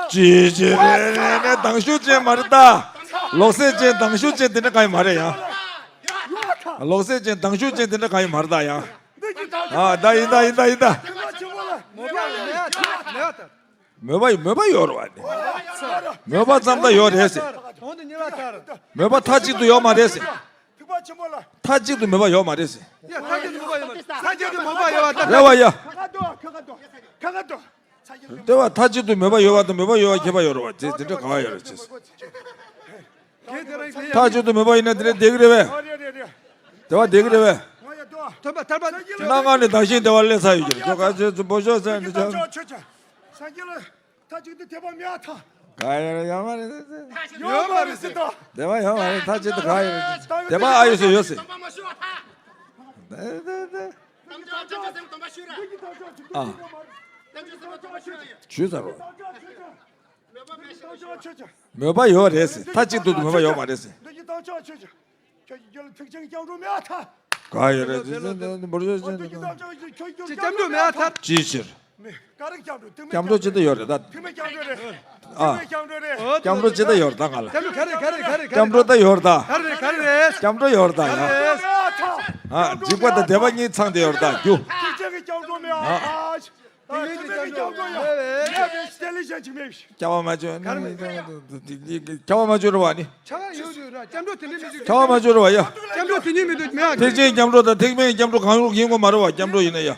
ཅི་ཅི་རེད་རེད་རེད། སྡང་ཞུགས་ཅན་མ་རེད་ད། ལོག་སྲེད་ཅན་སྡང་ཞུགས་ཅན་དེ་འདྲ་གང་ཡང་མ་རེད་ཡང་། ལོག་སྲེད་ཅན་སྡང་ཞུགས་ཅན་དེ་འདྲ་གང་ཡང་མ་རེད་ད་ཡང་། ཨ་ད་ཡིན་ད་ཡིན་ད་ཡིན་ད། མོས་པ་མོས་པ་ཡོད་རེད་བ་ནི། མོས་པ་ཙམ་ད་ཡོད་རེད་ཟེར། མོས་པ་མཐའ་གཅིག་ཏུ་ཡོད་མ་རེད་ཟེར། མཐའ་གཅིག་ཏུ་མོས་པ་ཡོད་མ་རེད་ཟེར། མཐའ་གཅིག་ཏུ་མོས་པ་ཡོད་མ་རེད་ཟེར། རེད་བ་ཡ། ལྟེ་བ་མཐའ་གཅིག་ཏུ་མོས་པ་ཡོད་པ་དང་མོས་པ་ཡོད་པ་ཁྱད་པར་ཡོད་རེད་བ། དེ་དེ་འདྲ་ག་བ་ཡོད་རེད་ཅེས། མཐའ་གཅིག་ཏུ་མོས་པ་ཡིན་ན་དེ་འདྲ་བསྡད་ཀྱི་རེད་པས། བདེ་བ་བསྡད་ཀྱི་རེད་པས། སྣ་ལྔ་ནི་བདག་གཞན་བདེ་བ་སླེབས་ཚར་ཡོད་ཀྱི་རེད། ཅོ་ག་ཚོད་ཚོད་པོ་ཤོག་ཟེར་འདི་ཚོ། མཐའ་གཅིག་ཏུ་དད་པ་མེད་པར་ཐལ། ག་ཡོད་ཡོད་མ་རེད་ཟེར་ད། ཡོད་མ་རེད་ཟེར་ད། དད་པ་ཡོད་མ་རེད། མཐའ་གཅིག་ཏུ་ག་ཡོད་རེད། དད་པ་ཨ་ཡོད་སུ་ཡོད་ཟེར། དེ་དེ་དེ། ཨ། ཇུས་ཟེར་རོ། མོས་པ་ཡོད་རེད་ཟེར། མཐའ་གཅིག་ཏུ་མོས་པ་ཡོད་མ་རེད་ཟེར། ཁྱོད་ཀྱི་རྒྱུད་ལ་ཐེག་ཆེན་གྱི་སྐྱབས་འགྲོ་མེད་པར་ཐལ། ག་ཡོད་རེད་ཟེར། འདི་འདི་འདི་འབུར་ཤོད་ཟེར། ཁྱོད་ཀྱི་སྐྱབས་འགྲོ་མེད་པར་ཐལ། ཅིའི་ཕྱིར། མེད། ག་རེ་སྐྱབས་འགྲོ། ཐེག་དམན་སྐྱབས་འགྲོ་ཅི་ལྟར་ཡོད་རེད་ད། ཐེག་དམན་སྐྱབས་འགྲོ་རེད། ཨ། ཐེག་དམན་སྐྱབས་འགྲོ་རེད། སྐྱབས་འགྲོ་ཅི་ལྟར་ཡོད་རེད་ད་ང་ལ། སྐྱབས་འགྲོ་ག་རེ་ག་རེ་ག་རེ་ག་རེ། སྐྱབས་འགྲོ་ད་ཡོད་རེད་ད། ག་རེ་ག་རེ་རེད། སྐྱབས་འགྲོ་ཡོད་རེད་ད་ཡ། ཨ། འཇིགས་པ་དང་བདེ་བ་གཉིས་ཚང་སྟེ་ཡོད་རེད་ད་རྒྱུ། ཐེག་ཆེན་གྱི་སྐྱབས་འགྲོ་མེད་པར་ཐལ། ཐེག་དམན་གྱི་སྐྱབས་འགྲོ་ཡོད། མེད་པས་སྐྱབས་ལེན་བྱ་བྱེད་མེད། སྐྱབས་པ་མ་བྱོན། སྐྱབས་པ་མ་བྱོན་རེད་བ་ནི། ཆ་ཡོད་ཡོད་ར། སྐྱབས་འགྲོ་དེ་འདྲ་མི་འདུག། སྐྱབས་པ་མ་བྱོན་རེད་བ་ཡ། སྐྱབས་འགྲོ་དེ་འདྲ་མི་འདུག་མེད་ཨ། ཐེག་ཆེན་སྐྱབས་འགྲོ་དང་ཐེག་དམན་སྐྱབས་འགྲོ་གང་རུང་ཡིན་དགོས་མ་རེད་བ། སྐྱབས་འགྲོ་ཡིན་ན་ཡ།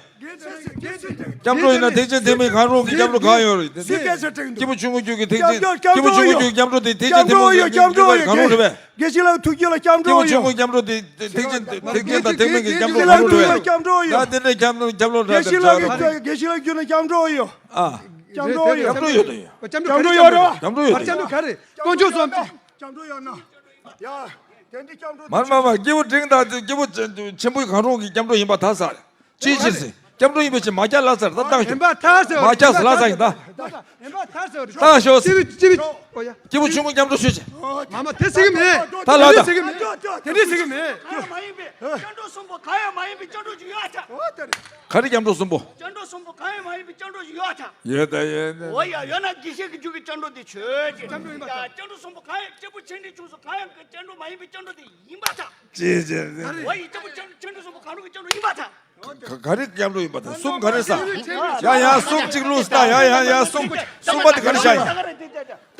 སྐྱབས་འགྲོ་ཡིན་ན་ཐེག་ཆེན་ཐེག་དམན་གང་རུང་གི་སྐྱབས་འགྲོ་གང་ཡོད་རེད། སྐྱེས་བུ་ཆུང་ངུ་རྒྱུད་ཀྱི་ཐེག་ཆེན། སྐྱེས་བུ་ཆུང་ངུ་རྒྱུད་ཀྱི་སྐྱབས་འགྲོ་དེ་ཐེག་ཆེན་ཐེག་དམན་གྱི་སྐྱབས་འགྲོ་གང་རུང་རེད་པས། དགེ་བཤེས་ལགས་ཐུགས་རྗེ་ལ་སྐྱབས་འགྲོ་ཡོད། སྐྱེས་བུ་ཆུང་ངུ་སྐྱབས་འགྲོ་དེ་ཐེག་ཆེན་ཐེག་ཆེན་དང་ཐེག་དམན་གྱི་སྐྱབས་འགྲོ་གང་རུང་རེད་པས། ད་དེ་འདྲའི་སྐྱབས་འགྲོ་སྐྱབས་འགྲོ་འདྲ་འདྲ་འདྲ། དགེ་བཤེས་ལགས་ཐུགས་རྗེ་ལ་སྐྱབས་འགྲོ་ཡོད། ཨ། སྐྱབས་འགྲོ་ཡོད། སྐྱབས་འགྲོ་ཡོད་དོ་ཡོད། སྐྱབས་འགྲོ་ག་རེ་ཡོད་རེད་བ། སྐྱབས་འགྲོ་ཡོད་དོ་ཡོད། སྐྱབས་འགྲོ་ག་རེ། དཀོན་མཆོག་གསུམ། སྐྱབས་འགྲོ་ཡོད་ན། ཡ། དེ་འདྲའི་སྐྱབས་འགྲོ། མར་མར་མར་སྐྱེས་བུ་འབྲིང་དང་སྐྱེས་བུ་ཆེན་པོའི་གང་རུང་གི་སྐྱབས་འགྲོ་ཡིན་པར་ཐལ་ཟེར། ཅིའི་ཕྱིར་ཟེར། སྐྱབས་འགྲོ་ཡིན་པའི་ཕྱིར་མ་ཁྱབ་ལ་ཟེར། ད་བཏང་ཤོག། ཡིན་པར་ཐལ་ཟེར། མ་ཁྱབ་ཟེར་ལ་ཟེར་ཡིན་ད། ཡིན་པར་ཐལ་ཟེར། བཏང་ཤོག་ཟེར། སྐྱེས་བུ་སྐྱེས་བུ། ཨོ་ཡ། སྐྱེས་བུ་ཆུང་ངུ་སྐྱབས་འགྲོ་ཤོད་ཅིག། མ་མ་དེ་ཟེར་གི་མེད། ད་ལ་ད། དེ་འདྲ་ཟེར་གི་མེད། དེ་འདྲ་ཟེར་གི་མེད། གང་ཡང་མ་ཡིན་པའི་སྐྱབས་འགྲོ་གསུམ་པོ་གང་ཡང་མ་ཡིན་པའི་སྐྱབས་འགྲོ་ཅིག་ཡོད་ཨ་ད། ག་རེ་སྐྱབས་འགྲོ་གསུམ་པོ། སྐྱབས་འགྲོ་གསུམ་པོ་གང་ཡང་མ་ཡིན་པའི་སྐྱབས་འགྲོ་ཅིག་ཡོད་ཨ་ད། ཡོད་ད་ཡོད་ད། འོ་ཡ། ཡོད་ན་དགེ་བཤེས་ཀྱི་རྒྱུད་ཀྱི་སྐྱབས་འགྲོ་དེ་ཆོས་ཅན། སྐྱབས་འགྲོ་ཡིན་པ་ད། ཡ། སྐྱབས་འགྲོ་གསུམ་པོ་གང་ཡང་སྐྱེས་བུ་ཆེ་འབྲིང་ཆུང་གསུམ་གང་ཡང་གི་སྐྱབས་འགྲོ་མ་ཡིན་པའི་སྐྱབས་འགྲོ་དེ་ཡིན་པ་ད། ཅེས་ཟེར་ཏེ། འོ་ཡ། སྐྱེས་བུ་ཆེ་འབྲིང་ཆུང་གསུམ་པོ་གང་རུང་གི་སྐྱབས་འགྲོ་ཡིན་པ་ད། ག་ག་རེ་སྐྱབས་འགྲོ་ཡིན་པ་དང་གསུམ་ག་རེ་ཟེར། ཡ་ཡ་གསུམ་གཅིག་བླུགས་ཟེར་ད། ཡ་ཡ་ཡ་གསུམ། གསུམ་པ་དེ་ག་རེ་བྱ་ཡིན།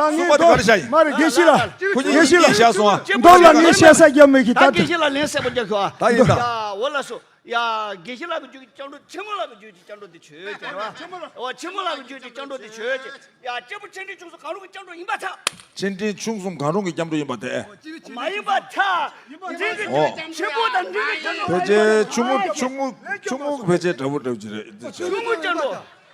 གསུམ་པ་དེ་ག་རེ་བྱ་ཡིན། མ་རེད། དགེ་བཤེས་ལགས། ཁོ་གཉིས་དགེ་བཤེས་ལགས། གཉིས་བཞག་སོང་ཨ། མདོ་ལ་ངས་བཤད་ས་རྒྱབ་མེད་ཀི་ད། ད་དགེ་བཤེས་ལགས་ལན་གསལ་པོ་རྒྱག་ཤོག་ཨ། ད་ཡིན་ད། ཡ་འོ་ལགས་སོ། ཡ་དགེ་བཤེས་ལགས་པའི་རྒྱུད་ཀྱི་སྐྱབས་འགྲོ། ཆེན་མོ་ལགས་པའི་རྒྱུད་ཀྱི་སྐྱབས་འགྲོ་དེ་ཆོས་ཅན་རེད་བ། འོ་ཆེན་མོ་ལགས་པའི་རྒྱུད་ཀྱི་སྐྱབས་འགྲོ་དེ་ཆོས་ཅན། ཡ་སྐྱེས་བུ་ཆེ་འབྲིང་ཆུང་གསུམ་གང་རུང་གི་སྐྱབས་འགྲོ་ཡིན་པར་ཐལ། ཆེ་འབྲིང་ཆུང་གསུམ་གང་རུང་གི་སྐྱབས་འགྲོ་ཡིན་པར་ཐལ། མ་ཡིན་པར་ཐལ། འདི་འདི་ཨོ། ཆེན་པོ་དང་འདི་འདི་སྐྱབས་འགྲོ། ཕལ་ཆེར་ཆུང་ངུ་ཆུང་ངུ་ཆུང་ངུ་ཕལ་ཆེར་འདྲ་པོ་འདྲ་པོ་ཅིག་རེད། ཆུང་ངུ་སྐྱབས་འགྲོ།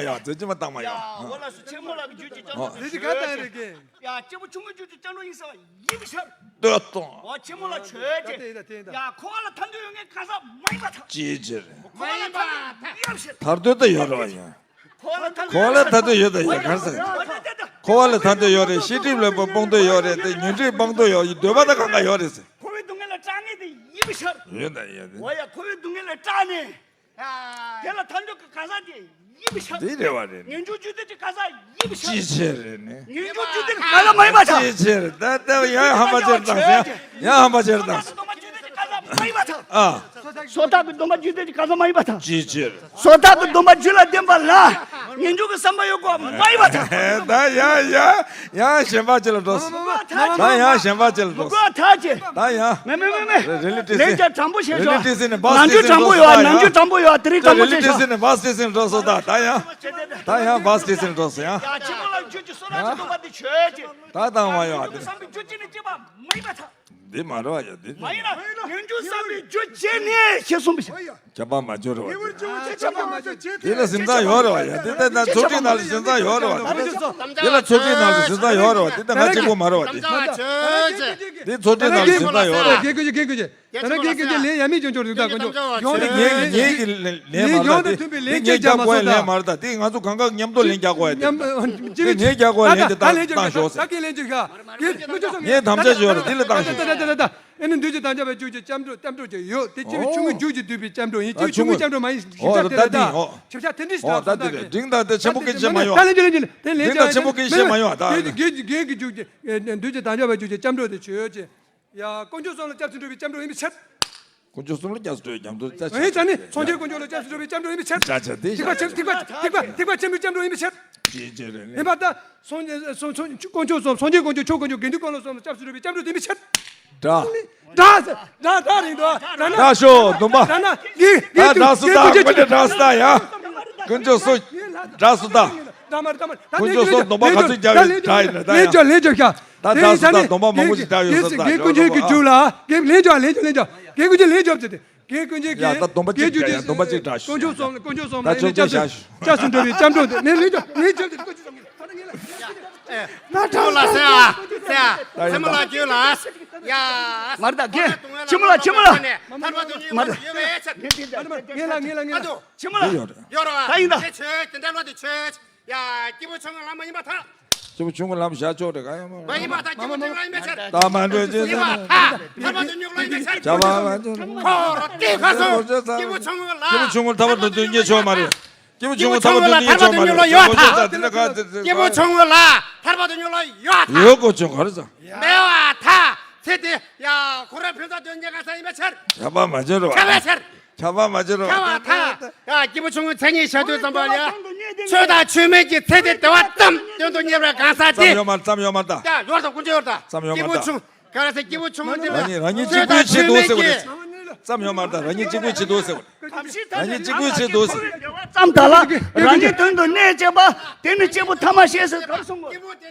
མ་ཡོང་། མཛད་རྗེས་མ་བཏང་མ་ཡོང་། ཡ་འོ་ལགས་སོ། ཆེན་མོ་ལགས་ཀྱི་རྒྱུད་ཀྱི་ཅང་ཨོ། ཅང་ཟེར་གྱི་ག་བཏང་རེད་གི། ཡ་སྐྱེས་བུ་ཆུང་ངུའི་རྒྱུད་ཀྱི་ཅང་ལོ་ཡིན་ཟེར་བ་ཡིན་པའི་ཕྱིར། ལྟོས་དང་། འོ་ཆེན་མོ་ལ་ཆོས་ཅན། ད་ལྟ་ཡིན་ད་ལྟ་ཡིན་ད། ཡ་འཁོར་བ་ལ་ཐར་འདོད་ཡོད་མཁན་གང་ཟག་མ་ཡིན་པར་ཐལ། ཅིའི་ཕྱིར། འཁོར་བ་ལ་ཐར་འདོད་ཡོད་པའི་ཕྱིར། ཐར་འདོད་ད་ཡོད་རེད་བ་ཡིན། འཁོར་བ་ལ་ཐར་འདོད་ཡོད་ད་ཡོད་གང་ཟག་འཁོར་བ་ལ་ཐར་འདོད་ཡོད་རེད། ཤེས་སྒྲིབ་ལ་སྤོང་འདོད་ཡོད་རེད། དེ་ཉོན་སྒྲིབ་སྤང་འདོད་ཡོད། འདོད་པ་ད་གང་ག་ཡོད་རེད་ཟེར། འཁོར་བའི་སྡུག་བསྔལ་ལས་སྐྲག་མཁན་དེ་ཡིན་པའི་ཕྱིར། ཡོད་ད་ཡོད་དེ། འོ་ཡ་འཁོར་བའི་སྡུག་བསྔལ་ལས་སྐྲག་ནས། དེ་ལ་ཐར་འདོད་ཀྱི་གང་ཟག་དེ་ཡིན་པའི་ཕྱིར། དེ་རེད་བ་རེད། ངེས་འབྱུང་རྒྱུད་ལྡན་གྱི་གང་ཟག་ཡིན་པའི་ཕྱིར། ཅིའི་ཕྱིར་རེད་ནི། ངེས་འབྱུང་རྒྱུད་ལྡན་གྱི་གང་ཟག་མ་ཡིན་པར་ཐལ། ཅིའི་ཕྱིར། ད་ལྟ་ཡང་ཧམ་པ་ཅིག་བཏང་སོང་། ཡང་ཧམ་པ་ཅིག་བཏང་སོང་། སྡོམ་པ་རྒྱུད་ལྡན་གྱི་གང་ཟག་མ་ཡིན་པར་ཐལ། ཨ། སོ་ཐར་གྱི་སྡོམ་པ་རྒྱུད་ལྡན་གྱི་གང་ཟག་མ་ཡིན་པར་ཐལ། ཅིའི་ཕྱིར། སོ་ཐར་གྱི་སྡོམ་པ་རྒྱུད་ལ་ལྡན་པ་ལ་ངེས་འབྱུང་གི་བསམ་པ་ཡོད་དགོས་མ་ཡིན་པར་ཐལ། ད་ཡང་ཡང་ཡང་གཞན་པ་ཅིག་ལ་འགྲོ་སོང་། ད་ཡང་གཞན་པ་ཅིག་ལ་འགྲོ་སོང་། ད་ཡང་། མེད་མེད་མེད་མེད། རེ་ལི་ཊི་སི། ལན་ཆ་དྲང་པོ་བྱས་ཤོག་རེ་ལི་ཊི་སི་ནས་བཱས་ནམ་རྒྱུན་དྲང་པོ་ཡོད་ཨ། ནམ་རྒྱུན་དྲང་པོ་ཡོད་ཨ། དེ་རིང་དྲང་པོ་བྱས་ཤོག་རེ་ལི་ཊི་སི་ནས་བཱས་སི་ཊི་སི་ནས་འགྲོ་སོང་། ད་ད་ཡང་། ད་ཡང་བཱས་སི་ཊི་སི་ནས་འགྲོ་སོང་ཡང་། ཡ་ཆེན་མོ་ལ་རྒྱུད་ཀྱི་སོ་ཐར་གྱི་སྡོམ་པ་འདི་ཆོས་ཅན། ད་བཏང་བ་ཡོད་ཨ། དེ་བསམ་པའི་རྒྱུ་ཅན་ནི་སྐྱེས་པ་མ་ཡིན་པར་ཐལ། འདི་མ་རེད་བ་ཡ། འདི་མ་ཡིན་ན་ངེས་འབྱུང་བསམ་པའི་རྒྱུ་ཅན་ནི་ཞེས་གསུངས་པའི་ཕྱིར། ཁྱབ་པ་མ་བྱུང་རེད་བ་ཡ། ཁྱབ་པ་མ་བྱུང་། འདི་ལ་སེམས་ཙམ་ཡོད་རེད་བ་ཡ། འདི་ལྟ་ན་ཚོགས་སྒྲིག་ནང་ལ་སེམས་ཙམ་ཡོད་རེད་བ། འདི་ལ་ཚོགས་སྒྲིག་ནང་ལ་སེམས་ཙམ་ཡོད་རེད་བ། འདི་ལྟ་ང་གཅིག་པོ་མ་རེད་བ། འདི་འདི་ཚོགས་སྒྲིག་ནང་ལ་སེམས་ཙམ་ཡོད་རེད་བ། རྒན་རྒོན་གྱི་རྒན་རྒོན་གྱི་ད་ནི་རྒན་རྒོན་གྱི་ལན་ཡ་མི་ཅུང་ཅུང་རིག་ད་དཀོན་མཆོག་ཡོང་ནས་ངས་ངས་ཀྱི་ལན་མ་རེད་ད། འདི་ངས་རྒྱག་དགོས་ཡ་ལན་མ་རེད་ད། འདི་ང་ཚོ་གང་ག་མཉམ་དུ་ལན་རྒྱག་དགོས་ཡ། འདི་ངས་རྒྱག་དགོས་ཡ་ལན་དེ་ད་བཏང་ཤོག་ཟེར། ངས་དམ་བཅའ་ཞུ་ཡ་རེད། འདི་ལ་བཏང་ཤོག་ཨེ་ནི་འདུས་བྱས་དམ་བཅའ་བརྗོད་རེད། དེ་ལ་བཏང་ཤོག་ད་ད་ད་ད་ད་ད། ཨེ་ནི་འདུས་བྱས་དམ་བཅའ་བའི་རྒྱུད་ཀྱི་སྐྱབས་འགྲོ་སྐྱབས་འགྲོ་ཅིག་ཡོད། དེ་སྐྱེས་བུ་ཆུང་ངུའི་རྒྱུད་ཀྱི་འདུས་པའི་སྐྱབས་འའགྲོ་ཡིན། སྐྱེས་བུ་ཆུང་ངུའི་སྐྱབས་འགྲོ་མ་ཡིན། ཞིབ་ཆ་དེ་འདྲ་ད། ཞིབ་ཆ་དེ་འདྲ་ཞིག་ད་སོང་ད་དེ་འདྲ་འབྲིང་དང་དེ་ཆེན་པོ་སྐད་ཆ་མ་ཡོང་ད། ད་ལན་ཅི་ལན་ཅི་ལན་ཅི་ལན་ཅི་འབྲིང་དང་ཆེན་པོ་སྐད་ཆ་མ་ཡོང་ད། འདུས་ཀྱི་རྒྱུད་ཀྱི་འདུས་བྱས་དམ་བཅའ་བའི་རྒྱུད་ཀྱི་སྐྱབས་འགྲོ་དེ་ཆོས་ཅན། ཡ། དཀོན་མཆོག་གསུམ་ལ་སྐྱབས་སུ་འགྲོ་བའི་སྐྱབས་འགྲོ་ཡིན་པའི་ཕྱིར། དཀོན་མཆོག་གསུམ་ལ་སྐྱབས་སུ་འགྲོ་བའི་སྐྱབས་འགྲོ་ཅི་ཆ་ཨེ་ཅ་ནི་སངས་རྒྱས་དཀོན་མཆོག་ལ་སྐྱབས་སུ་འགྲོ་བའི་སྐྱབས་འགྲོ་ཡིན་པའི་ཕྱིར། ཅི་ཆ་ཆ་དེ་ཐིགས་པ་ཆེ་ཐིགས་པ་ཐིགས་པ་ཐིགས་པ་ཆེན་པོའི་སྐྱབས་འགྲོ་ཡིན་པའི་ཕྱིར། ཅི་ཆ་རེད་ནི། ཡིན་པ་ད་སངས་རྒྱས་སངས་སངས་དཀོན་མཆོག་གསུམ། སངས་རྒྱས་དཀོན་མཆོག་ཆོས་དཀོན་མཆོག་དགེ་འདུན་དཀོན་མཆོག་གསུམ་ལ་སྐྱབས་སུ་འགྲོ་བའི་སྐྱབས་འགྲོ་དེ་ཡིན་པའི་ཕྱིར། དགྲ། དགྲ་ཟེར་དགྲ་དགྲ་རིང་དུ་དགྲ་ན། དགྲ་ཤོག་སྡོམ་པ། དགྲ་ན་དགེ་དགེ་ད་དགྲ་སུ་དག་དགེ་དགེ་དགྲ་སུ་དག་ཡ། དཀོན་མཆོག་གསུམ་དགྲ་སུ་དག་དཀོན་མཆོག་གསུམ་སྡོམ་པ་ག་ཚོད་རྒྱག་ཡོད་དགྲ་ཡིན་ན་ད་ཡ། ལན་ཅོ་ལན་ཅོ་ཤ། ད་དགྲ་སུ་དག་སྡོམ་པ་མང་པོ་ཞིག་བརྒྱབ་ཡོད་ས་ད་དགེ་ཀུན་མཁྱེན་གྱི་རྒྱུད་ལ་དགེ་ལན་ཅོ་ལན་ཅོ་ལན་ཅོ་དགེ་ཀུན་མཁྱེན་ལན་ཅོ་ཟེར་ཏེ་དགེ་ཀུན་མཁྱེན་གྱི་ཡ་ད་སྡོམ་པ་གཅིག་བརྒྱབ་ཡ། སྡོམ་པ་གཅིག་བརྒྱབ་ཤོག་དཀོན་མཆོག་གསུམ་དཀོན་མཆོག་གསུམ་ད་ལ་ནི་ཆོས་སྐྱབས་སུ་ཆོས་སུ་འགྲོ་བའི་སྐྱབས་འགྲོ་དེ་ནི་ལན་ཅོ་ལན་ཅོ་ཟེར་ཏེ་དཀོན་མཆོག་གསུམ་གྱི་ད་ལ་ངེས་ལ། ད་ཁྲོ་ལ་སེ་ཨ་སེ་ཨ་སེ་མོ་ལ་རྒྱུད་ལ་ཡ། མར་ད་གེ་ཆི་མོ་ལ་ཆི་མོ་ལ། མར་ད་ངེས་ལ་ངེས་ལ་ངེས་ལ། ཆི་མོ་ལ། ཡོད་རེད། ཡོད་རེད་བ། ད་ཡིན་ད། དེ་ཆོས་དེ་འདྲ་ལོ་དེ་ཆོས། ཡ། སྐྱེས་བུ་ཆུང་ངུ་ལ་མ་ཡིན་པར་ཐལ། སྐྱེས་བུ་ཆུང་ངུ་ལ་བཞག་ཆོག་རེད་ག་ཡང་མ། མ་ཡིན་པར་ཐལ། སྐྱེས་བུ་ཆུང་ངུ་ལ་ཡིན་པའི་ཕྱིར། ད་མ་འགྲོ་ཅེས་ཟེར་ན། ཐར་པ་དོན་གཉེར་ལ་ཡིན་པའི་ཕྱིར། བྱ་བ་མ་འགྲོ། ཁོ་རོ་ཏི་ཁ་སོ། སྐྱེས་བུ་ཆུང་ངུ་ལ། སྐྱེས་བུ་ཆུང་ངུ་ཐར་པ་དོན་གཉེར་ཆོག་མ་རེད། སྐྱེས་བུ་ཆུང་ངུ་ཐར་པ་དོན་གཉེར་ལ་ཡོད་ཐལ། སྐྱེས་བུ་ཆུང་ངུ་ལ་ཐར་པ་དོན་གཉེར་ལ་ཡོད་ཐལ། ཡོད་དགོས་བྱུང་ག་རེ་ཟེར། མེད་པ་ཐལ། ཚེ་འདི་ཡ་ཁོ་རང་ཕན་ཚུན་དོན་གཉེར་གང་ཟག་ཡིན་པའི་ཕྱིར། ཁྱབ་པ་མ་བྱེད་རོགས། ཁྱབ་པའི་ཕྱིར། ཁྱབ་པ་མ་བྱེད་རོགས། ཁྱབ་པ་ཐལ། ཡ་སྐྱེས་བུ་ཆུང་ངུའི་མཚན་ཉིད་བཤད་དུས་ཙམ་པ་ལ་ཆོས་དང་ཆོས་མིན་གྱི་ཚེ་འདི་བདེ་བ་ཙམ་དོན་དུ་གཉེར་བའི་གང་ཟག་དེ། ཙམ་ཡོད་མ་རེད། ཙམ་ཡོད་མ་རེད་ད། ཡ་ཡོད་རེད་ད། དཀོན་མཆོག་ཡོད་རེད་ད། ཙམ་ཡོད་མ་རེད་ད། སྐྱེས་བུ་ཆུང་། ག་རེ་ཟེར། སྐྱེས་བུ་ཆུང་ངུ་འདི་ལ་རང་ཉིད་རང་ཉིད་གཅིག་པུའི་ཆེད་དུ་ཟེར་བ་རེད། ཙམ་ཡོད་མ་རེད་ད། རང་ཉིད་གཅིག་པུའི་ཆེད་དུ་ཟེར་བ་རེད། རང་ཉིད་གཅིག་པུའི་ཆེད་དུ་ཟེར། ཙམ་དག་ལ་རང་ཉིད་དོན་དུ་གནས་བྱེད་པ། དེ་ནི་སྐྱེས་བུ་ཐ་མར་ཤེས་ཟེར་ག་རེ་གསུངས་པ། ག་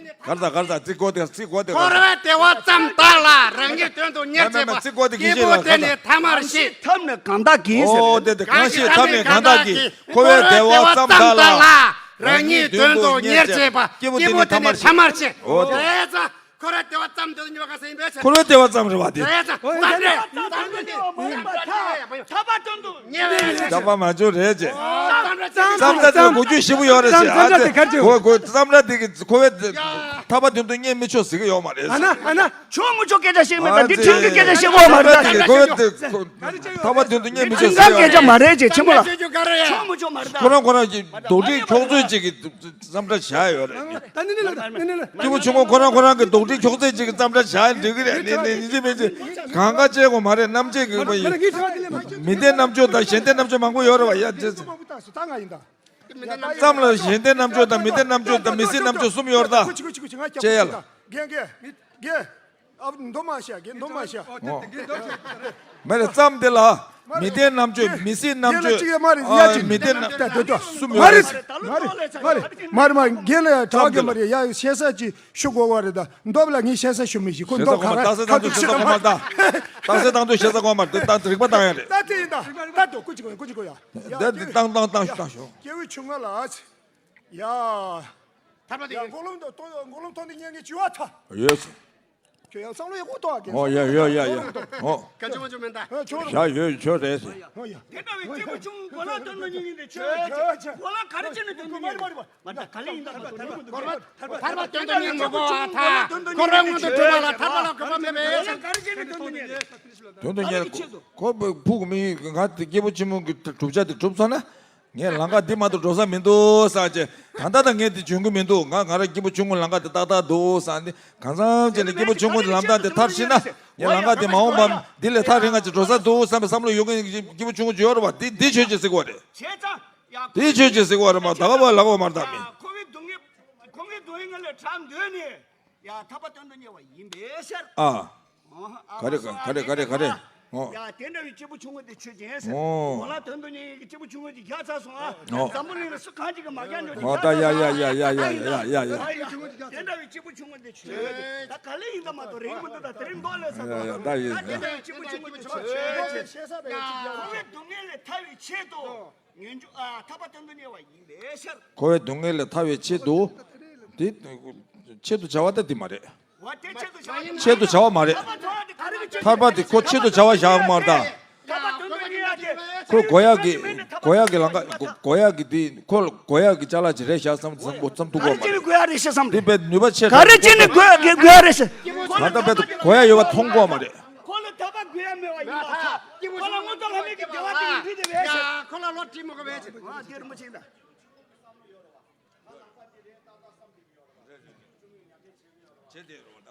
རེ་ད། ག་རེ་ད། ཚིག་གོ་དེ། ཚིག་གོ་དེ། འཁོར་བའི་བདེ་བ་ཙམ་དག་ལ་རང་ཉིད་དོན་དུ་གཉེར་བྱེད་པ། མེད་མེད། ཚིག་གོ་དེ་གི་སྐྱེས་བུ་དེ་ནི་ཐ་མར་ཤེས། ཐབས་ནི་གང་དག་གིས་ཟེར། ཨོ་དེ་དེ། གང་ཞིག་ཐབས་ནི་གང་དག་གིས། འཁོར་བའི་བདེ་བ་ཙམ་དག་ལ་རང་ཉིད་དོན་དུ་གཉེར་བྱེད་པ། སྐྱེས་བུ་དེ་ནི་ཐ་མར་ཤེས། ཨོ་དེ། འཁོར་བའི་བདེ་བ་ཙམ་དུ་གཉེར་བ་ག་ས་ཡིན་པས། འཁོར་བའི་བདེ་བ་ཙམ་རེད་བ་དེ། རེད་ཙམ་རེད། ཐར་པ་དོན་དུ་གཉེར་བའི། ཐར་པ་མ་བྱུང་རེད་ཅེ། ཙམ་ར་དེ་གོ་རྒྱུ་ཞིབ་པོ་ཡོད་རེད་ཅེ། ཙམ་ར་དེ་ག་རེ་ཅེ། གོ་གོ་ཙམ་ར་དེ་གི་འཁོར་བའི་ཐར་པ་དོན་དུ་གཉེར་མི་ཆོག་ཟེར་གི་ཡོད་མ་རེད། ཨ་ན་ཨ་ན། ཆོག་མི་ཆོག་སྐད་ཆ་བཤད་མེད་པ་འདི། ཁྲིམས་ཀྱི་སྐད་ཆ་བཤད་དགོས་མ་རེད་ད། ཙམ་ར་དེ་གི་འཁོར་བའི་ཐར་པ་དོན་དུ་གཉེར་མི་ཆོག་ཟེར་གི་ཡོད་མ་རེད། ཁྲིམས་ཀྱི་སྐད་ཆ་མ་རེད་ཅེ། ཆེན་པོ་ལ། ཆོག་མི་ཆོག་མ་རེད་ད། ཁོ་རང་ཁོ་རང་གི་རྡོག་ཁྲེས་འཁྱོག་ཚོད་ཅིག་གི་ཙམ་ར་བཞག་ཡོད་རེད། ད་ནི་ནི་ལ་ནི་ནི་ལ། སྐྱེས་བུ་ཆུང་ངུ་ཁོ་རང་ཁོ་རང་གི་རྡོག་ཁྲེས་འཁྱོག་ཚད་ཅིག་གི་ཙམ་ར་བཞག་འགྲིག་གི་རེད། ནི་ནི་ཡིན་གཅིག་མིན་གཅིག་གང་ག་བྱེད་དགོས་མ་རེད། རྣམ་དཔྱོད་ཀྱི་མི་ཡིན། མི་ལྡན་རྣམ་དཔྱོད་དང་གཞན་ལྡན་རྣམ་དཔྱོད་མང་པོ་ཡོད་རེད་བ། ཡ་ཅེ། ཙམ་ལ་གཞན་ལྡན་རྣམ་དཔྱོད་དང་མི་ལྡན་རྣམ་དཔྱོད་དང་མི་སྲིད་རྣམ་དཔྱོད་གསུམ་ཡོད་རེད་ད། ཅེ་ཡ་ལ། རྒན་རྒན་རྒན། ཨ། མདོ་མ་བཤད། རྒན་མདོ་མ་བཤད། ཨོ། མ་རེད། ཙམ་དེ་ལ་མི་ལྡན་རྣམ་དཔྱོད། མི་སྲིད་རྣམ་དཔྱོད། ཨ། མི་ལྡན་རྣམ་དཔྱོད་གསུམ་ཡོད་རེད། མ་རེད། མ་རེད། མ་རེད། མ་རེད། རྒན་ལ་གྲགས་ཀྱི་མ་རེད། ཡ་བཤད་ས་ཅིག་ཞུ་དགོས་པ་རེད་ད། མདོ་ལ་ངས་བཤད་ས་ཞུ་མི་ཤེས། ཁོ་མདོ་ག་རེ་ཁ་ཐུག་ཤེས་ས་གོ་མ་རེད་ད། རྟགས་གསལ་བཏང་དུས་བཤད་ས་གོ་མ་རེད། ད་རིག་པ་བཏང་ཡ་རེད། ད་དེ་ཡིན་ད། ད་དོ་ཀུ་ཅི་གོ་ཀུ་ཅི་གོ་ཡ། ད་དེ་བཏང་བཏང་བཏང་བཏང་ཞོག་སྐྱེས་བུ་ཆུང་ངུ་ལ། ཡ། ཐར་པ་དེ་ཡ། མགོ་ལོང་དུ་མགོ་ལོང་ཐོག་ནས་ཉན་གི་བྱུ་བ་ཐ། ཡོད། ཁྱོད་ཡང་བསམ་བློ་ཡག་པོ་གཏོང་ཨ། ཨོ་ཡ་ཡ་ཡ་ཡ། ཨོ། ག་ཅུང་ཅུང་མིན་ད། ཨ་ཁྱོད། བཞག་ཡོད་ཁྱོད་རེད་ཟེར། ཨོ་ཡ། དེ་འདྲ་བའི་སྐྱེས་བུ་ཆུང་ངུ་གོ་ལ་དོན་དུ་གཉེར་གྱི་འདི་ཁྱོད་ཁྱོད་ཁྱོད། གོ་ལ་ག་རེ་བྱས་ནས་དོན་དུ་གཉེར། མ་ད་ག་ལེ་ཡིན་ད་མ་དོན་དུ་གཉེར། ཐར་པ་དོན་དུ་གཉེར་མི་དགོས་པ་ད། ཁོ་རང་མངོན་དུ་གྲུབ་པ་ལ་ཐར་པ་ལ་གོ་བ་མེད་པས། གོ་ལ་ག་རེ་བྱས་ནས་དོན་དུ་གཉེར། དོན་དུ་གཉེར། ཁོ་བུ་གུ་མི་ང་དེ་སྐྱེས་བུ་ཆུང་ངུ་གི་གྲུབ་ཆ་དེ་གྲུབ་སོང་ན། ངས་ལམ་ཁ་འདི་མ་གཏོགས་འགྲོ་ས་མི་འདུག་བསམ་བྱས། ད་ལྟ་ད་ངས་འདི་འཇོན་གི་མི་འདུག་ང་ང་རང་སྐྱེས་བུ་ཆུང་ངུ་ལམ་ཁ་འདི་ཏག་ཏག་འདུག་བསམ་ནས། གང་འཚམ་བྱས་ནས་སྐྱེས་བུ་ཆུང་ངུ་ལམ་ཐག་འདི་ཐར་ཤེས་ན། ངས་ལམ་ཁ་འདི་མ་འོངས་པ་འདི་ལས་ཐག་རིང་ང་ཅིག་འགྲོ་ས་འདུག་བསམ་པའི་བསམ་བློ་ཡོད་མཁན་གྱི་སྐྱེས་བུ་ཆུང་ངུ་ཅིག་ཡོད་རེད་བ། འདི་འདི་ཆོས་ཅིག་ཟེར་གི་བ་རེད། བྱས་ཙང་། ཡ། འདི་ཆོས་ཅིག་ཟེར་གི་བ་རེད་མ། ད་ག་བ་ལ་གོ་མ་རེད་ད་མི། ཁོ་བོའི་སྡུག་བསྔལ། ཁོ་བོའི་སྡུག་བསྔལ་ལས་བྲལ་འདོད་ནས། ཡ། ཐར་པ་དོན་དུ་གཉེར་བ་ཡིན་པའི་ཕྱིར། ཨ། ཨོ། ག་རེ་ག་རེ་ག་རེ་ག་རེ། ཨོ། ཡ། དེ་འདྲ་བའི་སྐྱེས་བུ་ཆུང་ངུ་དེ་ཆོས་ཅན་ཟེར། ཨོ། གོ་ལ་དོན་དུ་གཉེར་གྱི་སྐྱེས་བུ་ཆུང་ངུ་དེ་རྒྱག་ཚར་སོང་ཨ། ཨོ། འཛམ་བུ་གླིང་ལ་སུ་གང་ཅིག་གིས་མ་རྒྱག་འགྲོ་དེ། ཨོ། ད་ཡ་ཡ་ཡ། དེ་འདྲ་བའི་སྐྱེས་བུ་ཆུང་ངུ་དེ་ཆོས་ཅན། ད་ག་ལེ་ཡིན་ད་མ་གཏོགས་རིང་མི་འདུག་ད་དེ་རིང་མདོ་ལས་ས། ཡ་ཡ། ད་ཡིན། དེ་འདྲ་བའི་སྐྱེས་བུ་ཆུང་ངུ་དེ་ཆོས་ཅན། ཁོ་བོའི་སྡུག་བསྔལ་ལས་ཐར་བའི་ཆེད་དུ། ཉོན་ཅུང་། ཨ། ཐར་པ་དོན་དུ་གཉེར་བ་ཡིན་པའི་ཕྱིར། ཁོ་བོའི་སྡུག་བསྔལ་ལས་ཐར་བའི་ཆེད་དུ། དེ་ཆེད་དུ་བྱ་བ་ད་དེ་མ་རེད། འོ་དེ་ཆེད་དུ་བྱ་བ་ཡིན། ཆེད་དུ་བྱ་བ་མ་རེད། ཐར་པ་དེ་ག་རེ་བྱེད། ཐར་པ་དེ་ཁོ་ཆེད་དུ་བྱ་བ་བཞག་མ་རེད་ད། ཐར་པ་དོན་དུ་གཉེར་ཡ་དེ། ཁོ་གོ་ཡག་གི་གོ་ཡག་གི་ལམ་ཁ་གོ་ཡག་གི་དེ་ཁོ་གོ་ཡག་གི་ཅ་ལག་ཅིག་རེད་བཞག་བསམ་བསམ་བསམ་ཐུབ་གོ་མ་རེད། ག་རེ་བྱས་ནས་གོ་ཡག་རེད་བཤད་བསམ་རེད། དེ་བས་ནུས་པ་ཆེ། ག་རེ་བྱས་ནས་གོ་ཡག་གི་གོ་ཡག་རེད་བཤད། ད་ལྟ་བས་གོ་ཡག་ཡོད་པ་མཐོང་གོ་མ་རེད། ཁོ་ལ་ཐར་པ་དགོས་ཡ་མེད་པ་ཡིན་པ་ཐལ། ཁོ་ལ་མངོན་མཐོ་ལྷ་མིའི་གི་བདེ་བ་དེ་ཡིན་འདི་དེ་བས་ཟེར། ཁོ་ལ་ལོ་ཁྲིད་མོ་གི་བས་ཟེར། ཨ། དེ་རིན་པོ་ཆེ་ཡིན་ད། བྱེད་དེ་རོ་ད།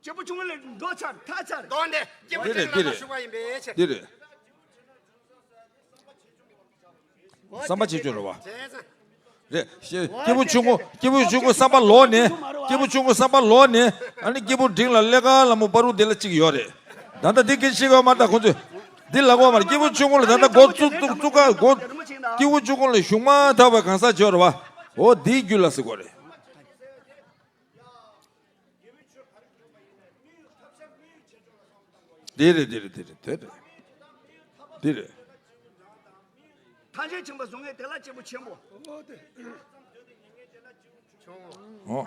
སྐྱེས་བུ་ཆུང་ངུ་ལས་འགྲོ་ཚར་ཐར་ཚར། དོན་དེ་སྐྱེས་བུ་འདི་རེད། ཆུང་ངུ་འདི་ལ་རེད། ཞུགས་པ་ཡིན་པས་ཟེར། འདི་རེད། བསམ་པ་ཆེ་ཆུང་རེད་བ། རེད། སྐྱེས་བུ་ཆུང་ངུ་སྐྱེས་བུ་ཆུང་ངུ་བསམ་པ་ལོག་ནས། སྐྱེས་བུ་ཆུང་ངུ་བསམ་པ་ལོག་ནས། ཨ་ནི་སྐྱེས་བུ་འབྲིང་ལ་ཀླད་དཀར་ལ་མོ་པ་རུ་དེ་ལ་གཅིག་ཡོད་རེད། ད་ལྟ་འདི་སྐད་ཤེས་ག་མ་ད་ཁོ་ཚོས་འདི་ལ་གོ་མ་རེད། སྐྱེས་བུ་ཆུང་ངུ་ལ་ད་ལྟ་འགོ་བཙུགས་བཙུགས་བཙུགས་ག་འགོ། སྐྱེས་བུ་ཆུང་ངུ་ལ་ཞུགས་མ་ཐག་པའི་གང་ཟག་ཅིག་ཡོད་རེད་བ། འོ་འདིའི་རྒྱུད་ལ་ཟེར་གོ་རེད། འདི་རེད་འདི་རེད་འདི་རེད་འདི་རེད། འདི་རེད། ཐམས་ཅད་མཁྱེན་པ་གཟུགས་བརྙན་དེ་ལ་སྐྱེས་བུ་ཆེན་པོ། ཨོ།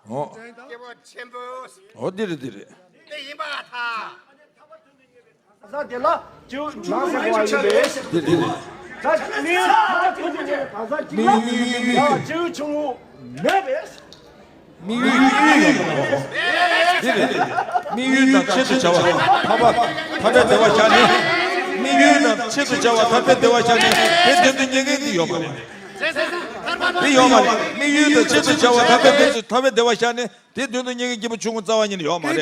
ཨོ། སྐྱེས་བུ་ཆེན་པོ། ཨོ་འདི་རེད་འདི་རེད། དེ་ཡིན་པ་ཐལ། གཟའ་དེ་ལ་སྐྱེས་བུ་ཆུང་ངུ་མེད་པ་ཡིན་པས། འདི་རེད་འདི་རེད། ད་ནི་ཐར་པ་དོན་དུ་གཉེར་བའི་གང་ཟག་ཅིག་ལ་ཡང་སྐྱེས་བུ་ཆུང་ངུ་མེད་པས། དམིགས་ཡུལ་དམིགས་ཡུལ་ཡོད་མ་རེད། འདི་རེད། དམིགས་ཡུལ་དང་ཆེད་དུ་བྱ་བ་ཐར་པ་ཐར་པའི་བདེ་བ་བཞག་ནས། དམིགས་ཡུལ་དང་ཆེད་དུ་བྱ་བ་ཐར་པའི་བདེ་བ་བཞག་ནས་དེ་དོན་དུ་གཉེར་མཁན་འདི་ཡོད་མ་རེད། འདི་ཡོད་མ་རེད། དམིགས་ཡུལ་དང་ཆེད་དུ་བྱ་བ་ཐར་པའི་དོན་དུ་ཐར་པའི་བདེ་བ་བཞག་ནས་དེ་དོན་དུ་གཉེར་མཁན་སྐྱེས་བུ་ཆུང་ངུ་རྩ་བ་ཉིད་ནས་ཡོད་མ་རེད།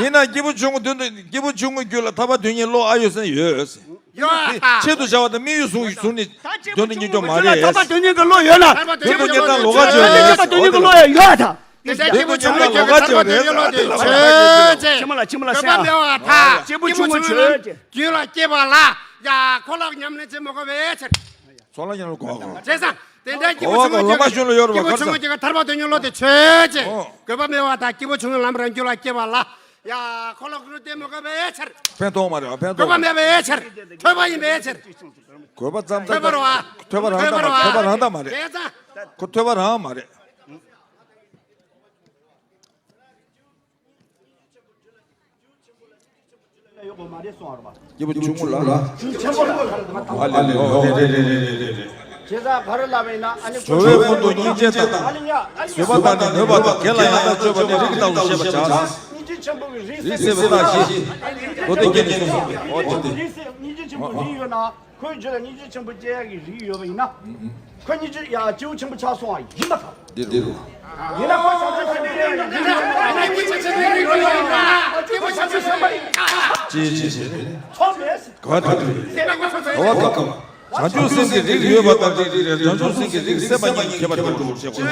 ཡིན་ན་སྐྱེས་བུ་ཆུང་ངུ་དོན་དུ་སྐྱེས་བུ་ཆུང་ངུའི་རྒྱུད་ལ་ཐར་པ་དོན་གཉེར་བློ་ཨ་ཡོད་སེམས་ཡོད། ཡོད་ཨ། ཆེད་དུ་བྱ་བ་དང་དམིགས་ཡུལ་བཟུང་བཟུང་ནས་དོན་དུ་གཉེར་རྒྱུ་མ་རེད། ཐར་པ་དོན་གཉེར་གྱི་བློ་ཡོད་ན། དོན་དུ་གཉེར་སྟངས་ལོགས་ཀ་བྱེད་པ་རེད། ཐར་པ་དོན་གཉེར་གྱི་བློ་ཡོད་ཡོད་ད། དེ་ལྟར་སྐྱེས་བུ་ཆུང་ངུ་ལོགས་ཀ་བྱེད་པ་རེད། ཆོས་ཅན། ཕྱི་མ་ལ་ཕྱི་མ་ལ་དགོས་པ་སེམས་མེད་པར་ཐལ། སྐྱེས་བུ་ཆུང་ངུ་ཆོས་ཅན། རྒྱུད་ལ་སྐྱེས་པ་ལ། ཡ་ཁོ་ལག་ཉམས་ལེན་བྱེད་མི་དགོས་པའི་ཕྱིར། ཚོགས་ལ་ཉམས་ལེན་གོ་བ་གོ། བྱས་ཙང་དེ་འདྲའི་སྐྱེས་བུ་ཆུང་ངུ་ལོགས་ཀ་ཤོད་ལ་ཡོད་རེད་པ། སྐྱེས་བུ་ཆུང་ངུ་ཅིག་གི་ཐར་པ་དོན་གཉེར་བློ་དེ་ཆོས་ཅན། ཨོ། དགོས་པ་མེད་པར་ཐལ། སྐྱེས་བུ་ཆུང་ངུ་ལམ་རང་རྒྱུད་ལ་སྐྱེས་པ་ལ། ཡ་ཁོ་ལ་གུ་རུ་བསྟེན་མི་དགོས་པའི་ཕྱིར། ཕན་ཐོགས་མ་རེད་པ། ཕན་ཐོགས་མ་རེད། དགོས་པ་མེད་པའི་ཕྱིར། ཐོས་པ་ཡིན་པའི་ཕྱིར། དགོས་པ་ཙམ་ཐོས་པ་རེད་པ། ཐོས་པ་རང་ཐོས་པ་རེད་པ། ཐོས་པ་རང་ཐག་མ་རེད། བྱས་ཙང་། ཁོ་ཐོས་པ་རང་མ་རེད། སྐྱེས་བུ་ཆུང་ངུ་ལ། ཨ་ལས་ལོ། རེད་རེད་རེད། བྱས་ཙང་ག་རེ་ལབ་པ་ཡིན་ན། ཨ་ནི་གཟོ་བའི་ཀུན་ཏུ་སྙིང་རྗེ་དང་། ཨ་ནི་ཡ། ཨ་ནི་བཟོད་པ་དང་ནི་མོས་པ་དང་། དགེ་ལ་ཡང་དག་སྤྱོད་པ་ནི་རིགས་ལྟ་བུ་ཤེས་པར་བྱ། སྙིང་རྗེ་ཆེན་པོ་གི་རིགས་སད་པའི་རྟགས་བཞི། མདོ་སྡེ་རྒྱན་ནས་གསུངས་སོ། འོ་དེ་དེ། རིགས་སད། སྙིང་རྗེ་ཆེན་པོ་རིགས་ཡོད་ན། ཁོའི་རྒྱུད་ལ་སྙིང་རྗེ་ཆེན་པོ་སྐྱེ་ཡག་གི་རིགས་ཡོད་པ་ཡིན་ན། ཁོ་སྙིང་རྗེ་ཡ་སྐྱེས་བུ་ཆེན་པོ་ཆགས་སོང་བ་ཡིན་པ་དང་། འདི་རེད། ཡིན་ན་ཁོ་བྱང་ཆུབ་སེམས་དཔའི་རིགས་ཡིན་ན། སྐྱེས་བུ་ཆེན་པོའི་རིགས་ཡིན་ན། སྐྱེས་བུ་ཆེན་པོའི་སེམས་པ་ཡིན་ན། ཅི་ཅི་ཅི། ཚོགས་མེད། ག་ད་དུ། ག་བ་ག་བ། བྱང་ཆུབ་སེམས་ཀྱི་རིགས་ཡོད་པ་དང་རིགས་རིགས་རེད། བྱང་ཆུབ་སེམས་ཀྱི་རིགས་སད་པ་ཉིད་ཀྱི་ཁྱད་པར་དུ་འགྲོ་བར་བྱེད་དགོས།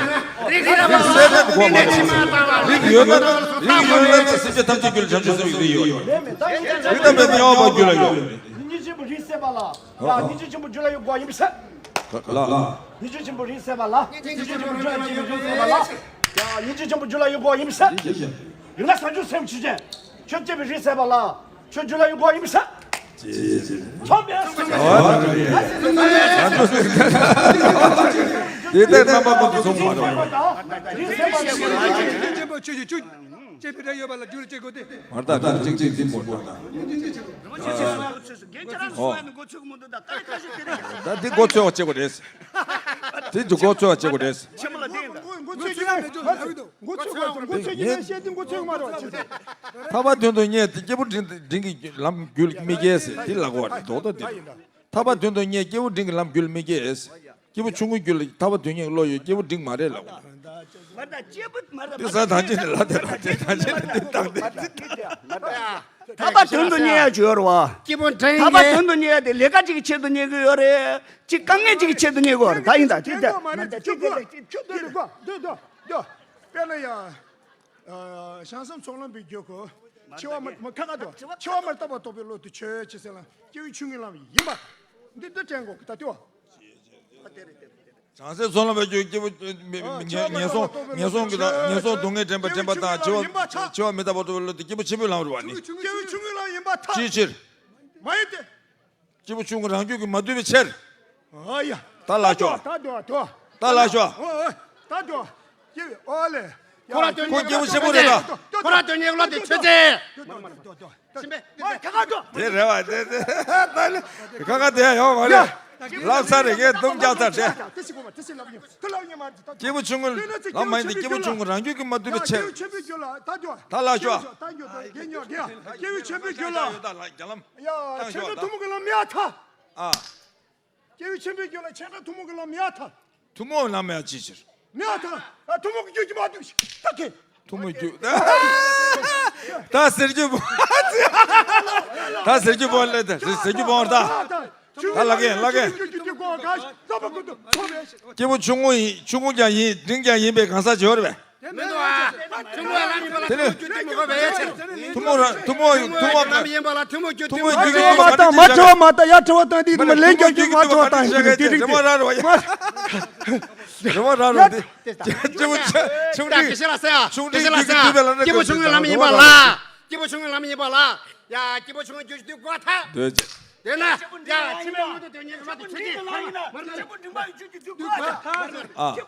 རིགས་སད་པ་ཉིད་ཀྱི་ཁྱད་པར་དུ་འགྲོ་བར་བྱེད་དགོས། རིགས་ཡོད་ན། རིགས་ཡོད་ན་སེམས་ཅན་ཐམས་ཅད་རྒྱུད་ལ་བྱང་ཆུབ་སེམས་ཀྱི་རིགས་ཡོད་རེད། རིགས་དང་མེད་པའི་དམྱལ་བ་རྒྱུད་ལ་ཡོད་རེད། སྙིང་རྗེ་ཆེན་པོ་རིགས་སད་པ་ལ། ཡ་སྙིང་རྗེ་ཆེན་པོ་རྒྱུད་ལ་ཡོད་དགོས་ཡིན་པས། ལ། སྙིང་རྗེ་ཆེན་པོ་རིགས་སད་པ་ལ། སྙིང་རྗེ་ཆེན་པོ་རྒྱུད་ལ་ཡོད་དགོས་ཡིན་པས་ལ། ཡ་སྙིང་རྗེ་ཆེན་པོ་རྒྱུད་ལ་ཡོད་དགོས་ཡིན་པས། ཡིན་ན་བྱང་ཆུབ་སེམས་ཆོས་ཅན། ཆོས་སྐྱེས་པའི་རིགས་སད་པ་ལ། ཆོས་རྒྱུད་ལ་ཡོད་དགོས་ཡིན་པས། ཚོགས་མེད། དེ་ལྟར་རྣམ་པ་ཀུན་ཏུ་གསུངས་པ་རེད། རིགས་སད་པ་ལ། སྐྱེས་པའི་རིགས་ཡོད་པ་ལ་རྒྱུད་ལ་སྐྱེ་དགོས་ཏེ། མར་ད་ད་ཅིག་ཅིག་ཅིག་མོ་ད། ད་འདི་མགོ་ཚོས་པ་བྱེད་དགོས་རེད། དེ་འདི་མགོ་ཚོས་པ་བྱེད་དགོས་རེད། མགོ་ཚོས་པ་མགོ་ཚོས་ཀྱི་བཤད་དེ་མགོ་ཚོས་མ་རེད། ཐར་པ་དོན་དུ་གཉེར་ཏེ་སྐྱེས་བུ་འབྲིང་འབྲིང་གི་ལམ་རྒྱུད་མི་སྐྱེ་ཟེར་འདི་ལབ་དགོས་པ་རེད། རྡོག་རྡོག་འདི་རེད། ཐར་པ་དོན་དུ་གཉེར་སྐྱེས་བུ་འབྲིང་གི་ལམ་རྒྱུད་མི་སྐྱེ། སྐྱེས་བུ་ཆུང་ངུའི་རྒྱུད་ལ་ཐར་པ་དོན་གཉེར་བློ་ཡོད། སྐྱེས་བུ་འབྲིང་མ་རེད་ལབ། མ་ད་སྐྱེས་བུ་མ་རེད། དེ་ས་ཐང་ཆེན་ནས་ལབ་དེ་ལ་དེ་ཐང་ཆེན་ནས་དེ་བཏང་དེ། ཐར་པ་དོན་དུ་གཉེར་ཡ་ཅིག་ཡོད་རེད་བ། སྐྱེས་བུ་འབྲིང་ཐར་པ་དོན་དུ་གཉེར་ཡ་དེ་ལས་ཀ་ཅིག་གི་ཆེད་དུ་གཉེར་གི་ཡོད་རེད། ཅིག་དཀའ་ངལ་ཅིག་གི་ཆེད་དུ་གཉེར་གི་ཡོད་རེད། ད་ཡིན་ད་དེ་ད་མ་ད་ཅིག་ད་ད་ཅིག་ཁྱོད་ད་ད་ད་ད་ད། དཔེར་ན་ཡ། བྱང་སེམས་ཚོགས་ལམ་པའི་རྒྱུད་ཁོ། འཆི་བ་མ་མ་ཁ་ཁ་དོ། འཆི་བ་མ་ཐག་པ་རྟོགས་པའི་བློ་དེ་ཆོས་ཅན་ཟེར་ལ་སྐྱེས་བུ་ཆུང་ངུའི་ལམ་ཡིན་པ། འདི་འདི་དྲན་དགོས་ད་དེ་བ། བྱང་སེམས་ཚོགས་ལམ་པའི་རྒྱུད་སྐྱེས་བུ་ངན་སོང་ངན་སོང་སྡུག་བསྔལ་དྲན་པ་དྲན་པ་དང་འཆི་བ་འཆི་བ་མི་རྟག་པ་རྟོགས་པའི་བློ་དེ་སྐྱེས་བུ་ཆེན་པོའི་ལམ་རེད་བ་ནི། སྐྱེས་བུ་ཆུང་ངུའི་ལམ་ཡིན་པ་ཐལ། ཅིའི་ཕྱིར། མ་ཡིན་ཏེ། སྐྱེས་བུ་ཆུང་ངུ་རང་རྒྱུད་ཀྱིས་མ་བསྡུས་པའི་ཕྱིར། ཨ་ཡ། ད་ལ་ཤོག་ད་དོ་ད་དོ། ད་ལ་ཤོག་ཨོ་ཨོ་ད་དོ། སྐྱེས་བུ་ཨོ་ལེ། ཁོ་ར་དོན་ཁོ་སྐྱེས་བུ་ཆེན་པོ་རེད་ད། ཁོ་ར་དོན་གཉེར་བློ་དེ་ཆོས་ཅན། ཁ་ཁ་དོ། དེ་རེད་བ་དེ་དེ་ད་ལེ། ཁ་ཁ་དེ་ཡང་ཡོང་མ་རེད། ལབ་ཚར་རེད། ངས་དུམ་བརྒྱབ་ཚར་རེད། དེ་སི་གོ་མ་དེ་སི་ལབ་ཡོང་། དེ་ལབ་ཡོང་མ་རེད། སྐྱེས་བུ་ཆུང་ངུ་ལམ་མ་ཡིན་ཏེ་སྐྱེས་བུ་ཆུང་ངུ་རང་རྒྱུད་ཀྱིས་མ་བསྡུས་པའི་ཕྱིར། སྐྱེས་བུ་ཆེན་པོའི་རྒྱུད་ལ་ད་དོ། ད་ལ་ཤོག་ད་དོ་དེ་ཉོ་དེ་ཡང་སྐྱེས་བུ་ཆེན་པོའི་རྒྱུད་ལ། ཡ་ཆེན་པོའི་ཐུན་མོང་གི་ལམ་མེད་ཐལ། ཨ། སྐྱེས་བུ་ཆེན་པོའི་རྒྱུད་ལ་ཆེ་ཕྲ་ཐུན་མོང་གི་ལམ་མེད་ཐལ། ཐུན་མོང་ལམ་མེད་ཅི་ཕྱིར། མེད་ཐལ། ཨ་ཐུན་མོང་གི་རྒྱུད་ཀྱིས་མ་བསྡུས་ཤིག་ད་གིན། ཐུན་མོང་རྒྱུད། ད་ཟེར་རྒྱུ་བོ། ད་ཟེར་རྒྱུ་བོ་ལ་ད་ཟེར་རྒྱུ་བོ་ད། ད་ལ་གིན་ལ་གིན། སྐྱེས་བུ་ཆུང་ངུ་ཡིན། ཆུང་ངུ་ཀྱང་ཡིན། འབྲིང་ཀྱང་ཡིན་པའི་གང་ཟག་ཅིག་ཡོད་རེད་པས། མི་འདུག་ཨ། ཐུན་མོང་ལམ་ཡིན་པ་ལ་དེ་ལས་ཐུན་མོང་རྒྱུད་དེ་མི་དགོས་པའི་ཕྱིར། ཐུན་མོང་ར་ཐུན་མོང་ཐུན་མོང་ལམ་ཡིན་པ་ལ་ཐུན་མོང་རྒྱུད་དེ་མི་དགོས་པའི་ཕྱིར། མ་ད་མ་དྲི་བ་མ་ད་ཡ་དྲི་བ་བཏང་དུས་མ་ལན་རྒྱག་རྒྱུ་མ་དྲི་བ་བཏང་དུས་དེ་དེ་དེ་རེ་བ་ར་རོ་ཡ། རེ་བ་ར་རོ་དེ། སྐྱེས་བུ་ཆུང་འབྲིང་ཆུང་འབྲིང་རྒྱུད་ཀྱིས་བསྡུས་པའི་ལམ་ནས། སྐྱེས་བུ་ཆུང་ངུའི་ལམ་ཡིན་པ་ལ། སྐྱེས་བུ་ཆུང་ངུའི་ལམ་ཡིན་པ་ལ། ཡ་སྐྱེས་བུ་ཆུང་ངུའི་རྒྱུད་ཀྱིས་བསྡུས་དགོས་ཐལ། འདོད་ཅེས། དེས་ན། ཡ་ཕྱི་མའི་མངོན་མཐོ་དོན་གཉེར་གྱི་བློ་དེ་ཆོས་ཅན། ཨ། ཕྱི་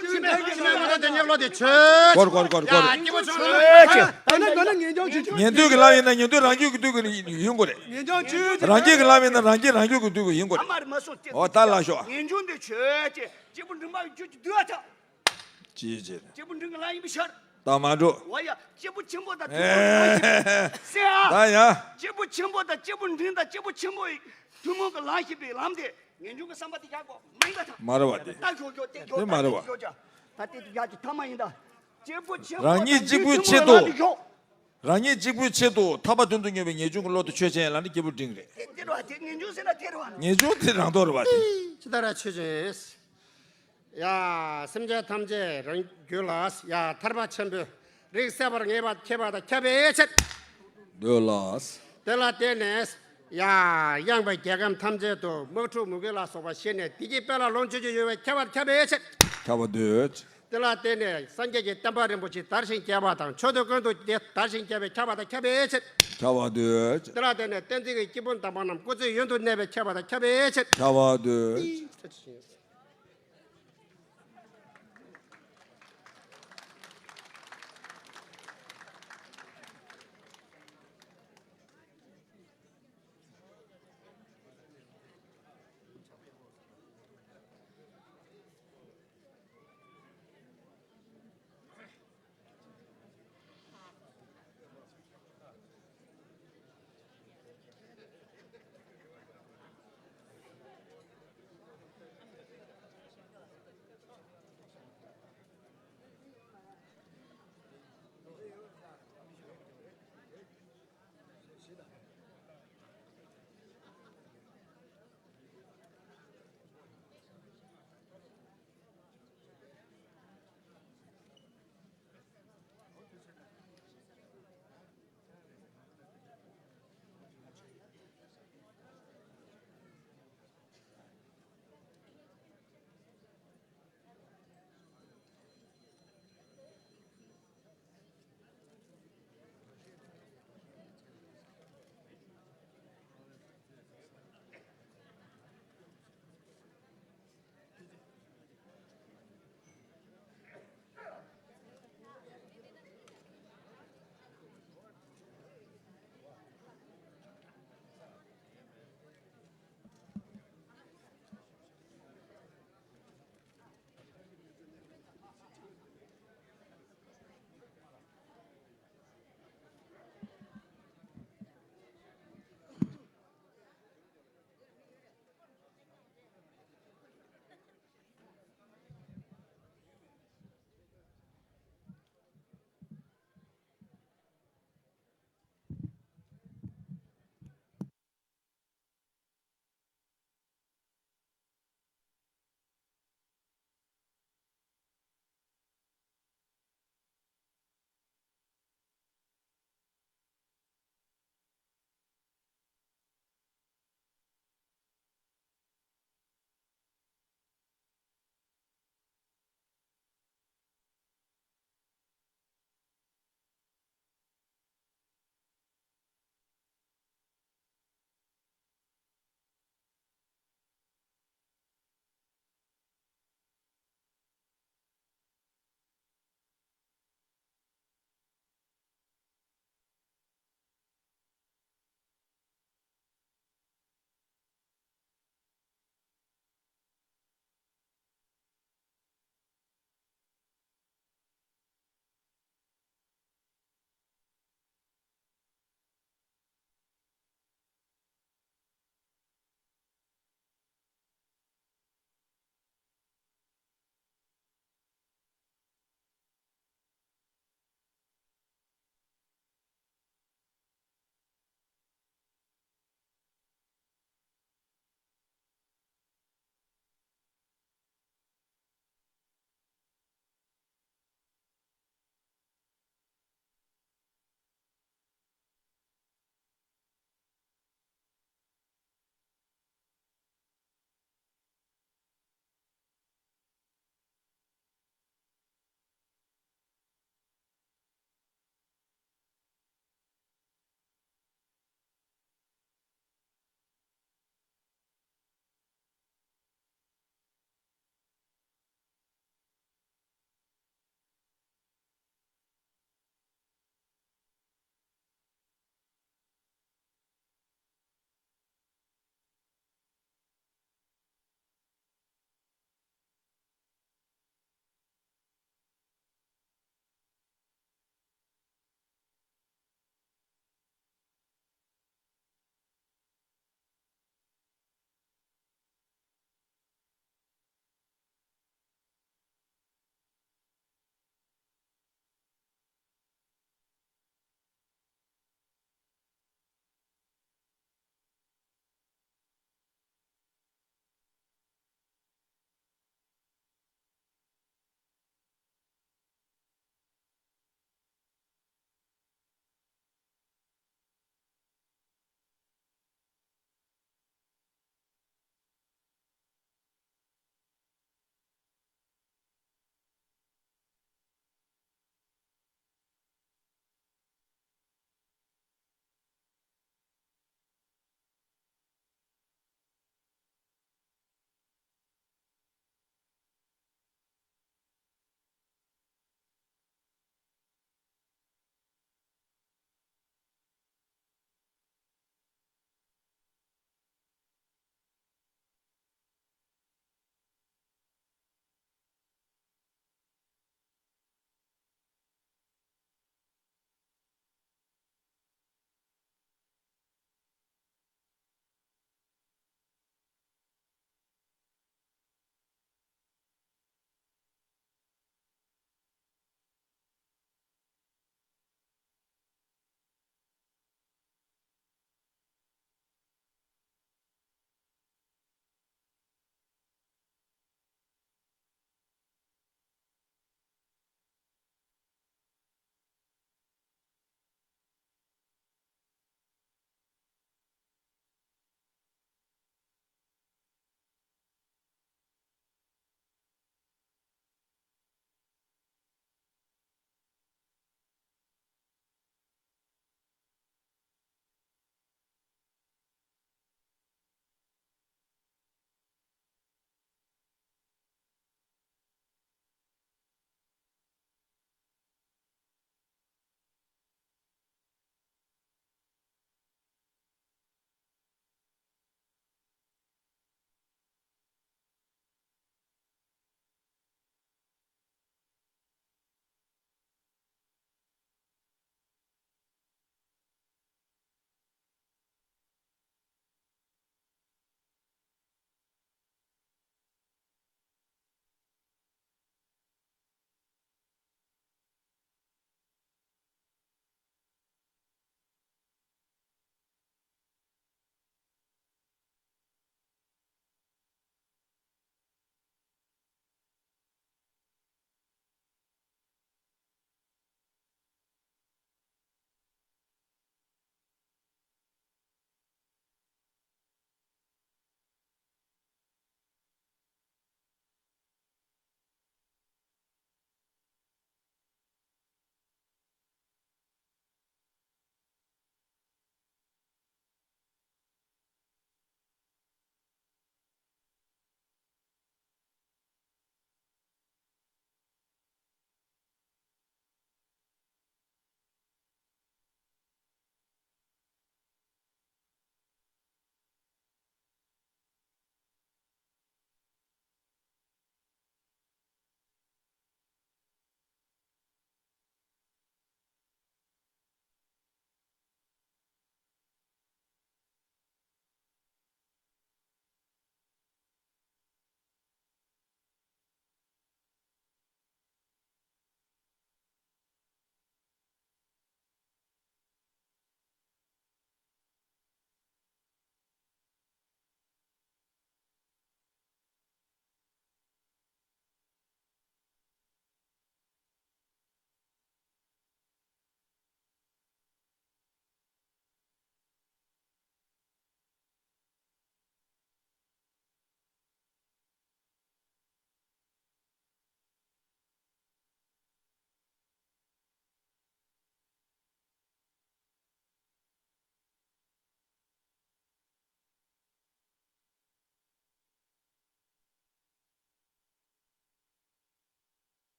མའི་མངོན་མཐོ་དོན་གཉེར་གྱི་བློ་དེ་ཆོས་ཅན། སྐོར་སྐོར་སྐོར་སྐོར། ཡ་སྐྱེས་བུ་ཆུང་ངུ་ལ། ཉན་ཐོས་ཀྱི་ལམ་ཡིན་ན་ཉན་ཐོས་རང་རྒྱུད་ཀྱིས་བསྡུས་ཀྱི་ཡིན་དགོས་རེད། རང་རྒྱུད་ཀྱི་ལམ་ཡིན་ན་རང་རྒྱུད་རང་རྒྱུད་ཀྱིས་བསྡུས་ཀྱི་ཡིན་དགོས་རེད། འོ་ད་ལ་ཤོག་ངེས་འབྱུང་དེ་ཆོས་ཅན། སྐྱེས་བུ་འབྲིང་པོའི་རྒྱུད་ཀྱིས་བསྡུས་པ་དང་། ཅིའི་ཕྱིར། སྐྱེས་བུ་འབྲིང་གི་ལམ་ཡིན་པའི་ཕྱིར། ད་མ་འགྲོ། འོ་ཡ། སྐྱེས་བུ་ཆེན་པོ་དང་ཐུན་མོང་གི་ལམ་ཞིག་ཟེར་ཨ། ད་ཡ། སྐྱེས་བུ་ཆེན་པོ་དང་སྐྱེས་བུ་འབྲིང་དང་སྐྱེས་བུ་ཆེན་པོ་ཡི་ཐུན་མོང་གི་ལམ་ཞིག་པའི་ལམ་དེ་ངེས་འབྱུང་གི་བསམ་པ་དེ་རྒྱག་དགོས་མ་ཡིན་ད་ད། མ་རེད་བ་དེ། ད་ཞོག་ཞོག་དེ་ཞོག་དེ་མ་རེད་བ། ད་དེ་ཞོག་ཅག་ད་དེ་ཞོག་ཅག་ད་དེ་ཞོག་ཅག་ཐ་མ་ཡིན་ད། སྐྱེས་བུ་ཆེན་པོ་རང་ཉིད་དང་གཅིག་པུའི་ཆེད་དུ། ཐུན་མོང་གི་ལམ་དེ་ཞོག་རང་ཉིད་གཅིག་པུའི་ཆེད་དུ་ཐར་པ་དོན་དུ་གཉེར་བའི་ངེས་འབྱུང་གི་བློ་དེ་ཆོས་ཅན་ལ་ནི་སྐྱེས་བུ་འབྲིང་རེད། དེ་དེ་རེད་བ། དེ་ངེས་འབྱུང་ཟེར་ན་དེ་རེད་བ། ངེས་འབྱུང་དེ་རང་ལྡོག་རེད་བ་དེ། ཇི་ལྟར་ཆོས་ཅན། ཡ། སེམས་ཅན་ཐམས་ཅད་རང་རྒྱུད་ལ། ཡ། ཐར་པ་ཆེན་པོའི་རིགས་གསལ་བར་ངེས་པ་མཁྱེན་པ་དང་ཁྱབ་པའི་ཕྱིར། འདོད་ལ། དེ་ལ་བརྟེན་ནས། ཡ། གཡང་པའི་རྒྱལ་ཁམས་ཐམས་ཅད་དུ་དམག་འཁྲུག་མུ་གེ་ལ་སོགས་པ་ཞི་ནས་བདེ་སྐྱིད་དཔལ་ལ་ལོངས་སྤྱོད་ཀྱི་ཡོད་པའི་ཁྱབ་པ་དང་ཁྱབ་པའི་ཕྱིར། ཁྱབ་པར་འདོད། དེ་ལ་བརྟེན་ནས་སངས་རྒྱས་ཀྱི་བསྟན་པ་རིན་པོ་ཆེ་དར་ཞིང་རྒྱས་པ་དང་ཕྱོགས་དུས་ཀུན་ཏུ་དེ་དར་ཞིང་རྒྱས་པའི་ཁྱབ་པ་དང་ཁྱབ་པའི་ཕྱིར། ཁྱབ་པར་འདོད། དེ་ལ་བརྟེན་ནས་བསྟན་འཛིན་གྱི་སྐྱེས་བུ་དམ་པ་རྣམས་སྐུ་ཚེ་ཡུན་དུ་གནས་པའི་ཁྱབ་པ་དང་ཁྱབ་པའི་ཕྱིར། ཁྱབ་པར་འདོད།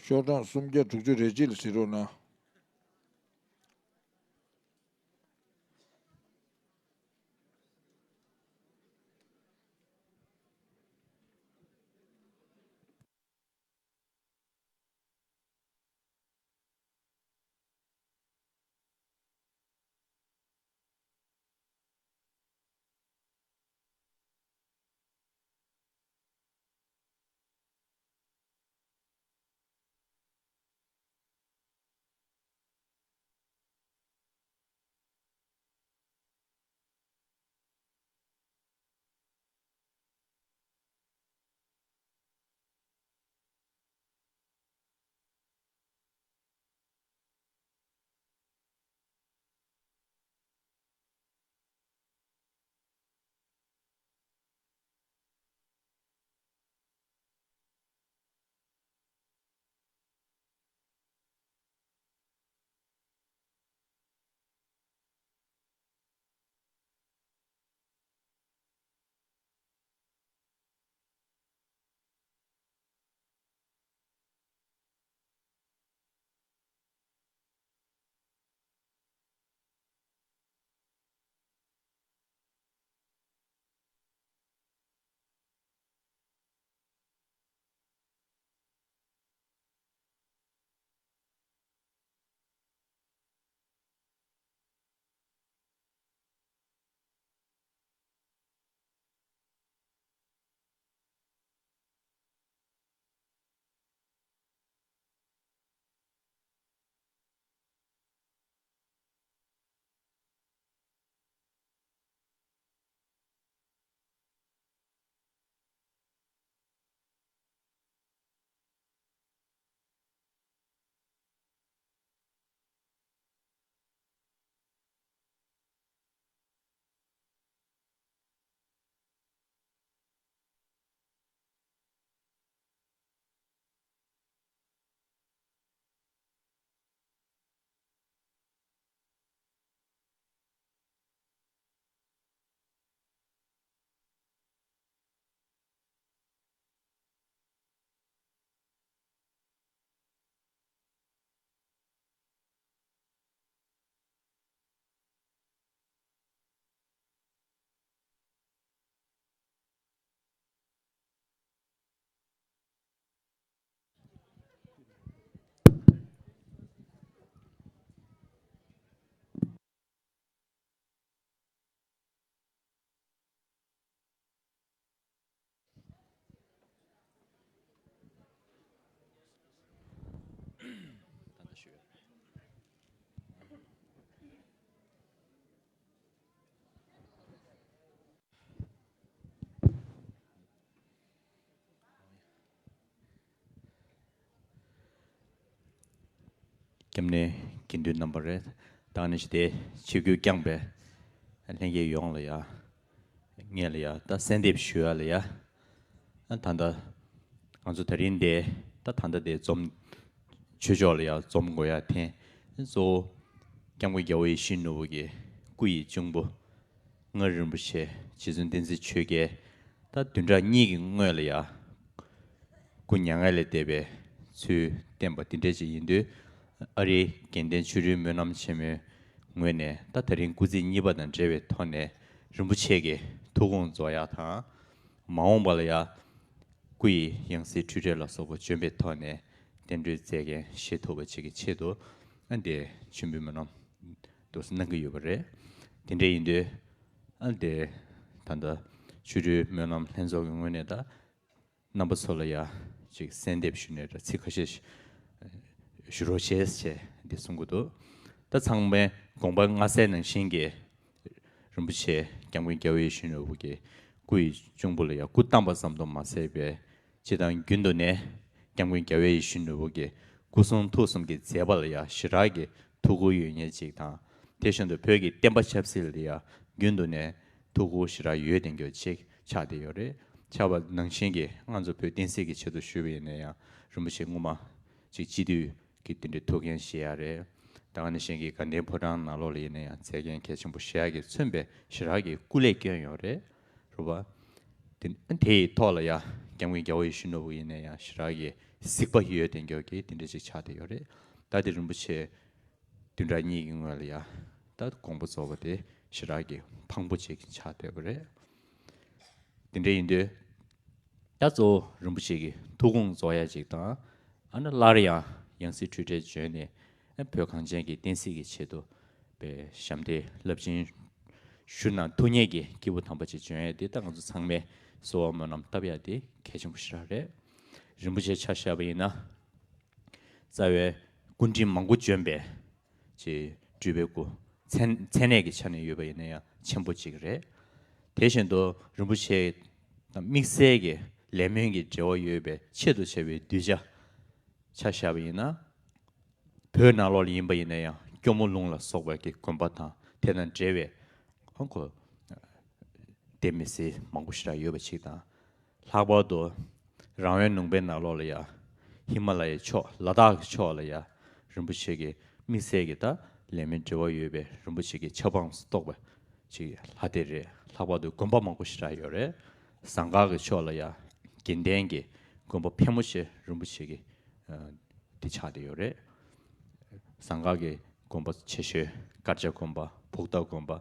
ཀྱོག་གྲངས་སུམ་བརྒྱ་དྲུག་ཅུ་རེ་གཅིག་ལ་གཟིགས་རོགས་གནང་། སྐྱབས་གནས་དགེ་འདུན་རྣམ་པ་རེད། ད་ནི་ཞི་བདེ་ཆོས་བརྒྱུད་བསྐྱངས་པའི་ལྷན་རྒྱས་ཡོངས་ལ་ཡ། ངས་ལ་ཡ་ད་གསལ་འདེབས་ཞུ་ཡ་ལ་ཡ། ད་ལྟ་ང་ཚོ་ད་རིང་འདི་ད་ད་ལྟ་འདི་འཛོམས་ཆོས་ཕྱོགས་ལ་ཡ་འཛོམས་དགོས་ཡ་འཐེན་གཙོ་བོ་སྐྱབས་མགོན་རྒྱལ་བ་ཡིད་བཞིན་ནོར་བུ་གི་སྐུ་ཡི་གཅུང་པོ་མངའ་རིས་རིན་པོ་ཆེ་རྗེ་བཙུན་བསྟན་འཛིན་ཆོས་རྒྱལ་ད་བདུན་ཕྲག་གཉིས་ཀྱི་སྔོན་ལ་ཡ། སྐུ་མྱ་ངན་ལས་འདས་པའི་ཚུལ་བསྟན་པ་འདི་འདྲ་ཅིག་ཡིན་དུས། ཨ་རིའི་དགེ་ལྡན་ཆོས་སྒྲོན་སྨོན་ལམ་ཆེན་མོའི་ངོས་ནས་ད་ད་རིང་སྐུ་ཚེ་གཉིས་པ་དང་འབྲེལ་བའི་ཐོག་ནས་རིན་པོ་ཆེ་གི་ཐུགས་དགོངས་རྫོགས་ཡག་དང་། མ་འོངས་པ་ལ་ཡ་སྐུ་ཡི་ཡང་སྲིད་འཁྲུལ་བྲལ་ལ་སོགས་པ་བྱོན་པའི་ཐོག་ནས་བསྟན་འགྲོའི་མཛེས་རྒྱན་བཞད་ཐུབ་པ་ཅིག་གི་ཆེད་དུ། ཨ་འདི་མཆོད་འབུལ་སྨོན་ལམ་འདུག་སེ་གནང་གི་ཡོད་པ་རེད། དེ་འདྲ་ཡིན་དུས། ཨ་འདི་ད་ལྟ་ཆོ་འཕྲུལ་སྨོན་ལམ་ལྷན་ཚོགས་ཀྱི་ངོས་ནས་ད། རྣམ་པ་ཚོ་ལ་ཡ་ཅིག་གསལ་འདེབས་ཞུ་ནས་ར་ཚིག་ཁ་ཤས་ཤིག་ཞུ་རོགས་བྱས་ཞེས་འདི་གསུང་གི་འདུག་ད་ཚང་མས་དགོངས་པ་མངའ་གསལ་ནང་བཞིན་གྱི་རིན་པོ་ཆེ་སྐྱབས་མགོན་རྒྱལ་བ་ཡིད་བཞིན་ནོར་བུ་གི་སྐུ་ཡི་གཅུང་པོ་ལ་ཡ་སྐུ་བལྟམས་པ་ཙམ་དུ་མ་ཟད་པའི་སྤྱི་དང་རྒྱུན་དུ་ནས་སྐྱབས་མགོན་རྒྱལ་བ་ཡིད་བཞིན་ནོར་བུ་གི་སྐུ་གསུང་ཐུགས་གསུམ་གྱི་མཛད་པ་ལ་ཡ་ཞེ་དྲག་གི་ཐུགས་ཁུར་ཡོད་མཁན་ཅིག་དང་། དེ་བཞིན་དུ་བོད་ཀྱི་བསྟན་པ་ཆབ་སྲིད་ལ་ཡ་རྒྱུན་དུ་ནས་ཐུགས་ཁུར་ཞེ་དྲག་ཡོད་བསྡད་མཁན་ཅིག་ཆགས་བསྡད་ཡོད་རེད། ཆགས་པ་ནང་བཞིན་གྱི་ང་ཚོ་བོད་བསྟན་སྲིད་ཀྱི་ཆེད་དུ་ཞུས་པ་ཡིན་ན་ཡང་རིན་པོ་ཆེ་སྔོན་མ་ཅིག་སྤྱི་འཐུས་ཀྱི་དེ་འདྲའི་ཐུགས་འགན་བཞེས་ཡ་རེད། ད་ག་ནང་བཞིན་གྱི་དགའ་ལྡན་ཕོ་བྲང་ནང་ལོགས་ལ་ཡིན་ན་ཡང་མཛད་འགན་གལ་ཆེན་པོ་བཞེས་ཡ་གི་མཚོན་པའི་ཞེ་དྲག་གི་སྐུ་ལས་བསྐྱོན་ཡོད་རེད། རེད་པ། དེ་དེ་ཡི་ཐོག་ལ་ཡ་སྐྱབས་མགོན་རྒྱལ་བ་ཡིད་བཞིན་ནོར་བུ་ཡིན་ན་ཡང་ཞེ་དྲག་གི་ གཟིགས་པ་ཡོད་དེ་མགྱོགས་ཀྱི་དེ་འདྲ་ཅིག་ཆགས་བསྡད་ཡོད་རེད། ད་དེ་རིན་པོ་ཆེ་བདུན་ཕྲག་གཉིས་ཀྱི་སྔོན་ལ་ཡ་ད་དགོངས་པ་རྫོགས་པ་དེ་ཞེ་དྲག་གི་ཕངས་པོ་ཅིག་ཆགས་བསྡད་པ་རེད། དེ་འདྲ་ཡིན་དུས་ད་གཙོ་བོ་རིན་པོ་ཆེ་གི་ཐུགས་དགོངས་རྫོགས་ཡ་ཅིག་དང་། ཨ་ནི་སླར་ཡང་ཡང་སྲིད་འཁྲུལ་བྲལ་བྱོན་ནས་ཨ་བོད་གངས་ཅན་གྱི་བསྟན་སྲིད་ཀྱི་ཆེད་དུ་པའི་ཞབས་འདེགས་རླབས་ཆེན་ཞུ་གནང་ཐུབ་མཁན་གྱི་སྐྱེས་བུ་དམ་པ་ཅིག་བྱོན་ཡ་དེ་ད་ང་ཚོ་ཚང་མས་གསོལ་བ་སྨོན་ལམ་བཏབ་ཡ་དེ་གལ་ཆེན་པོ་ཞེ་དྲག་རེད། རིན་པོ་ཆེ་ཆ་བཞག་པ་ཡིན་ན། རྩ་བའི་སྐུ་ཕྲེང་མང་པོ་བྱོན་པའི་ཅིག་སྤྲུལ་པའི་སྐུ་མཚན་མཚན་གནས་ཀྱི་ཆ་ནས་ཡོད་པ་ཡིན་ན་ཡང་ཆེན་པོ་གཅིག་རེད། དེ་བཞིན་དུ་རིན་པོ་ཆེ་དང་དམིགས་བསལ་གྱི་ལས་སྨོན་གྱི་འབྲེལ་བ་ཡོད་པའི་ཆེད་དུ་བྱ་བའི་གདུལ་བྱ་ཆ་བཞག་པ་ཡིན་ན། བོད་ནང་ལོགས་ལ་ཡིན་པ་ཡིན་ན་ཡང་སྐྱོར་མོ་ལུང་ལ་སོགས་པའི་གི་དགོན་པ་དང་དེ་དང་འབྲེལ་བའི་ཁོ་ལྟེ་མི་སེར་མང་པོ་ཞེ་དྲག་ཡོད་པ་ཅིག་དང་། ལྷག་པར་དུ་རང་བྱུང་ནང་པའི་ནང་ལོགས་ལ་ཡ་ཧི་མ་ལ་ཡའི་ཕྱོགས་ལ་དྭགས་ཀྱི་ཕྱོགས་ལ་ཡ་རིན་པོ་ཆེ་གི་དམིགས་བསལ་གྱི་ད་ལས་སྨོན་འབྲེལ་བ་ཡོད་པའི་རིན་པོ་ཆེ་གི་ཆབ་འབངས་སུ་གཏོགས་པ་ཅིག་ལྷ་སྡེ་རེད། ལྷག་པར་དུ་དགོན་པ་མང་པོ་ཞེ་དྲག་ཡོད་རེད། ཟངས་དཀར་གྱི་ཕྱོགས་ལ་ཡ་དགེ་ལྡན་གྱི་དགོན་པ་ཕལ་མོ་ཆེ་རིན་པོ་ཆེ་གི་དེ་ཆགས་བསྡད་ཡོད་རེད། ཟངས་དཀར་གྱི་དགོན་པ་ཆེ་ཤོས་དཀར་ཆག་དགོན་པ། ཕུག་རྟ་དགོན་པ།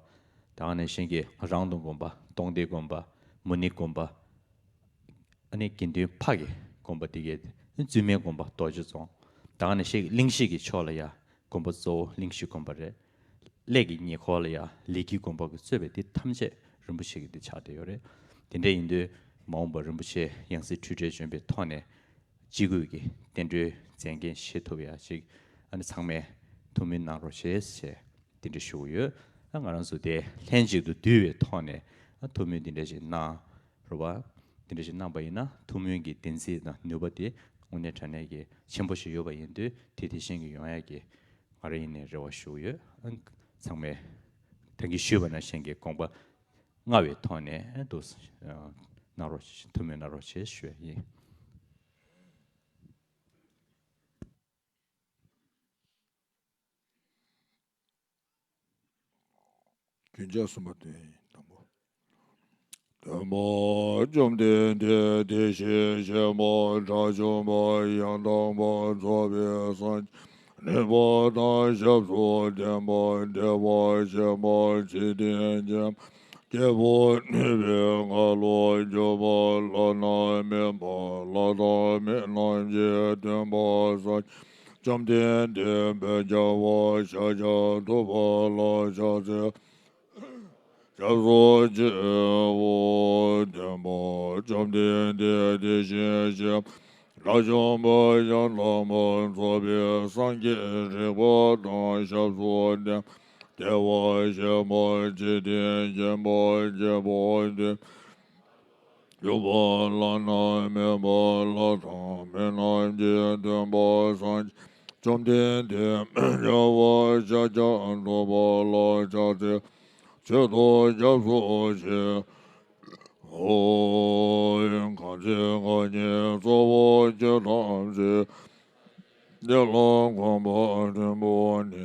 ད་ག་ནང་བཞིན་གྱི་རང་དུ་དགོན་པ། སྟོང་སྡེ་དགོན་པ། མུ་ནེ་དགོན་པ། ཨ་ནི་དགེ་འདུན་ཕ་གི་དགོན་པ་དེ་གའི་བཙུན་མའི་དགོན་པ་རྡོ་རྗེ་རྫོང་། ད་ག་ནང་བཞིན་གྱི་གླིང་བཞི་གི་ཕྱོགས་ལ་ཡ་དགོན་པ་གཙོ་བོ་གླིང་བཞི་དགོན་པ་རེད། གླེ་གི་ཉེ་འཁོར་ལ་ཡ་ལས་ཀྱི་དགོན་པ་གི་གཙོས་པའི་དེ་ཐམས་ཅད་རིན་པོ་ཆེ་གི་དེ་ཆགས་བསྡད་ཡོད་རེད། དེ་འདྲ་ཡིན་དུས་མ་འོངས་པར་རིན་པོ་ཆེ་ཡང་སྲིད་འཁྲུལ་བྲལ་བྱོན་པའི་ཐོག་ནས་སྤྱི་སྒོས་ཀྱི་བསྟན་འགྲོའི་མཛད་འགན་བཞེས་ཐུབ་ཡ་ཅིག་ཨ་ནི་ཚང་མས་ཐུགས་སྨོན་གནང་རོགས་བྱེད་ཅེས་དེ་འདྲ་ཞུ་གི་ཡོད། ཨ་ང་རང་ཚོ་དེ་ལྷན་ཅིག་ཏུ་འདུས་པའི་ཐོག་ནས་ཨ་ཐུགས་སྨོན་དེ་འདྲ་ཞིག་གནང་རོགས་པ། དེ་འདྲ་ཞིག་གནང་པ་ཡིན་ན་ཐུགས་སྨོན་གྱི་བདེན་ཚིག་དང་ནུས་པ་དེ་དངོས་གནས་དྲང་གནས་ཀྱི་ཆེན་པོ་ཞིག་ཡོད་པ་ཡིན་དུས་དེ་དེ་བཞིན་གྱི་ཡོང་ཡ་གི་ང་རང་ཡིན་ནས་རེ་བ་ཞུ་གི་ཡོད། ཨ་ཚང་མས་ད་གིན་ཞུས་པ་ནང་བཞིན་གྱི་དགོངས་པ་མངའ་བའི་ཐོག་ནས་འདུག་གནང་རོགས་ཐུགས་སྨོན་གནང་རོགས་བྱེད་ཞུ་ཡ་ཡིན། རྒྱུན་ཆགས་གསུམ་པ་དེ་དང་པོ། སྟོན་པ་བཅོམ་ལྡན་འདས་དེ་བཞིན་གཤེགས་པ་དགྲ་བཅོམ་པ་ཡང་དག་པར་རྫོགས་པའི་སངས་རྒྱས་ནི་བ་དང་ཞབས་སུ་ལྡན་པ་བདེ་བར་གཤེགས་པ་འཇིག་རྟེན་མཁྱེན་པ་རྒྱལ་པོ་ནུས་པའི་ངག་ལ་འཇུག་པ་བླ་ན་མེད་པ་ལྷ་དང་མི་རྣམས་ཀྱི་སྟོན་པ་སངས་རྒྱས་བཅོམ་ལྡན་འདས་དཔལ་རྒྱལ་བ་ཤཱཀྱ་ཐུབ་པ་ལ་ཕྱག་འཚལ་ཞབས་སུ་མཆིའོ། སྟོན་པ་བཅོམ་ལྡན་འདས་དེ་བཞིན་གཤེགས་པ་དགྲ་བཅོམ་པ་ཡང་དག་པར་རྫོགས་པའི་སངས་རྒྱས་རིག་པ་དང་ཞབས་སུ་ལྡན་པ་བདེ་བར་གཤེགས་པ་འཇིག་རྟེན་མཁྱེན་པ་རྒྱལ་པོ་ནུས་པ་ལྷ་ན་མེད་པ་ལྷ་དང་མི་རྣམས་ཀྱི་སྟོན་པ་སངས་རྒྱས་བཅོམ་ལྡན་འདས་དཔལ་རྒྱལ་བ་ཤཱཀྱ་ཐུབ་པ་ལ་ཕྱག་འཚལ་མཆོད་དོ། སྐྱབས་སུ་མཆིའོ། གང་ཚེ་རྐང་གཉིས་གཙོ་བོ་ཆོས་ཐམས་ཅད། དེ་ལ་གོམས་པ་ཆེན་པོ་ནི།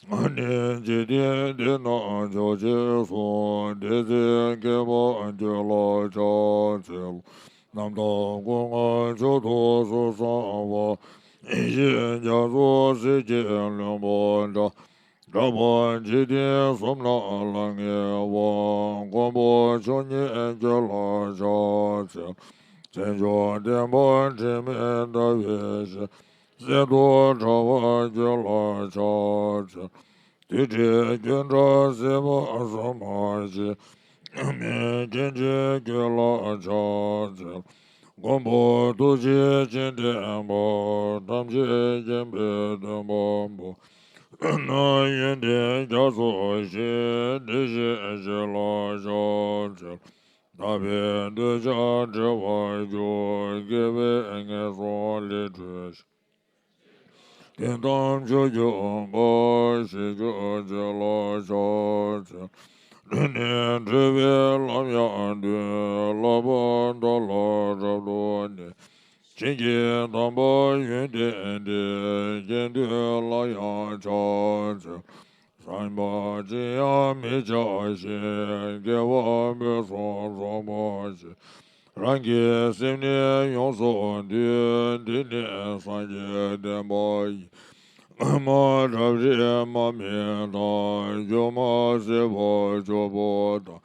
ཨ་ནི་འཇིག་རྟེན་འདི་ན་མཆོག་ཅེས་སོ། དེ་ཚེ་མཁས་པ་ཁྱོད་ལ་ཕྱག་འཚལ་ལོ། རྣམ་དག་སྐུ་མངའ་མཆོག་ཏུ་གཟུགས་བཟང་བ། ཡེ་ཤེས་རྒྱ་མཚོ་གསེར་གྱི་ལུས་པོ་འདྲ། འདྲ་བར་འཇིག་རྟེན་གསུམ་ན་ལྷང་ངེ་བ། མགོན་པོ་མཆོག་བརྙེས་ཁྱོད་ལ་ཕྱག་འཚལ། མཚན་མཆོག་ལྡན་པ་དྲི་མེད་ཟླ་བའི་ཞལ། གསེར་མདོག་ཕྲ་བ་ཁྱོད་ལ་ཕྱག་འཚལ། རྡུལ་བྲལ་ཁྱོད་འདྲ་སྲིད་པ་གསུམ་མ་མཆིས། མི་མཁྱེན་ཅིང་ཁྱོད་ལ་ཕྱག་འཚལ། མགོན་པོ་ཐུགས་རྗེ་ཅན་ལྡན་པ། ཐམས་ཅད་མཁྱེན་པའི་སྟོན་པ་པོ། རྣམ་ཡོན་ཏན་རྒྱ་མཚོ་བཞིན། དེ་བཞིན་གཤེགས་ལ་ཕྱག་འཚལ། དག་པའི་འདོད་ཆགས་བྲལ་བར་གྱུར། དགེ་བའི་ངན་སོང་ལས་གྲོལ་ཞིང་། དོན་དམ་ཆོས་གྱུར་པ། ཞི་ཁྱོད་ཆོས་ལ་ཕྱག་འཚལ། ལུས་ནི་འཁྲུལ་པའི་ལམ་ཡང་བཏུལ། བསླབ་པ་དག་ལ་རབ་ཏུ་གནས། བྱིན་གྱིས་དམ་པ་ཡོན་ཏན་འདི། མཁྱེན་འདོད་ལ་ཡང་ཕྱག་འཚལ། བསམ་པ་ཅི་ཡང་མི་བྱ་ཞིང་། དགེ་བ་ཕུན་སུམ་ཚོགས་པར་བྱེད། རང་གི་སེམས་ནི་ཡོངས་སུ་འདུལ། འདི་ནི་སངས་རྒྱས་བསྟན་པ་ཡིན། མ་འདྲ་བའི་མ་མི་དང་། སྒྱུ་མ་ཟད་པ་མགྱོགས་པོ་དང་།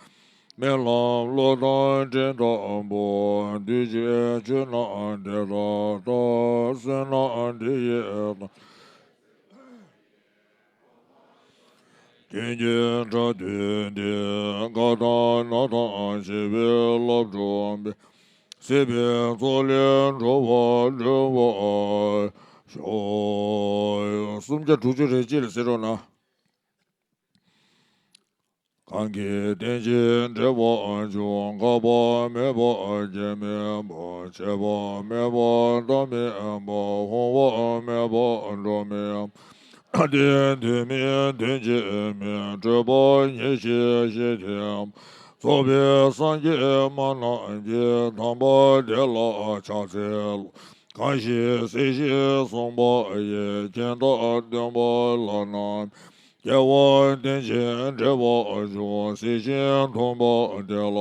རྨི་ལམ་གློག་དང་སྤྲིན་ལྟ་བུ། འདུས་བྱས་ཆོས་རྣམས་དེ་ལྟར་གདའ། བསོད་ནམས་དེ་ཡིས་བདག་ཀུན་གྱི་དགྲ་བཏུལ་ཏེ། དགའ་དང་སྣང་དང་བྱེད་པའི་བློ་འགྲུབ་པའི། སྲིད་པའི་མཚོ་ལས་འགྲོ་བ་སྒྲོལ་བར་ཤོག། སུམ་བརྒྱ་དྲུག་ཅུ་རེ་གཅིག་ལ་གཟིགས་རོགས་གནང་། གང་གིས་རྟེན་ཅིང་འབྲེལ་བར་འབྱུང་། འགག་པ་མེད་པ་རྐྱེན་མེད་པ། ཆད་པ་མེད་པ་མཐའ་མེད་པ། འོང་བ་མེད་པ་འགྲོ་མེད་པ། དེ་དུས་མིན་དུས་གཅིག་མིན། སྤྲོས་པ་ཉིད་ཀྱིས་ཞི་སྟེ། རྫོགས་པའི་སངས་རྒྱས་མ་རྣམས་ཀྱིས། དམ་པ་དེ་ལ་ཕྱག་འཚལ་ལོ། གང་ཞིག་སྲིད་ཞིའི་གསུངས་པ་ཡི། རྒྱན་དང་སྟོན་པ་བླ་ན། སྐྱེ་བ་རྟེན་ཅིང་འབྲེལ་བར་འབྱུང་། སྲིད་ཞིའི་མཐུན་པ་དེ་ལ།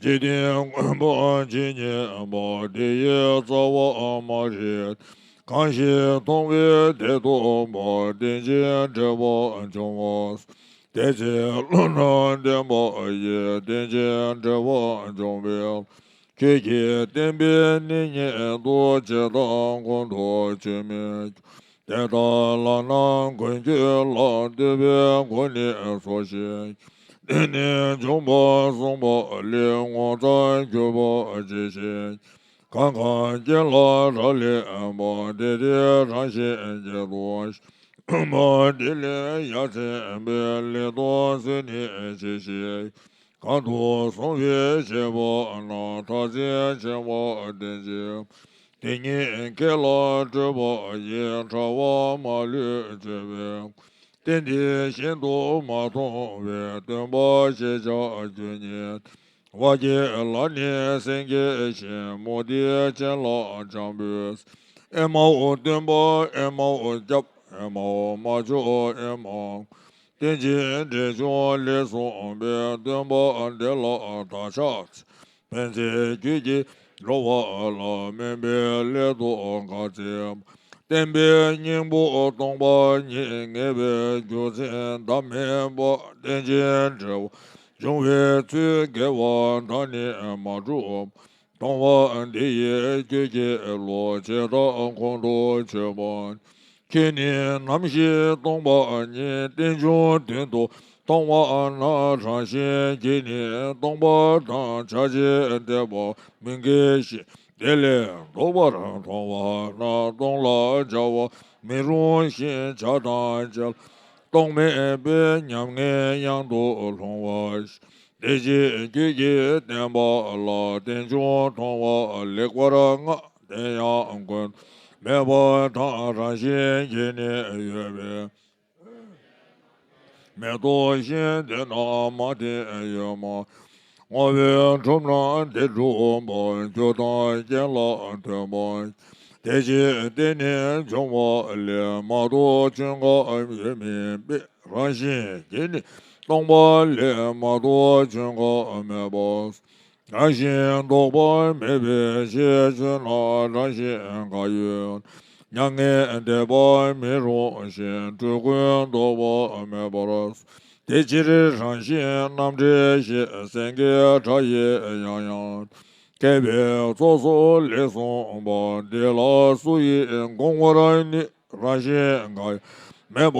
འཇིག་རྟེན་མངོན་པར་ཇི་སྙེད་པ། དེ་ཡི་རྩ་བ་མ་རིག་གང་ཞིག་མཐོང་བས་དེ་རྟོགས་པ། རྟེན་ཅིང་འབྲེལ་བར་འབྱུང་བ། དེ་ཚེ་བློ་རྣམས་ལྡན་པ་ཡི། རྟེན་ཅིང་འབྲེལ་བར་འབྱུང་བའི། ཁྱོད་ཀྱིས་བསྟན་པའི་གནས་ཉིད་དུ། ཇི་ལྟར་ཁོང་དུ་ཆུད་མི་འགྱུར། དེ་ལྟར་ལག་ན་མགོན་ཁྱོད་ལ། བསྟོད་པའི་མགུར་ནི་སོ་བཞི། དེ་ནས་འབྱུང་པོ་གསུངས་པ་ལས། ངོ་མཚར་གྱུར་པ་ཇི་བཞིན། གང་གང་རྒྱན་ལ་རབ་ལེགས་པ། དེ་དེའི་རང་བཞིན་གྱི་དོན། མ་དེ་ལས་ཡ་མཚན་པའི། ལེགས་མཐོང་ཚུལ་ནི་ཇི་བཞིན། གང་དུ་གསུངས་པའི་བྱེད་པོ་རྣམས། མཐར་ཕྱིན་ཆེན་པོ་བསྟན་ཅིང་། དེ་ཉིད་སྐད་ལ་སྤྲོས་པ་ཡིས། ཕྲ་བ་མ་ལུས་བརྗོད་པའི། རྟེན་འདི་ཤིན་ཏུ་མ་མཐོང་བས། སྟོན་པ་ཞེས་བྱ་རྒྱུ་ཉིད། བ་ཀྱི་ལ་ནི་སེང་གེའི་ཞལ། མུ་ཏིག་ཅན་ལ་འཇམ་པོའི། ཨེ་མའོ་སྟོན་པ་ཨེ་མའོ་སྐྱབས། ཨེ་མའོ་མ་མཆོག་ཨེ་མའོ། རྟེན་ཅིང་འབྲེལ་འབྱུང་ལེགས་གསུངས་པའི། སྟོན་པ་འདི་ལ་བདག་ཕྱག་འཚལ། ཕན་ཚུན་གུས་ཀྱིས་འགྲོ་བ་ལ། སྨོན་པའི་སླད་དུ་ག་ཚོད་པ། བསྟན་པའི་སྙིང་པོ་སྟོང་པ་ཉིད། ངེས་པའི་རྒྱུ་མཚན་ཟླ་མེད་པ། རྟེན་ཅིང་འབྲེལ་བར་འབྱུང་བའི་ཚུལ། དགེ་བ་དག་ནི་མ་བསྒྲུབས་པ། མཐོང་བ་འདི་ཡིས་ཁྱོད་ཀྱི་བློ། ཇི་ལྟར་ཁོང་དུ་ཆུད་པ། ཁྱོད་ནི་ནམ་ཞིག་སྟོང་པ་ཉིད། རྟེན་འབྱུང་དོན་དུ་མཐོང་བ་ན། རང་བཞིན་གྱིས་ནི་སྟོང་པ་དང་། ཆ་བྱད་འཐད་པ་མི་འགལ་ཞིང་། དེ་ལས་ལྡོག་པར་མཐོང་བ་ན། སྟོང་ལ་བྱ་བ་མི་རུང་ཞིང་། བྱ་དང་བྱེད་ལ་རྟོག་མེད་པའི། ཉམ་ངའི་གཡང་དུ་ལྷུང་བ་ཞིག་དེ་ཕྱིར་ཁྱོད་ཀྱིས་བསྟན་པ་ལ། རྟེན་འབྱུང་མཐོང་བ་ལེགས་པར་བསྔགས། དེ་ཡང་ཀུན་མེད་པ་དང་། རང་བཞིན་གྱིས་ནི་ཡོད་པའི་མེ་ཏོག་བཞིན། དེ་རྣམས་མ་བསྟེན་ཡོད་མ། བསྔོ་བས་གྲུབ་ན་དེ་འགྲུབ་པ། རྒྱུ་དང་རྐྱེན་ལ་ལྟོས་པ། དེ་ཕྱིར་བསྟེན་ནས་འབྱུང་བ་ལས། མ་གཏོགས་ཆོས་འགའ་ཡོད་མིན་པས། རང་བཞིན་གྱིས་ནི་སྟོང་པ་ལས། མ་གཏོགས་ཆོས་འགའ་མེད་པ། རང་བཞིན་ལྡོག་པ་མེད་པའི་ཕྱིར། ཆོས་རྣམས་རང་བཞིན་འགའ་ཡོད་ན། མྱ་ངན་འདས་པ་མི་རུང་ཞིང་། སྤྲུལ་སྐུ་ལྡོག་པ་མེད་པར་གསུངས། དེ་ཕྱིར་རང་བཞིན་རྣམ་འགྲེལ་ཞེས། སེང་གེའི་སྒྲ་ཡིས་ཡང་ཡང་བསྟན། མཁས་པའི་ཚོགས་སུ་ལེགས་གསུངས་པ། འདི་ལ་སུ་ཡིས་དགོངས་པར་ནུས། རང་བཞིན་འགའ་ཡང་མེད་པ་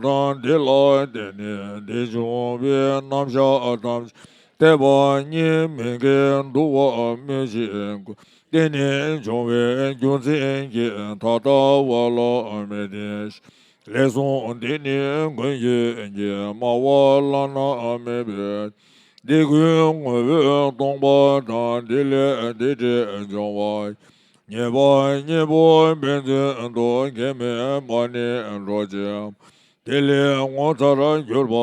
དང་། འདི་ལ་བརྟེན་ནས་འདི་བྱུང་བའི། རྣམ་གཞག་ཐམས་ཅད་འཐད་པ་ཉིད། མི་འགལ་འདུ་བ་སྨོས་ཅི་དགོས། བརྟེན་ནས་འབྱུང་བའི་རྒྱུ་མཚན་གྱིས། ད་ལྟ་བ་ལ་མི་བརྟེན་ཞིང་། ལེགས་གསུངས་འདི་ནི་མགོན་ཁྱོད་ཀྱིས། སྨྲ་བ་བླ་ན་མེད་པའི། འདི་ཀུན་ངོ་བོས་སྟོང་པ་དང་། འདི་ལས་འདི་འབྲས་འབྱུང་བ་ཡི། ཉེས་པ་གཉིས་པོ་ཕན་ཚུན་དུ། གེགས་མེད་པར་ནི་འགྲོ་ཕྱིར། དེ་ལས་ངོ་མཚར་གྱུར་པ་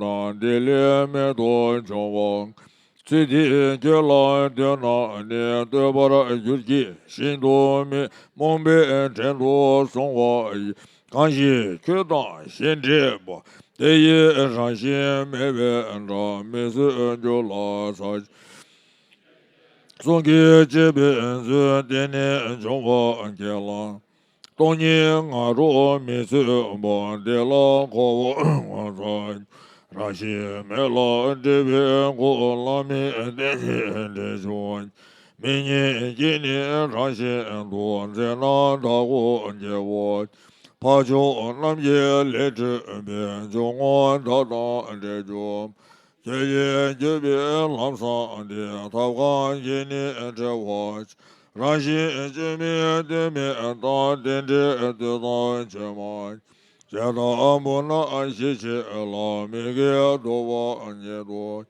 དང་། དེ་ལས་རྨད་དུ་བྱུང་བ། ཚུལ་འདི་ཁྱོད་ལ་ཐོས་ན་ནི། བསྟོད་པར་འགྱུར་གྱི་ཞིང་དུ་སྨིན། རྨོངས་པའི་བྲན་དུ་སོང་བ་ཡི། གང་ཞིག་ཁྱོད་དང་ཞེ་འགྲས་པ། དེ་ཡི་རང་བཞིན་མེད་པའི་དགྲ། མི་བཟོད་རྒྱུད་ལ་ཚ་ཅིག་གསུང་གིས་བྱས་པའི་ཚུལ་དེ་ནས་འབྱུང་བ་སྐྱེ་ལ། སྟོང་ཉིད་ང་རོ་མི་ཚུད་པ་དེ་ལ་གོ་བ་ངོ་ཚ། རང་བཞིན་མེད་ལ་འབྲེལ་བའི་སྒོ་བླ་མེད་རྟེན་ཅིང་འབྲེལ་འབྱུང་། མི་གཉིས་ཀྱིས་ནི་རང་བཞིན་དུ་འཛིན་ན་བདག་གོ་སྐྱེ་བོ། འཕགས་མཆོག་རྣམས་ཀྱི་ལས་སྒྲིབ་པའི་འཇུག་ངོགས་བདག་དང་འབྲེལ་འགྱུར། ཆོས་ཉིད་བརྗོད་པའི་ལམ་བཟང་འདི་ཐབས་གང་གིས་ནི་བྲལ་བར་བྱེད། རང་བཞིན་བཅོས་མིན་དོན་མེད་དང་། རྟེན་འབྲེལ་དུས་དང་ཆོས་མ་ཡིན། བྱས་དང་བུ་ན་ཞི་བྱེད་ལ། མི་དགེ་བསྡུ་བ་ཉིད་དུ།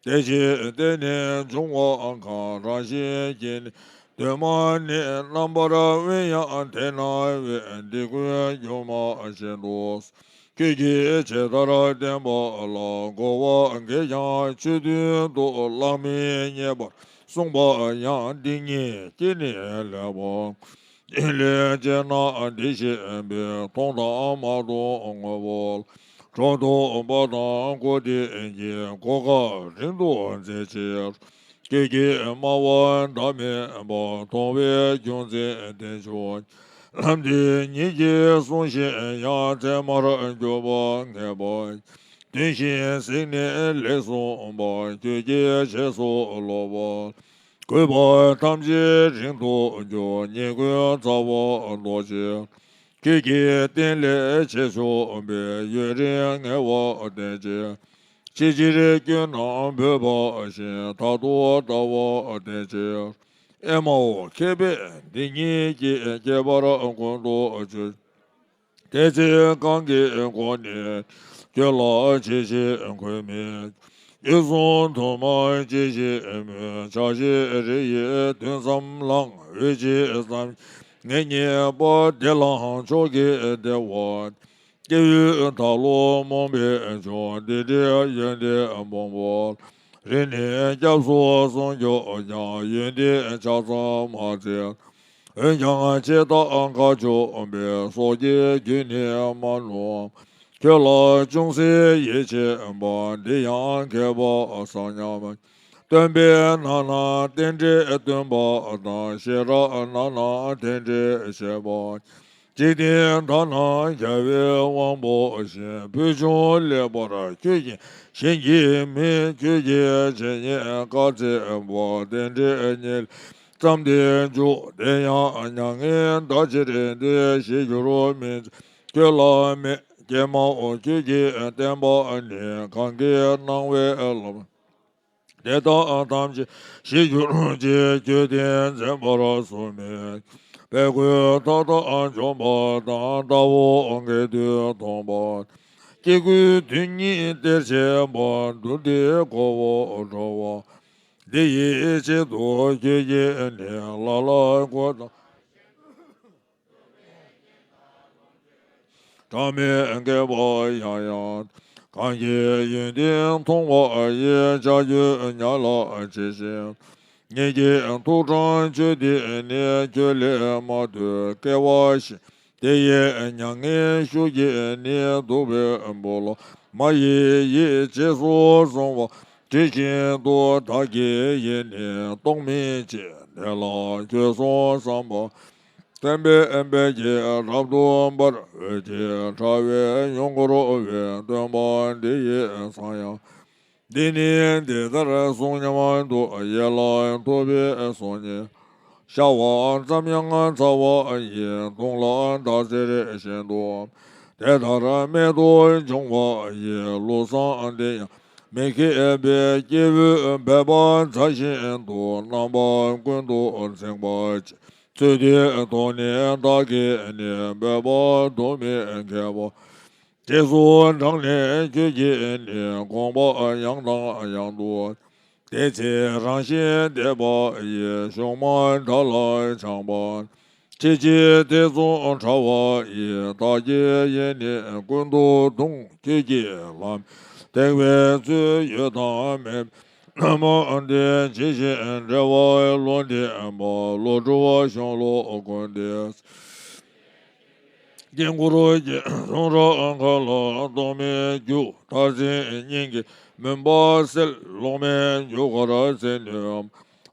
དེ་ཕྱིར་དེ་ནི་འབྱུང་བ་གང་རང་བཞིན་གྱིས་ནི། གདོད་མ་ནས་རྣམ་པར་དབེན་ཡང་དེ་ན་དབེན། འདི་ཀུན་སྒྱུ་མ་བཞིན་དུ་གསུངས། ཁྱོད་ཀྱིས་ཇི་ལྟར་བསྟན་པ་ལ། རྒོལ་བ་འགས་ཀྱང་ཆོས་མཐུན་དུ། བླ་མས་མཉེས་པར་གསུངས་པ་ཡང་། འདི་ཉིད་ཀྱིས་ནི་ལེགས་པར། འདི་ལས་སྐྱེས་ན་འདི་ཞེས་པའི། མཐོང་དང་མ་མཐོང་དངོས་པོ་ལ། སྒྲོ་འདོགས་པ་དང་གོ་དེ་གཉིས། གོ་སྐབས་རིང་དུ་མཛད་ཕྱིར། ཁྱོད་ཀྱིས་སྨྲ་བ་ཟླ་མེད་པ། མཐོང་བའི་རྒྱུ་མཚན་དེ་ཕྱོགས། ལམ་འདི་ཉིད་ཀྱིས་བསྲུང་ཞིང་ཡང་། མཚན་མར་གྱུར་པ་ངེས་པ། དོན་བཞིན་གཟིགས་ནས་ལེགས་གསུངས་པ། ཁྱོད་ཀྱིས་རྗེས་སུ་སློབ་པ། གུས་པ་ཐམས་ཅད་རིང་དུ་གྱུར། ཉེས་ཀུན་ཚ་བ་ཟློག་ཕྱིར། ཁྱོད་ཀྱིས་བསྟན་ལས་བྱེད་ཆོག་པའི། ཡུན་རིང་ངལ་བ་བསྟེན་ཕྱིར། ཕྱི་ཕྱིར་སྐྱོད་རྣམས་བོས་པ་བཞིན། མཐར་ཐུག་ལྟ་བ་བསྟེན་ཕྱིར། ཨེ་མའོ་མཁས་པས་འདི་ཉིད་ཀྱིས། ཁྱད་པར་ཀུན་ཏུ་ཆོད། དེ་ཚེ་གང་གི་སྒོ་ནས། ཁྱོད་ལ་ཆེ་ཞེས་གུས་མི། ཁྱོད་གསུང་དུ་མ་ཆེ་ཞེས་མོས། ཆགས་ཞེན་རེ་ཡིས་དུས་མཚམས་བླངས། འོད་ཅིག་ཙམ་ངེས་རྙེད་པ། དེ་ལའང་མཆོག་གི་བདེ་བ། སྐྱེ་བོའི་ཐབས་ལ་རྨོངས་པའི་ཕྱོགས། འདི་འདྲའི་ཡོན་ཏན་སྤོང་བ། རིང་ནས་སྐྱབས་སུ་སོང་གྱུར་ཀྱང་། ཡོན་ཏན་ཆ་ཚང་མ་བཙལ། འོན་ཀྱང་ཆེས་ཐག་ཁ་ཕྱོགས་པའི། སྲོག་གི་རྒྱུན་ནི་མ་ནོར། ཁྱོད་ལ་ཅུང་ཟད་ཡིད་ཆེས་པ། འདི་ཡང་མཁས་པ་སངས་རྒྱས། སྟོན་པས་ནང་ན་རྟེན་འབྲེལ་སྟོན་པ་དང་། ཤེས་རབ་ནང་ན་རྟེན་འབྲེལ་བཤད་པ། འཇིག་རྟེན་དག་ན་རྒྱལ་བའི་དབང་པོ་བཞིན། ཕུལ་བྱུང་ལེགས་པར་ཁྱོད་ཀྱིས་བྱིན་གྱིས་མིན། ཁྱོད་ཀྱི་ཇི་སྙེད་བཀའ་སྩལ་པ། རྟེན་འབྲེལ་ཉིད་ལས་བརྩམས་ཏེ་འཇུག་དེ་ཡང་མྱ་ངན་འདའ་ཕྱིར་ཏེ། ཞི་གྱུར་མིན་ཚད་ཁྱོད་ལ་མེད། ཀྱེ་མའོ་ཁྱོད་ཀྱིས་བསྟན་པ་ནི། གང་གིས་གནང་བའི་ལམ། དེ་དག་ཐམས་ཅད་ཞི་གྱུར་ཅིག་ཁྱོད་བསྟན་འཛིན་པར་སུ་མི། དཔལ་མགོན་མཐའ་དག་འཇོམས་པ་དང་། ལྟ་བ་འགས་དུས་སྟོང་པ། སྐྱེ་དགུའི་དོན་ཉིད་སྟེར་བྱེད་པ། བདུད་སྡེ་འཁོར་བ་འགྲོ་བ། འདི་ཡི་ཆེད་དུ་ཁྱོད་ཀྱིས་ནི། ལ་ལ་འགོད་དང་། གྲངས་མེད་བསྐལ་པ་ཡང་ཡང་། གང་གི་ཡོན་ཏན་མཐོང་བ་ཡི། ལྕགས་ཀྱུ་ཉག་ལ་ཇི་བཞིན། ཉིད་ཀྱི་ཐུགས་དྲངས་ཆོས་འདི་ནི། ཁྱོད་ལས་མ་ཐོས་སྐལ་བ་བཞིན། དེ་ཡི་མྱ་ངན་ཤུགས་ཀྱིས་ནི། གདུག་པའི་འབུ་ལོ་མ་ཡི་ཡི། རྗེས་སུ་བཟུང་བ་དེ་བཞིན་དུ། བདག་གིས་ཡིད་ནི་རྟོགས་མིན་ཅིང་། དེ་ལ་ཁྱོད་སོང་བསམ་པ། བསྟན་པའི་དཔལ་གྱིས་རབ་ཏུ་འབར། འོད་ཀྱི་དྲ་བས་ཡོངས་བསྐོར་བའི། སྟོན་པ་འདི་ཡི་མཚན་ཡང་འདི་ནི། འདི་ལྟར་གསུངས་སྙམ་དུ་ཡིད་ལ་ཐུག་པས་སོ་ནི། ཤ་བ་ཙམ་ཡང་ཚ་བ་ཡི། བརྡུངས་ལ་ཟླ་ཟེར་བཞིན་དུ། དེ་ལྟར་རྨད་དུ་བྱུང་བ་ཡི། ལུགས་བཟང་འདི་ཡང་མི་མཁས་པས། སྐྱེས་བུ་འབད་པ་མཛའ་བཞིན་དུ། རྣམ་པ་ཀུན་ཏུ་འཛིན་པ་ཅན། ཚུལ་འདི་མཐོང་ནས་བདག་གིས་ནི། འབོད་པ་དུ་མི་མཁས་པ། རྗེས་སུ་འབྲངས་ནས་ཁྱོད་ཀྱིས་ནི། དགོངས་པ་ཡང་དང་ཡང་དུ། དེ་ཚེ་རང་བཞིན་འདས་པ་ཡི། གཞུང་མ་འདྲ་ལ་སྦྱངས་པ། ཕྱིན་ཆད་ཐེ་ཚོམ་ཕྲ་བ་ཡི། བདག་གི་ཡིད་ནི་ཀུན་ཏུ་གདུང་། ཁྱོད་ཀྱི་ལམ་འདེགས་པའི་ཚུལ། ཡོད་དང་མེད་རྣམ་པ་འདི། ཇི་བཞིན་འབྲེལ་བའི་བློ་འདྲེས་པ། བློ་གྲོས་གཞུང་ལུགས་ཀུན་འདི། དཀྱིལ་འཁོར་གྱི་གསུང་རབ་མཁའ་ལ་གཏོར་མའི་རྒྱུ། མཐར་འཛིན་སྙིང་གའི་མུན་པ་སེལ། ལོག་མེད་རྒྱུ་སྐར་ཚེ་ནུས་མ།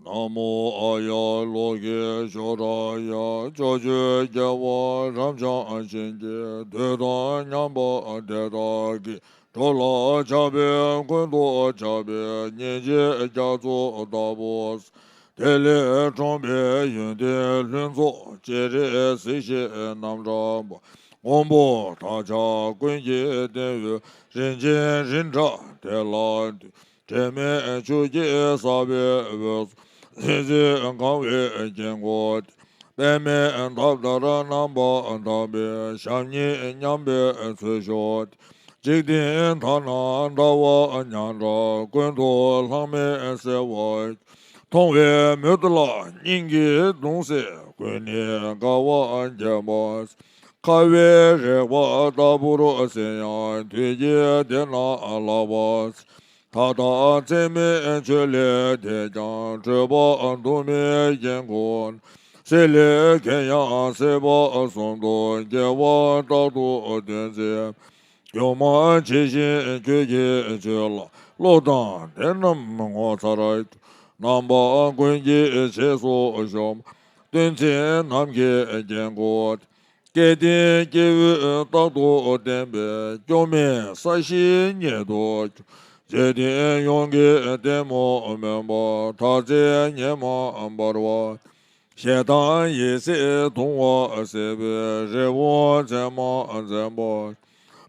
ན་མོ་ཨཱརྱ་ལོ་ཀེ་ཤྭ་རཱ་ཡ། ཕྱོགས་བཅུའི་རྒྱལ་བ་རབ་འབྱམས་ཞིང་གི། འདོད་དང་མཉམ་པ་དེ་དག་གིས། འགྲོ་ལ་ཕྱག་འཚལ་ཀུན་ཏུ་ཕྱག་འཚལ། སྙིང་རྗེའི་རྒྱ་མཚོ་ལྟ་བུ། དེ་ལས་འཁྲུངས་པའི་ཡོན་ཏན་ལྷུན་རྫོགས། སྤྱན་རས་གཟིགས་ཞེས་རྣམ་གྲགས་པ། མགོན་པོ་དག་ཅག་ཀུན་གྱི་སྟེང་འོད། རིན་ཆེན་རི་བྲག་དེ་ལ་འདུད། དྲི་མེད་ཆུ་སྐྱེས་བསགས་པའི་འོད་ཟེར། གང་བའི་དཀྱིལ་འཁོར་དེར། པདྨས་འདབ་ལྟར་རྣམ་པར་དག་པའི། ཞབས་གཉིས་མཉམ་པའི་ཚུལ་བཞུགས་ཏེ། འཇིག་རྟེན་དག་ན་ལྟ་བ་ཉག་ཕྲ། ཀུན་ཏུ་ལྷག་མེད་བརྩེ་བ་ཡོད། མཐོང་བའི་མུ་ཏིག་ལ་སྙིང་གི་གདུང་སེལ། ཀུན་ནས་དགའ་བ་བརྗིད་པར་མཛད། ཁ་བའི་རེག་པ་ལྟ་བུར་གསལ་ཡང་། དུས་ཀྱི་དེ་ན་ལག་པར་འཚལ། ད་ལྟ་ཚད་མེད་ཆོས་ལས་འདས་ཀྱང་། སྤྲོས་པ་དུ་མའི་དཀྱིལ་འཁོར་ན། སྲེད་ལས་འགལ་ཡང་སྲེད་པ་གསུམ་དུ། རྒྱལ་བ་རྟག་ཏུ་སྟོན་མཛད་པ། སྒྱུ་མ་ཇི་བཞིན་ཁྱོད་ཀྱི་ཆོས་ལ། བློ་དང་ལྡན་རྣམས་ངོ་མཚར་སྐྱོ། རྣམ་པ་ཀུན་གྱི་རྗེས་སུ་ཞུགས་པ། སྟོན་མཛད་ནམ་མཁའི་དཀྱིལ་འཁོར་དེར། སྐལ་ལྡན་སྐྱེས་བུས་རྟག་ཏུ་བསྟེན་པས། སྐྱོ་མེད་ས་གཞི་ཉིད་དུ་གྱུར། འཇིག་རྟེན་ཡོངས་ཀྱི་ལྟད་མོ་མུན་པ། མཐའ་རྩེ་ཉི་མ་འབར་བ། ཞེ་སྡང་ཡེ་ཤེས་གདུང་བ་སེལ་བའི། རི་བོ་མཚན་མ་འཛིན་པ།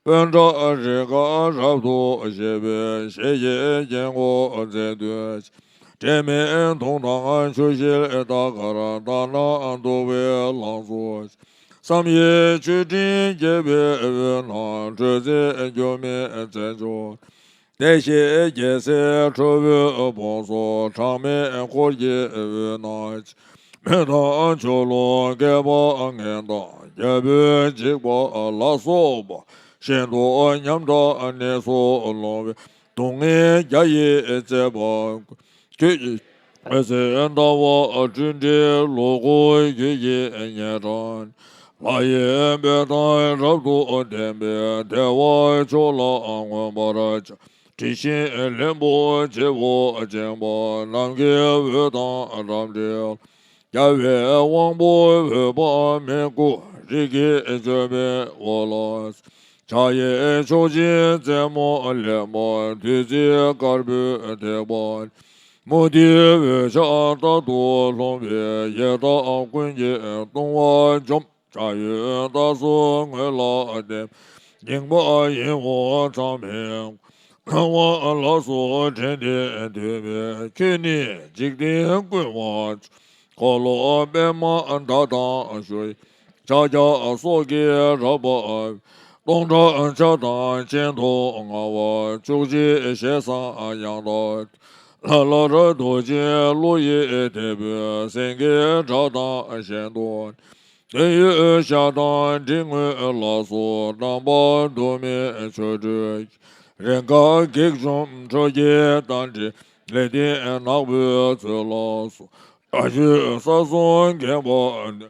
སྤོས་བྲག་རི་ཁར་རབ་ཏུ་བཞད་པའི། ཞལ་གྱི་དཀྱིལ་འཁོར་མཛེས་སྡུག་ཅན། དྲི་མེད་དུང་དང་ཆུ་ཤེལ་དག་དཀར། ལྟ་ན་སྡུག་པའི་ལང་ཚོ་ཅན། བསམ་ཡས་མཆོད་སྤྲིན་རྒྱས་པའི་དབུས་ན། སྤྲོས་བྲལ་སྒྱུ་མའི་རྩེ་མཆོག་དེར། བདེ་གཤེགས་རྒྱལ་སྲས་ཁྲོ་བོའི་དཔུང་ཚོགས། གྲངས་མེད་འཁོར་གྱིས་དབུས་ན་མཆིས། མི་དང་ཆོས་ལུགས་བསྐལ་པ་ངན་དང་། རྒྱལ་པོའི་འཇིགས་པ་ལ་སོགས་པ། ཤིན་ཏུ་ཉམས་དྲགས་ནད་སོགས་སློང་བའི། སྡུག་བསྔལ་བརྒྱ་ཡིས་གཙེས་པ་ཀུན། ཁྱོད་ཀྱི་འོད་ཟེར་ཟླ་བ་སྤྲིན་བྲལ་ལུ་གུ་རྒྱུད་ཀྱི་ཉེ་འབྲེལ། ལྷ་ཡི་དཔལ་དང་རབ་ཏུ་ལྡན་པའི། བདེ་བ་མཆོག་ལ་མངོན་པར་བྱང་། དྲི་ཞིམ་ལྷུན་པོ་བྱེ་བ་ཅན་པ། ནམ་མཁའི་འོད་དང་འདྲ་འབྲེལ། རྒྱལ་བའི་དབང་པོ་འོད་དཔག་མེད་སྐུ། རིགས་ཀྱི་ལྗོན་པའི་འོད་ལ། ཕྱག་གཡས་མཆོག་སྦྱིན་རྩེ་མོ་ལེགས་པ། བདུད་རྩི་དཀར་པོས་བཏེགས་པ། མུ་ཏིག་འོད་ཆགས་རྟག་ཏུ་ལྷུང་བའི། ཡི་དྭགས་ཀུན་གྱི་ལྟུང་བ་འཇོམས། ཕྱག་གཡོན་སྟག་གཟིག་ངོས་ལ་བསྟན། སྙིང་པོ་ཡིད་འོང་ཚངས་པའི་སྐུ། སྣང་བ་ལ་སོགས་དྲན་ཏེ་འདུད་པས། ཁྱོད་ནི་འཇིག་རྟེན་ཀུན་དབང་ཕྱུག་འཁོར་ལོ་པདྨ་འདབ་དང་ཞུ། ཕྱག་རྒྱ་སོགས་ཀྱིས་རབ་བར། སྟོང་ཕྲག་ཕྱག་དང་སྤྱན་དུ་མངའ་བ། བཅུ་གཅིག་ཞལ་བཟང་ཡང་དག་ལ་ལར་རྡོ་རྗེ་གླུ་ཡིས་འདེབས་པའི། སེང་གེའི་སྒྲ་དང་གཞན་དུ། དོན་ཡོད་ཞལ་དང་མགྲིན་དངོས་ལ་སོགས། རྣམ་པ་དུ་མའི་ཆོ་འཕྲུལ་གྱིས། རེས་འགའ་བགེགས་འཇོམས་ཁྲོ་རྒྱལ་རྟ་མགྲིན། ལེགས་ལྡན་ནག་པོའི་ཚུལ་ལ་སོགས། དགྲ་བཅོམ་ས་གསུམ་འགེངས་པ།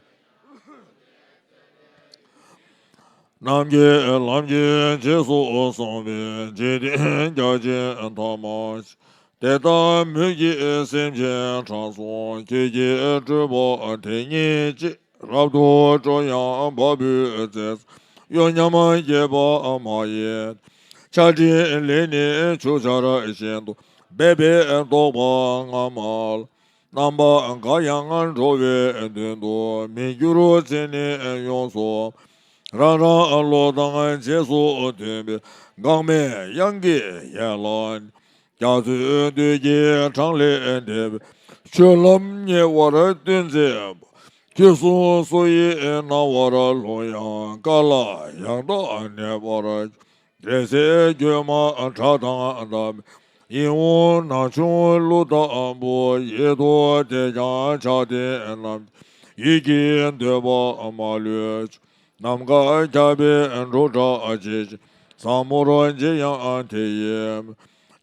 ནམ་མཁའི་ལམ་གྱིས་རྗེས་སུ་བཟུང་བའི། འཇིག་རྟེན་རྒྱ་ཆེན་ཐ་མ་ཆེ། དེ་ལྟར་མོས་ཀྱི་སེམས་ཅན་དྲང་སྲོང་། ཁྱོད་ཀྱི་སྤྲུལ་པ་དེ་ཉིད་ཅེས། རབ་ཏུ་སྤྲུལ་ཡང་བ་སྤུའི་རྩེ། གཡོ་ཉམས་སྐྱེས་པ་མ་ཡིན། ཆར་སྤྲིན་ལས་ནི་ཆུ་ཆར་བཞིན་དུ། འབེབས་པའི་དོགས་པ་སྔ་མ་ལ། རྣམ་པ་འགའ་ཡང་འགྲོ་བའི་མདུན་དུ། མི་འགྱུར་ཚེ་ནི་ཡོངས་སུ། རང་རང་བློ་དང་རྗེས་སུ་མཐུན་པའི། འགག་མེད་དབྱངས་ཀྱི་ཡན་ལག་ནི། རྒྱ་མཚོའི་འདུས་ཀྱི་གྲངས་ལས་འདས་པའི། ཆོས་ལམ་ཉེ་བར་སྟོན་མཛད་པ། ཁྱོད་གསུང་སུ་ཡིས་རྣ་བར་ལྷུང་ཡང་། བཀའ་ལ་ཡང་དག་གནས་པར་འགྱུར། འབྲེལ་ཚད་བརྒྱུད་མ་སྒྲ་དང་ལྡན་པའི། ཡིད་འོང་ན་ཆུང་གླུ་ལྟ་བུ། ཡིད་དུ་དེས་ཀྱང་ཆགས་ལྡན་རྣམས། ཡིད་ཀྱི་འདོད་པ་མ་ལུས་ཆོག་ནམ་མཁའ་ཁྱབ་པའི་འབྲུག་སྒྲ་ཇི་བཞིན། ཟབ་མོར་མཇལ་ཡང་དེ་ཡི་མོད།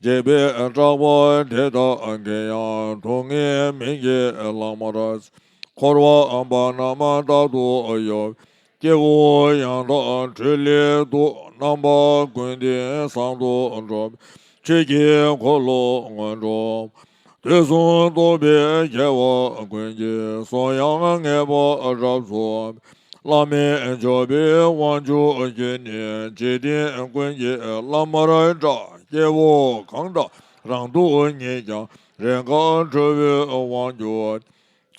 འཇིགས་པའི་སྐྲག་པ་དེ་དག་འགེངས་ཡང་། སྡུག་བསྔལ་མིག་གི་ལམ་མར་འཚལ། འཁོར་བ་འབར་རྣམས་རྟག་ཏུ་གཡོ་བའི། སྐྱེ་བོ་ཡང་དག་སྒྲོལ་ལེགས་སྡུག་རྣམ་པ་ཀུན། དེང་སང་དུ་འགྲོ་བའི་ཆོས་ཀྱི་འཁོར་ལོ་སྔོན་འགྲོ། དུས་གསུམ་རྟོག་པའི་རྒྱལ་བ་ཀུན་གྱི་གསུང་དབྱངས་ངེས་པར་རབ་གསལ། བླ་མེད་མཆོད་པའི་དབང་ཕྱུག་ཁྱོད་ནི། འཇིག་རྟེན་ཀུན་གྱི་བླ་མར་གྲགས། སྐྱེ་བོ་གང་དག་རང་སྡུག་ཉིད་ཀྱང་། རེས་འགའ་ཁྲོ་བོའི་དབང་གྱུར།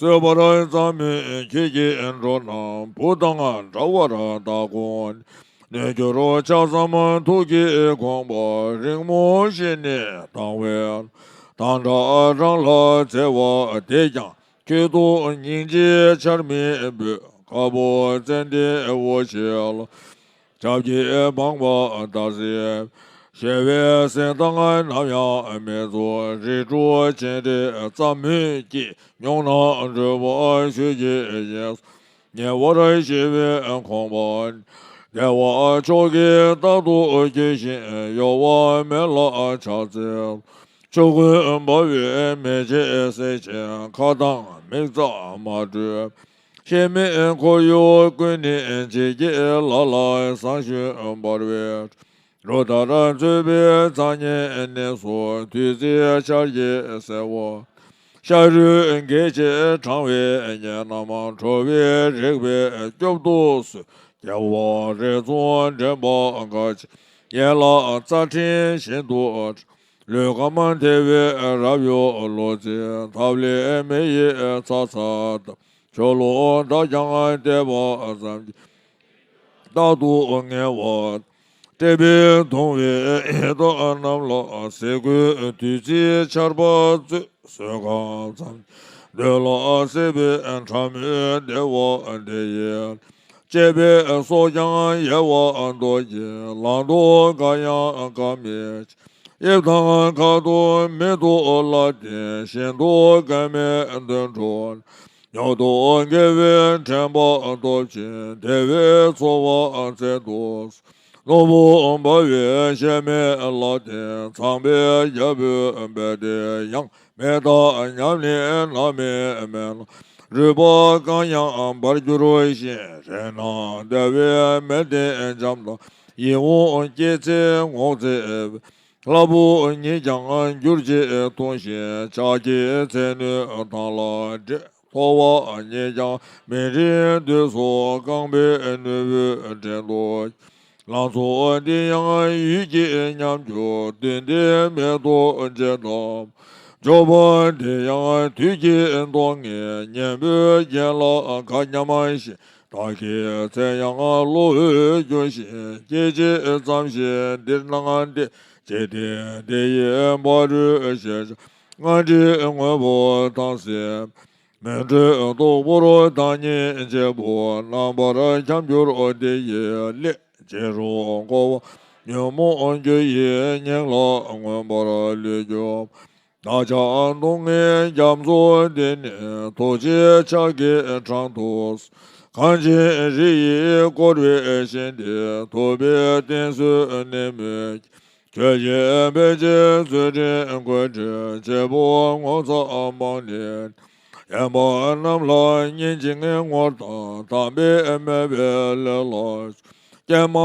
རྩོད་པར་བརྩམས་མོད་ཁྱོད་ཀྱིས་འགྲོ་རྣམས། བུ་དང་འདྲ་བར་བདག་དགོངས། གནོད་འགྱུར་ཆ་ཙམ་ཐུགས་ཀྱིས་དགོངས་པ། རིང་མོ་ཞིག་ནས་ལྡང་བའི་དམ་དྲག་རང་ལ་འཚེ་བ་དེས་ཀྱང་། ཁྱོད་དུ་སྙིང་རྗེའི་ཆར་མི་ཕོད། དཀར་པོ་ཙན་དན་འོད་ཆེ་ལ། ཞབས་ཀྱིས་འཕངས་པ་ལྟར་གཟིགས། ཞི་བའི་སེམས་དང་ནམ་ཡང་མི་རྫོགས། རིགས་དྲུག་སྤྱན་རས་རྩ་མོའི་སྐྱེས། མྱོང་ན་འགྲུབ་པ་ཆོས་ཀྱི་ཡེ་ཤེས། ཉེ་བར་ཞི་བའི་ཁོང་པ། བདེ་བ་མཆོག་གིས་རྟག་ཏུ་སྐྱོང་ཞིང་། གཡོ་བ་མེད་ལ་ཕྱག་འཚལ། ཆོས་ཀུན་འབར་བའི་མེ་ལྕེ་བསིལ་ཞིང་། མཁའ་དང་མིག་རྩ་མ་དྲོས། ཤེལ་མིག་ཁོར་ཡུག་ཀུན་ནི་འཇིགས་བརྒྱད་ལ་ལ། ཟངས་གཞོན་འབར་བའི་རོ་ལྟར་རྩོད་པའི་རྩ་བརྙན་གནས་སུ། བདུད་རྩིའི་ཆར་གྱིས་གསལ་བ། ཤ་རུས་འགས་བྱས་གྲང་བའི་གཉེན་རྣམས། ཁྲོ་བོའི་རིག་པས་སྐྱོབ་ཏུ་གསོལ། རྒྱལ་བ་རིགས་གསུམ་འདྲེན་པ་དགའ་ཆེ། ཡན་ལག་རྩ་ཕྲན་བཞིན་དུ། ལུས་ཁམས་བདེ་བའི་རབ་གཡོ་ལོ་ཙཱའི། ཐབས་ལས་མེ་ཡིས་ཚ་ཚ་བཏབ། ཆོ་ལོ་བདག་ཀྱང་བལྟས་པ་ཙམ་གྱིས། རྟག་ཏུ་ངལ་བ། བཀྲེས་པས་གདུང་བའི་ཡི་དྭགས་རྣམས་ལ། ཟས་གོས་བདུད་རྩིའི་ཆར་པ་སྩོལ། བཟོད་གང་ཙམ་གྱིས་འདོད་ལ་སྲེད་པའི། ཕྲ་མོའི་བདེ་བ་འདི་ཡིས། གཅེས་པའི་སྲོག་ཀྱང་ཡལ་བ་བཟློག་གྱུར། ལང་དུ་དགའ་ཡང་དགའ་མི་བྱེད། དབྱིབས་དང་ཁ་དོག་མིག་ཏུ་ལྷག་སྟེ། ཤིན་ཏུ་དཀའ་མའི་དུད་འགྲོ། མྱུར་དུ་དགེ་བའི་དྲན་པ་སྟོབས་ཆེན། བདེ་བའི་འཚོ་བ་བཙལ་དུ་གསོལ། ནོར་བུ་འབར་བའི་གཤེད་མའི་ལག་སྟེང་། ཚངས་པའི་རྒྱལ་པོས་འབད་དེ་ཡང་། མེ་སྟག་ཉམས་ལེན་ནམ་མེད་མེད་ན། རུས་པ་གང་ཡང་འབར་འགྱུར་ཞིང་། རེག་ན་བདེ་བའི་མེ་སྟེང་འཇམ་དང་། ཡིད་འོང་སྐྱེད་ཚལ་ངོགས་བརྩེགས་པའི། ལྷ་བུ་ཉིད་ཀྱང་འགྱུར་ཅིང་ལྟུང་ཞིང་། ལྕགས་ཀྱི་ཚད་སྣོད་དང་ལ་འདྲེས། ཐོ་བ་ཉིད་ཀྱང་མེ་རིའི་དུས་སུ། རྐང་པའི་ནུ་བོས་བྲན་དུ། ལང་ཚོ་འདི་ཡང་ཡུད་ཀྱིས་ཉམས་འགྱུར། བདུད་འདི་མེད་དོ་ཅེས་བརྡབ། འབྱོར་པ་འདི་ཡང་དུས་ཀྱིས་བཟློག་ངེས། གཉེན་པོའི་རྒྱན་ལ་ཁ་མཉམ་ཞིང་། བདག་གི་ཚེ་ཡང་བློ་འོད་འགྱུ་ཞིང་། སྐད་ཅིག་ཙམ་ཞིག་འདིར་སྣང་སྟེ། འཇིག་རྟེན་འདི་ཡི་བར་དུ་ཞེས་བྱ། སྔར་བྲིས་དངོས་པོ་དང་གསེར། མི་འཕྲོད་སྟུག་པོར་བདག་ཉིད་གཅེར་བུ། རྣམ་པར་འཁྱམས་གྱུར་འདི་ཡི་ལས། བྱེད་རུང་ཁོ་བོ་ཉོན་མོངས་རྒྱུ་ཡི་གཉེན་ལ། མངོན་པར་ལུས་གྱུར། བདག་ཅག་སྡུག་བསྔལ་རྒྱ་མཚོ་འདི་ནས། ཐུགས་རྗེའི་ཕྱག་གིས་དྲང་དུ་གསོལ། གངས་ཅན་རི་ཡིས་བསྐོར་བའི་ཞིང་འདིར། ཐུབ་པའི་བསྟན་སྲོལ་གནས་མུས་ཀྱི། ཆོས་ཀྱི་དཔལ་གྱི་མཛོད་འདྲེན་བཀོད་དྲིན་ཆེན་པོ་ངོ་མཚར་འབངས་ནི། ཡོན་པ་རྣམས་ལ་བསྙེན་ཅིང་ངོ་ལྟ། དམ་པའི་སྨོན་པའི་ལས་ལ། ཀྱེ་མ་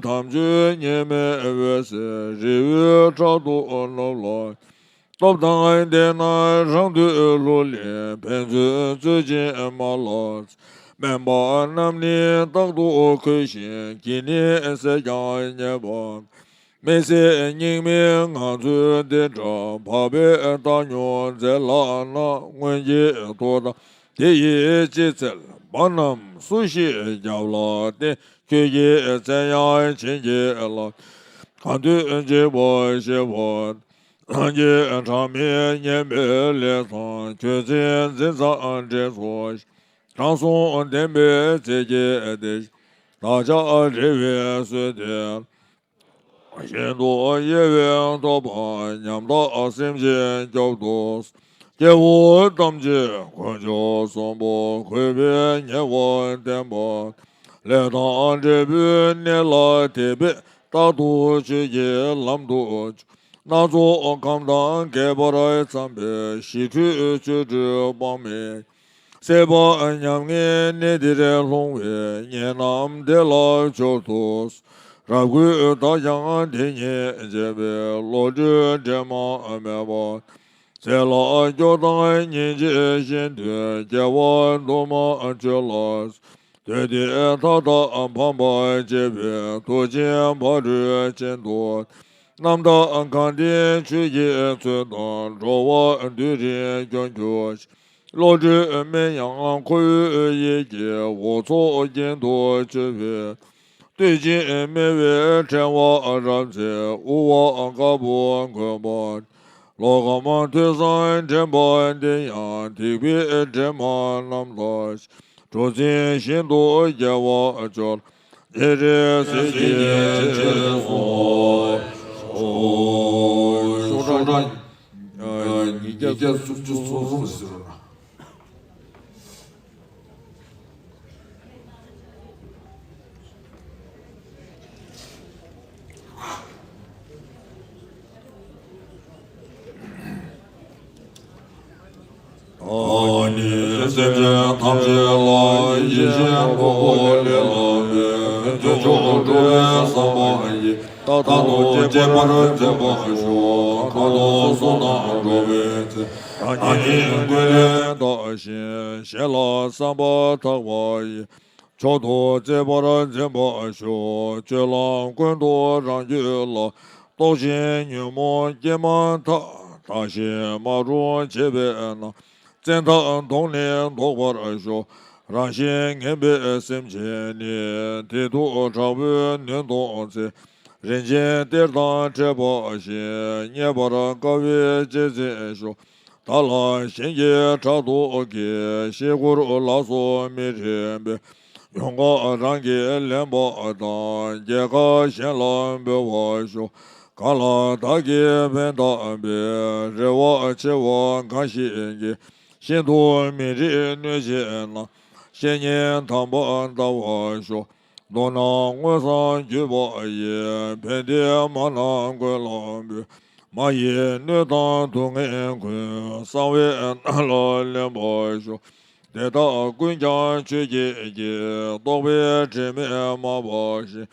དམ་ཆོས་ཉི་མའི་འོད་ཟེར། རི་བོའི་ཕྲག་ཏུ་བསྣུབས་ལ། སྟོབས་དང་ལྡན་ན་རང་དུ་ལྷུར་ལེན། ཕན་ཚུན་རྩོད་ཅིང་མ་ལགས། དམན་པ་རྣམས་ནི་རྟག་ཏུ་ཁུལ་ཞིང་། གྱི་ནི་བསད་ཀྱང་ཉེས་པ། མི་བསད་སྙིགས་མའི་ངང་ཚུལ་འདི་འདྲ། འཕགས་པའི་བདག་སྙོམས་མཛད་ལགས་ན། སྔོན་གྱི་མཐུ་དང་དེ་ཡིས་ཅི་འཚལ། འབངས་རྣམས་སུ་ཞིག་རྒྱབ་ལ་བརྟེན། ཁྱོད་ཀྱི་མཚན་ཡང་བྱིན་གྱིས་བརླབ། གང་དུ་འཇིགས་པ་ཞི་བ། སངས་རྒྱས་གྲངས་མེད་མཉེས་པའི་ལས་དང་། ཁྱོད་མཚན་འཛིན་མཛངས་འབྲས་སུ་ཤར། དྲང་སྲོང་བདེན་པའི་ཚིག་གིས་བདེ་ཞིང་། བདག་ཅག་རེ་བའི་བསོད་བདེ། ཤིན་ཏུ་གཡེང་བས་ཐོབ་པ་ཉམ་ཐག་སེམས་ཅན་སྐྱོབ་ཏུ། སྐྱེ་བོ་ཐམས་ཅད་དཀོན་མཆོག་གསུམ་པོ་གུས་པས་ཉེ་བར་བསྟེན་པ། ལས་དང་འབྲས་བུའི་གནས་ལ་དད་པས་རྟག་ཏུ་ཆོས་ཀྱི་ལམ་དུ་སྦྱོར། སྣ་ཚོགས་ཁམས་དང་རྒྱས་པར་བརྩམས་པའི། ཞི་ཁྲོའི་ཆོ་འཕྲུལ་དཔག་མེད། སྲིད་པ་མྱ་ངན་གནས་འདིར་ལྷུང་བའི། ངེད་རྣམས་བདེ་ལ་སྦྱོར་དུ་གསོལ། རབ་གུས་བདག་ཀྱང་དེ་ཉིད་བྱེད་པའི། བློ་གྲོས་འདྲེས་མ་མེད་པ། ཚེ་ལ་སྐྱོ་དང་སྙིང་རྗེ་ཞེན་དུས། སྐྱེ་བ་དུ་མ་ཆོས་ལ། དུས་འདི་མཐའ་དག་ཕམ་པར་བྱེད་པའི། མཐུ་ཆེན་ཕ་རོལ་ཕྱིན་མཐོང་། རྣམ་དག་གང་དེ་ཆོས་ཀྱི་ཚུལ་དུ། འགྲོ་བ་དུས་རིང་སྐྱོང་གྱུར་ཅིག། བློ་གྲོས་མིག་ཡངས་ཁོ་བོའི་ཡིད་ཀྱི། འོ་ཚོགས་རྒྱན་དུ་གྱུར་པའི། བསྟོད་ཅིང་སྨད་པའི་ཕྲེང་བ་རབ་མཛེས། དབུ་བ་དཀར་པོ་གོན་པ། ལོ་གམ་ཐོས་བསམ་དྲན་པ་འདི་ཡང་། སྡིག་པའི་དྲི་མ་རྣམས་དག་ཅིང་། གྲུ་འཛིན་ཞིང་དུ་སྐྱེ་བར་གྱུར། རྗེ་རིགས་གསེར་གྱི་ཆོས་སུ། ཤོག་གྲངས་ཉིས་བརྒྱ་བཅུ་གསུམ་ཟེར་རོ། ཨ་ནི་སེམས་ཅན་ཐམས་ཅད་ལ། ཡིད་བཞིན་ནོར་བུ་ལས་ལྷག་པའི། དོན་མཆོག་འགྲོ་བའི་བསམ་པ་ཡིས། རྟག་ཏུ་བརྗེད་པར་མཛད་པར་ཤོག། གང་དུ་སོང་ན་འགྲོ་བའི་ཚེ། རང་ཉིད་ཀུན་ལས་འདས་ཤིང་། གཞན་ལ་བསམ་པ་དག་པ་ཡིས། མཆོག་ཏུ་བརྩེ་བར་འཛིན་པར་ཤོག། སྤྱོད་ལམ་ཀུན་ཏུ་རང་རྒྱུད་ལ། རྟོག་ཅིང་ཉོན་མོངས་སྐྱེས་མ་ཐག། དག་ཞིང་མ་རུངས་བྱས་པས་ན། བཙན་ཐབས་གདོང་ནས་བཟློག་པར་ཤོག། རང་བཞིན་ངན་པའི་སེམས་ཅན་ནི། དེ་དུས་དྲག་པོའི་གནོན་གཏོང་ཚེ། རིན་ཆེན་གཏེར་དང་འཕྲད་པ་བཞིན། རྙེད་པར་དཀའ་བས་གཅེས་འཛིན་ཤོག། བདག་ལ་གཞན་གྱིས་ཕྲག་དོག་གིས། བཤེས་སྐུར་ལགས་སོ་མི་རིགས་པས། ཡོངས་བཀག་རང་གིས་ལེན་པ་དང་། རྒྱལ་ཁ་གཞན་ལ་འབུལ་བར་ཤོག། གང་ལ་བདག་གིས་ཕན་བཏགས་པའི། རེ་བ་ཆེ་བ་གང་ཞིག་གིས། ཤིན་ཏུ་མི་འགྲིག་གནོད་བྱེད་ན། བཤེས་གཉེན་དམ་པ་བལྟ་བར་ཤོག། མདོར་ན་མངོན་སངས་རྒྱས་པ་ཡི། ཕན་བདེའི་མ་རྣམས་ཀུན་ལ་འབུལ། མ་ཡི་གནོད་དང་སྡུག་བསྔལ་ཀུན། གསང་བའི་མནའ་ལ་ལེན་པར་ཤོག། དེ་དག་ཀུན་ཀྱང་ཆོས་ཀྱི་དཀྱིལ། རྟོག་པའི་དྲི་མས་མ་སྦགས་ཤིང་།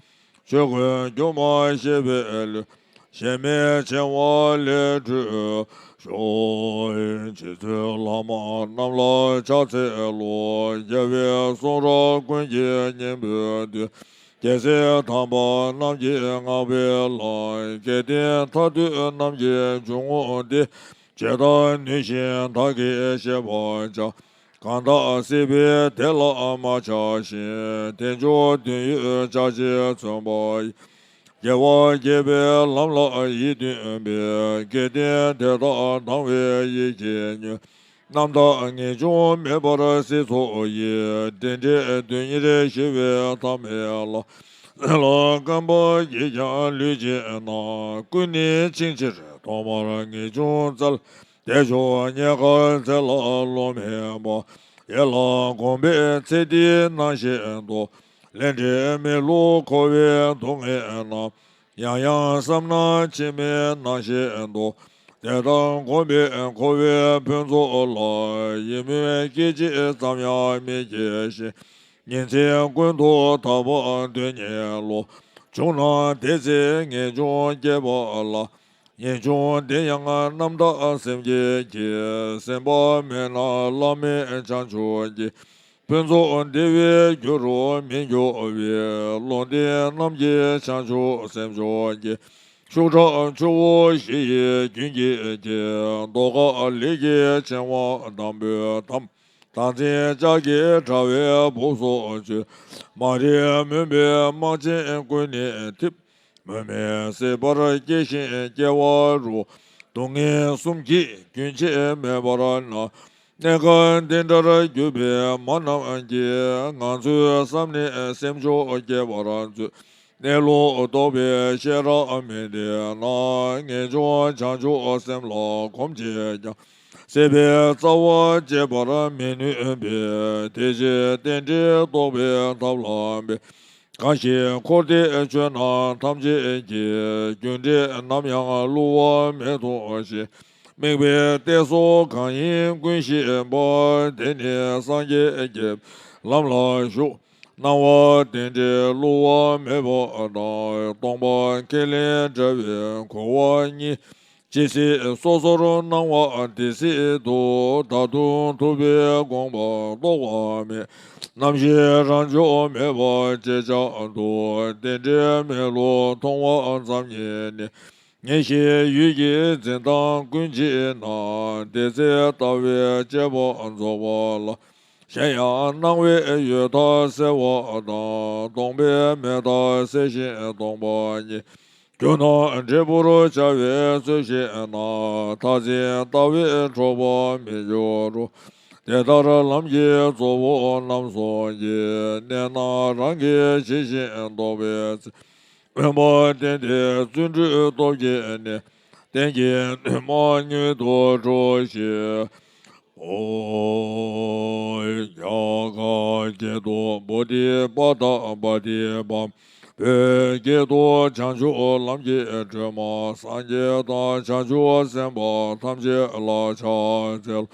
ཆོས་ཀུན་སྒྱུ་མར་ཤེས་པའི་བློས། གཞན་མེད་བྱིང་བ་ལས་གྲོལ་ཤོག། རྗེ་བཙུན་བླ་མ་རྣམས་ལ་ཕྱག་འཚལ་ལོ། རྒྱལ་བའི་གསུང་རབ་ཀུན་གྱི་སྙིང་པོའི་དོན། རྒྱལ་སྲས་དམ་པ་རྣམས་ཀྱིས་བསྔགས་པའི་ལམ། སྐལ་ལྡན་ཐར་འདོད་རྣམས་ཀྱི་འཇུག་ངོགས་འདི། ཇི་ལྟར་ནུས་བཞིན་བདག་གིས་བཤད་པར་བྱ། གང་དག་སྲིད་པའི་བདེ་ལ་མ་ཆགས་ཤིང་། དལ་འབྱོར་དོན་ཡོད་ཆགས་ཅིང་མཚོན་པ་ཡི། རྒྱལ་བ་དགྱེས་པའི་ལམ་ལ་ཡིད་རྟོན་པའི། སྐལ་ལྡན་དེ་དག་དང་བའི་ཡིད་ཀྱིས་ཉོན། རྣམ་དག་ངེས་འབྱུང་མེད་པར་སྲིད་མཚོ་ཡི། དེ་འདྲའི་དོན་གཉེར་ཞི་བའི་ཐ་མལ་ལ། སྲིད་ལ་རྐང་པ་གིས་ཀྱང་ལུས་བྱེད་ན། ཀུན་ནས་འཆིང་ཕྱིར་ཐོག་མར་ངེས་འབྱུང་བཙལ། དལ་འབྱོར་རྙེད་དཀའ་ཚེ་ལ་ལོ་མེད་པ། ཡིད་ལ་གོམས་པས་ཚེ་འདིའི་སྣང་ཤས་རྟོགས། ལས་འབྲས་མི་བསླུ་འཁོར་བའི་སྡུག་བསྔལ་རྣམས། ཡང་ཡང་བསམ་ན་ཕྱི་མའི་སྣང་ཤས་རྟོགས། དེ་ལྟར་གོམས་པས་འཁོར་བའི་ཕུན་ཚོགས་ལ། ཡིད་སྨོན་སྐད་ཅིག་ཙམ་ཡང་མི་སྐྱེ་ཞིང་། ཉིན་མཚན་ཀུན་ཏུ་ཐར་པ་དོན་གཉེར་བློ། བྱུང་ན་དེ་ཚེ་ངེས་འབྱུང་སྐྱེ་བ་ལ། ངེས་འབྱུང་འདི་ཡང་རྣམ་དག་སེམས་ཀྱིས་སྐྱེ། སེམས་པ་མེད་ན་བླ་མེད་བྱང་ཆུབ་ཀྱི། ཕུན་ཚོགས་འདི་བས་རྒྱུ་རུ་མི་འགྱུར་བའི། བློ་འདི་རྣམས་ཀྱིས་བྱང་ཆུབ་སེམས་མཆོག་གི། ཤུགས་དྲག་ཆུ་བོ་བཞི་ཡི་རྒྱུན་གྱིས་སྐྱེ། མདོ་ཁ་ལས་ཀྱི་འཆིང་བ་དམ་པོའི་དམ། དམ་ཚིག་ལྕགས་ཀྱི་དྲ་བས་སྦུབས་སུ་ཆུད། མ་རིག་མུན་པའི་རྨ་ཆེན་ཀུན་ནས་འཐིབས། མུ་མེད་སྲིད་པར་སྐྱེ་ཞིང་སྐྱེ་བ་རུ། སྡུག་བསྔལ་གསུམ་གྱིས་རྒྱུན་ཆད་མེད་པར་མནར། གནས་སྐབས་འདི་འདྲར་གྱུར་པའི་མ་རྣམས་ཀྱིས། ང་ཚོའི་བསམ་ནས་སེམས་མཆོག་སྐྱེ་བར་མཛོད། གནས་ལུགས་རྟོགས་པའི་ཤེས་རབ་མི་ལྡན་ན། ངེས་འབྱུང་བྱང་ཆུབ་སེམས་ལ་གོམས་བྱས་ཀྱང་། སྲིད་པའི་རྩ་བ་བཅད་པར་མི་ནུས་པས། དེ་ཕྱིར་རྟེན་འབྲེལ་རྟོགས་པའི་ཐབས་ལ་འབད། གང་ཞིག་འཁོར་འདས་ཆོས་རྣམས་ཐམས་ཅད་ཀྱི། རྒྱུ་འབྲས་རྣམས་ཡང་བསླུ་བ་མེད་མཐོང་ཞིང་། དམིགས་པའི་གཏད་སོ་གང་ཡིན་ཀུན་ཤེས་པ། དེ་ནི་སངས་རྒྱས་ཀྱི་ལམ་ལ་ཞུགས། སྣང་བ་རྟེན་འབྲེལ་བསླུ་བ་མེད་པ་དང་། སྟོང་པ་ཁས་ལེན་བྲལ་བའི་གོ་བ་གཉིས། ཇི་སྲིད་སོ་སོར་སྣང་བ་དེ་སྲིད་དུ། ད་དུང་ཐུབ་པའི་དགོངས་པ་རྟོགས་པ་མེད། རྣམ་ཤེས་རང་ཕྱོགས་མེད་པ་ཅེས་བྱ་འདུག་དེ་འདྲའི་མེ་ལོང་མཐོང་བ་ཙམ་ཉིད་ནི། ངེས་ཤེས་ཡུལ་གྱི་འཛིན་སྟངས་ཀུན་ཕྱིས་ན། དེ་ཚེ་ལྟ་བའི་དཔྱད་པ་རྫོགས་པ་ལ། གཞན་ཡང་སྣང་བའི་ཡུལ་མཐའ་གསལ་བ་དང་། སྟོང་པའི་མེ་མཐའ་གསལ་ཞིང་སྟོང་པ་ཉིད། རྒྱུ་རྣམས་འབྲས་བུར་བྱ་བའི་ཚུལ་ཤེས་ན། མཐར་འཛིན་ལྟ་བས་འཕྲོག་པར་མི་འགྱུར་རོ། དེ་ལྟར་ལམ་གྱི་གཙོ་བོ་རྣམ་གསུམ་གྱི། གནད་རྣམས་རང་གིས་ཇི་བཞིན་རྟོགས་པའི་ཚེ། སྨོན་པ་བསྟེན་ཏེ་བརྩོན་འགྲུས་སྟོབས་ཀྱིས་ནི། གཏན་གྱི་གནོད་མ་མྱུར་དུ་གྲོལ་ཞིང་། ཨོ། ཡ་ག་སྐད་དུ་བོ་དྷི་པ་ཏ་པ་ཏི་པ། བོད་སྐད་དུ་བྱང་ཆུབ་ལམ་གྱི་སྒྲོན་མ་སངས་རྒྱས་དང་བྱང་ཆུབ་སེམས་དཔའ་ཐམས་ཅད་ལ་ཕྱག་འཚལ།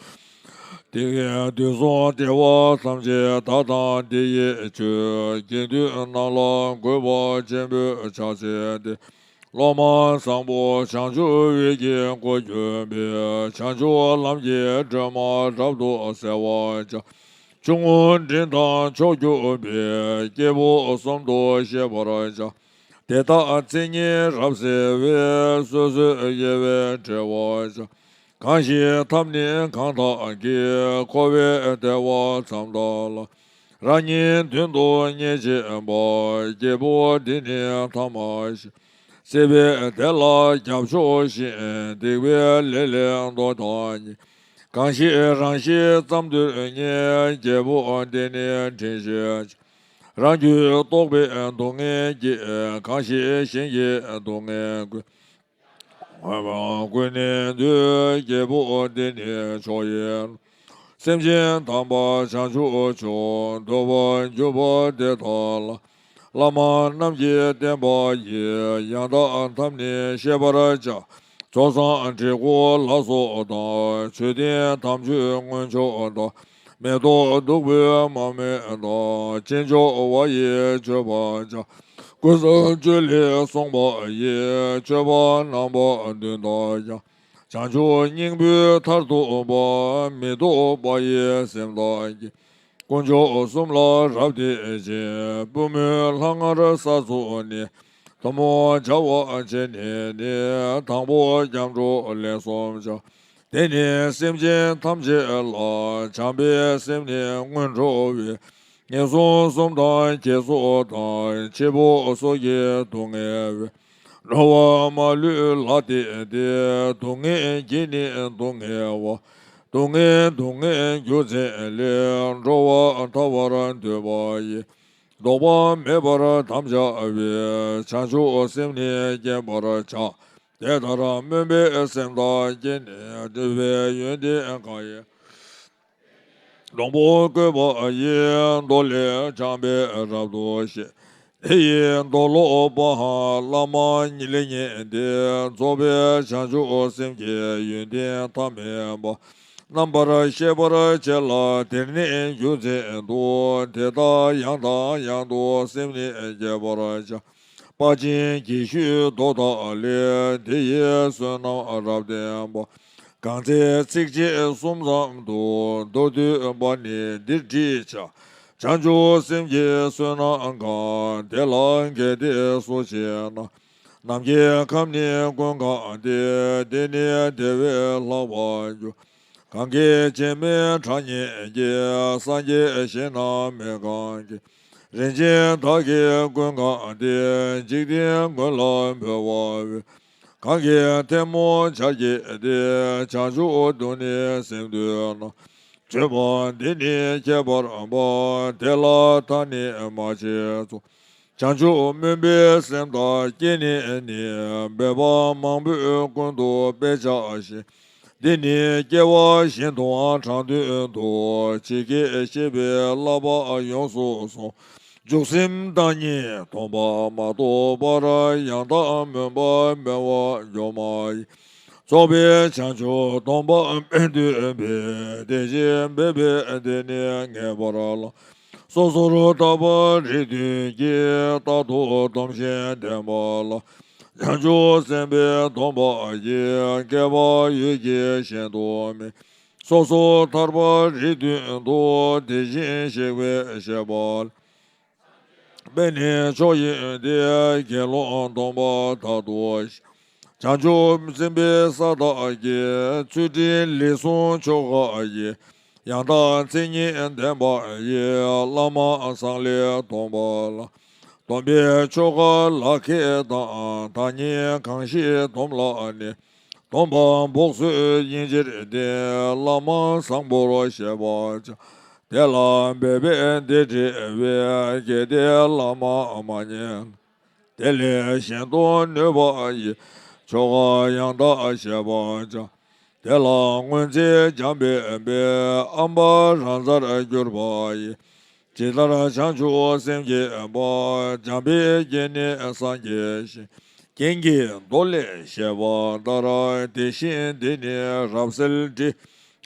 དེ་སྔའི་དུས་གསུམ་བདེ་བ་ཐམས་ཅད་བདག་དང་དེ་ཡི་ཆོས། དགེ་འདུན་རྣམས་ལ་གུས་པ་ཆེན་པོས་ཕྱག་འཚལ་ཏེ། སློབ་མ་བཟང་པོ་བྱང་ཆུབ་འོད་ཀྱི་སྒོ་གྱུར་པའི་བྱང་ཆུབ་ལམ་གྱི་སྒྲོན་མ་རབ་ཏུ་གསལ་བར་བྱ། ཆུང་ངུ་འབྲིང་དང་མཆོག་གྱུར་པའི་སྐྱེས་བུ་གསུམ་དུ་ཤེས་པར་བྱ། དེ་དག་མཚན་ཉིད་རབ་གསལ་བས། སོ་སོའི་དབྱེ་བས་བྲལ་བར་བྱ། གང་ཞིག་ཐབས་ནི་གང་དག་གིས། འཁོར་བའི་བདེ་བ་མཚམས་བཏགས་ལ། རང་ཉིད་མདུན་དུ་བསྙེན་བྱེད་པ། སྐྱེས་བུ་འདི་ནི་ཐ་མ་ཞིག་སྲིད་པའི་བདེ་ལ་རྒྱབ་ཕྱོགས་ཤིང་། སྡིག་པའི་ལས་ལས་ལྡོག་དང་ཉེ། གང་ཞིག་རང་བཞིན་ཙམ་དུ་བསྙེན། སྐྱེས་བུ་འདི་ནི་དྲིན་ཤེས་བྱ། རང་རྒྱུད་རྟོག་པའི་སྡུག་བསྔལ་གྱིས། གང་ཞིག་གཞན་གྱི་སྡུག་བསྔལ་ཀུན། ཀུན་ནས་འདུལ། སྐྱེས་བུ་འདི་ནི་མཆོག་ཡིན། སེམས་ཅན་དམ་པ་བྱང་ཆུབ་མཆོག་ཐོབ་པར་འགྱུར་བ་དེ་དག་ལ། བླ་མ་རྣམས་ཀྱིས་བསྟན་པ་ཡི། ཡང་དག་ཐབས་ནི་ཤེས་པར་བྱ། རྫོགས་སངས་དྲི་གུ་ལ་སོགས་དང་། མཆོད་རྟེན་དམ་ཆོས་མངོན་མཆོག་དང་། མེ་ཏོག་བདུག་སྤོས་མར་མེ་དང་། ཅི་འབྱོར་བ་ཡིས་མཆོད་པར་བྱ། ཀུན་བཟང་སྤྱོད་ལས་གསུངས་པ་ཡི། མཆོད་པ་རྣམ་པ་བདུན་དང་ཡང་། བྱང་ཆུབ་སྙིང་པོའི་མཐར་ཐུག་པ། མི་ལྡོག་པ་ཡི་སེམས་དང་བསྐྱེད། དཀོན་མཆོག་གསུམ་ལ་རབ་བརྟེན་ཅིང་། པུས་མོའི་ལྷ་ངར་ས་ཚུགས་ནས། ཐལ་མོ་སྦྱར་བ་བྱས་ནས་ནི། དང་པོ་སྐྱབས་འགྲོ་ལན་གསུམ་བྱ། དེ་ནས་སེམས་ཅན་ཐམས་ཅད་ལ། བྱམས་པའི་སེམས་ནི་སྔོན་འགྲོ་བའི། ངན་སོང་གསུམ་དང་བརྒྱད་སོགས་དང་། འཆི་འཕོ་སོགས་ཀྱི་སྡུག་བསྔལ་བས། འགྲོ་བ་མ་ལུས་ལ་བརྟེན་ཏེ། སྡུག་བསྔལ་གྱིས་ནི་སྡུག་བསྔལ་བ། སྡུག་བསྔལ་སྡུག་བསྔལ་རྒྱུ་མཚན་ལས། འགྲོ་བ་ཐར་བར་འདོད་པ་ཡིས། ལྡོག་པ་མེད་པར་དམ་བཅའ་བའི། བྱང་ཆུབ་སེམས་ནི་བསྐྱེད་པར་བྱ། དེ་ལྟར་སྨོན་པའི་སེམས་དང་བསྐྱེད་ནས། འདོད་པའི་ཡོན་ཏན་གང་ཡིན། སྡོང་པོ་བཀོད་པ་ཡི། མདོ་ལས། བྱམས་པས་རབ་ཏུ་བཤད། དེ་ཡི་མདོ་ལོག་པའང་། བླ་མ་ཉིད་ལས་ཉན་ཏེ། རྫོགས་པའི་བྱང་ཆུབ་སེམས་ཀྱི་ཡོན་ཏན་ཐ་མལ་པ། རྣམ་པར་ཤེས་པར་བྱེད་ལ་དེར་གནས་རྒྱུ་མཚན་དུ། དེ་ལྟར་ཡང་དང་ཡང་དུ་སེམས་ནི་བསྐྱེད་པར་བྱ། དཔའ་ཆེན་གྱི་ཤུལ་མདོ་དག་ལས། དེ་ཡི་བསོད་ནམས་རབ་བརྟན་པ། གང་ཚེ་ཚིགས་བཅད་གསུམ་ཙམ་དུ། མདོར་བསྡུས་པ་ནི་འདིར་བྲིས་བྱ། བྱང་ཆུབ་སེམས་ཀྱི་བསོད་ནམས་གང་། དེ་ལ་གལ་ཏེ་སུ་ཆེ་ན། ནམ་མཁའི་ཁམས་ནི་ཀུན་གང་སྟེ། དེ་ནི་དེ་བས་ལྷག་པར་འགྱུར། གང་གི་སྤྱན་མིག་གྲངས་སྙེད་ཀྱིས། སངས་རྒྱས་གཞན་རྣམས་མི་གང་གིས། རིན་ཆེན་དག་གིས་ཀུན་གང་སྟེ། འཇིག་རྟེན་ཀུན་ལ་འབུལ་བ་འོས། གང་གིས་ཐལ་མོ་སྦྱར་བགྱིས་ཏེ། བྱང་ཆུབ་ཏུ་ནི་སེམས་འདུན་ན། བརྗོད་པ་འདི་ནི་ཁྱད་པར་འབར། དེ་ལ་མཐའ་ནི་མ་མཆིས་སོ། བྱང་ཆུབ་སྨོན་པའི་སེམས་དང་བསྐྱེད་ནས་ནི། འབད་པ་མང་པོས་ཀུན་ཏུ་སྤེལ་བྱ་ཞིང་། འདི་ནི་སྐྱེ་བ་གཞན་དུའང་གྲངས་མཐུན་དུ། ཇི་སྐད་བཤད་པའི་བསླབ་པ་ཡོངས་སུ་བཟུང་། འཇུག་སེམས་བདག་ཉིད་སྟོང་པ་མ་རྟོགས་པར། ཡང་དག་སྨོན་པ་སྨོན་བར་འགྱུར་མ་ཡིན། རྫོགས་པའི་བྱང་ཆུབ་སྟོང་པ་དཔེ་འདོད་པས། དེ་བཞིན་འབད་པས་དེ་ནི་ངེས་པར་ལགས། སོ་སོར་ཐར་པ་རིགས་མཐུན་གྱིས། རྟག་ཏུ་སྡོམ་ཞིང་ལྡན་པ་ལ། བྱང་ཆུབ་སེམས་དཔའི་སྡོམ་པ་ཡིས། བསྐལ་པ་འོད་ཀྱིས་གཞན་དུ་མེད། སོ་སོར་ཐར་པ་རིགས་མཐུན་དུ། དེ་བཞིན་གཤེགས་པས་བཤད་པ། དཔལ་ནི་མཆོག་ཡིན་ཏེ། དགེ་སློང་སྡོམ་པ་དག་ཏུ་གཞིགས། བྱང་ཆུབ་སེམས་དཔའི་ས་དག་གི། ཚུལ་ཁྲིམས་ལེགས་བསྲུང་ཆོ་ག་ཡིས། ཡང་དག་མཚན་ཉིད་ལྡན་པ་ཡི། བླ་མ་བཟང་ལས་སྡོམ་པ་ལ། སྡོམ་པའི་ཆོ་ག་ལག་ཁྱེར་དང་། བདག་ཉིད་གང་ཞིག་སྡོམ་ལ་ནི། སྡོམ་པ་འབོགས་སོགས་ཡིན་ཕྱིར་ཏེ། བླ་མ་བཟང་པོར་བཤད་པར་བྱ། དེ་ལ་འབད་པས་འདི་འདྲ་བའི། གལ་ཏེ་བླ་མ་མ་རྙེད་ན། དེ་ལས་གཞན་དུ་ནུས་པ་ཡིས། ཆོ་ག་ཡང་དག་བཤད་པར་བྱ། དེ་ལ་སྔོན་ཚེ་སྦྱངས་པའི་དཔེ། ཨམ་བ་རང་སར་གྱུར་པ་ཡིས། ཇི་ལྟར་བྱང་ཆུབ་སེམས་བསྐྱེད་པ། སྦྱངས་པའི་རྒྱན་ནི་སངས་རྒྱས་ཞེས། རྒྱན་གྱི་མདོ་ལས་བཤད་པ་ལྟར། དེ་བཞིན་འདི་ནི་རབ་གསལ་འབྲི།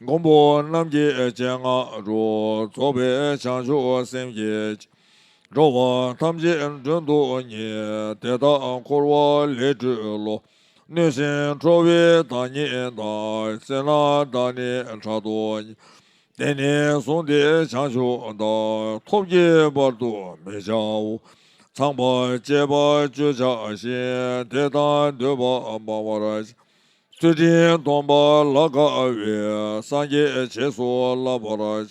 མགོན་པོ་རྣམ་མཁྱེན་སྤྱན་སྔ་རུ། རྫོགས་པའི་བྱང་ཆུབ་སེམས་བསྐྱེད་ཅིང་། འགྲོ་བ་ཐམས་ཅད་མགྲོན་དུ་གཉེར། དེ་དག་འཁོར་བ་ལས་སྒྲོལ་ལོ། གནོད་སེམས་ཁྲོ་བོའི་བདག་ཉིད་དང་། སེར་སྣ་དག་ནི་ཕྲག་ཏུ་བསྙེན། དེ་ནས་བཟུང་སྟེ་བྱང་ཆུབ་བདག། ཐོབ་ཀྱི་བར་དུ་མི་བྱའོ། ཚངས་པར་སྤྱད་པ་སྤྱོད་བྱ་ཞིང་། དེ་དང་འདོད་པ་སྤང་བར་བྱ། ཚུལ་ཁྲིམས་སྡོམ་པ་ལ་དགའ་བས། སངས་རྒྱས་རྗེས་སུ་བསླབ་པར་བྱ།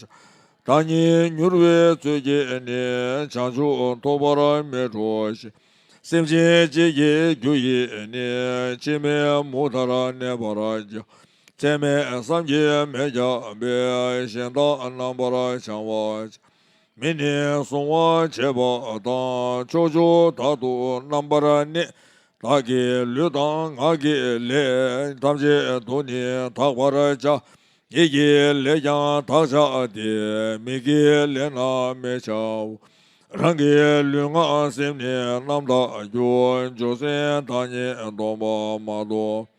བདག་ཉིད་མྱུར་བའི་ཚུལ་གྱིས་ནི། བྱང་ཆུབ་ཐོབ་པར་མི་སྤྲོ་ཞིང་། སེམས་ཅན་གཅིག་གི་རྒྱུ་ཡིས་ནི། འཆི་མེད་མུ་མཐར་གནས་པར་བྱ། ཚད་མེད་བསམ་གྱིས་མི་ཁྱབ་པས། གཞན་དག་རྣམ་པར་བྱང་བར་བྱ། མི་ནི་བསྲུང་བར་བྱེད་པ་དང་། ཕྱོགས་བཅུ་དག་ཏུ་རྣམ་པར་གནས། བདག་གི་ལུས་དང་ངག་གི་ལས། ཐམས་ཅད་དུ་ནི་དག་པར་བྱ། ཡིད་ཀྱི་ལས་ཀྱང་དག་བྱ་སྟེ། མི་དགེའི་ལས་རྣམས་མི་བྱའོ། རང་གི་ལུས་ངག་སེམས་ནི་རྣམ་དག་རྒྱུ། འབྱོར་སེམས་བདག་ཉིད་སྡོམ་པ་མ་དོར།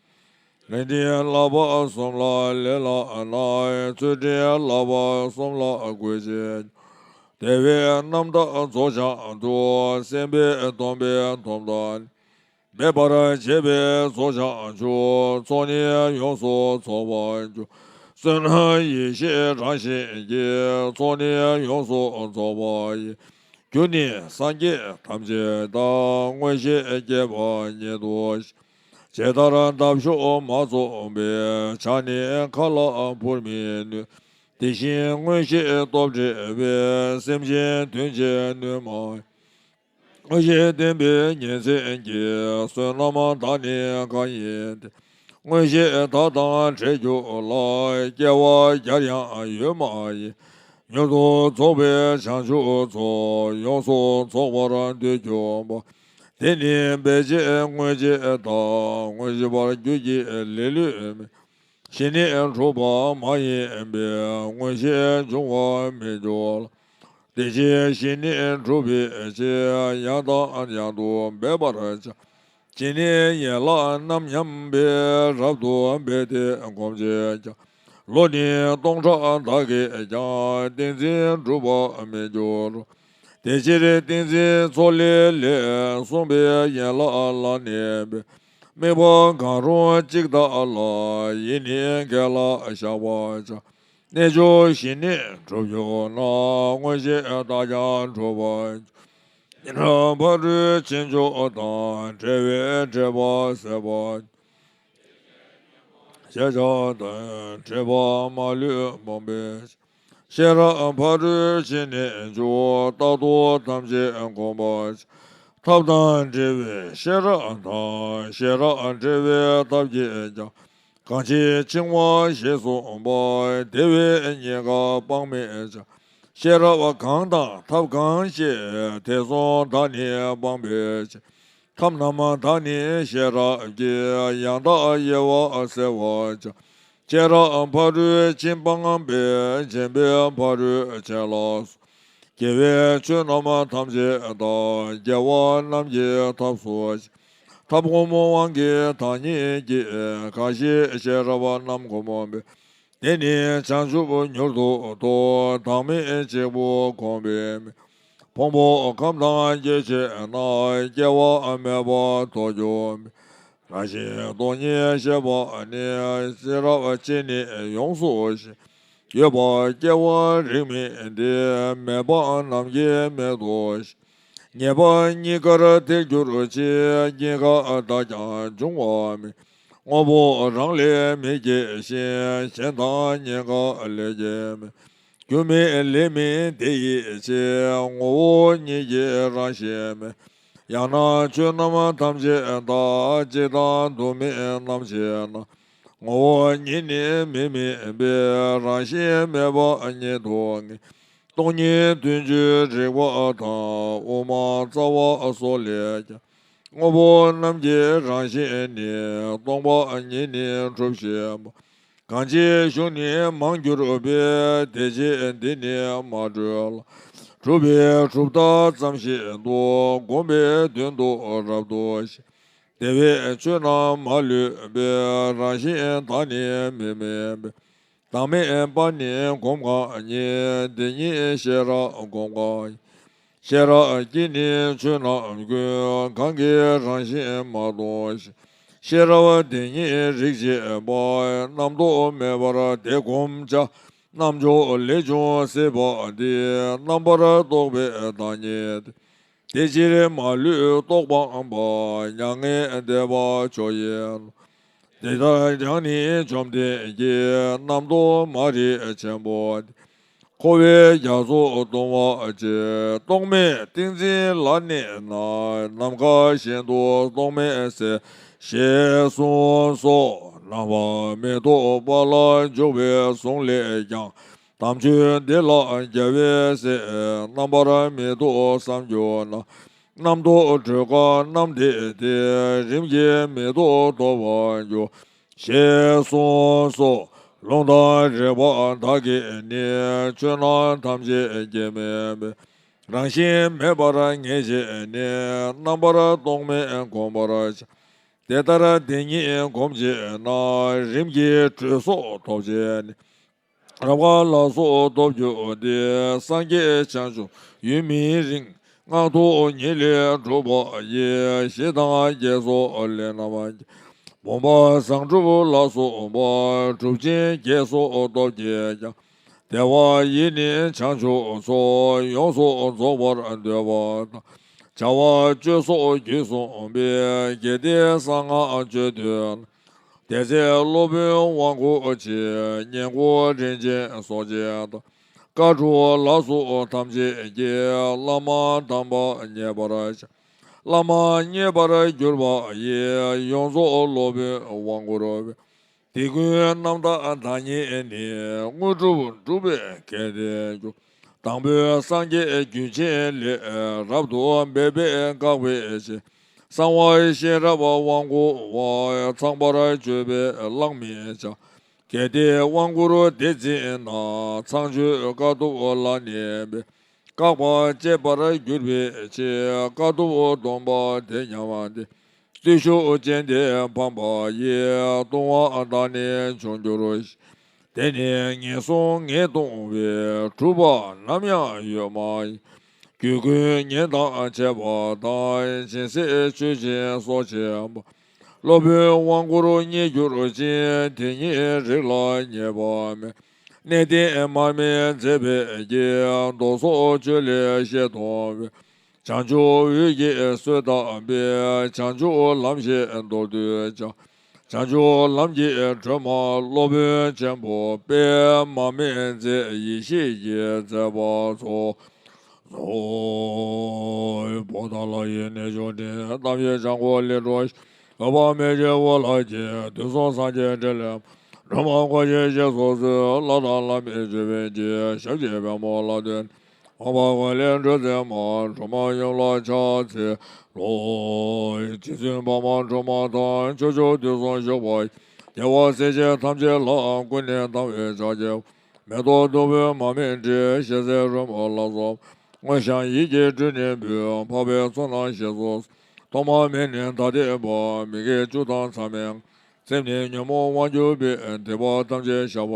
ལས་འདི་བསླབ་པ་གསུམ་ལ་ལས་བླངས་ན། ཚུལ་ཁྲིམས་བསླབ་པ་གསུམ་ལ་གུས་བྱེད། དེ་བས་རྣམ་དག་རྫོགས་བྱང་དུ། སེམས་དཔའི་སྡོམ་པའི་སྡོམ་དང་མེད་པར་བྱེད་པའི་རྫོགས་བྱང་ཆུབ། ཚོགས་ནི་ཡོངས་སུ་རྫོགས་པར་འགྱུར། བསོད་ནམས་ཡེ་ཤེས་རང་བཞིན་གྱིས། ཚོགས་ནི་ཡོངས་སུ་རྫོགས་པ་ཡི། རྒྱུ་ནི་སངས་རྒྱས་ཐམས་ཅད་དང་། མངོན་ཤེས་སྐྱེས་པ་ཉིད་དུ་ཤེས། ཇི་ལྟར་འདབ་གཤོག་མ་ཚུགས་པའི། ཆར་ནི་མཁའ་ལ་འཕུར་མི་ནུས། དེ་བཞིན་མངོན་ཤེས་སྟོབས་བྲལ་བའི། སེམས་ཅན་དོན་བྱེད་ནུས་མ། མངོན་ཤེས་ལྡན་པའི་ཉིན་མཚན་གྱི། བསོད་ནམས་དག་ནི་གང་ཡིན་ཏེ། མངོན་ཤེས་དག་དང་བྲལ་གྱུར་ལ། སྐྱེ་བ་བརྒྱར་ཡང་ཡོད་མ་ཡིན། མྱུར་དུ་རྫོགས་པའི་བྱང་ཆུབ་མཚོ། ཡོངས་སུ་རྫོགས་པར་འདོད་གྱུར་པ། དེ་ནི་འབད་བྱེད་མངོན་བྱེད་དང་། མངོན་བྱེད་པར་གྱུར་ཅིང་ལེ་ལོས་མིན། ཞི་གནས་གྲུབ་པ་མ་ཡིན་པས། མངོན་ཤེས་འབྱུང་བར་མི་འགྱུར་ལ། དེ་ཕྱིར་ཞི་གནས་སྒྲུབ་པའི་ཕྱིར། ཡང་དང་ཡང་དུ་འབད་པར་བྱ། ཇི་སྙེད་ཡན་ལག་རྣམས་ཉམས་པའི། རབ་ཏུ་འབད་དེ་གོམས་བྱེད་ཀྱང་། ལོ་ནི་སྟོང་ཕྲག་དག་གིས་ཀྱང་། ཏིང་འཛིན་འགྲུབ་པར་མི་འགྱུར་རོ། དེ་ཕྱིར་ཏིང་འཛིན་ཚོགས་ལས་ལས། གསུངས་པའི་ཡན་ལག་ལ་གནས་པའི། དམིགས་པ་གང་རུང་གཅིག་དག་ལ། ཡིད་ནི་འགལ་ལ་བཞག་པར་བྱ། རྣལ་འབྱོར་ཞི་གནས་འགྲུབ་གྱུར་ན། མངོན་ཤེས་དག་ཀྱང་འགྲུབ་པར་འགྱུར། ཉན་རང་ཕ་རོལ་ཕྱིན་བཅུ་དང་། བྲལ་བའི་དྲེགས་པ་སེལ་བར་འགྱུར། ཞེས་བྱ་དང་། དྲེགས་པ་མ་ལུས་སྤོང་བའི་ཕྱིར། ཤེས་རབ་ཕ་རོལ་ཕྱིན་ནི་བཅུ། རྟག་ཏུ་ཐམས་ཅད་བསྒོམ་པར་བྱ། ཐབས་དང་བྲལ་བའི་ཤེས་རབ་དང་། ཤེས་རབ་བྲལ་བའི་ཐབས་ཀྱིས་ཀྱང་། གང་ཕྱིར་འཆིང་བ་ཞེས་གསུངས་པ། དེ་བས་རྙེད་དཀའ་སྤང་མི་བྱ། ཤེས་རབ་གང་དང་ཐབས་གང་ཤེས། དེ་གསུམ་དག་ནི་སྤང་བའི་ཕྱིར། ཐབས་རྣམས་དག་ནི་ཤེས་རབ་ཀྱིས། ཡང་དག་དབྱེ་བ་གསལ་བར་བྱ། ཤེས་རབ་ཕ་རོལ་ཕྱིན་སྤངས་པས། འཇམ་དཔལ་ཕ་རོལ་ཕྱིན་ལ་སོགས། དགེ་བའི་ཆོས་རྣམས་ཐམས་ཅད་དག། དགེ་བ་རྣམས་ཀྱི་ཐབས་སུ་མཆི། ཐབས་སྒོམ་དབང་གིས་བདག་ཉིད་ཀྱིས། གང་ཞིག་ཤེས་རབ་རྣམས་བསྒོམས་པས། དེ་ནི་བྱང་ཆུབ་མྱུར་དུ་ཐོབ། བདག་མེད་གཅིག་པུ་བསྒོམས་པས་མིན། ཕུང་པོ་ཁམས་དང་སྐྱེ་མཆེད་རྣམས། སྐྱེ་བ་མེད་པར་ཐོབ་གྱུར་པའི། རང་བཞིན་སྟོང་ཉིད་ཤེས་པ་ནི། ཤེས་རབ་ཀྱིས་ནི་ཡོངས་སུ་ཞི། ཡོད་པར་སྐྱེ་བ་རིགས་མིན་ཏེ། མེད་པ་རྣམས་ཀྱི་མིང་དུ་ཞིག་ངེས་པ་གཉིས་ཀར་ཐལ་གྱུར་ཅིང་། གཉིས་ཀ་དག་ཀྱང་འབྱུང་བ་མེད། དངོས་པོ་རང་ལས་མི་སྐྱེ་ཞིང་། གཞན་དང་གཉིས་ཀ་ལས་སྐྱེ་མེད། རྒྱུ་མེད་ལས་མེད་དེ་ཡི་ཕྱིར། ངོ་བོ་ཉིད་ཀྱི་རང་བཞིན་མེད། ཡང་ན་ཆོས་རྣམས་ཐམས་ཅད་དག་གཅིག་དང་དུ་མེད་རྣམ་ཤེས་ན། ངོ་བོ་ཉིད་ནི་མི་དམིགས་པས། རང་བཞིན་མེད་པ་ཉིད་དུ་ངེས། སྟོང་ཉིད་བདུན་ཅུའི་རིག་པ་དང་། དབུ་མ་རྩ་བ་སོགས་ལས་ཀྱང་། དངོས་པོ་རྣམས་ཀྱི་རང་བཞིན་ནི། སྟོང་པ་ཉིད་ནི་གྲུབ་ཞིང་མ། གང་ཕྱིར་གཞུང་ནི་མང་གྱུར་པའི། དེ་ཕྱིར་འདི་ནི་མ་གྲུབ་ལ། གྲུབ་པའི་གྲུབ་མཐའ་ཙམ་ཞིག་ཏུ། བསྒོམ་པའི་དོན་དུ་རབ་ཏུ་བཤད། དེ་བས་ཆོས་རྣམས་མ་ལུས་པའི། རང་བཞིན་བདག་ནི་མི་དམིགས་པས། བདག་མེད་པ་ནི་སྒོམ་གང་ཉིད། དེ་ཉིད་ཤེས་རབ་སྒོམ་གང་ཡིན། ཤེས་རབ་ཀྱིས་ནི་ཆོས་རྣམས་ཀུན། གང་གི་རང་བཞིན་མ་མཐོང་ཞིང་། ཤེས་རབ་དེ་ཉིད་རིག་བྱེད་པ། རྣམ་རྟོག་མེད་པར་དེ་བསྒོམ་བྱ། རྣམ་འཇོག་ལས་བྱུང་སྲིད་པ་འདི། རྣམ་པར་རྟོག་པའི་བདག་ཉིད་དེ། དེ་ཕྱིར་མ་ལུས་རྟོག་སྤངས་པ། མྱ་ངན་འདས་པ་མཆོག་ཡིན་ནོ། དེ་ལྟར་ཀྱང་ནི་བཅོམ་ལྡན་གྱིས། རྣམ་རྟོག་མ་རིག་ཆེན་པོ་འདི། འཁོར་བའི་རྒྱ་མཚོ་སྟོང་བ་ཅན། རྟོག་མེད་ཏིང་འཛིན་ལ་གནས་ན། ནམ་མཁའ་བཞིན་དུ་རྟོག་མེད་གསལ། ཞེས་གསུངས་སོ། རྣམ་པར་མི་རྟོག་པ་ལ་འཇུག་པའི་གཟུངས་ལས་ཀྱང་། དམ་ཆོས་འདི་ལ་རྒྱལ་བས་གསལ། རྣམ་པར་མི་རྟོག་བསམ་གྱུར་ན། རྣམ་རྟོག་གྲོལ་དཀའ་རྣམ་འདས་ཏེ། རིམ་གྱིས་མི་རྟོག་ཐོབ་པར་འགྱུར། ཞེས་གསུངས་སོ། ལུང་དང་རིགས་པ་དག་གིས་ནི། ཆོས་རྣམས་ཐམས་ཅད་སྐྱེ་མེད་པའི། རང་བཞིན་མེད་པར་ངེས་བྱས་ནས། རྣམ་པར་རྟོག་མེད་བསྒོམ་པར་བྱ། དེ་ལྟར་དེ་ཉིད་བསྒོམ་བྱས་ན། རིམ་གྱིས་གྲོལ་སོགས་ཐོབ་བྱས་ནས། རབ་དགའ་ལ་སོགས་ཐོབ་གྱུར་ཏེ། སངས་རྒྱས་བྱང་ཆུབ་ཡུན་མི་རིང་། སྔགས་ཐོག་ཉིད་ལས་གྲུབ་པ་ཡི། ཞི་དང་རྒྱས་སོགས་ལས་རྣམས་ཀྱིས། བུམ་པ་བཟང་གྲུབ་ལ་སོགས་པ། གྲུབ་ཆེན་བརྒྱད་སོགས་ཐོབ་ཀྱིས་ཀྱང་། དེ་བ་ཡིས་ནི་བྱང་ཆུབ་མཚོ། ཡོངས་སུ་རྫོགས་པར་འདོད་པ་དང་། བྱ་བ་སྤྱོད་སོགས་རྒྱུད་གསུངས་པའི། དགེ་ལྡན་གསང་སྔགས་སྤྱོད་འདོད་ན། དེ་ཚེ་སློབ་དཔོན་དབང་བསྐུར་ཆེ། བསྙེན་བཀུར་རིན་ཆེན་གསོག་ཅིང་དང་། བཀའ་དྲུག་ལ་སོགས་ཐམས་ཅད་ཀྱི། བླ་མ་དམ་པ་མཉེས་པར་བྱ། བླ་མ་མཉེས་པར་གྱུར་པ་ཡི། ཡོངས་རྫོགས་སློབ་དཔོན་དབང་བསྐུར་བས། དེ་ཀུན་རྣམ་དག་བདག་ཉིད་ནི། དངོས་གྲུབ་འགྲུབ་པའི་གལ་ཏེ་འགྱུར། དང་པོའི་སངས་རྒྱས་རྒྱུད་ཆེན་ལས། རབ་ཏུ་འབད་པས་བཀག་པའི་ཕྱིར། གསང་བ་ཤེས་རབ་དབང་བསྐུར་བ། ཚངས་པར་སྤྱོད་པས་བླང་མི་བྱ། གལ་ཏེ་དབང་བསྐུར་དེ་འཛིན་ན། ཚངས་སྤྱོད་དཀའ་ཐུབ་ལ་ནི་འབད། བཀག་པ་གཅད་པར་གྱུར་པའི་ཕྱིར། དཀའ་ཐུབ་སྡོམ་པ་དེ་ཉམས་ཏེ། བརྟུལ་ཞུགས་ཅན་དེ་ཕམ་པ་ཡིས། ལྟུང་བ་དག་ནི་བྱུང་འགྱུར་ཞིང་། དེ་ནི་ངན་སོང་ངས་ལྟུང་བའི། གྲུབ་པ་ནམ་ཡང་ཡོད་མ་ཡིན། རྒྱུད་ཀུན་ཉེན་དང་བཅས་པ་དང་། སྦྱིན་སྲེག་མཆོད་སྦྱིན་སོགས་བྱེད་པ། སློབ་དཔོན་དབང་བསྐུར་མཉེས་གྱུར་ཅིང་། དེ་ཉིད་རིགས་ལ་ངེས་པ་མེད། གནས་བརྟན་མར་མེ་མཛད་པའི་དཀྱིལ། མདོ་སོགས་ཆོས་ལས་བཤད་སྟོན་པའི། བྱང་ཆུབ་འོད་ཀྱི་སོས་དག་པའི། བྱང་ཆུབ་ལམ་ཞེས་མདོར་བསྡུས་ཀྱང་། བྱང་ཆུབ་ལམ་གྱི་སྒྲོན་མ་སློབ་དཔོན་ཆེན་པོ། དཔལ་མར་མེ་མཛད་ཡེ་ཤེས་ཀྱི་མཛད་པ་ཚོགས། ཟོ། བོ་དྷ་ལ་ཡི་གནས་མཆོག་སྤྲིན། རྣམ་གཡེང་བྱང་ཁོག་ལས་འཕྲོས་ཤིང་། འོད་དཔག་མེད་ཀྱི་འོད་ལ་སྐྱེས། དུས་གསུམ་སངས་རྒྱས་འཕྲིན་ལས། སྒྲོན་མ་སྐུ་ཞབས་ཞེས་སོགས་གསོལ། ལྷ་དང་ལྷ་མིན་ཆོས་དཔོན་གྱིས། ཞབས་ཀྱི་པདྨོ་ལ་བཏུད། འཕགས་པ་ཀུན་ལས་སྒྲོལ་མཛད་མ། སྒྲོལ་མ་ཡུམ་ལ་ཕྱག་འཚལ་ལོ། རྗེ་བཙུན་པདྨ་སྒྲོལ་མ་དང་། ཕྱོགས་བཅུ་དུས་གསུམ་བཞུགས་པ་ཡི། རྒྱལ་བ་སྲས་བཅས་ཐམས་ཅད་ལ། ཀུན་ནས་དང་བས་ཕྱག་འཚལ། མེ་ཏོག་བདུག་སྤོས་མར་མེ་དྲི། ཞལ་ཟས་རོལ་མོ་ལ་སོགས། མངོན་ཤེས་ཡིད་ཀྱིས་སྤྲུལ་ནས་འབུལ། འཕགས་པའི་ཚོགས་རྣམས་ཞེས་སོགས་སུ། ཐོག་མ་མེད་ནས་ད་ལྟའི་བར། མི་དགེ་བཅུ་དང་མཚམས་མེད་ལྔ། སེམས་ནི་ཉོན་མོངས་དབང་གྱུར་པའི། སྡིག་པ་ཐམས་ཅད་བཤགས་པ་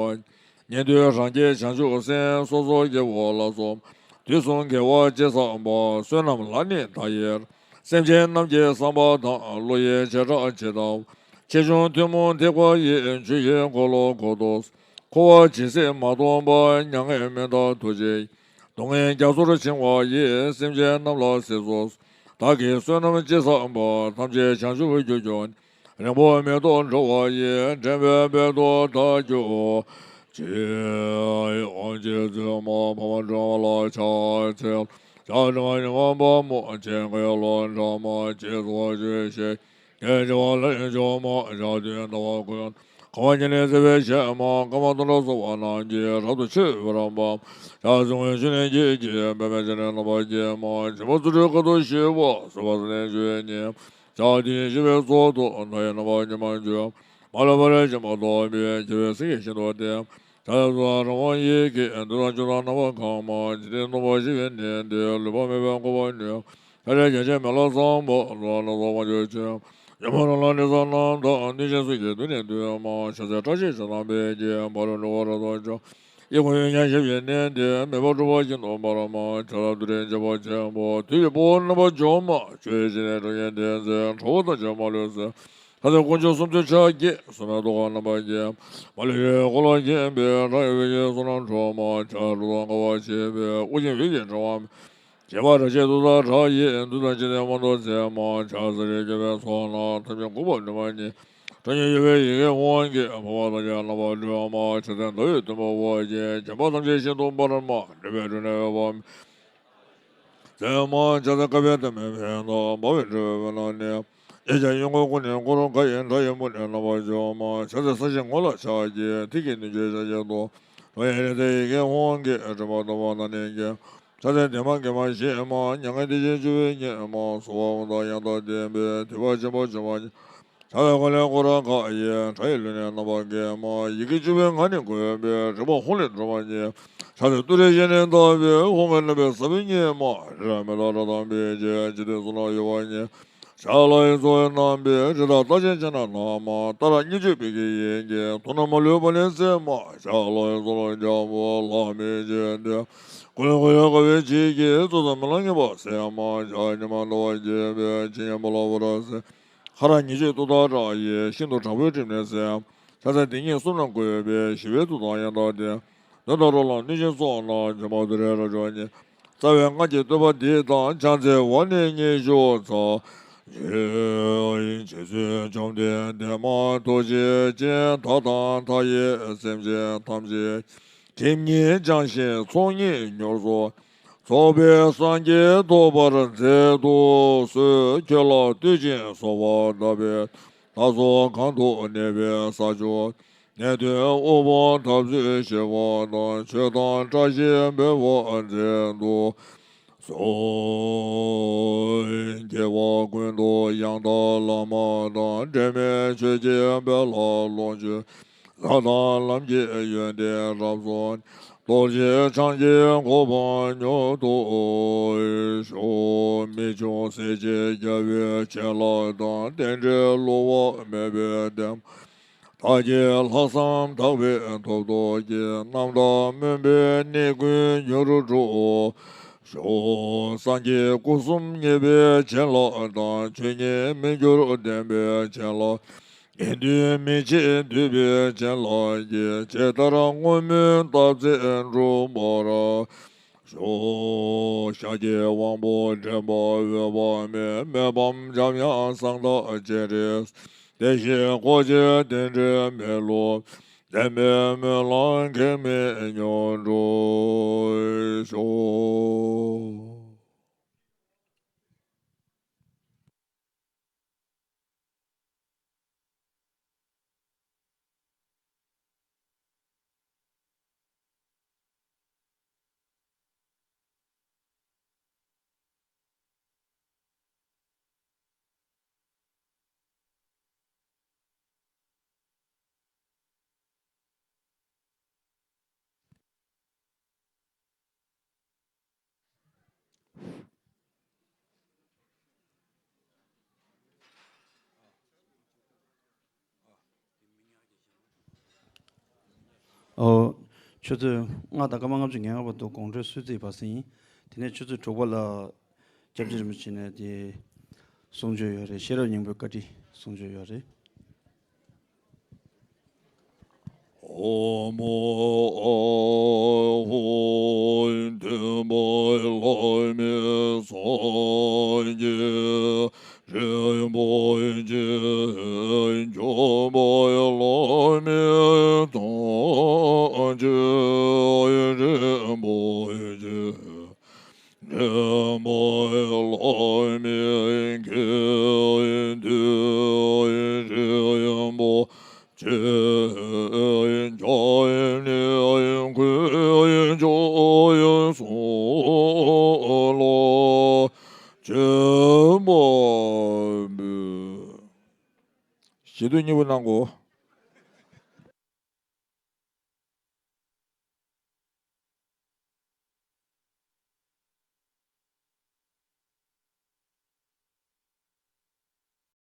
ཉིད། ཉན་ཐོས་རང་རྒྱལ་བྱང་ཆུབ་སེམས། སོ་སོ་སྐྱེ་བོ་ལ་སོགས། དུས་གསུམ་དགེ་བ་ཅི་བསགས་པ། བསོད་ནམས་ལ་ནི་བདག་ཡི་རང་། སེམས་ཅན་རྣམས་ཀྱི་བསམ་པ་དང་། བློ་ཡི་བྱེ་བྲག་ཇི་ལྟ་བ། ཆེ་ཆུང་ཐུན་མོང་ཐེག་པ་ཡི། ཆོས་ཀྱི་འཁོར་ལོ་བསྐོར་དུ། འཁོར་བ་ཇི་སྲིད་མ་སྟོངས་པ། མྱ་ངན་མི་འདའ་ཐུགས་རྗེ་ཡིས། སྡུག་བསྔལ་རྒྱ་མཚོར་བྱིང་བ་ཡི། སེམས་ཅན་རྣམས་ལ་གཟིགས་སུ་གསོལ། བདག་གིས་བསོད་ནམས་ཅི་བསགས་པ། ཐམས་ཅད་བྱང་ཆུབ་རྒྱུར་གྱུར་ནས། རིང་པོ་མི་ཐོགས་འགྲོ་བ་ཡི། འདྲེན་པའི་དཔལ་དུ་བདག་གྱུར་ཅིག། འོག་གི་བཙུན་མོ་འཕགས་པ་སྒྲོལ་མ་ལ་ཕྱག་འཚལ་ལོ། ཕྱག་འཚལ་བ་ཉི་མ་པདྨོ་ཅན། གཡས་ལོགས་སྒྲ་མ་ཆེ་སོགས་ཆོས་བཤད། སྐད་ཆེ་བ་ལ་ཡི་མཆོག་མ། ཕྱག་མཐུན་ཟླ་བ་སྐུ། ཁ་བ་ཉི་ལས་སྲིད་པའི་གཤེད་མ། ཀ་མ་ཏ་ལ་སོགས་པ་རྣམས་ཀྱིས། རབ་ཏུ་མཆོད་པར་བགྱི། ཕྱག་འཚལ་བའི་མཆོད་རྟེན་བརྒྱད་ཀྱི། པདྨས་སྤྱན་ནི་རྣམ་པར་བརྒྱན་མ། འཇིགས་པ་རྩུབ་འགྲོའི་ཁ་དོག་ཞི་བ། སྲིད་པ་སེམས་ཅན་འབྱུང་བའི་ཉེས། ཕྱག་དེས་ཞི་བའི་ཚོགས་དང་། མཐའ་ཡས་རྣམ་པར་སྙོམས་པར་འཇུག་མ་ལུས་པར་བྱང་བ་ཐོབ་པའི། ཁྱབ་པའི་སེང་གེ་ཤིན་ཏུ་བརྟན། ཕྱག་འཚལ་ཚོགས་རང་དབང་ཡི་གེ། བདུད་དང་ཕྱོགས་དང་ནམ་མཁའ་གང་མ། འཇིག་རྟེན་སྟོང་པར་ཤེས་པའི་གནས་འདིར། ལུས་པ་མེད་པར་འགོག་པར་ནུས། ཕྱག་རྒྱ་ཆེན་མེ་ལྷ་བཟང་པོ། ལོ་ལ་སོགས་དབང་ཕྱུག་ཆེན། ཡུམ་རང་ལ་ནི་བསོད་ནམས་དང་། གནོད་སྦྱིན་གསུམ་གྱི་གདུང་ནི་འདུས་མ། ཕྱག་འཚལ་བཀྲ་ཤིས་ཕྱག་དང་འཕེལ་གྱི། འབར་བའི་ནུ་བོ་རབ་ཏུ་འཇོམས། ཡི་གུ་ཡོན་ཆབ་ཀྱི་གནས་འདིར། མེ་འབར་འཁྲུག་པ་ཤིན་ཏུ་འབར་མ། ཕྱག་ལ་དུ་རེ་འཇིགས་པ་ཆེན་པོ། དུས་ཀྱི་དཔའ་བོ་རྣམ་པར་འཇོམས་མ། ཆོས་ཀྱི་སྤྱན་ནི་ཁྲོ་གཉེར་ལྡན་མཛད། ཁྲོ་བོ་ཐམས་ཅད་མ་ལུས་སེལ། ལྷ་སྲིན་དཀོན་མཆོག་སུམ་ཅུ་ཕྱག་བརྒྱད། སྲུང་མའི་ཐུགས་ཀར་རྣམ་པར་བརྒྱན། མ་ལུས་ཡི་གེ་འཁོར་ལོས་བརྒྱན་པའི། རང་ཡུལ་བོད་ཀྱི་བསོད་ནམས་འཕྲོག་མ། བྱ་རུ་དང་དགའ་བ་བྱེད་པའི། དབུ་རྒྱན་བོད་ཀྱི་དྲེགས་པ་མེད། བྱེ་བ་རབ་བརྒྱ་ཏུ་ཏྲ་ཡིས། བདུད་དང་འཇིག་རྟེན་དབང་དུ་མཛད་མ། ཕྱག་འཚལ་ལོ། རྒྱལ་བའི་ཚོགས་རྣམས་ཐམས་ཅད་འགུགས་པར་ནུས་པ་ཉིད། ཁྲོ་གཉེར་ཡོད་པའི་ཡི་གེའི་དབང་གིས། འཕགས་པ་ཐམས་ཅད་རྣམ་པར་སྒྲོལ་མ། ཕྱག་འཚལ་ཟླ་འོད་ཟླུམ་པོ་བ་ཡིས། བྱམས་པ་ཐམས་ཅད་ཤིན་ཏུ་འབར་མ། འདྲེན་པའི་སྒྲོན་མེ་འོད་དཔག་མེད་མཛད་མ། ཕྱག་འཚལ་བསྐལ་པའི་བདག་མེད་ཕན་བདག་འབར་བའི་སྒྲོན་མེ་རྣམས་ནི། ཡེ་ཤེས་དབྱུག་པའི་སྐུ་ནི་བསྐོར། མཁའ་ཡི་སྒྲ་ཡི་མུ་ནི་རྣམ་པར་འཇོམས་མ། ཕྱག་འཚལ་ས་གཞིའི་ངོས་ལ་ཕྱག་བགྱི། ཐིག་གི་བདུན་ཅུའི་ཞབས་ཀྱིས་བསྡུ། ཁྲོ་གཉེར་རིག་འཛིན་ཡི་གེའི་དབང་གིས། དྲི་མ་གདུང་བ་དག་ནི་འགེམས། ཕྱག་འཚལ་བདེ་མ་དགེ་མ་ཞི་མ། མྱ་ངན་འདས་ཞི་སྤྱོད་པའི་གཉེར་མ། གསོལ་བ་དབང་དང་ཡང་དག་ལྡན་པས། ཐེག་པ་ཆེན་པོ་འབྱོངས་པ་ཉིད། ཕྱག་འཚལ་འཁོར་ལོའི་སྐུ་རབ་མཁའ་ཡི། ཁྲོ་ཡི་ལུས་ནི་རྣམ་པར་འགེམས་མ། ཡི་གེ་བཅུ་པའི་ངག་ནི་བཀོད་པས། རིག་པ་ཧཱུྃ་ལས་སྒྲོགས་པ་ཉིད། ཕྱག་འཚལ་ཏུ་རེའི་ཞལ་ནི་བརྡབས་པས། ཧཱུྃ་གི་རྣམ་པའི་ས་བོན་སྙེགས་མ། རི་རབ་མེ་ཏོག་བཀྲག་མདངས་འཕེལ་ཕྱིར། འཇིག་རྟེན་གསུམ་རྣམས་གཡོ་བ་ཉིད། ཕྱག་ལྷ་ཡི་ཚོགས་རྣམ་པའི། རི་དྭགས་རྟགས་ཅན་ཅན་དང་ལྷ་མ། ཏཱ་ར་གཉིས་བརྗོད་བི་ཀའི་ཡི་གེས། དོན་རྣམས་མ་ལུས་པ་ལས་སེལ་མ། ཕྱག་ལྷ་ཡི་ཚོགས་ལ་ཕྱག་འབུལ་ལྷ་མིའི་རྗེས་ཟློས། འཁོར་ལོས་སྒྱུར་བའི་དགའ་བའི་བྱད་ཀྱིས། རྩོད་དང་རྨི་ལམ་ངེས་པར་སེལ་མ། ཕྱག་གཉིས་པ་བཟླ་བ་རྒྱས་པའི་ཕྱི་ཉིན་པ་ལ་འོད་རབ་གསལ། ཧ་ར་ཉིས་བརྗོད་ཏུཏྟཱ་ར་ཡིས། ཤིན་ཏུ་དྲག་པོའི་སྒྲིབ་ནི་སེལ། ཕྱག་འཚལ་དེ་ཉིད་གསུམ་རྣམས་བཀོད་པས། ཞི་བའི་མཐུ་དང་ཡང་དག་ལྡན། གདོན་དང་རོ་ལངས་གནོད་སྦྱིན་སོགས་རྣམས། འཇོམས་པ་ཏུ་རེའི་རབ་མཆོག་ཉིད། རྩ་བའི་སྔགས་ཀྱི་བསྟོད་པ་འདི་དང་། ཕྱག་འཚལ་བ་ནི་ཉི་ཤུ་རྩ། རྗེ་བཙུན་བཅོམ་ལྡན་འདས་མ་ཐུགས་རྗེ་ཅན། བདག་དང་མཐའ་ཡས་སེམས་ཅན་ཐམས་ཅད། སྒྲིབ་གཉིས་སྦྱངས་ཤིང་ཚོགས་གཉིས་མྱུར་སོན། རྫོགས་པའི་སངས་རྒྱས་ཐོབ་པར་མཛད་དུ་གསོལ། ཁྱོད་ལ་བསྟོད་ཅིང་གསོལ་བ་བཏབ་པས། བདག་སོགས་གང་དུ་གནས་པའི་ས་ཕྱོགས། ནད་གདོན་དབུལ་ཕོངས་འཐབ་རྩོད་ཞི་བ་དང་། ཆོས་དང་བཀྲ་ཤིས་འཕེལ་བར་མཛད་དུ་གསོལ། སྐྱེ་བ་ཀུན་ཏུ་ཡང་དག་བླ་མ་དང་། འབྲལ་མེད་ཆོས་ཀྱི་དཔལ་ལ་ལོངས་སྤྱོད། ལྷ་དང་ལམ་གྱི་ཡོན་ཏན་རབ་གསུངས། རྡོ་རྗེ་འཆང་གི་གོ་འཕང་མྱུར་དུ་ཤོག། མི་འབྱུང་སྲིད་ཞིའི་རྒྱལ་པོའི་བྱིན་རླབས་དང་། རྟེན་འབྲེལ་བསླུ་བ་མེད་པའི་བདེན། བདག་གི་ལྷག་བསམ་དག་པས་ཐོབ་ཐོབ་ཀྱིས། རྣམ་དག་སྨོན་པའི་གནད་ཀུན་མྱུར་འགྲུབ་ཤོག། སངས་རྒྱས་སྐུ་གསུམ་མཉེས་པའི་བྱིན་རླབས་དང་། ཆོས་ཉིད་མི་འགྱུར་བདེན་པའི་བྱིན་རླབས། ཉན་ཐོས་མི་ཕྱེད་འདུས་པའི་བྱིན་རླབས་ཀྱིས། ཇི་ལྟར་བསྔོ་སྨོན་བཏབ་ཚད་འགྲུབ་པར་ཤོག། ཤཱཀྱའི་དབང་པོ་འདྲེན་པ་འོད་དཔག་མེད། མི་ཕམ་འཇམ་དབྱངས་གསང་བདག་སྤྱན་རས་གཟིགས། བདེ་གཤེགས་འཁོར་བཅས་རྟེན་འབྲེལ་མི་བསླུ། བདེན་པའི་སྨོན་ལམ་གེགས་མེད་མྱུར་འགྲུབ་ཤོག། ཨོ། ཆུ་ཚོད་ལྔ་དང་སྐར་མ་ལྔ་བཅུ་ང་ལྔ་བར་དུ་དགོང་དྲོའི་གསོལ་ཚིགས་ཕར་ཕྱིན་ཡིན། དེ་ནས་ཆུ་ཚོད་དྲུག་པ་ལ་སྐྱབས་རྗེ་རིན་པོ་ཆེ་ནས་དེ་གསུང་ཆོས་ཡོད་རེད། ཤེས་རབ་སྙིང་པོའི་བཀའ་ཁྲིད་གསུང་ཆོས་ཡོད་རེད། ཨོཾ་ཨཱཿཧཱུྃ་བདེ་བའི་བླ་མའི་སངས་རྒྱས་རིན་པོ་ཆེ། འཇམ་དཔལ་བླ་མའི་ཐུགས་རྗེ་རིན་པོ་ཆེ། འཇམ་དཔལ་བླ་མའི་དགེ་འདུན་རིན་པོ་ཆེ། འཇམ་དབྱངས་དཀོན་མཆོག་གསུང་ལ་བྱོན་པ་འབུལ། ཞལ་བསྡུ་གཉིས་པོ་གནང་གོ།